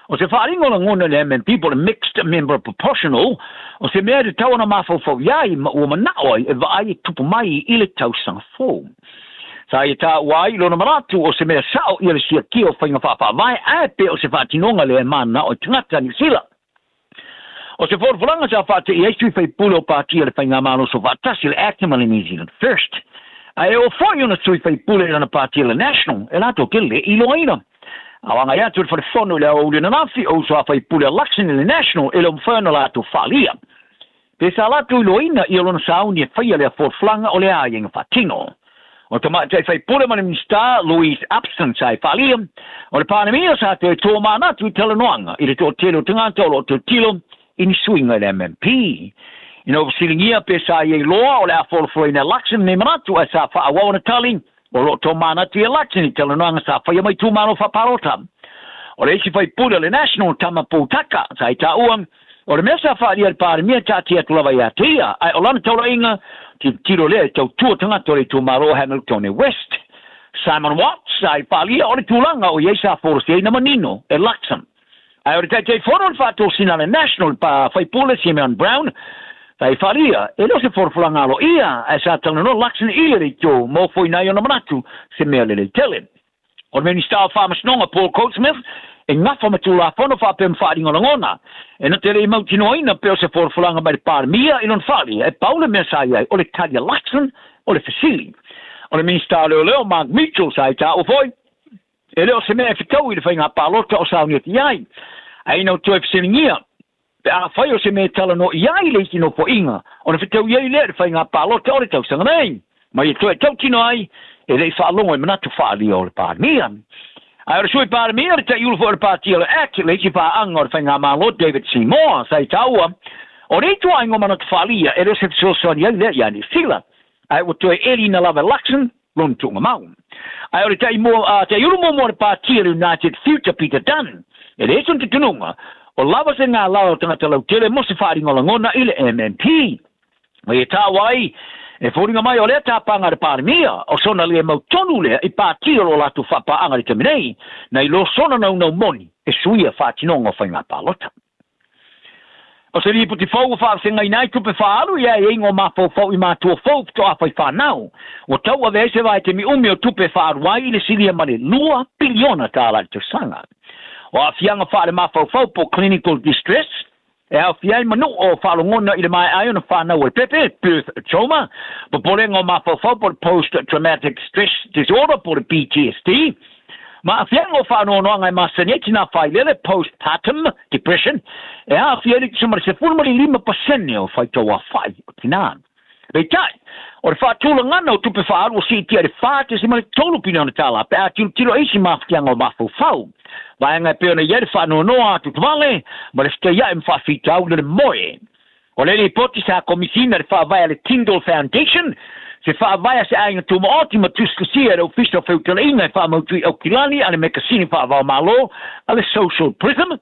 o se faaaliga o lagona i le MMP po o le Mixed Member Proportional o se mea e tatau ona mafaufau i ai ma ua manao ai e vaai e tupu mai i le tausaga fou. Sa ia taua ai i lona manatu o se mea sao ia le siakia o faiga faafaavae ae pe o se faatinoga lea e mananao i tagata Niu Sila. O se folafolaga sa faate'i ai sui faipule o Pati a le Faigamalo Soofaatasi le ACT ma le New Zealand First. Ae oo foi ona sui faipule i lana pati a le National e latou te le iloaina. A o agai atu i le fale fono i le aoauli ananafi, o uso a faipule a Luxon i le National e le o mafai ona latou faaalia. Pe sa latou iloaina ia lona sauni e faia lea folafolaga o le aiaiga faatino. O tamaitai faipule ma le Minisita Louise Upston sa i faaalia, o le Palemia sa toe tomanatu i talanoaga i le toatele o tagata o lo o tilotilo i ni suiga i le MMP. Ina ua fesiligia pe sa ia iloa o le a folafolaina e Luxon nei manatu ae sa faaauau ana tali, o lo o tomanatu ia Luxon i talanoaga sa faia mai itumalo faapalota. O le isi faipule o le National, Tama Poutaka, sa i taua, o le mea sa faaalia e le Palemia taatia atu lava ia te ia, ae o lana taulaiga, tilotilo lea e tautua tagata o le itumalo o Hamiltone West. Simon Watts sa i faaalia o le tulaga o i ai sa folosiaina manino e Luxon. Ae o le Taitaifono o le Faatosina a le National, le Faipule Simeon Brown, sa i faaalia, e le o se folafolaga aloaia, ae sa talanoa Luxon i le leitio ma ofoina ai ona manatu, se mea lelei tele. O le Minisita o Faamasinoga Paul Goldsmith e gafa ma Tulafono faapea ma faaaliga lagona, e na te le i mautinoaina pea o se folafolaga mai le Palemia i lona faaaliga, e pau le mea sa i ai o le tali a Luxon o le fesili. O le Minisita o Leoleo Mark Mitchell sa i taua foi, e le o se mea e fetau i le faiga palota o sauni atu i ai, ae ina ua toe fesiligia pe afai o se mea e talanoa i ai le isi nofoaiga ona fetau ai lea i le faiga palota o le tausaga nei, ma ia toe tautino ai e le i faalogo i manatu faaalia o le Palemia. Ae o le Sui Palemia, le Taiulu foi o le Pati o le act, le isi paaga o le faigamalo David Seymour, sa i taua, o le ituaiga o manatu faaalia e le o se fesoasoani ai lea ia Niu Sila, ae ua toe eliina lava e Luxon lona tuugamau. Ae o le Taiulu muamua o le Pati o le United Future Peter Dunne, e leai sona talitonuga, o lava se galala o tagata lautele mo se faaaliga o lagona i le MMP. Ma ia taua ai, e foliga mai o lea tapaga a le Palemia, o sona le mautonu lea i pati o lo latou faapaaga i le taimi nei, nai lo sona naunau moni e suia faatinoga o faiga palota. O se lipoti fou ua faafegaina ai tupe faaalu i aiaiga o mafaufau i matua fou faatoa fai fanau, ua tauave ai se vaetemi umi o tupe e faaalu ai i le silia ma le $2 piliona i le tausaga. O aafiaga faalemafaufau po o clinical distress, e aofia ai ma nuu o faalogona i le maea ai ona fanau a le pepe, birth trauma, popolega o mafaufau po o le post traumatic stress disorder po o le PTSD, ma aafiaga o faanoanoaga e masani ai tinā failele, postpartum depression, e aafia ai le tusa ma le 15% o faitauafa'i o tinā. Peitai, o le faatulagana o tupe faaalu ua siitia i le $4.3 piliona pe a tilotilo i isi mafatiaga o mafaufau, vaega e pei ona i ai le faanoanoa atuatuvale ma le fetaia'i ma faafitauli o le moe. O le lipoti sa komisina i le faavae a le Tindall Foundation, se faavae a se aiga tumaoti ma tusitusia e le Ofisa o Feutalaina e faamautu i Aukilani a le mekasini faavaomalo a le Social Prism,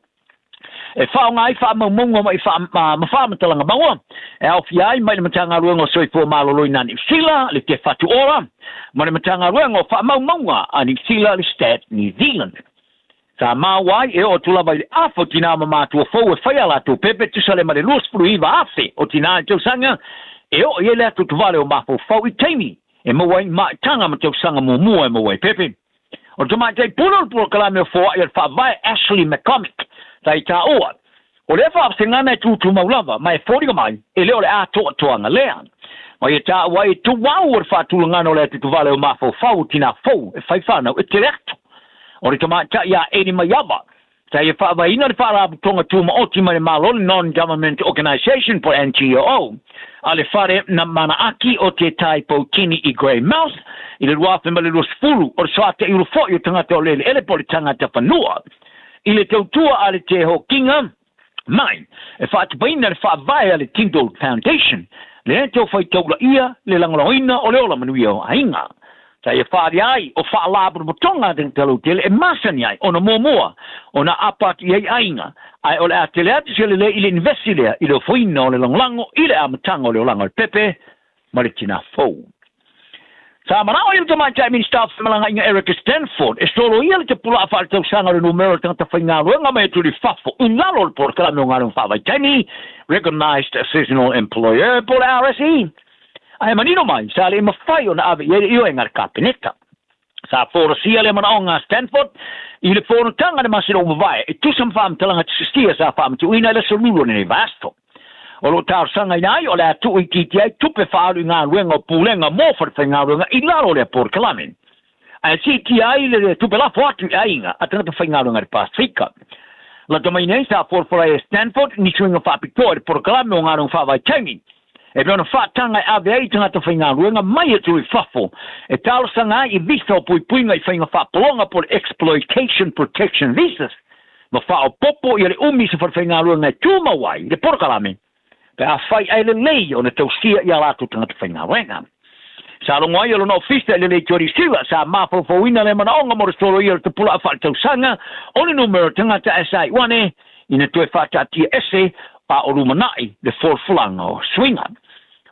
e faaaoga ai faamaumauga ma faamatalaga maua e aofia ai mai le Matagaluega o Soifua Maloloina a Niu Sila, le Te Whatu Ora, ma le Matagaluega o Faamaumauga a Niu Sila, le Stat New Zealand. Sa maua ai e oo atu lava i le afa o tinā ma matua fou e fai a latou pepe tusa le ma le 29,000 o tinā i le tausaga e oo i ai le atoatovale o mafaufau i taimi e maua ai maitaga ma tausaga muamua e maua ai pepe. O le tamaitai pule o le polokalame o foai a le Faavae Ashley McCormick sa i taua, o lea faavasegana e tutumau lava ma e foliga mai e le o le atoatoaga lea. Ma ia taua ai e tuau o le faatulagana o le atoatovale o mafaufau o tinā fou e fai fanau e tele atu. O le tamaitai ia Eddie Maiava sa ia faavaeina le Faalapotopotoga Tumaoti mai le Malo le Non-Government Organisation po o le NGO a le Fale na Manaaki o Te Tai Poutini i Greymouth i le 2020 o le soataiulu foi o tagata o le eleele po o le tagata fanua i le tautua a le Te Hokinga mai e faatupaina le faavae a le Tindall Foundation lea e tau faitaulaia le lagolagoina o le ola manuia o aiga. Sa ia faalia ai o faalapotopotoga a tagata lautele e masani ai ona muamua ona aapa atu i ai aiga, ae o le a tele atu se lelei i le inivesi lea i le ofoina o le lagolago i le amataga o le olaga o le pepe ma le tinā fou. Sa manao ai le Tamaitai Minisita o Femalagaaiga Erica Stanford e soloia le tapulaa faaletausaga o le numera o le tagata faigaluega mai atunuu i fafo i lalo o le Polokalame o Galuega Faavaitaimi, Recognised Seasonal Employer, po o le RSE. Ae manino mai, sa le mafai ona ave i ai le ioega a le Kapeneta. Sa folasia lea manaoga a Stanford i le fonotaga i le masina ua mavae e tusa ma faamatalaga tusitusia sa faamatuuina i le aso Lulu o lenei vaiaso. O lo o talosagaina ai o le a tuuitiitia ai tupe faaalu i galuega o pulega mo falefaigaluega i lalo o lea polokalame, ae siitia ai le tupe lafo atu i aiga a tagata faigaluega i le Pasefika. Lata mai nei sa folafola ai e Stanford ni suiga faapitoa i le polokalame o galuega faavaitaimi e pei ona faataga e ave ai tagata faigaluega mai atunuu i fafo e talosaga ai i visa o puipuiga i faiga faapologa po o le Exploitation Protection Visas ma faaopoopo ia le umi i se falefaigaluega e tumau ai le polokalame pe afai ae lelei ona tausia i a latou tagata faigaluega. Sa logo ai e lona ofisa i le Leitio Siva sa mafaufauina le manaoga mo le soloia o le tapulaa faaletausaga o le numera o tagata ae sa iu ane ina toe faataatia ese a o lumanai le folafolaga o suiga.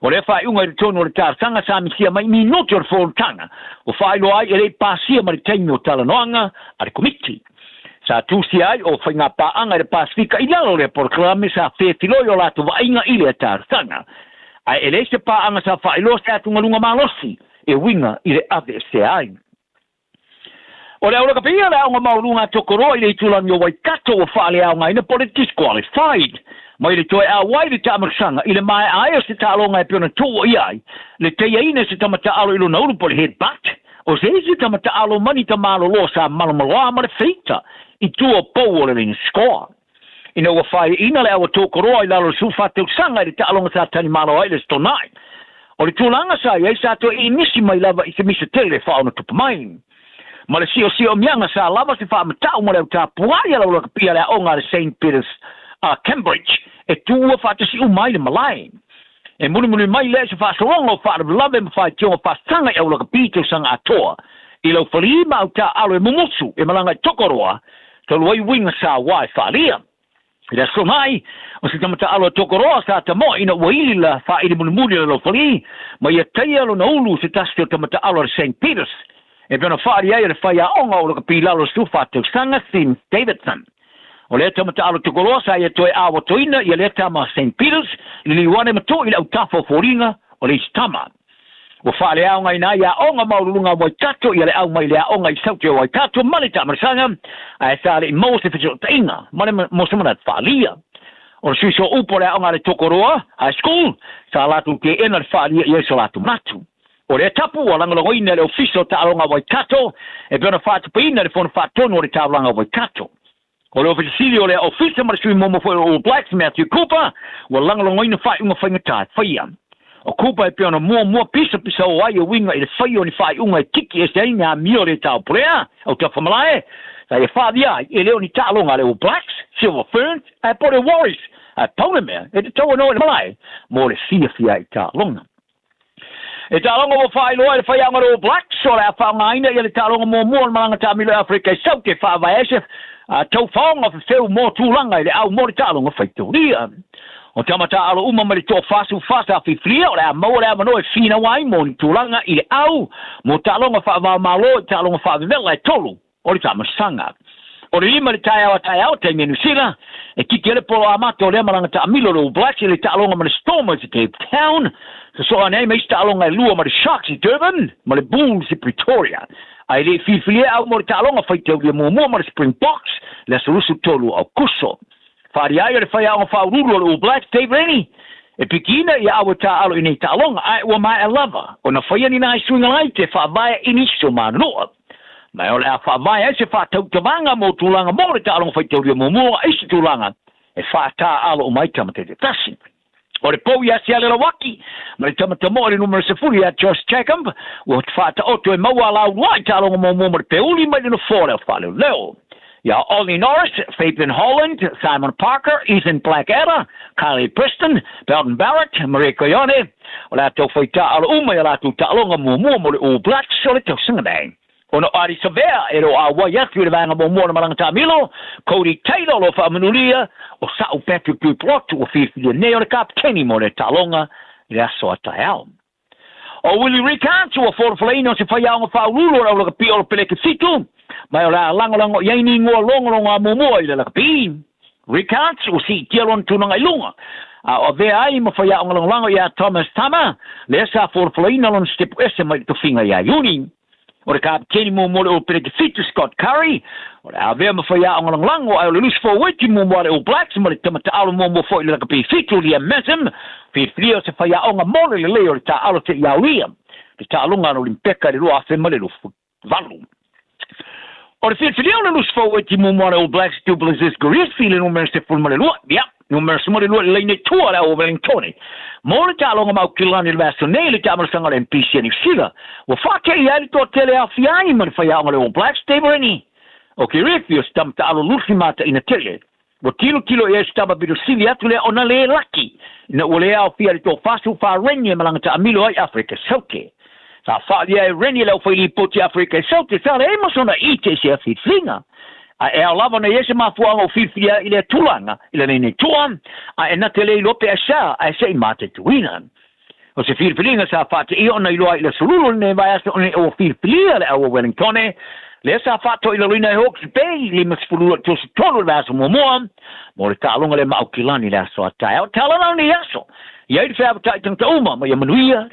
O lea faaiuga i totonu o le talosaga sa misia mai minute o le fonotaga ua faailoa ai e le i pasia ma le taimi o talanoaga a le Komiti. Sa tusia ai o faiga paaga i le Pasefika i lalo o lea polokalame sa fefiloi o latou vaaiga i lea talosaga. Ae e leai se paaga sa faailoa se atugaluga malosi e uiga i le aveesea ai. O le aulakapia le aoga maualuga a Tokoroa i le itulagi o Waikato ua faaleaogaina po o le disqualified mai le toe auai le taamalosaga i le maea ai o se taaloga e pei ona tuua ia ai le teiaina e se tama taalo i lona ulu po o le head butt o se isi tama taalo mani tamaloloa sa malomaloa ma le feita i tua o pou o le laina score. Ina ua faaiaina le aua Tokoroa i lalo o le 14 tausaga i le taaloga sa talimalo ai le Stonai. O le tulaga sa i ai sa toe inisi mai lava i se misa tele faaonatupu mai. Ma le siosiomiaga sa lava se faamatau ma le autapuai a laulakapia le aoga a le Saint Peters a Cambridge e tuua faatasi uma ai le malae. E mulimuli mai lea i se faasologa o faalavelave ma faitioga faasaga i aulakapi tausaga atoa i laufali ma autaaalo e mumusu e malaga i Tokoroa talu ai uiga sa ua e faaalia. I le aso mai, o se tama taalo a Tokoroa sa tamoa ina ua ili la faaili mulimuli a le laufali ma ia taia lona ulu se tasi o tama taalo a le Saint Peters e pei ona faaali ai e le faiaoga o lakapi lalo o le 14 tausaga Sim Davidson. O lea tama taalo Tokoroa sa ia toe awatoina ia lea tama Saint Peters i le liuane ma to'i le autafa o foliga o le isi tama. Ua faaleaogaina ai aoga maualuluga a Waikato ia le au mai le aoga i Saute o Waikato ma le taamalosaga ae sa le i maua se fesootaiga ma le mo se manatu faaalia. O le sui sooupu o le aoga a le Tokoroa High School sa latou teena le faaalia i ai so latou manatu. O lea tapu ua lagolagoina e le Ofisa o Taaloga a Waikato e pei ona faatupeina le Fono Faatonu o le Taulaga o Waikato. O le Ofisa Sili o lea Ofisa ma le sui muamua foi o All Blacks Matthew Cooper ua lagolagoina faaiuga faigata e faia. O Cooper e pei ona muamua pisapisao ai e uiga i le faia o ni faaiuga e tiki ese ai ni amio o le taupulea au tafamalae sa ia faavia ai e le o ni taaloga a le All Blacks, Silver Ferns ae po o le Warriors ae pau le mea e tatau ona oo i le malae mo le fiafia i taaloga. E taaloga ua faailoa e le faiaoga le All Blacks o le a faaaogaina ia le taaloga muamua o le malaga taamilo i Afrika i Saute faavae ai se taufaoga fefeu mo tulaga i le au mo le taaloga faitaulia. O tama taaalo uma mai le 44 sa filifilia o le a maua le avanoa e finau ai mo ni tulaga i le au mo taaloga faavaomalo i taaloga faavevela e tolu o le taamalosaga. O le 5 i le taeao a taeao taimi e Niu Sila, e kiki ai le polo amata o lea malaga taamilo le All Blacks i le taaloga ma le Stormers i Cape Town. Sosoo ane ai ma isi taaloga e lua ma le Sharks i Durban ma le Bulls i Pretoria. Ae le i filifilia e au mo le taaloga faitaulia muamua ma le Springboks le aso 23 o Aokuso. Faaalia ai o le faiaoga faauluulu o le All Blacks Dave Rennie e pikiina ia au e taaalo i nei taaloga ae ua maea lava ona faia ni nai suiga laiti e faavae i nisi o manunua. Ma o le a faavae ai se faatautavaga mo tulaga mo le taaloga faitaulia muamua a isi tulaga e faataaalo uma ai tama tasi. O le pou ia Siale Lawaki ma le tama tamoa i le numera 10 ia Josh Jacomb ua faataoto e maua a laulua i taaloga muamua ma le peuli mai le nofoa o le au faaleoleo. Ia Ollie Norris, Fabian Holland, Simon Parker, Ethan Blackadder, Kylie Preston, Belden Barrett, Maria Coione, o latou faitaaalo uma i a latou taaloga muamua mo le All Blacks o le tausaga nei. Ona o Ardie Savea e le o auai atu i le vaega muamua o le malaga taamilo, Codie Taylor o lo o faamanulia, o sa'u Patrick Du Plot ua filifilia nei o le kapeteni mo le taaloga i le aso a taeao. O Willie Rickard ua folafolaina o se faiaoga faauluulu o le au lakapi o le peleke fitu, ma o le a lagolago i ai ni igoa logologa muamua i le lakapi. Rickard ua siitia lona tulaga i luga, a o avea ai ma faiaoga lagolago iā Thomas Tama, lea sa folafolaina lona sitepu ese mai le tofiga iā Iuni. O le kapeteni muamua o le All Blacks Scott Curry, o le a avea ma faiaoga lagolago, ae o le lusi forward muamua a le All Blacks ma le tama taaalo muamua foi i le lakapi fitu Liam Messam, filifilia o se faiaoga mo le lelei o le taaalo seia aulia le taaloga a le Olimpeka i le 2028. O le filifilia o le lusi forward muamua a le All Blacks Duplessis Gariepy le numera 12, ia, numera 12 i le laina i tua o le au o Wellingtone. Mo le taaloga ma Aukilani i le vaiaso nei i le taamilosaga o le NPC a Niu Sila, ua faateia ai le toatele e aofia ai ma le faiaoga o le All Blacks Dave Rennie. O Gariepy o se tama taaalo lusi mataina tele. Ua tilotilo i ai se tama pito sili atu lea ona lē laki ina ua le aofia i le toa 44 Rennie e malaga taamilo ai i Aferika Saute. Sa faaalia e Rennie le aufailipoti a Aferika Saute sa leai ma sona ite i sea filifiliga. Ae e ao lava ona i ai se mafuaaga ua filifilia ai i lea tulaga i le laina i tua, ae na te le iloa pe aisā, ae se i mataituina. O se filifiliga sa faateia ona iloa ai i le aso Lulu o lenei vaiaso nei ua filifilia le au o Wellingtone, lea sa faatoilaloina e Hawke's Bay 52 i le 33 i le vaiaso muamua mo le taaloga lea ma Aukilani i le aso a taeao. Tala la lenei aso, i ai le feavatai tagata uma ma ia manuia.